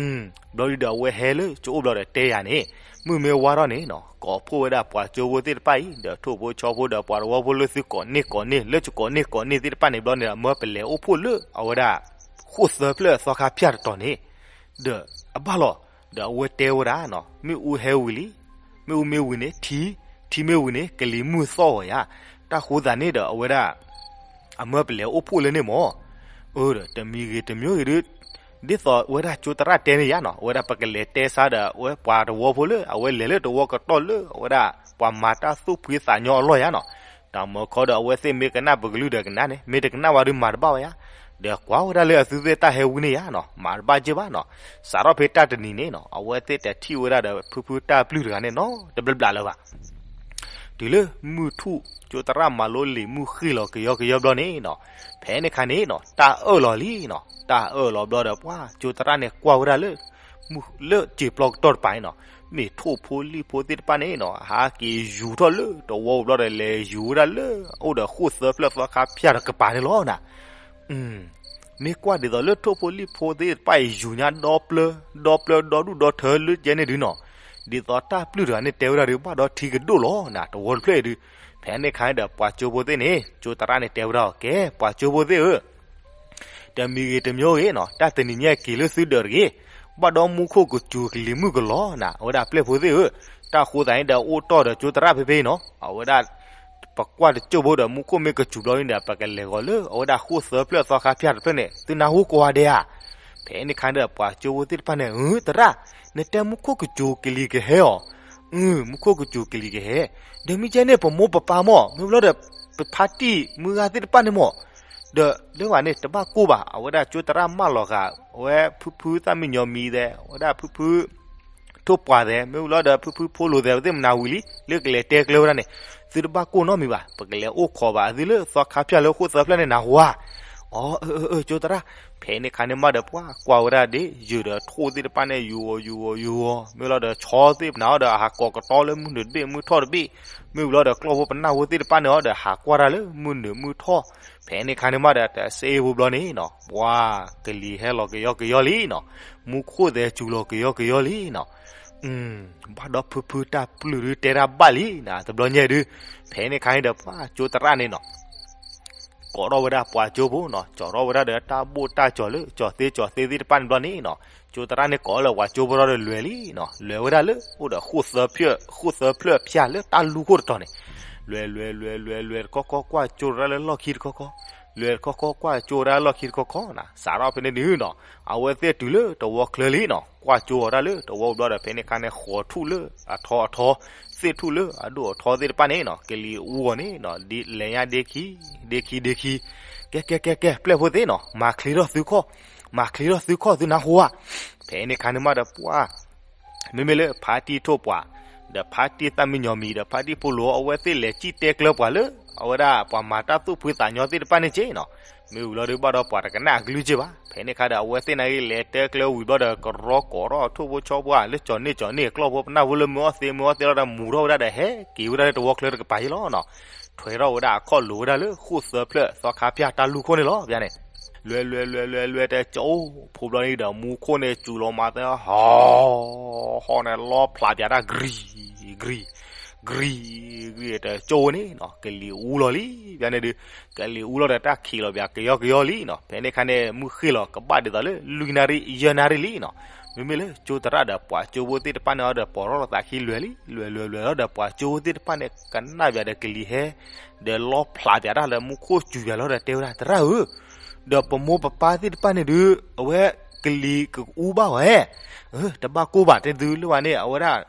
ဘျီဒုဒီးအဝဲဟဲလၢကအိၣ်ဘျီဒီးတဲယၤန့ၣ် မုၢ်မ့ၢ်ဝါထီၣ်န့ၣ်နီၤ ကိးဖှိၣ်ဝဲဒၣ်ပှၤကၠိဖိသ့ၣ်တဖၣ်အံၤ ဒီးထိၣ်ဖိဆီဖိဒီးပှၤတဝီဖိလၢသုကိးန့ၢ်ကိးန့ၢ် လၢယကိးန့ၢ်ကိးန့ၢ်သ့ၣ်တဖၣ်န့ၣ်ဘျီန့ၣ် အမၢပလဲၤအိၣ်ဖှိၣ်လၢအဝဲဒၣ် ဃိၣ်သၢဖျၢၣ်သီခါဖၠၣ်တတီၤန့ၣ် ဒီးအဘၣ်လီၤ ဒီးအဝဲတဲဝဲဒၣ်နီၤ မ့ၣ်အူဟဲဝံၤလံ မ့ၣ်အူမ့ၢ်ဝံၤန့ၣ်ထံ, ထံမ့ၢ်ဝံၤန့ၣ် ကလံၤမုၢ်သီၣ်အီၤယါ. တၢ်ဃိသးန့ၣ်ဒီးအဝဲဒၣ် အမၢပလဲၤအိၣ်ဖှိၣ်လၢန့ၣ်မၢ်. အၢ ဒီးတမံၤဂ့ၤတမံၤဂ့ၤဒီး ဒ်သိးအဝဲဒၣ်ကၠိသရၣ်တဲန့ၣ်ယါနီၤ, အဝဲဒၣ်ပကလဲၤတဲဆါဒီး အဝဲပှၤတဝီဖိလၢ အဝဲလဲၤလၢတဝီကတီၢ်လၢ အဝဲဒၣ်ပှၤမၤတၢ်သူၣ်ဖှံသးညီအလီၢ်ယါနီၤ. တၢ်မၢခီဒီးအဝဲသ့ၣ်မ့ၢ်ကနၣ်ပကလုၢ်ဒီးကနၣ်န့ၣ်, မ့ၢ်တကနၣ်ဝဲဒီးမၤတဘၣ်ဝဲယါ. ဒီးကွၢ်ဝဲဒၣ်လၢအသုသ့ၣ်တၢ်ဟဲဝံန့ၣ်ယါနီၤ, မၤတဘၣ်က့ၢ်ဘၣ်နီၤ. စးထီၣ်ဖဲတၢ်တနံၤန့ၣ်နီၤ, အဝဲသ့ၣ်တထံၣ်ဝဲဒၣ်ဒီးဖုဖုတၢ်ပျုၢ်တဂၤန့ၣ်နီၤ တဘျီဘျီလၢၤဘၣ်. တုၤလၢမုၢ်ထူၣ် ကၠိသရၣ်မၤလိလံာ်မုၢ်ဃ့ၢ်လီၤကယီကယီဘျီန့ၣ်နီၤ, ဖဲန့ၣ်ခါန့ၣ်နီၤ တၢ်အၢၣ်လီၤလံနီၤ. တၢ်အၢၣ်လီၤဘျီဒီးပှၤကၠိသရၣ်န့ၣ်ကွၢ်ဝဲဒၣ်လၢ လၢစံာ်ပျီကတီၢ်တပၤန့ၣ်နီၤ, မ့ၢ်ထိၣ်ဖိလံၣ်ဖိသ့ၣ်တဖၣ်န့ၣ်နီၤ ဟးက့ၤယူၤထီၣ်လၢတဝီဘျီဒီး လဲၤယူၤဝဲဒၣ်လၢ အိၣ်ဒီးဃိၣ်သၢဖျၢၣ်သီခါဖၠၣ်ဒီးကပၤန့ၣ်လီၤနၤ. မ့ၢ်ကွၢ်ဒ်သိးလၢထိၣ်ဖိလံၣ်ဖိသ့ၣ်တဖၣ်အံၤယူၤညါဒီပျၢၤ, ဒီပျၢၤဒီဒူၣ်ဒီထၢလၢကဲန့ၣ်ဒုနီၤ, ဒ်သိးတၢ်ပျုၢ်တဂၤန့ၣ်တဲဝဲဒၣ်ဒီး ဘၣ်ဒီထံကဒိၣ်လီၤနၤ တဝီတဖျၢၣ်အံၤဒု. ဖဲန့ၣ်ခါန့ၣ်ဒီးပှၤကၠိဖိသ့ၣ်န့ၣ် ကၠိသရၣ်န့ၣ်တဲဝဲဒၣ်အီၤ ကဲ ပှၤကၠိဖိသ့ၣ်ဧၢ တမံၤဂ့ၤတမံၤဂ့ၤနီၤ, တၢ်တနံၤညါက့ၤလၢသုဒၢးတဂ့ၤ, ဘၣ်ဒီမူခိၣ်ကစူၤကလံၤမုၢ်ကလီၤနၤ, အဝဲဒၣ်ပျဲၢ်ဖိသ့ၣ်ဧၢ, တၢ်ဃိသးန့ၣ်ဒီးအိၣ်တီၢ်ဒီးကၠိသရၣ်ဖဲဖဲအံၤနီၤ, အဝဲဒၣ် ပကွၢ်တကၠိၢ်ဖိဒီးမူခိၣ်မ့ၢ်ကစူၤဘျီန့ၣ်ဒီး ပကလဲၤဂီၤလၢအဝဲဒၣ်ဃိၣ်သၢဖျၢၣ်သီခါဖၠၣ်တဖျၢၣ်န့ၣ် သုနၢ်ဟူကိးဂၤဒဲးဧါ. ဖဲန့ၣ်ခါဒီးပှၤကၠိဖိသ့ၣ်တဖၣ်န့ၣ် အၢ သရၣ်, နတဲမူခိၣ်ကစူၤကလံၤကဟဲအီၤ, အၢ မူခိၣ်ကစူၤကလံၤကဟဲ, ဒီးမ့ၢ်ကဲန့ၣ် ပမိၢ်ပပၢ်မၢ် မ့ၢ်ဘျီဒီး ပဖါတံၢ်မုၢ်ဂၤသ့ၣ်တဖၣ်န့ၣ်မၢ်, ဒီးလၢဝဲန့ၣ် တဘၣ်ကိၢ်ဘၣ်, အဝဲဒၣ်ကၠိသရၣ်မၢလီၤဃာ် အဝဲဖုဖုသၣ်မံညီမံသဲး အဝဲဒၣ်ဖုဖု ထိၣ်ပှာ်သဲး မ့ၢ်ဘျီဒီးဖုဖုဖိလိၤသဲး ပသ့ၣ်မနၤဝံၤလံ လၢကလဲၤတဲကျဲဝဲဒၣ်န့ၣ်, သုတဘၣ်ကိၢ်နီတမံၤဘၣ်, ပကလဲၤအိၣ်ခိးဘၣ်သုလၢသီခါဖၠၣ်လၢဃိၣ်သၢဖျၢၣ်န့ၣ်နၢ်ဟူဧါ. အၢ အၢ အၢ ကၠိသရၣ်, ဖဲန့ၣ်ခါန့ၣ်မးဒီးပှၤကွၢ်ဝဲဒၣ်ဒ် ယုၢ်ဒီးထိၣ်သ့ၣ်တဖၣ်န့ၣ် ယူၤအီၤယူၤအီၤယူၤအီၤ မ့ၢ်ဘျီဒီးဆီသ့ၣ်ပနၤအီၤဒီးဟးကိးကတီၤလၢမုၢ်နုာ်တဘ့ၣ်မုၢ်ထီၣ်တဘ့ၣ်, မ့ၢ်ဘျီဒီးကျီၢ်ဖိပနၢ်ဖိသ့ၣ်တဖၣ်န့ၣ်အီၤဒီးဟးကွၢ်တၢ်လၢမုၢ်နုာ်မုၢ်ထီၣ်, ဖဲန့ၣ်ခါန့ၣ်မးဒီးတစ့ဖိဘျီန့ၣ်နီၤ ပှၤကလံၤဟဲလီၤကယီကယီလံနီၤ, မူခိၣ်သဲးစူၤလီၤကယီကယီလံနီၤ, ဘၣ်ဒီးဖုဖုတၢ်ပျုၢ်ဒုတဲတၢ်ဘၣ်လံနၤ တဘျီညါဒု, ဖဲန့ၣ်ခါန့ၣ်ဒီးပှၤကၠိသရၣ်န့ၣ်နီၤ ကိးထီၣ်ဝဲဒၣ်ပှၤကၠိဖိနီၤ, ကၠီထီၣ်ဝဲဒၣ်ဒီးတၢ်ဘိၣ်တၢ်ကၠီၤလၢကၠီၤသ့ကၠီၤသ့သ့ၣ်တဖၣ်န့ၣ်ဘျီန့ၣ်နီၤ, ကၠိသရၣ်န့ၣ်ကိးလၢပှၤကၠိဖိထီၣ်ဒီးလဲၤလံနီၤ, လဲၤဝဲဒၣ်လၢအိၣ်ဒီးဃိၣ်သၢဖျၢၣ် ဃိၣ်သၢဖျၢၣ်ဖၠၣ်လၢတၢ်လူၢ်ခိၣ်တတီၤန့ၣ်, လဲၤလဲၤလဲၤလဲၤလဲၤတခီခီကွၢ်ကၠိသရၣ်လၢလီၢ်ခံတခီခီ, လဲၤတခီခီကွၢ်ကၠိသရၣ်လၢလီၢ်ခံတခီခီနီၤ, စးထီၣ်ဖဲန့ၣ်ဒုနီၤ, အဝဲသ့ၣ်တုၤလၢတဝီချၢလံနီၤ, ကွၢ်ကၠိအီၤတၢ်လၢတဝီဘျီဒီး ဖဲန့ၣ်ခါန့ၣ် ဃီၤထူၣ်လၢအထီအထီ, သ့ၣ်ထူၣ်လၢအဒိၣ်အထီသ့ၣ်တဖၣ်န့ၣ်နီၤ, ကလံၤအူအီၤန့ၣ်နီၤ, လဲၤညါဒ့ခံ, ဒ့ခံဒ့ခံ, ကဲကဲကဲကဲ ပျဲၢ်ဖိသ့ၣ်နီၤ, မၤချ့ထီၣ်သုခီၣ်, မၤချ့ထီၣ်သုခီၣ်သုနၢ်ဟူဧါ. ဖဲန့ၣ်ခါန့ၣ်မးဒီးပှၤ မ့မ့ၢ်လၢဖါတံၢ်ထိၣ်ပှာ် ဒီးဖါတံၢ်သၣ်မံညီမံ ဒီးဖါတံၢ်ဖိလိၤ အဝဲသ့ၣ်လဲၤစံၣ်တဲကျၢပှၤလၢ အဝဲဒၣ်ပှၤမၤတၢ်သူၣ်ဖှံသးညီသ့ၣ်တဖၣ်န့ၣ်က့နီၤ, မ့ၢ်ဝံၤလီၤဒုးဘၣ်ဒီးပှၤတကနၣ်အကလုၢ်က့ဘၣ်. ဖဲန့ၣ်ခါဒီး အဝဲသ့ၣ်နာ်က့လဲၤတဲကျၢဝံၤဘျီဒီး ကရီကိးထီၣ်ထိၣ်ဖိဆီဖိဧါ လၢကၠီၤန့ၢ်ကၠီၤန့ၢ် ကျီၢ်ဖိပနၢ်ဖိလၢမုၢ်အီၣ်သ့မုၢ်အီၣ်သ့လီၤဒီး မူၤထီၣ်ဝဲဒၣ်ဒီး ဟဲက့ၤဝဲဒၣ်လၢတဝီချၢတကပၤယ့လီၤနီၤ. ထွဲထီၣ်ဝဲဒၣ်အခီၣ်လိၤဝဲဒၣ်လၢဃိၣ်သၢဖျၢၣ်သီခါဖၠၣ်တၢ်လူၢ်ခိၣ်န့ၣ်လီၤ ပျါန့ၣ်, လွဲလွဲလွဲလွဲလွဲတကၠိဖိဘျီန့ၣ်ဒီး မူခိၣ်န့ၣ်စူၤလီၤမၤသဲဟီၣ် ဟီၣ်န့ၣ်လီဖျးပၠးတၢ် ဂရံၤဂရံၤ ဂရံၤဂရံၤတကၠိန့ၣ်နီၤ ကလံၤအူလီၤလံ ပျါန့ၣ်ဒုး ကလံၤအူလီၤဒီးတၢ်ခံးလီၤပၠးကယီကယီလံနီၤ. ဖဲန့ၣ်ခါန့ၣ် မုၢ်ဃ့ၢ်လီၤကဘၣ်ဒ်သိးလၢ လွံၢ်နၣ်ရံၣ်ယဲၢ်နၣ်ရံၣ်လံနီၤ. မ့မ့ၢ်လၢကၠိသရၣ်ဒီးပှၤကၠိဖိသ့ၣ်တဖၣ်န့ၣ်ဒီး ပိာ်ထီၣ်လီၤသးခံလွဲၤလံ လွဲၤလွဲၤလွဲၤလီၤဒီး ပှၤကၠိဖိသ့ၣ်တဖၣ်န့ၣ် ကနၣ်ပၠးဒီးကလံၤဟဲ ဒီးလီဖျးပၠးတၢ်လၢမူခိၣ်စူၤပၠးလီၤဒီးတဲဝဲဒၣ် သရၣ်ဧၢ, ဒီးပမိၢ်ပပၢ်သ့ၣ်တဖၣ်န့ၣ်ဒုး အဝဲကလံၤကအူဘၣ်ဝဲ, တဘၣ်ကိၢ်ဘၣ်တဲသုလၢဝဲန့ၣ် အဝဲဒၣ်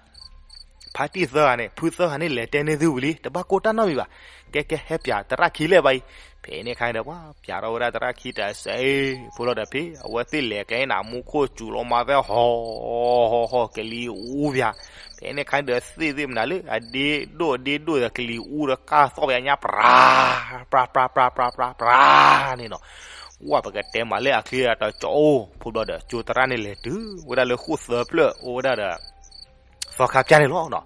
ဖါတံၢ်သၢဂၤန့ၣ် ဖုသၢဂၤန့ၣ် လဲၤတဲန့ၢ်သုဝံၤလံ တဘၣ်ကိၢ်တၢ်နီတမံၤဘၣ်. ကဲကဲ ဟဲပၠးသရၣ်ခံလဲၣ်ဘၣ်အံၤ. ဖဲန့ၣ်ခါန့ၣ်ဒီး ပှၤပၠးထီၣ်ဝဲဒၣ်သရၣ်ခံတစဲးဖိလီၤဒီး ဖဲအဝဲသ့ၣ်လဲၤကျဲ နၤ မူခိၣ်စူၤလီၤမၤသဲဟီၣ် ဟီၣ်ဟီၣ် ကလံၤအူပၠး. ဖဲန့ၣ်ခါန့ၣ်ဒီး သ့ၣ်သ့ၣ်မနုၤလၢအဒ့ဒိၣ်အဒ့ဒိၣ်ဒီး ကလံၤအူဒီးကၢ်သီၣ်ပၠးညါ ပြၤ ပြၤ ပြၤ ပြၤ ပြၤ ပြၤ ပြၤန့ၣ်နီၤ. ဝဲပကတဲမးလၢအချံအတကၠိအိၣ်ဖိဘျီဒီး ကၠိသရၣ်န့ၣ်လဲၤတုၤဝဲဒၣ်လၢဃိၣ်သၢဖျၢၣ်အိၣ်ဝဲဒၣ်ဒီး သီခါပၠၣ်န့ၣ်လီၤ.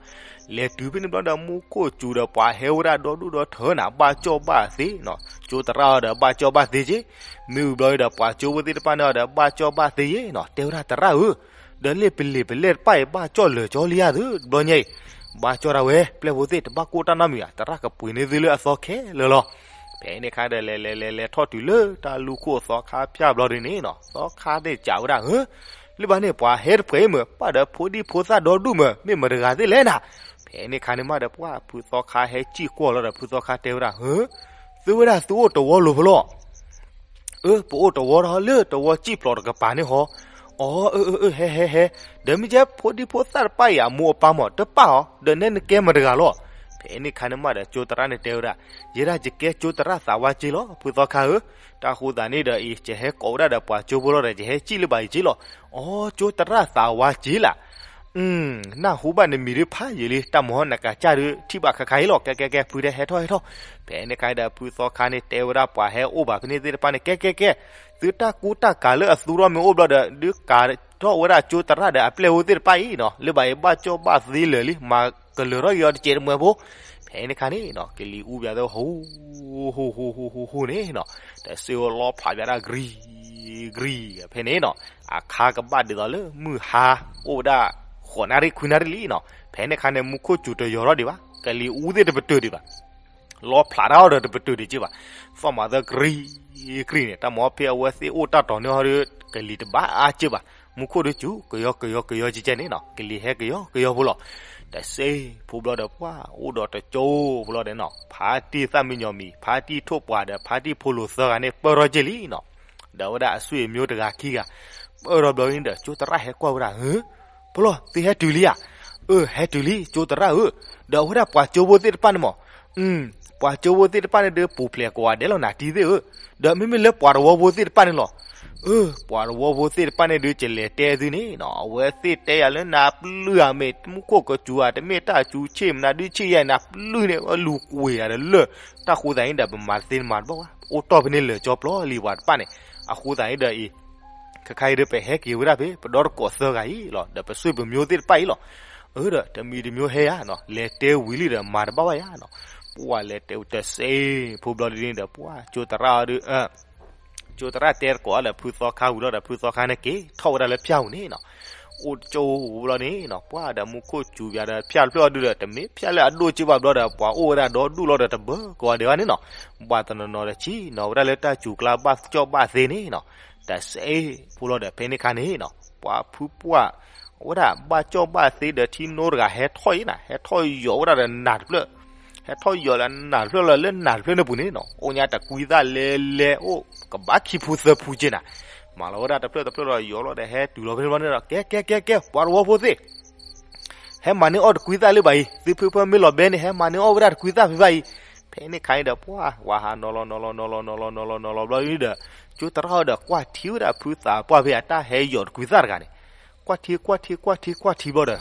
လဲၤတုၤဖဲန့ၣ်ဘျီဒီး မူခိၣ်စူၤဒီးပှၤဟဲဝဲဒၣ်ဒီဒူၣ်ဒီထၢနၤ ဘၣ်ကၠီၣ်ဘၣ်သ့နီၤ. ကၠိသရၣ်အီၤဒီးဘၣ်ကၠီၣ်ဘၣ်သ့က့, မ့ၢ်ဝံၤဘျီဒီး ပှၤကၠိဖိသ့ၣ်တဖၣ်န့ၣ်အီၤဒီး ဘၣ်ကၠီၣ်ဘၣ်သ့ယ့နီၤ. တဲဝဲဒၣ်သရၣ်ဧၢ, ဒီးလ့ၣ်ပလ့ၣ်ပလဲၣ်တဖၣ်အံၤ ဘၣ်ကၠီၣ်လၢာ်ကၠီလံဧါသု တဘျီညါအံၤ. ဘၣ်ကၠီၣ်ဒၣ်ဝဲ ပျဲၢ်ဖိသ့ၣ် တဘၣ်ကိၢ်တၢ်နီတမံၤဘၣ်, သရၣ်ကပှ့ၤန့ၢ်သုလၢအသီခဲလၢာ်လီၤ. ဖဲန့ၣ်ခါဒီး လဲၤလဲၤလဲၤလဲၤထီၣ်တုၤလၢတၢ်လူၢ်ခိၣ်သီခါပၠၣ်ဘျီဒ်န့ၣ်နီၤ, သီခါသ့ၣ်ကးဝဲဒၣ်ဧၢ, လၢဘၣ်န့ၣ် ပှၤဟဲတပှဲၤအံၤမ့ၢ် ပၣ်ဒီးဖိဒံဖိသၣ်ဒီဒူၣ်မ့ၢ် မ့ၢ်မတဂၤသ့ၣ်လဲၣ်နၤ. ဖ ဖဲန့ၣ်ခါန့ၣ်မးဒီး ပှၤဖုသီခါဟဲစံၣ်ကွီၢ်လီၤဒီး ဖုသီခါတဲဝဲဒၣ်, သုဝဲဒၣ်သုအိၣ်တဝီလိၤဖဲလဲၣ်. အၢ ပအိၣ်တဝီဒီးလၢတဝီစံၣ်ဖျိးတကပၤန့ၣ်ဟီ. အီ အၢ အၢ အၢ ဟဲ ဟဲ ဟဲ, ဒီးမ့ၢ်ကဲဖိဒံဖိသၣ်တဖၣ်အံၤ အမိၢ်အပၢ်မး တပၣ်အီၤ, ဒီးနဲနကဲမတၤတဂၤလဲၣ်. ဖဲန့ၣ်ခါန့ၣ်မးဒီး ကၠိသရၣ်န့ၣ်တဲဝဲဒၣ်, ယဲဒၣ်ယကဲကၠိသရၣ်သးဝါက့လီၤ ဖုသီခါဧၢ. တၢ်ဃိသးန့ၣ်ဒီးအံၤ ယဟဲကိးဝဲဒၣ်ဒီးပှၤကၠိဖိလီၤဒီး ယဟဲစံၣ်လၢၤဘၣ်အံၤက့လီၤ. အီ ကၠိသရၣ်သးဝါက့လး နၢ်ဟူဘၣ်နမံၤဒုဖးယံာ်လံ တၢ်မၤနကစၢ်ဒု ထံၣ်ဘၣ်ခါခါအံၤလီၤ. ကဲ ကဲ ကဲ ဖုတဲ ဟဲထီၣ် ဟဲထီၣ်. ဖဲန့ၣ်ခါဒီး ဖုသီခါန့ၣ်တဲဝဲဒၣ်ပှၤဟဲအိၣ်ဘၣ်ဖဲန့ၣ်သ့ၣ်တဖၣ်န့ၣ် ကဲ ကဲ ကဲ, သုတၢ်ကူတၢ်ကၤလၢအသူထီၣ်မ့ၢ်အိၣ်ဘျီဒီး ဒုးကၤထီၣ်ဝဲဒၣ်ကၠိသရၣ်ဒီးအပျဲၢ်ဖိသ့ၣ်တဖၣ်အံၤနီၤ, လၢဘၣ်အံၤဘၣ်ကၠီၣ်ဘၣ်သ့လၢာ်လံ မၤကလၢၤထီၣ်က့ၤအီၤတစဲးတမှဲဖိ. ဖဲန့ၣ်ခါန့ၣ်နီၤ ကလံၤအူဘၣ်သ့ၣ် ဟူ ဟူ ဟူ ဟူ ဟူ ဟူန့ၣ်နီၤ, တစ့ဝဲလီဖျးဘၣ်ဒၣ် ကရံ ကရံ ဖဲန့ၣ်နီၤ, အခါကဘၣ်ဒ်သိးလၢမုၢ်ဟါ အိၣ်ဝဲဒၣ် ဃိးနၣ်ရံၣ်ခွံနၣ်ရံၣ်လံနီၤ. ဖဲန့ၣ်ခါန့ၣ် မူခိၣ်စူၤတယီၤထီၣ်ဒံးဘၣ်, ကလံၤအူသ့ၣ်တပတုာ်ဒံးဘၣ်, လီဖျးတၢ်အီၤဒီးတပတုာ်ဒံးက့ဘၣ်, သီၣ်မၤသၢ ကရံ ကရံန့ၣ် တၢ်မၤဖဲအဝဲသ့ၣ်အိၣ်တၢ်တီၤန့ၢ်ဟီဒီး ကလံၤတဘၣ်အါက့ဘၣ်, မူခိၣ်ဒုစူၤ ကယီကယီကယီကဲကဲန့ၣ်နီၤ, ကလံၤဟဲကယီကယီဖိလီၤ. တစ့ဖိဘျီဒီးပှၢ်အိၣ်ဒီးတကၠိဖိလီၤဒီးနီၤ, ဖါတံၢ်သၣ်မံညီၤမံၤ ဖါတံၢ်ထိၣ်ပှၢ်ဒီးဖါတံၢ်ဖိလိၤသၢဂၤန့ၣ် ပၢၢ်ထီၣ်က့လံနီၤ, ဒီးဝဲဒၣ်အဆွေမျိုးတဂၤခံဂၤ ပၢၢ်ထီၣ်ဘျီန့ၣ်ဒီး ကၠိသရၣ်ဟဲကွၢ်ဝဲဒၣ်, ဖိလီၤ သုဟဲတုၤလံဧါ. အၢ ဟဲတုၤလံ ကၠိသရၣ်ဧၢ, ဒီးအဝဲဒၣ်ပှၤကၠိဖိသ့ၣ်တဖၣ်န့ၣ်မး, ပှၤကၠိဖိသ့ၣ်တဖၣ်န့ၣ်ဒုးပူၤဖျဲးကိးဂၤဒဲးလီၤ နၤတံၢ်သ့ၣ်ဧၢ, ဒီးမ့မ့ၢ်လၢပှၤတဝီဖိသ့ၣ်တဖၣ်န့ၣ်လီၤ. အၢ ပှၤတဝီဖိသ့ၣ်တဖၣ်န့ၣ်ဒုး ကလဲၤတဲသုန့ၣ်နီၤ, အဝဲသ့ၣ်တဲယၤလၢနၤပျုၢ်ဧါ မ့ၢ်မူခိၣ်ကစူၤဧါ တမ့ၢ်တၢ်စူၤဆ့ၣ် မနုၤဒုးဆ့ၣ်ယဲ နၤပျုၢ်န့ၣ် အလူၤကွံာ်ယၤဒီးလၢၢ်, တၢ်ဃိသးန့ၣ်ဒီး ပမၤတသ့တမၤတဘၣ်ဘၣ်, အိၣ်တီၢ်ဖဲန့ၣ်လၢာ်ကၠီပျီလံပှၤတဖၣ်န့ၣ်, အဃိသးန့ၣ်ဒီးအံၤ ခဲခါအံၤဒီး ပဟဲက့ၤဝဲဒၣ်ဖဲ ပဒီတကိးသၢဂၤအံၤလီၤ, ဒီးပဆွေမျိုးသ့ၣ်တဖၣ်အံၤလီၤ. အၢ ဒီးတမံၤတမျိုးဟဲယၤနီၤ, လဲၤတဲဝံၤလံဒီးမၤတဘၣ်ဘၣ်ယၤနီၤ, ပှၢ်လဲၤတဲတစ့ဖိဘျီဒ်န့ၣ်ဒီး ပှၢ်ကၠိသရၣ်အီၤဒုး ကၠိသရၣ်တဲတကိးအီၤဒီးဖုသီခါဝံၤလီၤဒီး ဖုသီခါန့ၣ်က့ၤထီၣ်ဝဲဒၣ်လၢဖၠၣ်ပူၤန့ၣ်နီၤ, အိၣ်တကၠိဖိဘျီန့ၣ်နီၤ, ပှၢ်ဒီးမူခိၣ်စူၤယၤဒီးဖၠၣ်တဖျၢၣ်အီၤဒုးဒီး တမ့ၢ်ဖၠၣ်လၢအဒိၣ်က့ဘၣ်ဘျီဒီး ပှၤအိၣ်ဝဲဒၣ်ဒီဒူၣ်လီၤဒီးတဘၢကိးဂၤဒဲးဘၣ်န့ၣ်နီၤ, ဘၣ်တနီၤနီၤဒီးဆ့ၣ်နီၤဝဲဒၣ်လၢတၢ်စူၤကျါဘၣ်ကၠီၣ်ဘၣ်သ့န့ၣ်နီၤ, တစ့ဖိလီၤဒီးဖဲန့ၣ်ခါန့ၣ်နီၤ, ပှၢ်ဖုပှၢ် အဝဲဒၣ်ဘၣ်ကၠီၣ်ဘၣ်သ့ဒီးထံနိတဂၤဟဲထီၣ်အံၤနၤ, ဟဲထီၣ်ယိးဝဲဒၣ်ဒီးနးတဖျၢၣ်, ဟဲထီၣ်ယိးလၢနးတဖျၢၣ်လီၤ, လၢနးတဖျၢၣ်န့ၣ်ပူၤန့ၣ်နီၤ, အိၣ်ညါတကွံသၣ်လဲလဲအိၣ်ကဘၣ်ခံဖုသၢဖုက့နၤ, မၤလီၤဝဲဒၣ်တဖျၢၣ်တဖျၢၣ်ဒီးယိးလီၤဒီးဟဲတုၤလီၤဖဲန့ၣ်ဘျီန့ၣ်ဒီး ကဲ ကဲ ကဲ ကဲ ပှၤတဝီဖိသ့ၣ် ဟဲမၤန့ၢ်အီၣ်တကွံသၣ်လၢၤဘၣ်အံၤ, သုဖုဖၢမ့ၢ်လီၤဘဲန့ၣ် ဟဲမၤန့ၢ်အီၣ်ဝဲဒၣ်တကွံသၣ်ဖဲဘၣ်အံၤ. ဖဲန့ၣ်ခါအံၤဒီး ပှၢ်ဝၤဟးနီၤလီၤနီၤလီၤနီၤလီၤနီၤလီၤနီၤလီၤနီၤလီၤဘျီဒုးဒီး ကၠိသရၣ်အီၤဒီးကွၢ်ထံဝဲဒၣ်ဖုသးပှၢ်ဖဲအတၢ်ဟဲယိးတကွံသၣ်တဂၤန့ၣ်, ကွၢ်ထံကွၢ်ထံကွၢ်ထံကွၢ်ထံဘျီဒီး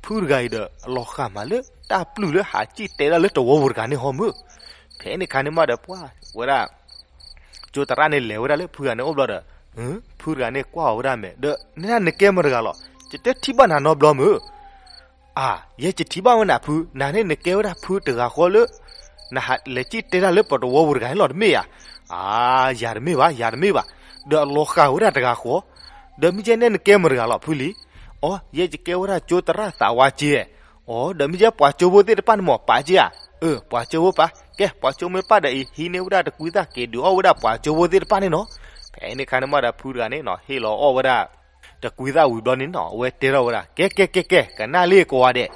ဖုတဂၤအံၤဒီး အလီၤဃာ်မးလၢတၢ်ပျုၢ်လၢဟးစံၣ်တဲဒၣ်လၢတဝီပူၤတဂၤန့ၣ်ဟီမုၢ်. ဖဲန့ၣ်ခါန့ၣ်မးဒီး ပှၢ်ဝဲဒၣ် ကၠိသရၣ်န့ၣ်လဲၤဝဲဒၣ်လၢဖုတဂၤန့ၣ်အိၣ်ဘျီဒီး ဖုတဂၤန့ၣ်ကွၢ်အီၤဝဲဒၣ်မဲာ်ဒီး နနၢ်နကဲမတဂၤလီၤ, ယတထံၣ်ဘၣ်နၤနီတဘျီမုၢ်. အါ, ယဲယတထံၣ်ဘၣ်ဝဲနၤဖု, နၤန့ၣ်နကဲဝဲဒၣ်ဖုတဂၤဃီလၢ နဟးလဲၤစံၣ်တဲတၢ်လၢပတဝီပူၤတဂၤန့ၣ်လီၤတမ့ၢ်ဧါ. အါ, ယၤတမ့ၢ်ဘၣ် ယၤတမ့ၢ်ဘၣ်, ဒီးအလီၤဃာ်ဝဲဒၣ်တဂၤဃီ, ဒီးမ့ၢ်ကဲနဲၣ်နကဲမတဂၤလီၤဖုလံ. အီ, ယဲယကဲဝဲဒၣ်ကၠိသရၣ်သးဝါက့, အီ, ဒီးမ့ၢ်ကဲပှၤကၠိဖိသ့ၣ်တဖၣ်န့ၣ်မး ပာ်က့ဧါ. အၢ ပှၤကၠိဖိပာ်, ကဲ ပှၤကၠိမ့ၢ်ပာ်ဒီးအံၤ ဟံးန့ၢ်ဝဲဒၣ်တကွံသၣ်က့ၤဒုးအီၣ်ဝဲဒၣ်ပှၤကၠိဖိသ့ၣ်တဖၣ်န့ၣ်နီၤ. ဖဲန့ၣ်ခါန့ၣ်မးဒီးဖုတဂၤန့ၣ်နီၤ ဟ့ၣ်လီၤအီၣ်ဝဲဒၣ် တကွံသၣ်ဝံၤဘျီန့ၣ်နီၤ အဝဲတဲထီၣ်ဝဲဒၣ် ကဲ ကဲ ကဲ ကဲ ကနၣ်လံကိးဂၤဒဲး,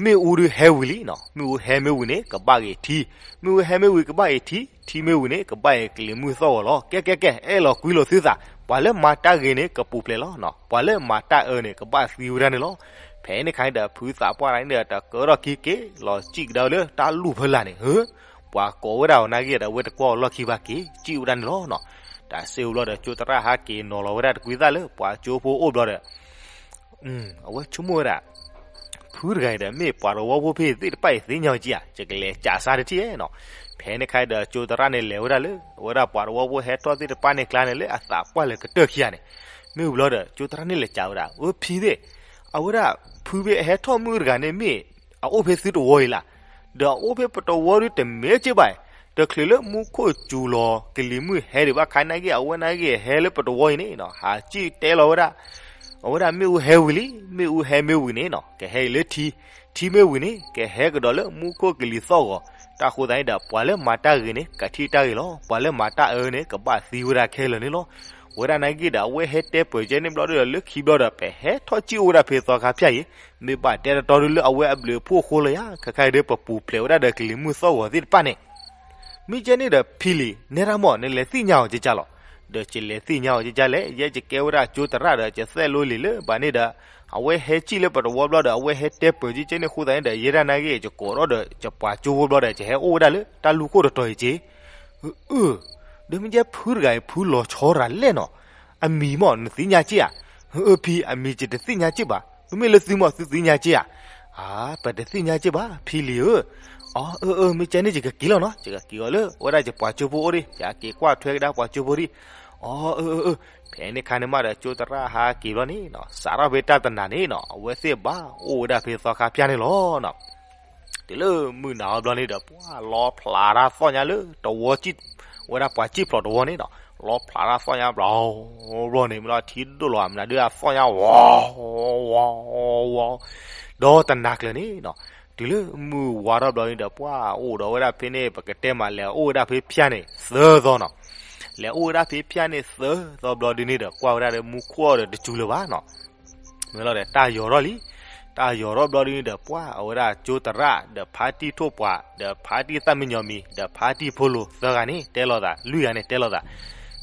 မ့ၣ်အူဒုးဟဲဝံၤလံနီၤ, မ့ၣ်အူဟဲမ့ၢ်ဝံၤန့ၣ် ကဘၣ်ဂ့ၤထံ, မ့ၣ်အူဟဲမ့ၢ်ဝံၤကဘၣ်ဂ့ၤထံ, ထံမ့ၢ်ဝံၤန့ၣ် ကဘၣ်ဂ့ၤကလံၤမုၢ်သီၣ်ဂီၤလီၤ. ကဲ ကဲ ကဲ အဲၣ်လီၤကွံလိာ်သုသး, ပှၤလၢမၤတၢ်ဂ့ၤန့ၣ် ကပူၤဖျဲးလီၤနီၤ, ပှၤလၢမၤတၢ်အၢန့ၣ် ကဘၣ်သံဝဲဒၣ်န့ၣ်လီၤ. ဖဲန့ၣ်ခါန့ၣ်ဒီး ဖုသးပှၢ်တဂၤန့ၣ်ဒီး တကၢထီၣ်ခံက့ၤ လီၤစံၣ်ကဒါလၢတၢ်လူၢ်ဖီလာ်န့ၣ် ဟၢ ပှၤကိးဝဲဒၣ်အီၤနာ်က့ဒီး အဝဲတကွၢ်အီၤလီၢ်ခံဘၣ်က့ၤ စံၣ်ဝဲဒၣ်န့ၣ်လီၤနီၤ. တၢ်စ့အိၣ်ဘျီဒီးကၠိသရၣ်ဟးက့ၤနီၤလီၤဝဲဒၣ်တကွံသၣ်လၢပှၤကၠိဖိအိၣ်ဘျီဒီး အဝဲဆိကမိၣ်ဝဲဒၣ် ဖုတဂၤအံၤဒီး မ့ၢ်ပှၤတဝီဖိဖဲသ့ၣ်တဖၣ်အံၤသ့ၣ်ညါကံဧါ, ယကလဲၤကးစါတထံၣ်နီၤ. ဖဲန့ၣ်ခါဒီး ကၠိသရၣ်န့ၣ်လဲၤဝဲဒၣ်လၢ အဝဲဒၣ်ပှၤတဝီဖိဟဲထီၣ်သ့ၣ်တဖၣ်န့ၣ်ကျါန့ၣ် လၢအသးပှၢ်လဲၤကတၢၢ်ခံဂၤန့ၣ်, မ့ၢ်ဝံၤဘျီဒီး ကၠိသရၣ်န့ၣ်လဲၤကးဝဲဒၣ် အၢ ဖံသ့ၣ်, အဝဲဒၣ်ဖုဖဲအဟဲထီၣ်မုၢ်တဂၤန့ၣ်မ့ၢ် အအိၣ်ဖဲသုတဝီအံၤလၢ်, ဒီးအအိၣ်ဖဲပတဝီဒုတမ့ၢ်က့ဘၣ်, တချုးလၢမူခိၣ်စူၤလီၤ ကလံၤမုၢ်ဟဲဒံးဘၣ်ခါနာ်က့ အဝဲနာ်က့ဟဲလၢပတဝီအံၤန့ၣ်နီၤ ဟးစံၣ်တဲလီၤဝဲဒၣ် အဝဲဒၣ်မ့ၣ်အူဟဲဝံၤလံ, မ့ၣ်အူဟဲမ့ၢ်ဝံၤန့ၣ်နီၤ ကဟဲက့ၤလၢထံ, ထံမ့ၢ်ဝံၤန့ၣ် ကဟဲကဒီးလၢမူခိၣ်ကလံၤသီၣ်ဂီၤ, တၢ်ဃိသတးန့ၣ်ဒီး ပှၤလၢမၤတၢ်ဂ့ၤန့ၣ် ကထံၣ်တၢ်ဂ့ၤလီၤ, ပှၤလၢမၤတၢ်အၢန့ၣ် ကဘၣ်သံဝဲဒၣ်ခဲလၢာ်န့ၣ်လီၤ. ဝဲဒၣ်နာ်က့ဒီး အဝဲဟဲတဲပၢၢ်ကဲန့ၣ်ဘျီဒီး လၢခံဘျီဒီး ပဟဲထီၣ်ကံၣ်အိၣ်ဝဲဒၣ်ဖဲသီခါဖၠၣ်အံၤ, မ့ၢ်ဘၣ်တဲတတီဒုလၢအဝဲအဘျုးအဖှိၣ်အဃိလီၤယါ, ခဲခါအံၤဒီး ပပူၤဖျဲးဝဲဒၣ်ဒီးကလံၤမုၢ်သီၣ်ဂီၤသ့ၣ်တဖၣ်န့ၣ် မ့ၢ်ကဲန့ၣ်ဒီး ဖံလံၤ နဲဒၣ်မ့ၢ် နလဲၤသ့ၣ်ညါအီၤကကါလီၤ. ဒီးယလဲၤသ့ၣ်ညါအီၤကကါလဲၣ်, ယဲယကဲဝဲဒၣ်ကၠိသရၣ်ဒီး ယသဲၣ်လိလံၤလၢဘၣ်န့ၣ်ဒီး အဝဲဟဲကံၣ်လၢပတဝီဘျီဒီး အဝဲဟဲတဲပၢၢ်ကဲန့ၣ်အဃိသတးန့ၣ်ဒီး ယဲဒၣ်နာ်က့ ယကိးထီၣ်ဒီး ယပှၤကၠိဖိဘျီဒီး ယဟဲအိၣ်ဝဲဒၣ်လၢတၢ်လူၢ်ခိၣ်တတီၤအံၤက့ၢ်. အၢ, ဒီးမ့ၢ်ကဲဖုတဂၤအံၤ ဖုလီၤဆီတဂၤလဲၣ်နီၤ, အမံၤမ့ၢ် နသ့ၣ်ညါက့ၢ်ဧါ. အၢ ဖံ အမံၤယတသ့ၣ်ညါက့ၢ်ဘၣ်, မ့မ့ၢ်လၢသုမ့ၢ်သုသ့ၣ်ညါက့ၢ်ဧါ. အၢ ပတသ့ၣ်ညါက့ၢ်ဘၣ် ဖံလံၤဧၢ. အၢ အၢ အၢ မ့ၢ်ကဲန့ၣ် ယကက့ၤလီၤနီၤ, ယကက့ၤအီၤလၢ အဝဲဒၣ်ယပှၤကၠိဖိအိၣ်ဒံး, ယက့ၤကွၢ်ထွဲကဒါပှၤကၠိဖိဒံး. အၢ အၢ အၢ အၢ, ဖဲန့ၣ်ခါန့ၣ်မးဒီး ကၠိသရၣ်ဟးက့ၤဘျီန့ၣ်နီၤ, စးထီၣ်ဖဲတၢ်တနၤန့ၣ်နီၤ, အဝဲသ့ၣ်ဘၣ်အိၣ်ဝဲဒၣ်ဖဲသီခါဖၠၣ်န့ၣ်လီၤနီၤ. တုၤလၢမုၢ်နၤအီၤဘျီန့ၣ်ဒီး ပှၤလီဖျးတၢ်သီၣ်ညါလၢတဝီကံၣ်, ဝဲဒၣ်ပှၤကံၣ်ဖျိးတဝီန့ၣ်နီၤ, လီဖျးတၢ်သီၣ်ညါဘျီ, ဘျီန့ၣ် မ့ၢ်လီၤထံဒိၣ်လီၤ မနုၤဒုးအသီၣ်ညါဝီ, ဝီ, ဝီ, ဝီ, ဒီးတနၤကျၢၤန့ၣ်နီၤ, တုၤလၢမုၢ်ဝါထီၣ်ဘျီန့ၣ်ဒီး ပှၤအိၣ်ဒီးဝဲဒၣ်ဖဲန့ၣ် ပကတဲမး လဲၤအိၣ်ဝဲဒၣ်ဖဲဖၠၣ်န့ၣ်သၢသီနီၤ. လဲၤအိၣ်ဝဲဒၣ်ဖဲဖၠၣ်န့ၣ်သၢသီဘျီဒုန့ၣ်ဒီး ကွၢ်ဝဲဒၣ်ဒီးမူခိၣ်အီၤဒီးတစူၤလၢၤဘၣ်နီၤ. မ့ၢ်လီၤဒီးတၢ်ယီၤထီၣ်လံ, တၢ်ယီၤထီၣ်ဘျီဒုန့ၣ်ဒီး ပှၤအဝဲဒၣ်ကၠိသရၣ် ဒီးဖါတံၢ်ထိၣ်ပှာ် ဒီးဖါတံၢ်သၣ်မံညီၤမံၤ ဒီးဖါတံၢ်ဖိလိၤသၢဂၤန့ၣ် တဲလိာ်သး လွံၢ်ဂၤန့ၣ် တဲလိာ်သး,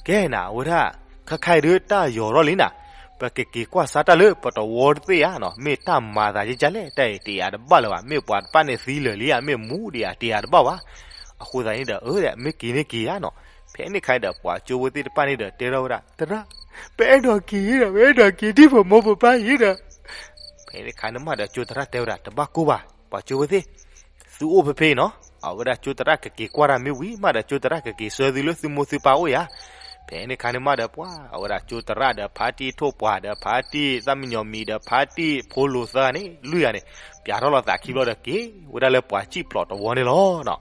ကဲနၤ အဝဲဒၣ် ခဲခါအံၤဒုးတၢ်ယီၤထီၣ်လံနၤ, ပကက့ၤကွၢ်စါတၢ်လၢပတဝီတသ့ၣ်ဧါနီၤ, မ့ၢ်တၢ်မၤသးကကါလဲၣ်, တၢ်အံၤတယာ်တဘၣ်လၢၤဘၣ်, မ့ၢ်ပှၤတဖၣ်န့ၣ်သံလၢာ်လံဧါ, မ့ၢ်မူဒံးဧါ တယာ်တဘၣ်ဘၣ်. အဃိသတးန့ၣ်ဒီး အၢ မ့ၢ်က့ၤန့ၣ်က့ၤဧါနီၤ. ဖဲန့ၣ်ခါန့ၣ်ဒီး ပှၤကၠိဖိသ့ၣ်တဖၣ်န့ၣ်ဒီး တဲထီၣ်ဝဲဒၣ် သရၣ်, ပအဲၣ်ဒိးက့ၤဒီး ပအဲၣ်ဒိးက့ၤထံၣ်ပမိၢ်ပပၢ်အံၤဒီး, ဖဲန့ၣ်ခါန့ၣ်မးဒီး ကၠိသရၣ်တဲဝဲဒၣ် တဘၣ်ကိၢ်ဘၣ်, ပှၤကၠိဖိသ့ၣ်, သုအိၣ်ဖဲဖဲအံၤနီၤ, အဝဲဒၣ်ကၠိသရၣ်ကက့ၤကွၢ်တၢ်မ့ၢ်ဝံၤမးဒီး ကၠိသရၣ်ကက့ၤဆှၢသုလၢသုမိၢ်သုပၢ်အိၣ်ဧါ. ဖဲန့ၣ်ခါန့ၣ်မးဒီး ပှၤအဝဲဒၣ်ကၠိသရၣ်ဒီးဖါတံၢ်ထိၣ်ပှာ်ဒီးဖါတံၢ်သၣ်မံညီၤမံၤဒီးဖါတံၢ်ဖိလိၤသၢဂၤန့ၣ် လွံၢ်ဂၤန့ၣ် ပၠးထီၣ်လီၤသးခံဘျီဒီးက့ၤဝဲဒၣ်လၢပှၤကံၣ်ဖျိးတဝီန့ၣ်လီၤနီၤ.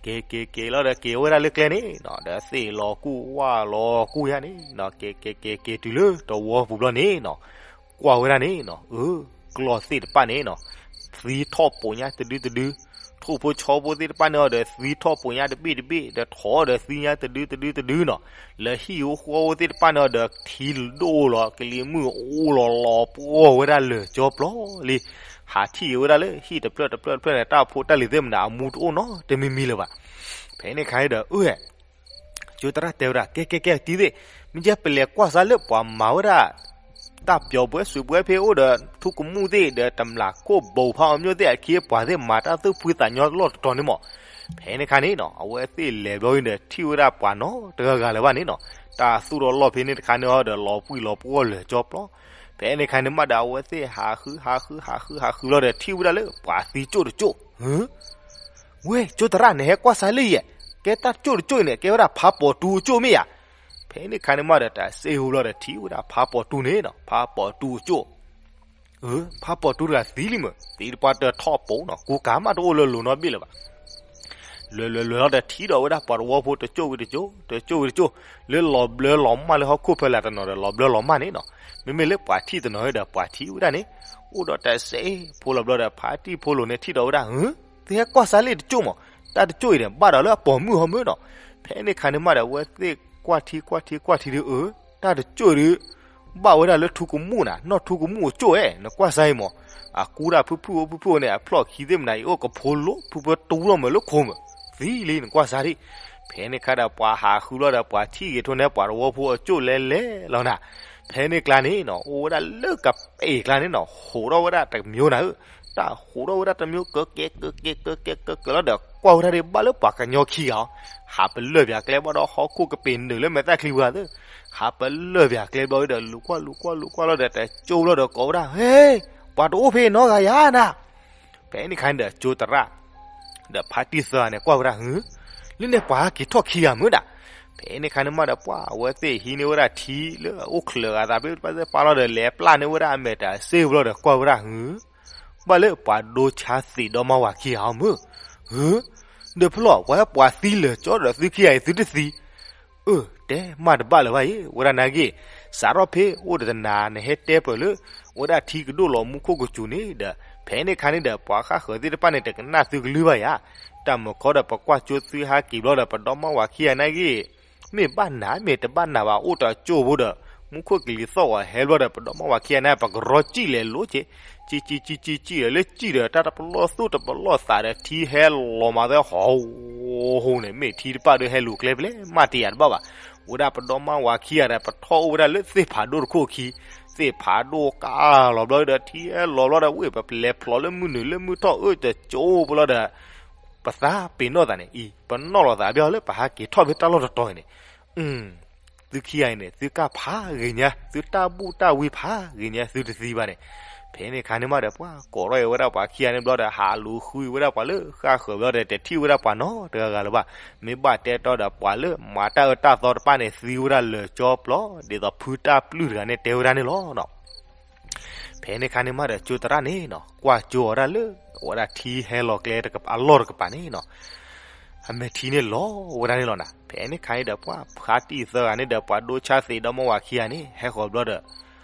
က့ၤက့ၤက့ၤလီၤဒီးက့ၤဝဲဒၣ်လၢကျဲန့ၣ်နီၤ, ဒီးသ့ၣ်လီၤကူၣ်ဝၣ်လီၤကူၣ်ယါန့ၣ်နီၤ, က့ၤက့ၤက့ၤက့ၤတုၤလၢတဝီပူၤဘျီန့ၣ်နီၤ, ကွၢ်ဝဲဒၣ်န့ၣ်နီၤ, အၢ ကျီၢ်သ့ၣ်တဖၣ်န့ၣ်နီၤ, သံထီၣ်ပိာ်ညါတဒုတဒု, ထိၣ်ဖိဆီဖိသ့ၣ်တဖၣ်န့ၣ်အီၤဒီး သံထီၣ်ပိာ်ညါတဘ့ၣ်တဘ့ၣ် ဒီးထီၣ်ဒီးသံညါတဒုတဒုတဒုနီၤ, လၢဟံၣ်အိၣ်ဃီအိၣ်သ့ၣ်တဖၣ်န့ၣ်အီၤဒီး ထံဒိၣ်လီၤ ကလံၤမုၢ်အိၣ်လီၤ လီၤပှီၢ်ဝဲဒၣ်လၢာ်ကၠီပျီလံ. ဟးထံၣ်ဝဲဒၣ်လၢဟံၣ်တဖျၢၣ်တဖျၢၣ်တဖျၢၣ်န့ၣ် တၢ်ဖိတၢ်လံၤသ့ၣ်မနုၤ အမူတအိၣ်နီတမံၤမံၤလၢၤဘၣ်. ဖဲန့ၣ်ခါဒီး အၢ ကၠိသရၣ်တဲဝဲဒၣ် ကဲကဲကဲတံၤသ့ၣ်, မ့ၢ်ကဲပလဲၤကွၢ်စါလၢပှၤမၤဝဲဒၣ် တၢ်ပျီၤဘှဲစူးဘှဲဖဲအိၣ်ဒီး ထူကမူၣ်သ့ၣ်ဒီးတမျးခိၣ်ဘိဖးအီၤမျိၣ်သ့ၣ်အခံ ပှၤသ့ၣ်မၤတၢ်သူၣ်ဖှံသးညီလီၢ်တတီၤန့ၣ်မး. ဖဲန့ၣ်ခါန့ၣ်နီၤ အဝဲသ့ၣ်လဲၤဘျီအံၤဒီး ထံၣ်ဝဲဒၣ်ပှၤနီတဂၤဂၤလၢၤဘၣ်န့ၣ်နီၤ, တၢ်သူၣ်ထီၣ်လီၢ်ဖဲန့ၣ်တခါန့ၣ်အီၤဒီး လီၤပှံၢ်လီၤပှီၢ်လၢာ်ကၠီပျီ. ဖဲန့ၣ်ခါန့ၣ်မးဒီး အဝဲသ့ၣ်ဟးဃုဟးဃုဟးဃုဟးဃုလီၤဒီး ထံၣ်ဝဲဒၣ်လၢပှၤသံကၠိၣ်တကၠိၣ်, ဝဲ ကၠိသရၣ် နဟဲကွၢ်စါလၢယဲၢ်, ကဲတၢ်တကၠိၣ်တကၠိၣ်အံၤန့ၣ် ကဲဝဲဒၣ်ဖးပိာ်တူအကၠိၣ်မ့ၢ်ဧါ. ဖဲန့ၣ်ခါန့ၣ်မးဒီး တၢ်စ့ဟူဘျီဒီး ထံၣ်ဝဲဒၣ်ဖးပိာ်တူန့ၣ်နီၤ, ဖးပိာ်တူအကၠိၣ်. အၢ ဖးပိာ်တူတဂၤသံလံမ့ၢ်, သံတပှၢ်တၢၢ်ထီၣ်ပိာ်နီၤ, ကူကၤမးတအိၣ်လၢလိၤနီတဘ့ၣ်လၢၤဘၣ်. လဲၤလဲၤလဲၤလီၤဒီးထံၣ်ဒီးဝဲဒၣ်ပှၤတဝီဖိတကၠိၣ်ဝံၤတကၠိၣ်, တကၠိၣ်ဝံၤတကၠိၣ်, လၢလီၤဘျၢလီၤမၢ်လၢဟီၣ်ခိၣ်ဖဲလဲၣ်တနီၤဒီး လီၤဘျၢလီၤမၢ်န့ၣ်နီၤ. မ့မ့ၢ်လၢပှၤထံၣ်တနီၤဒီး ပှၤထံၣ်ဝဲဒၣ်န့ၣ်, အိၣ်ဒီးတၢ်စ့ဖိလီၤဘျီဒီး ဖါတံၢ်ဖိလိၤန့ၣ်ထံၣ်ဒီးဝဲဒၣ် သုဟဲကွၢ်စါလၢတကၠိၣ်မး, တၢ်တကၠိၣ်အံၤန့ၣ် ဘၣ်ဒီးလၢအပိာ်မုၣ်ဟီမ့ၢ်နီၤ. ဖဲန့ၣ်ခါန့ၣ်မးဒီး အဝဲသ့ၣ်ကွၢ်ထံကွၢ်ထံကွၢ်ထံဒီး အၢ တၢ်တကၠိၣ်အံၤဒီး ဘၣ်ဝဲဒၣ်လၢထူကမူၣ်နၤ, နီၢ်ထူကမူၣ်အကၠိၣ်ဧဲ, နကွၢ်စါအံၤမး, အကူတၢ်ဖုၣ်ဖုၣ်အိၣ်ဖုၣ်ဖုၣ်အိၣ်န့ၣ် အဖျီၣ်ခံသ့ၣ်မနၤအံၤ အိၣ်ကဖိလိၤ ဖုၣ်ဖုၣ်တူလီၤမးလၢခိၣ်မး, သံလံနကွၢ်စါဒံး. ဖဲန့ၣ်ခါဒီးပှၤဟးဃုလီၤဒီး ပှၤထံၣ်ဂ့ၤထိန့ၣ်ပှၤတဝီဖိအကၠိၣ်လဲၤလဲၤလီၤနၤ. ဖဲန့ၣ်ကျါန့ၣ်နီၤ အိၣ်ဝဲဒၣ်လၢကပဲာ်ကျါန့ၣ်နီၤ ဟူးထီၣ်ဝဲဒၣ်တမံၤနၤဧၢ, တၢ်ဟူးထီၣ်ဝဲဒၣ်တမံၤ ကကဲကကဲကကဲကကဲလီၤဒီး ကွၢ်ဝဲဒၣ်ဒံးဘၣ်လၢပှၤကညီခံဂၤအီၤ, ဟးပလၢၢ်ပၠးကျဲဘၣ်ဒီးဟီၣ်ခိၣ်ကပ့ၤနုာ်လၢမဲာ်သၣ်ချံပှၤသ့ၣ်, ဟးပလၢၢ်ပၠးကျဲဘျီဒီး လူၤကွၢ်လူၤကွၢ်လူၤကွၢ်လီၤဒီး တကၠိၣ်လီၤဒီးကိးဝဲဒၣ် ဟဲ, ပှၤတအိၣ်ဖဲနီတဂၤဧါနၤ. ဖဲန့ၣ်ခါန့ၣ်ဒီးကၠိသရၣ် ဒီးဖါတံၢ်သၢဂၤန့ၣ် ကွၢ်ဝဲဒၣ် ဟု, လၢန့ၣ်ပှၤဟဲက့ၤထီၣ်ခံဂၤမ့ၢ်ဒၣ်. ဖဲန့ၣ်ခါန့ၣ်မးဒီး ပှၤအဝဲသ့ၣ်ဟံးန့ၢ်ဝဲဒၣ်ထံလၢအအိၣ်ချၢးအသးဖဲတဖၣ်သ့ၣ်တဖၣ်လီၤဒီး လဲၤပျၢ်န့ၢ်ဝဲဒၣ်အမဲာ်တၢ်စ့ဘျီဒီး ကွၢ်ဝဲဒၣ် ဟု, ဘၣ်လၢပှၤဒိဆါသံးဒီမါဝၤခံဂၤအီၤမ့ၢ်, ဟု, ဒီးဖဲလီၤ ပှၤဟဲပှၤသံလၢာ်ကၠီဒီးသုခံဂၤအံၤသုတသံ အၢ တဲမးတဘၣ်လၢၤဘၣ်အံၤ ဝဲဒၣ်နာ်က့, စးထီၣ်ဖဲအိၣ်ဒီးတနၤ နဟဲတဲပၢၢ်လၢ ဝဲဒၣ်ထံကဒိၣ်လီၤမူခိၣ်ကစူၤန့ၣ်ဒီး ဖဲန့ၣ်ခါန့ၣ်ဒီး ပှၤဃၣ်ဃၢၤသ့ၣ်တဖၣ်န့ၣ် တကနၣ်သုကလုၢ်ဘၣ်ယၤ, တၢ်မုာ်ခီဒီး ပကွၢ်ကၠိသုဟးက့ၤဘျီဒီး ပဒီမါဝၤခံဂၤနာ်က့, မ့ၢ်ဘၣ်နၤ မ့ၢ်တဘၣ်နၤဘၣ် အိၣ်တကၠိဖိဒီး မူခိၣ်ကလံၤသီၣ်ဂီၤဟဲဘျီဒီး ပဒီမါဝၤခံဂၤန့ၣ် ပကရီကံၣ်လဲၤလိၤက့ၤ, ကံၣ်ကံၣ်ကံၣ်ကံၣ်ကံၣ်ဒီး လၢကံၣ်ဒီး တၢ်တပလီၢ်သူၣ်တပလီၢ်သးဒီး ထံဟဲလီၤမးသဲဟီၣ်ဟူန့ၣ် မ့ၢ်ထံတဖၣ်ဒီးဟဲလူၤကျဲဖဲလဲၣ် မးတယၤတဘၣ်ဘၣ်. ဝဲဒၣ်ပဒီမါဝၤခံဂၤဒီး ပထီၣ်အိၣ်ဝဲဒၣ်လၢသ့ၣ်ဖးဒိၣ်တခိၣ်ခံ, သ့ၣ်ဖးဒိၣ်ကၢ်လီၤဘျီဒီး ထံဟဲလီၤဘျီဒီး ဝ့ၢ်ပပလဲၤဖျိးလၢမုၢ်နုာ်လၢမုၢ်ထီၣ်အၢတကၠိဖိလီၤဒီး ပသးပ့ၤနီၣ်သးန့ၣ်အံၤ ပနီၣ်လီၤသးဘၣ်လၢပဟးက့ၤထီၣ်ဖဲတၢ်လီၢ်တတီၤအံၤန့ၣ်, သုခံဂၤအံၤန့ၣ် သုကၢ်ဖးဂ့ၤညါ သုတၢ်ဘူၣ်တၢ်ဝံဖးဂ့ၤညါ သုတသံဘၣ်န့ၣ်. ဖဲန့ၣ်အခါန့ၣ်မးဒီး ပှၤကိးထီၣ်အံၤဝဲဒၣ်ပှၤခံဂၤန့ၣ်ဘျီဒီး ဟးလူၤဃုဝဲဒၣ်ပှၤလၢဃၣ်ဃၢၤဘျီဒီး တထံၣ်ဝဲဒၣ်ပှၤနီတဂၤဂၤလၢၤဘၣ်. မ့ၢ်ဘၣ်တဲတီဒီး ပှၤလၢမၤတၢ်အၢတၢ်သီတဖၣ်န့ၣ် သံဝဲဒၣ်လၢာ်ကၠီပျီ ဒ်သိးဖုတၢ်ပျုၢ်တဂၤန့ၣ်တဲဝဲဒၣ်န့ၣ်လီၤ. ဖဲန့ၣ်အခါန့ၣ်မးဒီး ကၠိသရၣ်န့ၣ်နီၤ ကွၢ်ကၠိအီၤဒၣ်လၢ အဝဲဒၣ်ထံဟဲလီၤကျဲအလီၢ်တကပၤန့ၣ်နီၤ, အမဲာ်ထံန့ၣ်လီၤဝဲဒၣ်န့ၣ်လီၤနၤ. ဖဲန့ၣ်အခါန့ၣ်ဒီး ပှၤဖါတံၢ်သၢဂၤန့ၣ်ဒီး ပှၤဒိဆါသ့ၣ်ဒီမါဝၤခံဂၤန့ၣ် ဟဲဃီၤဘျီဒီး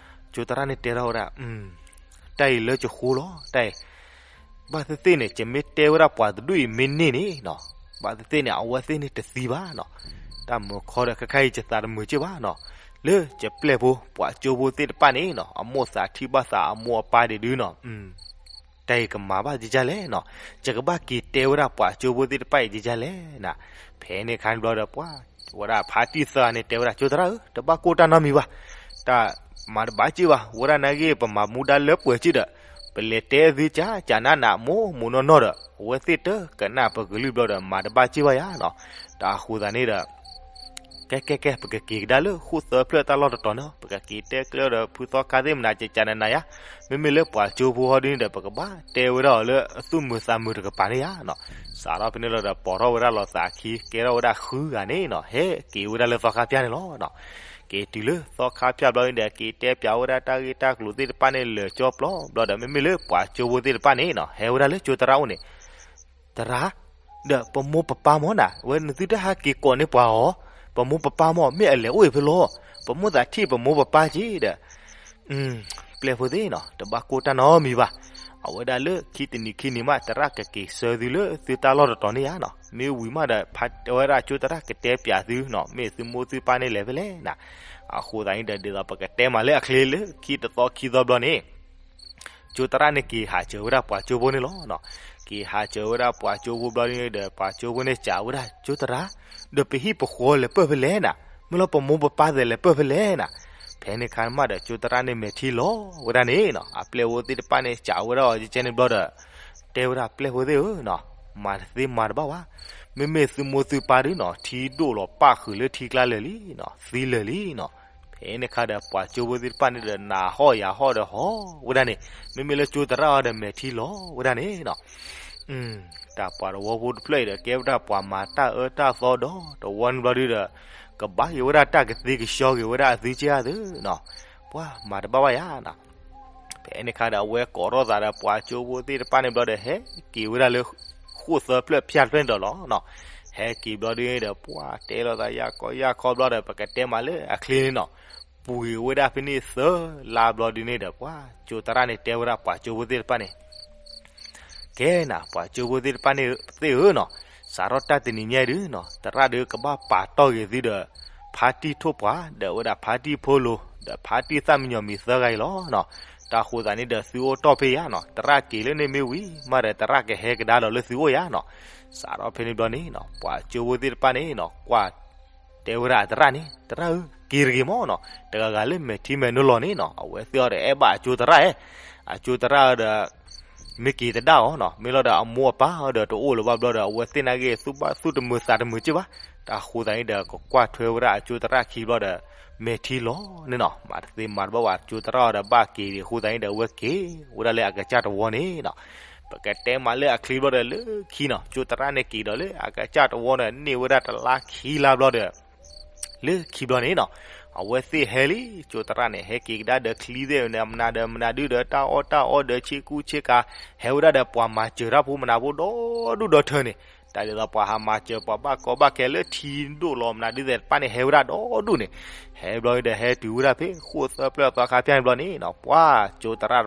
ကၠိသရၣ်န့ၣ်တဲထီၣ်ဝဲဒၣ်, တၢ်အံၤလၢကဃိလီၤ တၢ်အံၤ ဘၣ်သ့ၣ်သ့ၣ်န့ၣ် ယမ့ၢ်တဲဝဲဒၣ်ပှၤတဒူၣ်အံၤမ့ၢ်န့ၢ်န့ၣ်နီၤ, ဘၣ်သ့ၣ်သ့ၣ်န့ၣ် အဝဲသ့ၣ်န့ၣ်တသံဘၣ်နီၤ. တၢ်မုာ်ခီဒီး ခဲခါအံၤယသးတမုာ်က့ၢ်ဘၣ်နီၤ. လၢယပျဲၢ်ဖိပှၤကၠိဖိသ့ၣ်တဖၣ်န့ၣ်နီၤ အမိၣ်သးထံၣ်ဘၣ်သးအမိၢ်အပၢ်ဒံးဒုနီၤ, တၢ်အံၤကမၤဘၣ်ဒ်လဲၣ်နီၤ, ယကဘၣ်က့ၤတဲဝဲဒၣ်ပှၤကၠိဖိသ့ၣ်တဖၣ်အံၤဒ်လဲၣ်နၤ. ဖဲန့ၣ်အခါန့ၣ်ဘျီဒီး ပှၤ ဝဲဒၣ်ဖါတံၢ်သၢဂၤန့ၣ်တဲဝဲဒၣ် ကၠိသရၣ်ဧၢ တဘၣ်ကိၢ်တၢ်နီတမံၤဘၣ်, တၢ်မၤတဘၣ်က့ၢ်ဘၣ်, ဝဲဒၣ်နာ်က့ ပမၤမူဒါလၢပှဲၤက့ၢ်ဒီး ပလဲၤတဲသုကၢ်ကၢ်နးနးမိၢ်မိၢ်နီၢ်နီၢ်ဒီး အဝဲသ့ၣ်တကနၣ်ပကလုၢ်ဘျီဒီး မၤတဘၣ်က့ၢ်ဘၣ်ယၤနီၤ. တၢ်အဃိသတးန့ၣ်ဒီး ကဲကဲကဲ ပကက့ၤကဒါလၢဃိၣ်သၢဖျၢၣ်တၢ်လီၢ်တတီၤန့ၣ်, ပကက့ၤတဲကျဲဒီးဖုသီခါသ့ၣ်မနၤ ကကနၤယၤ, မ့မ့ၢ်လၢပှၤကၠိဖိဟီဒ်န့ၣ်ဒီး ပကဘၣ်တဲဝဲဒၣ်အီၤလၢအသူၣ်မုာ်သးမုာ်တကပၤန့ၣ်ယၤနီၤ. စးထီၣ်ဖဲန့ၣ်လီၤဒီး ပိာ်ထီၣ်ဝဲဒၣ်လီၤသးအခံ ကဲထီၣ်ဝဲဒၣ်ဃုဂၤန့ၣ်နီၤ ဟဲက့ၤဝဲဒၣ်လၢသီခါဖၠၣ်န့ၣ်လီၤ. က့ၤတုၤလၢသီခါဖၠၣ်ဘျီန့ၣ်ဒီး က့ၤတဲပၠးဝဲဒၣ်တၢ်ဂ့ၢ်တၢ်ကျိၤသ့ၣ်တဖၣ်န့ၣ် လၢာ်ကၠီပျီဘျီဒီး မ့မ့ၢ်လၢပှၤကၠိဖိသ့ၣ်တဖၣ်န့ၣ်နီၤ ဟဲဝဲဒၣ်လၢကၠိသရၣ်အိၣ်န့ၣ်, သရၣ်, ဒီးပမိၢ်ပပၢ်မ့ၢ်နၤ, ဝဲနသုတဟဲက့ၤကိးန့ၢ်ပှၤအီၤ, ပမိၢ်ပပၢ်မ့ၢ် မ့ၢ်အလဲၤအိၣ်အံၤဖဲလဲၣ်, ပမိၢ်သးထံၣ်ပမိၢ်ပပၢ်က့ၢ်ဒီး, ပျဲၢ်ဖိသ့ၣ်နီၤ တဘၣ်ကိၢ်တၢ်နီတမံၤဘၣ်. အဝဲဒၣ်လၢခံတနံၤခံနံၤမး သရၣ်ကက့ၤဆှၢသုလၢသုတၢ်လီၢ်တတီၤန့ၣ်ယၤနီၤ, မ့ၢ်ဝံၤမးဒီး ဖါဝဲဒၣ်ကၠိသရၣ်ကတဲပၠးသုနီၤ မ့ၢ်သုမိၢ်သုပၢ်န့ၣ်လဲၤဖဲလဲၣ်နၤ. အဃိသတးန့ၣ်ဒီး ဒ်သိးပကတဲမးလၢအချ့လၢခံတသီခံသီဘျီန့ၣ် ကၠိသရၣ်န့ၣ်က့ၤဟးစၢၤဝဲဒၣ်ပှၤကၠိဖိန့ၣ်လီၤ. က့ၤဟးစၢၤဝဲဒၣ်ပှၤကၠိဖိဘျီန့ၣ်ဒီး ပှၤကၠိဖိန့ၣ်စံးဝဲဒၣ် ကၠိသရၣ်, ဒီးပဟံၣ်ပဃီလဲၤပၢၢ်ဖဲလဲၣ်နၤ, မ့ၢ်လၢပမိၢ်ပပၢ်သ့ၣ်လဲၤပၢၢ်ဖဲလဲၣ်နၤ. ဖဲန့ၣ်အခါမးဒီး ကၠိသရၣ်န့ၣ်မဲာ်ထံလီၤဝဲဒၣ်န့ၣ်နီၤ, အပျဲၢ်ဖိသ့ၣ်တဖၣ်န့ၣ်စံးဝဲဒၣ်အီၤကဲန့ၣ်ဘျီဒီး တဲဝဲဒၣ်ပျဲၢ်ဖိသ့ၣ်ဧၢနီၤ, မၤတသ့မၤတဘၣ်ဘၣ်, မ့မ့ၢ်သုမိၢ်သုပၢ်ဒုနီၤ ထံဒိၣ်လီၤပၣ်ဃုာ်လၢထံကျါလၢာ်လံနီၤ, သံလၢာ်လံနီၤ. ဖဲန့ၣ်အခါဒီး ပှၤကၠိဖိသ့ၣ်တဖၣ်န့ၣ်ဒီး နၤဟီၣ်ယၤဟီၣ်ဒီးဟီၣ်ဝဲဒၣ်န့ၣ်, မ့မ့ၢ်လၢကၠိသရၣ်အီၤဒီးမဲာ်ထံလီၤဝဲဒၣ်န့ၣ်နီၤ. တၢ်ပှၤတဝီဖိတဖျၢၣ်အံၤဒီး ကဲဝဲဒၣ်ပှၤမၤတၢ်အၢတၢ်သီဒီးတဝီန့ၣ်ဘျီဒုဒီး ကဘၣ်က့ၤဝဲဒၣ်တၢ်ကသ့ကဆှီက့ၤဝဲဒၣ်အသုကဲအသုနီၤ, ပှၤမၤတဘၣ်ဘၣ်ယၤနီၤ. ဖဲန့ၣ်အခါဒီး အဝဲကိးထီၣ်သးဒီးပှၤကၠိဖိသ့ၣ်တဖၣ်န့ၣ်ဘျီဒီး ဟဲက့ၤဝဲဒၣ်လၢ ဃိၣ်သၢဖျၢၣ်ဖၠၣ်တဖျၢၣ်န့ၣ်ဒီးလီၤနီၤ. ဟဲက့ၤဘျီဒုန့ၣ်ဒီး ပှၤတဲလိာ်သးယၢ်ကီယၢ်ခီဘျီဒီး ပကတဲမးလၢအချ့န့ၣ်နီၤ, ပှ့ၤဝဲဒၣ်ဖဲန့ၣ်သၢလါဘျီဒုန့ၣ်ဒီး ပှၤကၠိသရၣ်န့ၣ်တဲဝဲဒၣ်ပှၤကၠိဖိသ့ၣ်တဖၣ်န့ၣ် ကဲနၤ ပှၤကၠိဖိသ့ၣ်တဖၣ်န့ၣ်သ့ၣ်ဧၢနီၤ, စးထီၣ်တၢ်တနံၤညါဒုနီၤ သရၣ်ဒုကဘၣ်ပာ်တီၢ်က့ၤသုဒီး ဖါတံၢ်ထိၣ်ပှၢ် ဒီးဝဲဒၣ်ဖါတံၢ်ဖိလိၤ ဒီးဖါတံၢ်သၣ်မံညီၤမံၤသၢဂၤအံၤလီၤနီၤ. တၢ်ဃိသးန့ၣ်ဒီး သုအိၣ်တီၢ်ဖဲယၤနီၤ, သရၣ်က့ၤလၢန့ၣ်မ့ၢ်ဝံၤမးဒီး သရၣ်ကဟဲကဒါဒီးလၢသုအိၣ်ယၤနီၤ. စးထီၣ်ဖဲန့ၣ်ဘျီန့ၣ်နီၤ ပှၤကၠိဖိသ့ၣ်တဖၣ်န့ၣ်နီၤ ကွၢ် တဲဝဲဒၣ်အသရၣ်န့ၣ် သရၣ်ဧၢ က့ၤတဂ့ၤမးနီၤ, တဂၤဂၤလၢမဲာ်ထံမဲာ်နိလီၤန့ၣ်နီၤ အဝဲသ့ၣ်အီၤဒီးအဲၣ်ဘၣ်အကၠိသရၣ်ဧၢ, အကၠိသရၣ်ဒီး မ့ၢ်က့ၤတဒၣ်အီၤနီၤ, မ့ၢ်လီၤဒီးအမိၢ်အပၢ်ဒီးတအိၣ်လၢၤဘၣ်ဘျီဒီး အဝဲသ့ၣ်နာ်က့ သူၣ်ဘၣ်သူၣ်တမုာ်သးတမုာ်က့ၢ်ဘၣ်. တၢ်ဃိသးန့ၣ်ဒီး ကကွၢ်ထွဲဝဲဒၣ်အကၠိသရၣ်ခံဘျီဒီး မဲာ်ထံလီၤန့ၣ်နီၤ, မၤတသ့မၤတဘၣ်ဘၣ် ကၠိသရၣ်အီၤဒီးဘၣ်က့ၤဒံးအဃိသတးန့ၣ်ဒီး အဝဲက့ၤဝဲဒၣ်လၢအကစၢ်တဝီန့ၣ်နီၤ. ပကတဲမးလၢအချ့ဘျီဒီးလၢခံနီၤ, ကၠိသရၣ်န့ၣ်က့ၤဒီးလၢအကစၢ်တဝီန့ၣ် န့ၢ်ဝဲဒၣ်တလါခံလါဘျီဒီး လၢခံဘျီန့ၣ်နီၤ, အဝဲသ့ၣ်ဟဲလံ, ကၠိသရၣ်န့ၣ် ဟဲက့ၤကဒါဒီးချံသ့ၣ်န့ၣ် မနုၤဒီးမနုၤဒုဒီး တၢ်အီၣ်တၢ်အီဒီးဆ့ကူဆ့ကၤ, ဟဲဝဲဒၣ်ဒီးပှၤမၤစၢၤတၢ်ဖိမနုၤဖိဒီဒူၣ်ဒီထၢန့ၣ်, တၢ်ဒ်သိးပှၤဟးမၤစၢၤပှၤဘၣ်ကီဘၣ်ခဲလၢထံဒိၣ်လီၤမနုၤဒုသ့ၣ်တဖၣ်န့ၣ် ဟဲဝဲဒၣ်ဒီဒူၣ်န့ၣ်, ဟဲဘျီဒီးဟဲတုၤဝဲဒၣ်ဖဲဃိၣ်သၢဖျၢၣ်သီခါဖၠၣ်န့ၣ်ဘျီန့ၣ်နီၤ, ပှၤကၠိသရၣ်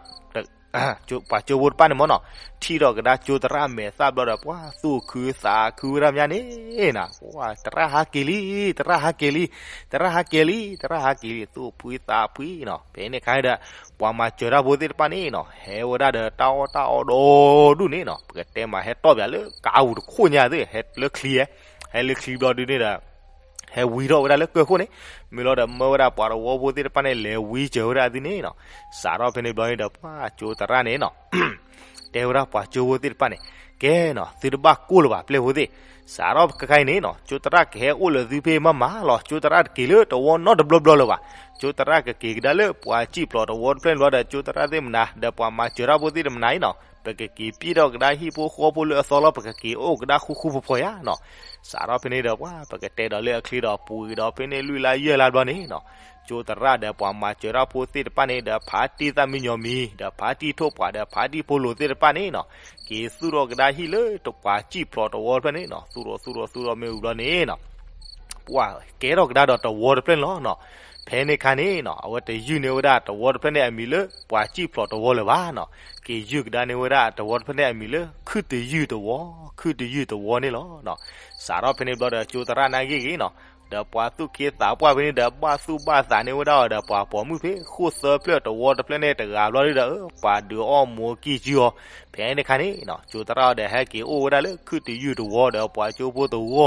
ပှၤကၠိဖိတဖၣ်န့ၣ်မ့ၢ်နီၤ, ထံၣ်ထီၣ်ကဒါကၠိသရၣ်မဲာ်သၣ်ဘျီဒီး ပှၤသူၣ်ခုသးခုဝဲဒၣ်မးန့ၣ်နီၤ, ပှၤသရၣ်ဟးက့ၤလံ, သရၣ်ဟးက့ၤလံ, သရၣ်ဟးက့ၤလံ, သရၣ်ဟးက့ၤလံ, သူၣ်ဖှံသးဖှံနီၤ. ဖဲန့ၣ်အခါဒီး ပှၤမၤစၢၤတၢ်ဖိသ့ၣ်တဖၣ်န့ၣ်နီၤ ဟဲဝဲဒၣ်ဒီးတၢ်အီၣ်တၢ်အီဒီဒူၣ်န့ၣ်နီၤ, ပကတဲမးဟဲတီၢ်ပၠးလၢကးအူတခိၣ်ညါသ့ၣ် ဟဲလၢချံ, ဟဲလၢချံဘျီဒုန့ၣ်ဒီး ဟဲဝံထီၣ်ဝဲဒၣ်လၢကၢၢ်ခိၣ်န့ၣ်, မ့ၢ်လီၤဒီးမၢဝဲဒၣ်ပှၤတဝီဖိသ့ၣ်တဖၣ်န့ၣ် လဲၤဝံစၢၤဝဲဒၣ်သုန့ၣ်နီၤ. စးထီၣ်ဖဲန့ၣ်ဘျီန့ၣ်ဒီး ပှၤကၠိသရၣ်န့ၣ်နီၤ တဲဝဲဒၣ်ပှၤကၠိဖိသ့ၣ်တဖၣ်န့ၣ်, ကဲနီၤ သုတဘၣ်ကိၢ်လၢၤဘၣ် ပျဲၢ်ဖိသ့ၣ်, စးထီၣ်ခဲခါအံၤန့ၣ်နီၤ ကၠိသရၣ်ကဟဲအိၣ်လၢသုဖဲမးမးလီၤ. ကၠိသရၣ်တက့ၤလၢတဝီနီတဘျီဘျီလၢၤဘၣ်. ကၠိသရၣ်ကက့ၤကဒါလၢပှၤစံၣ်ဖျိးတဝီတဖျၢၣ်န့ၣ်ဘျီဒီး ကၠိသရၣ်သ့ၣ်မနၤ ဒီးပှၤမၤစၢၤတၢ်ဖိသ့ၣ်တဖၣ်မနၤအံၤနီၤ ပကက့ၤပျဲၢ်ထီၣ်ကဒါဟံၣ်ဖိဃီဖိလၢအသီလီၤ, ပကက့ၤအိၣ်ကဒါဃူဃူဖိးဖိးယါနီၤ. စးထီၣ်ဖဲန့ၣ်ဒီး ပှၤပကတဲဒီးလၢအချံဒီး ပှဲၤဒီးဖဲန့ၣ်လွံၢ်လါယဲၢ်လါဘျီန့ၣ်နီၤ ကၠိသရၣ်ဒီးပှၤမၤစၢၤတၢ်ဖိသ့ၣ်တဖၣ်န့ၣ်ဒီး ဖးတံၢ်သၣ်မံညီၤမံၤ ဒီးဖးတံၢ်ထိၣ်ပှာ်ဒီးဖးတံၢ်ဖိလိၤသ့ၣ်တဖၣ်န့ၣ်နီၤ က့ၤသူၣ်ထီၣ်ကဒါဟံၣ်လၢပှၤစံၣ်ဖျိးတဝီတဖျၢၣ်န့ၣ်နီၤ. သူၣ်ထီၣ်သူၣ်ထီၣ်သူၣ်ထီၣ်မ့ၢ်ဝံၤဘျီန့ၣ်နီၤ ပှၤကဲထီၣ်ကဒါဒီးတဝီတဖျၢၣ်န့ၣ်လီၤနီၤ. ဖဲန့ၣ်အခါန့ၣ်နီၤ အဝဲတယုၢ်န့ၢ်ဝဲဒၣ်တဝီတဖျၢၣ်န့ၣ်အမံၤလၢပှၤစံၣ်ဖျိးတဝီလၢၤဘၣ်နီၤ. က့ၤယုၢ်ကဒါန့ၢ်ဝဲဒၣ်တဝီတဖျၢၣ်န့ၣ်အမံၤလၢ ခုၣ်တယုၢ်တဝီ, ခုၣ်တယုၢ်တဝီန့ၣ်လီၤနီၤ. စးထီၣ်ဖဲန့ၣ်ဘျီဒီး ကၠိသရၣ်နာ်ဂ့ၢ်ဂ့ၤနီၤ ဒီးပှၤသူၣ်က့သးပှၢ်ဖဲန့ၣ်ဒီး ဘၣ်သူၣ်ဘၣ်သးန့ၢ်ဝဲဒၣ်အီၤဒီး ပှၤပိာ်မုၣ်ဖဲဃိၣ်သၢဖျၢၣ်တဝီတဖျၢၣ်န့ၣ်တဂၤဘျီဒုဒီး ပှၤဒုးအီၣ်မူကံၢ်စုအီၤ. ဖဲန့ၣ်အခါန့ၣ်နီၤ ကၠိသရၣ်အီၤဒီးဟဲက့ၤအိၣ်ဝဲဒၣ်လၢခုၣ်တယုၢ်တဝီဒီးပှၤကၠိဖိတဝီ,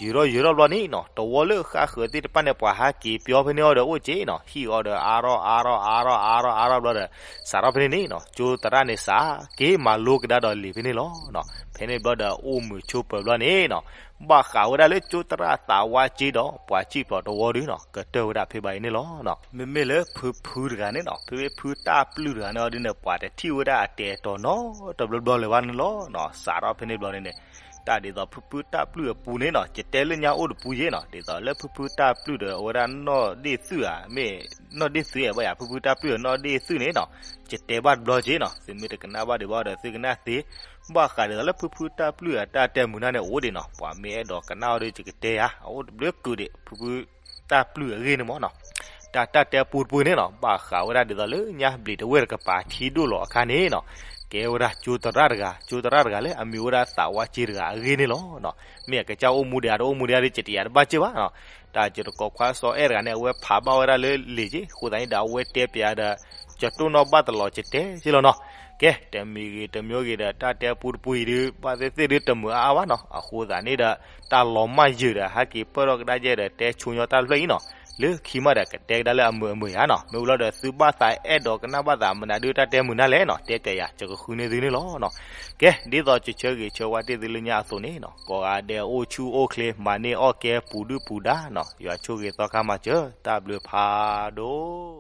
ယုၢ်ထီၣ်ယုၢ်ထီၣ်ဘျီန့ၣ်နီၤ တဝီလၢဃၣ်ဃၢၤသ့ၣ်တဖၣ်န့ၣ် ပှၤဟးက့ၤပၠီဖဲန့ၣ်အီၤဒီးအိၣ်က့ၤနီၤ ဟံၣ်အီၤဒီးအါထီၣ်အါထီၣ်အါထီၣ်အါထီၣ်အါထီၣ်ဘျီဒီး စးထီၣ်ဖဲန့ၣ်န့ၣ်နီၤ ကၠိသရၣ်န့ၣ်စးက့ၤမၤလိကဒါဒီးလံာ်ဖဲန့ၣ်လီၤနီၤ. ဖဲန့ၣ်ဘျီဒီး အိၣ်မုာ်ဆိးပၢၤဘျီန့ၣ်နီၤ ဘၣ်ဃးဝဲဒၣ်လၢကၠိသရၣ်သးဝါစ့ဒီး ပှၤစံၣ်ဖျိးတဝီဒုနီၤ ကတၢၢ်ဝဲဒၣ်ဖဲဘၣ်အံၤန့ၣ်လီၤနီၤ. မ့မ့ၢ်လၢဖုဖုတဂၤန့ၣ်နီၤ ဖဲဖုတၢ်ပျုၢ်တဂၤန့ၣ်အီၤဒုန့ၣ် ပှၤတထံၣ်ဝဲဒၣ်အတဲာ်တီၤနီတဘျီဘျီလၢၤဘၣ်န့ၣ်လီၤနီၤ. စးထီၣ်ဖဲန့ၣ်ဘျီန့ၣ်န့ၣ် တၢ်ဒ်သိးဖုဖုတၢ်ပျုၢ်အပူၤန့ၣ်နီၤ ကတဲလၢညါအိၣ်တပူၤယ့ၣ်နီၤ ဒ်သိးလၢဖုဖုတၢ်ပျုၢ်ဒီး အဝဲဒၣ်နီၢ်ဒ့ၣ်သုၣ်ဧါ မ့ၢ်နီၢ်ဒ့ၣ်သုၣ်ဧါ ဘၣ်ယၤ ဖုဖုတၢ်ပျုၢ်အနီၢ်ဒ့ၣ်သုၣ်န့ၣ်နီၤ ကတဲဘၣ်တဘျီက့ၤနီၤ သုမ့ၢ်တကနၣ်ဘၣ်ဒံးဘၣ်ဒီး သုကနၣ်သ့ ဘၣ်ဃးဒ်သိးလၢဖုဖုတၢ်ပျုၢ်အတၢ်တဲမုာ်နၢ်န့ၣ်အိၣ်ဒံးနီၤ ပှၤမ့ၢ်အဲၣ်ဒိးကနၣ်အီၤဒီး ယကတဲဧါ အအိၣ်တဘျုးကုာ်ဒံး ဖုဖုတၢ်ပျုၢ်အဂ့ၢ်န့ၣ်မ့ၢ်နီၤ. တၢ်တၢ်တဲပူတပူန့ၣ်နီၤ ဘၣ်ဃးဝဲဒၣ်ဒ်သိးလၢညါဘျံးတဝဲၢ်တကပၤထံဒိၣ်လီၤအခါန့ၣ်နီၤ ကဲဝဲဒၣ်ကၠိသရၣ်တဂၤ ကၠိသရၣ်တဂၤလၢအမံၤဝဲဒၣ်သးဝါစ့တဂၤအဂ့ၢ်န့ၣ်လီၤနီၤ. မ့ၢ်အကစၢ်အိၣ်မူဒံးဧါ တအိၣ်မူဒံးဧါဒီး ယတယာ်တဘၣ်စ့ၢ်ဘၣ်နီၤ. တၢ်ကၠိတကီခွါစီၤအဲၣ်တဂၤန့ၣ် အဝဲဖးဘၣ်ဝဲဒၣ်လၢလံာ်က့ အဃိသတးန့ၣ်ဒီး အဝဲတဲပျးဒီး ကတိၢ်နီၣ်ဘၣ်တလီၤကတဲက့လီၤနီၤ. ကဲ တမံၤဂ့ၤတမံၤဂ့ၤဒီး တၢ်တဲပူတပူအံၤဒုး ဘၣ်သ့ၣ်သ့ၣ်ဒုးတမုာ်အါအါဘၣ်နီၤ. အဃိသတးန့ၣ်ဒီး တၢ်လီၤမၢ်ယုာ်ဒီး ဟဲက့ၤပၢၢ်ထီၣ်ကဒါက့ၤဒီး တဲဆူညါတၢ်တဖျၢၣ်အံၤနီၤ. လၢခံမးဒီး ကတဲကဒါလၢအမုာ်အမုာ်ယါနီၤ. မ့ၢ်ဝံၤလီၤဒီး သုဘၣ်သးအဲၣ်ဒိးကနၣ်ဘၣ်သးမနုၤဒုး တၢ်တဲမုာ်နၢ်လဲၣ်နီၤ တဲပျးယၤ ယကဃုန့ၢ်သုန့ၣ်လီၤနီၤ. ကဲ ဒ်သိးယဆၢဂ့ၤဆၢဝါတ့ၢ်သုလၢညါအသိးန့ၣ်နီၤ ကိးဂၤဒဲးအိၣ်ဆူၣ်အိၣ်ချ့ မၤန့ၢ်အီၣ်ကဲပူၤဒုၣ်ပူၤဒါနီၤ. ယွၤဆိၣ်ဂ့ၤသီခါမၤစၢၤ တၢ်ဘျုးဖးဒိၣ်.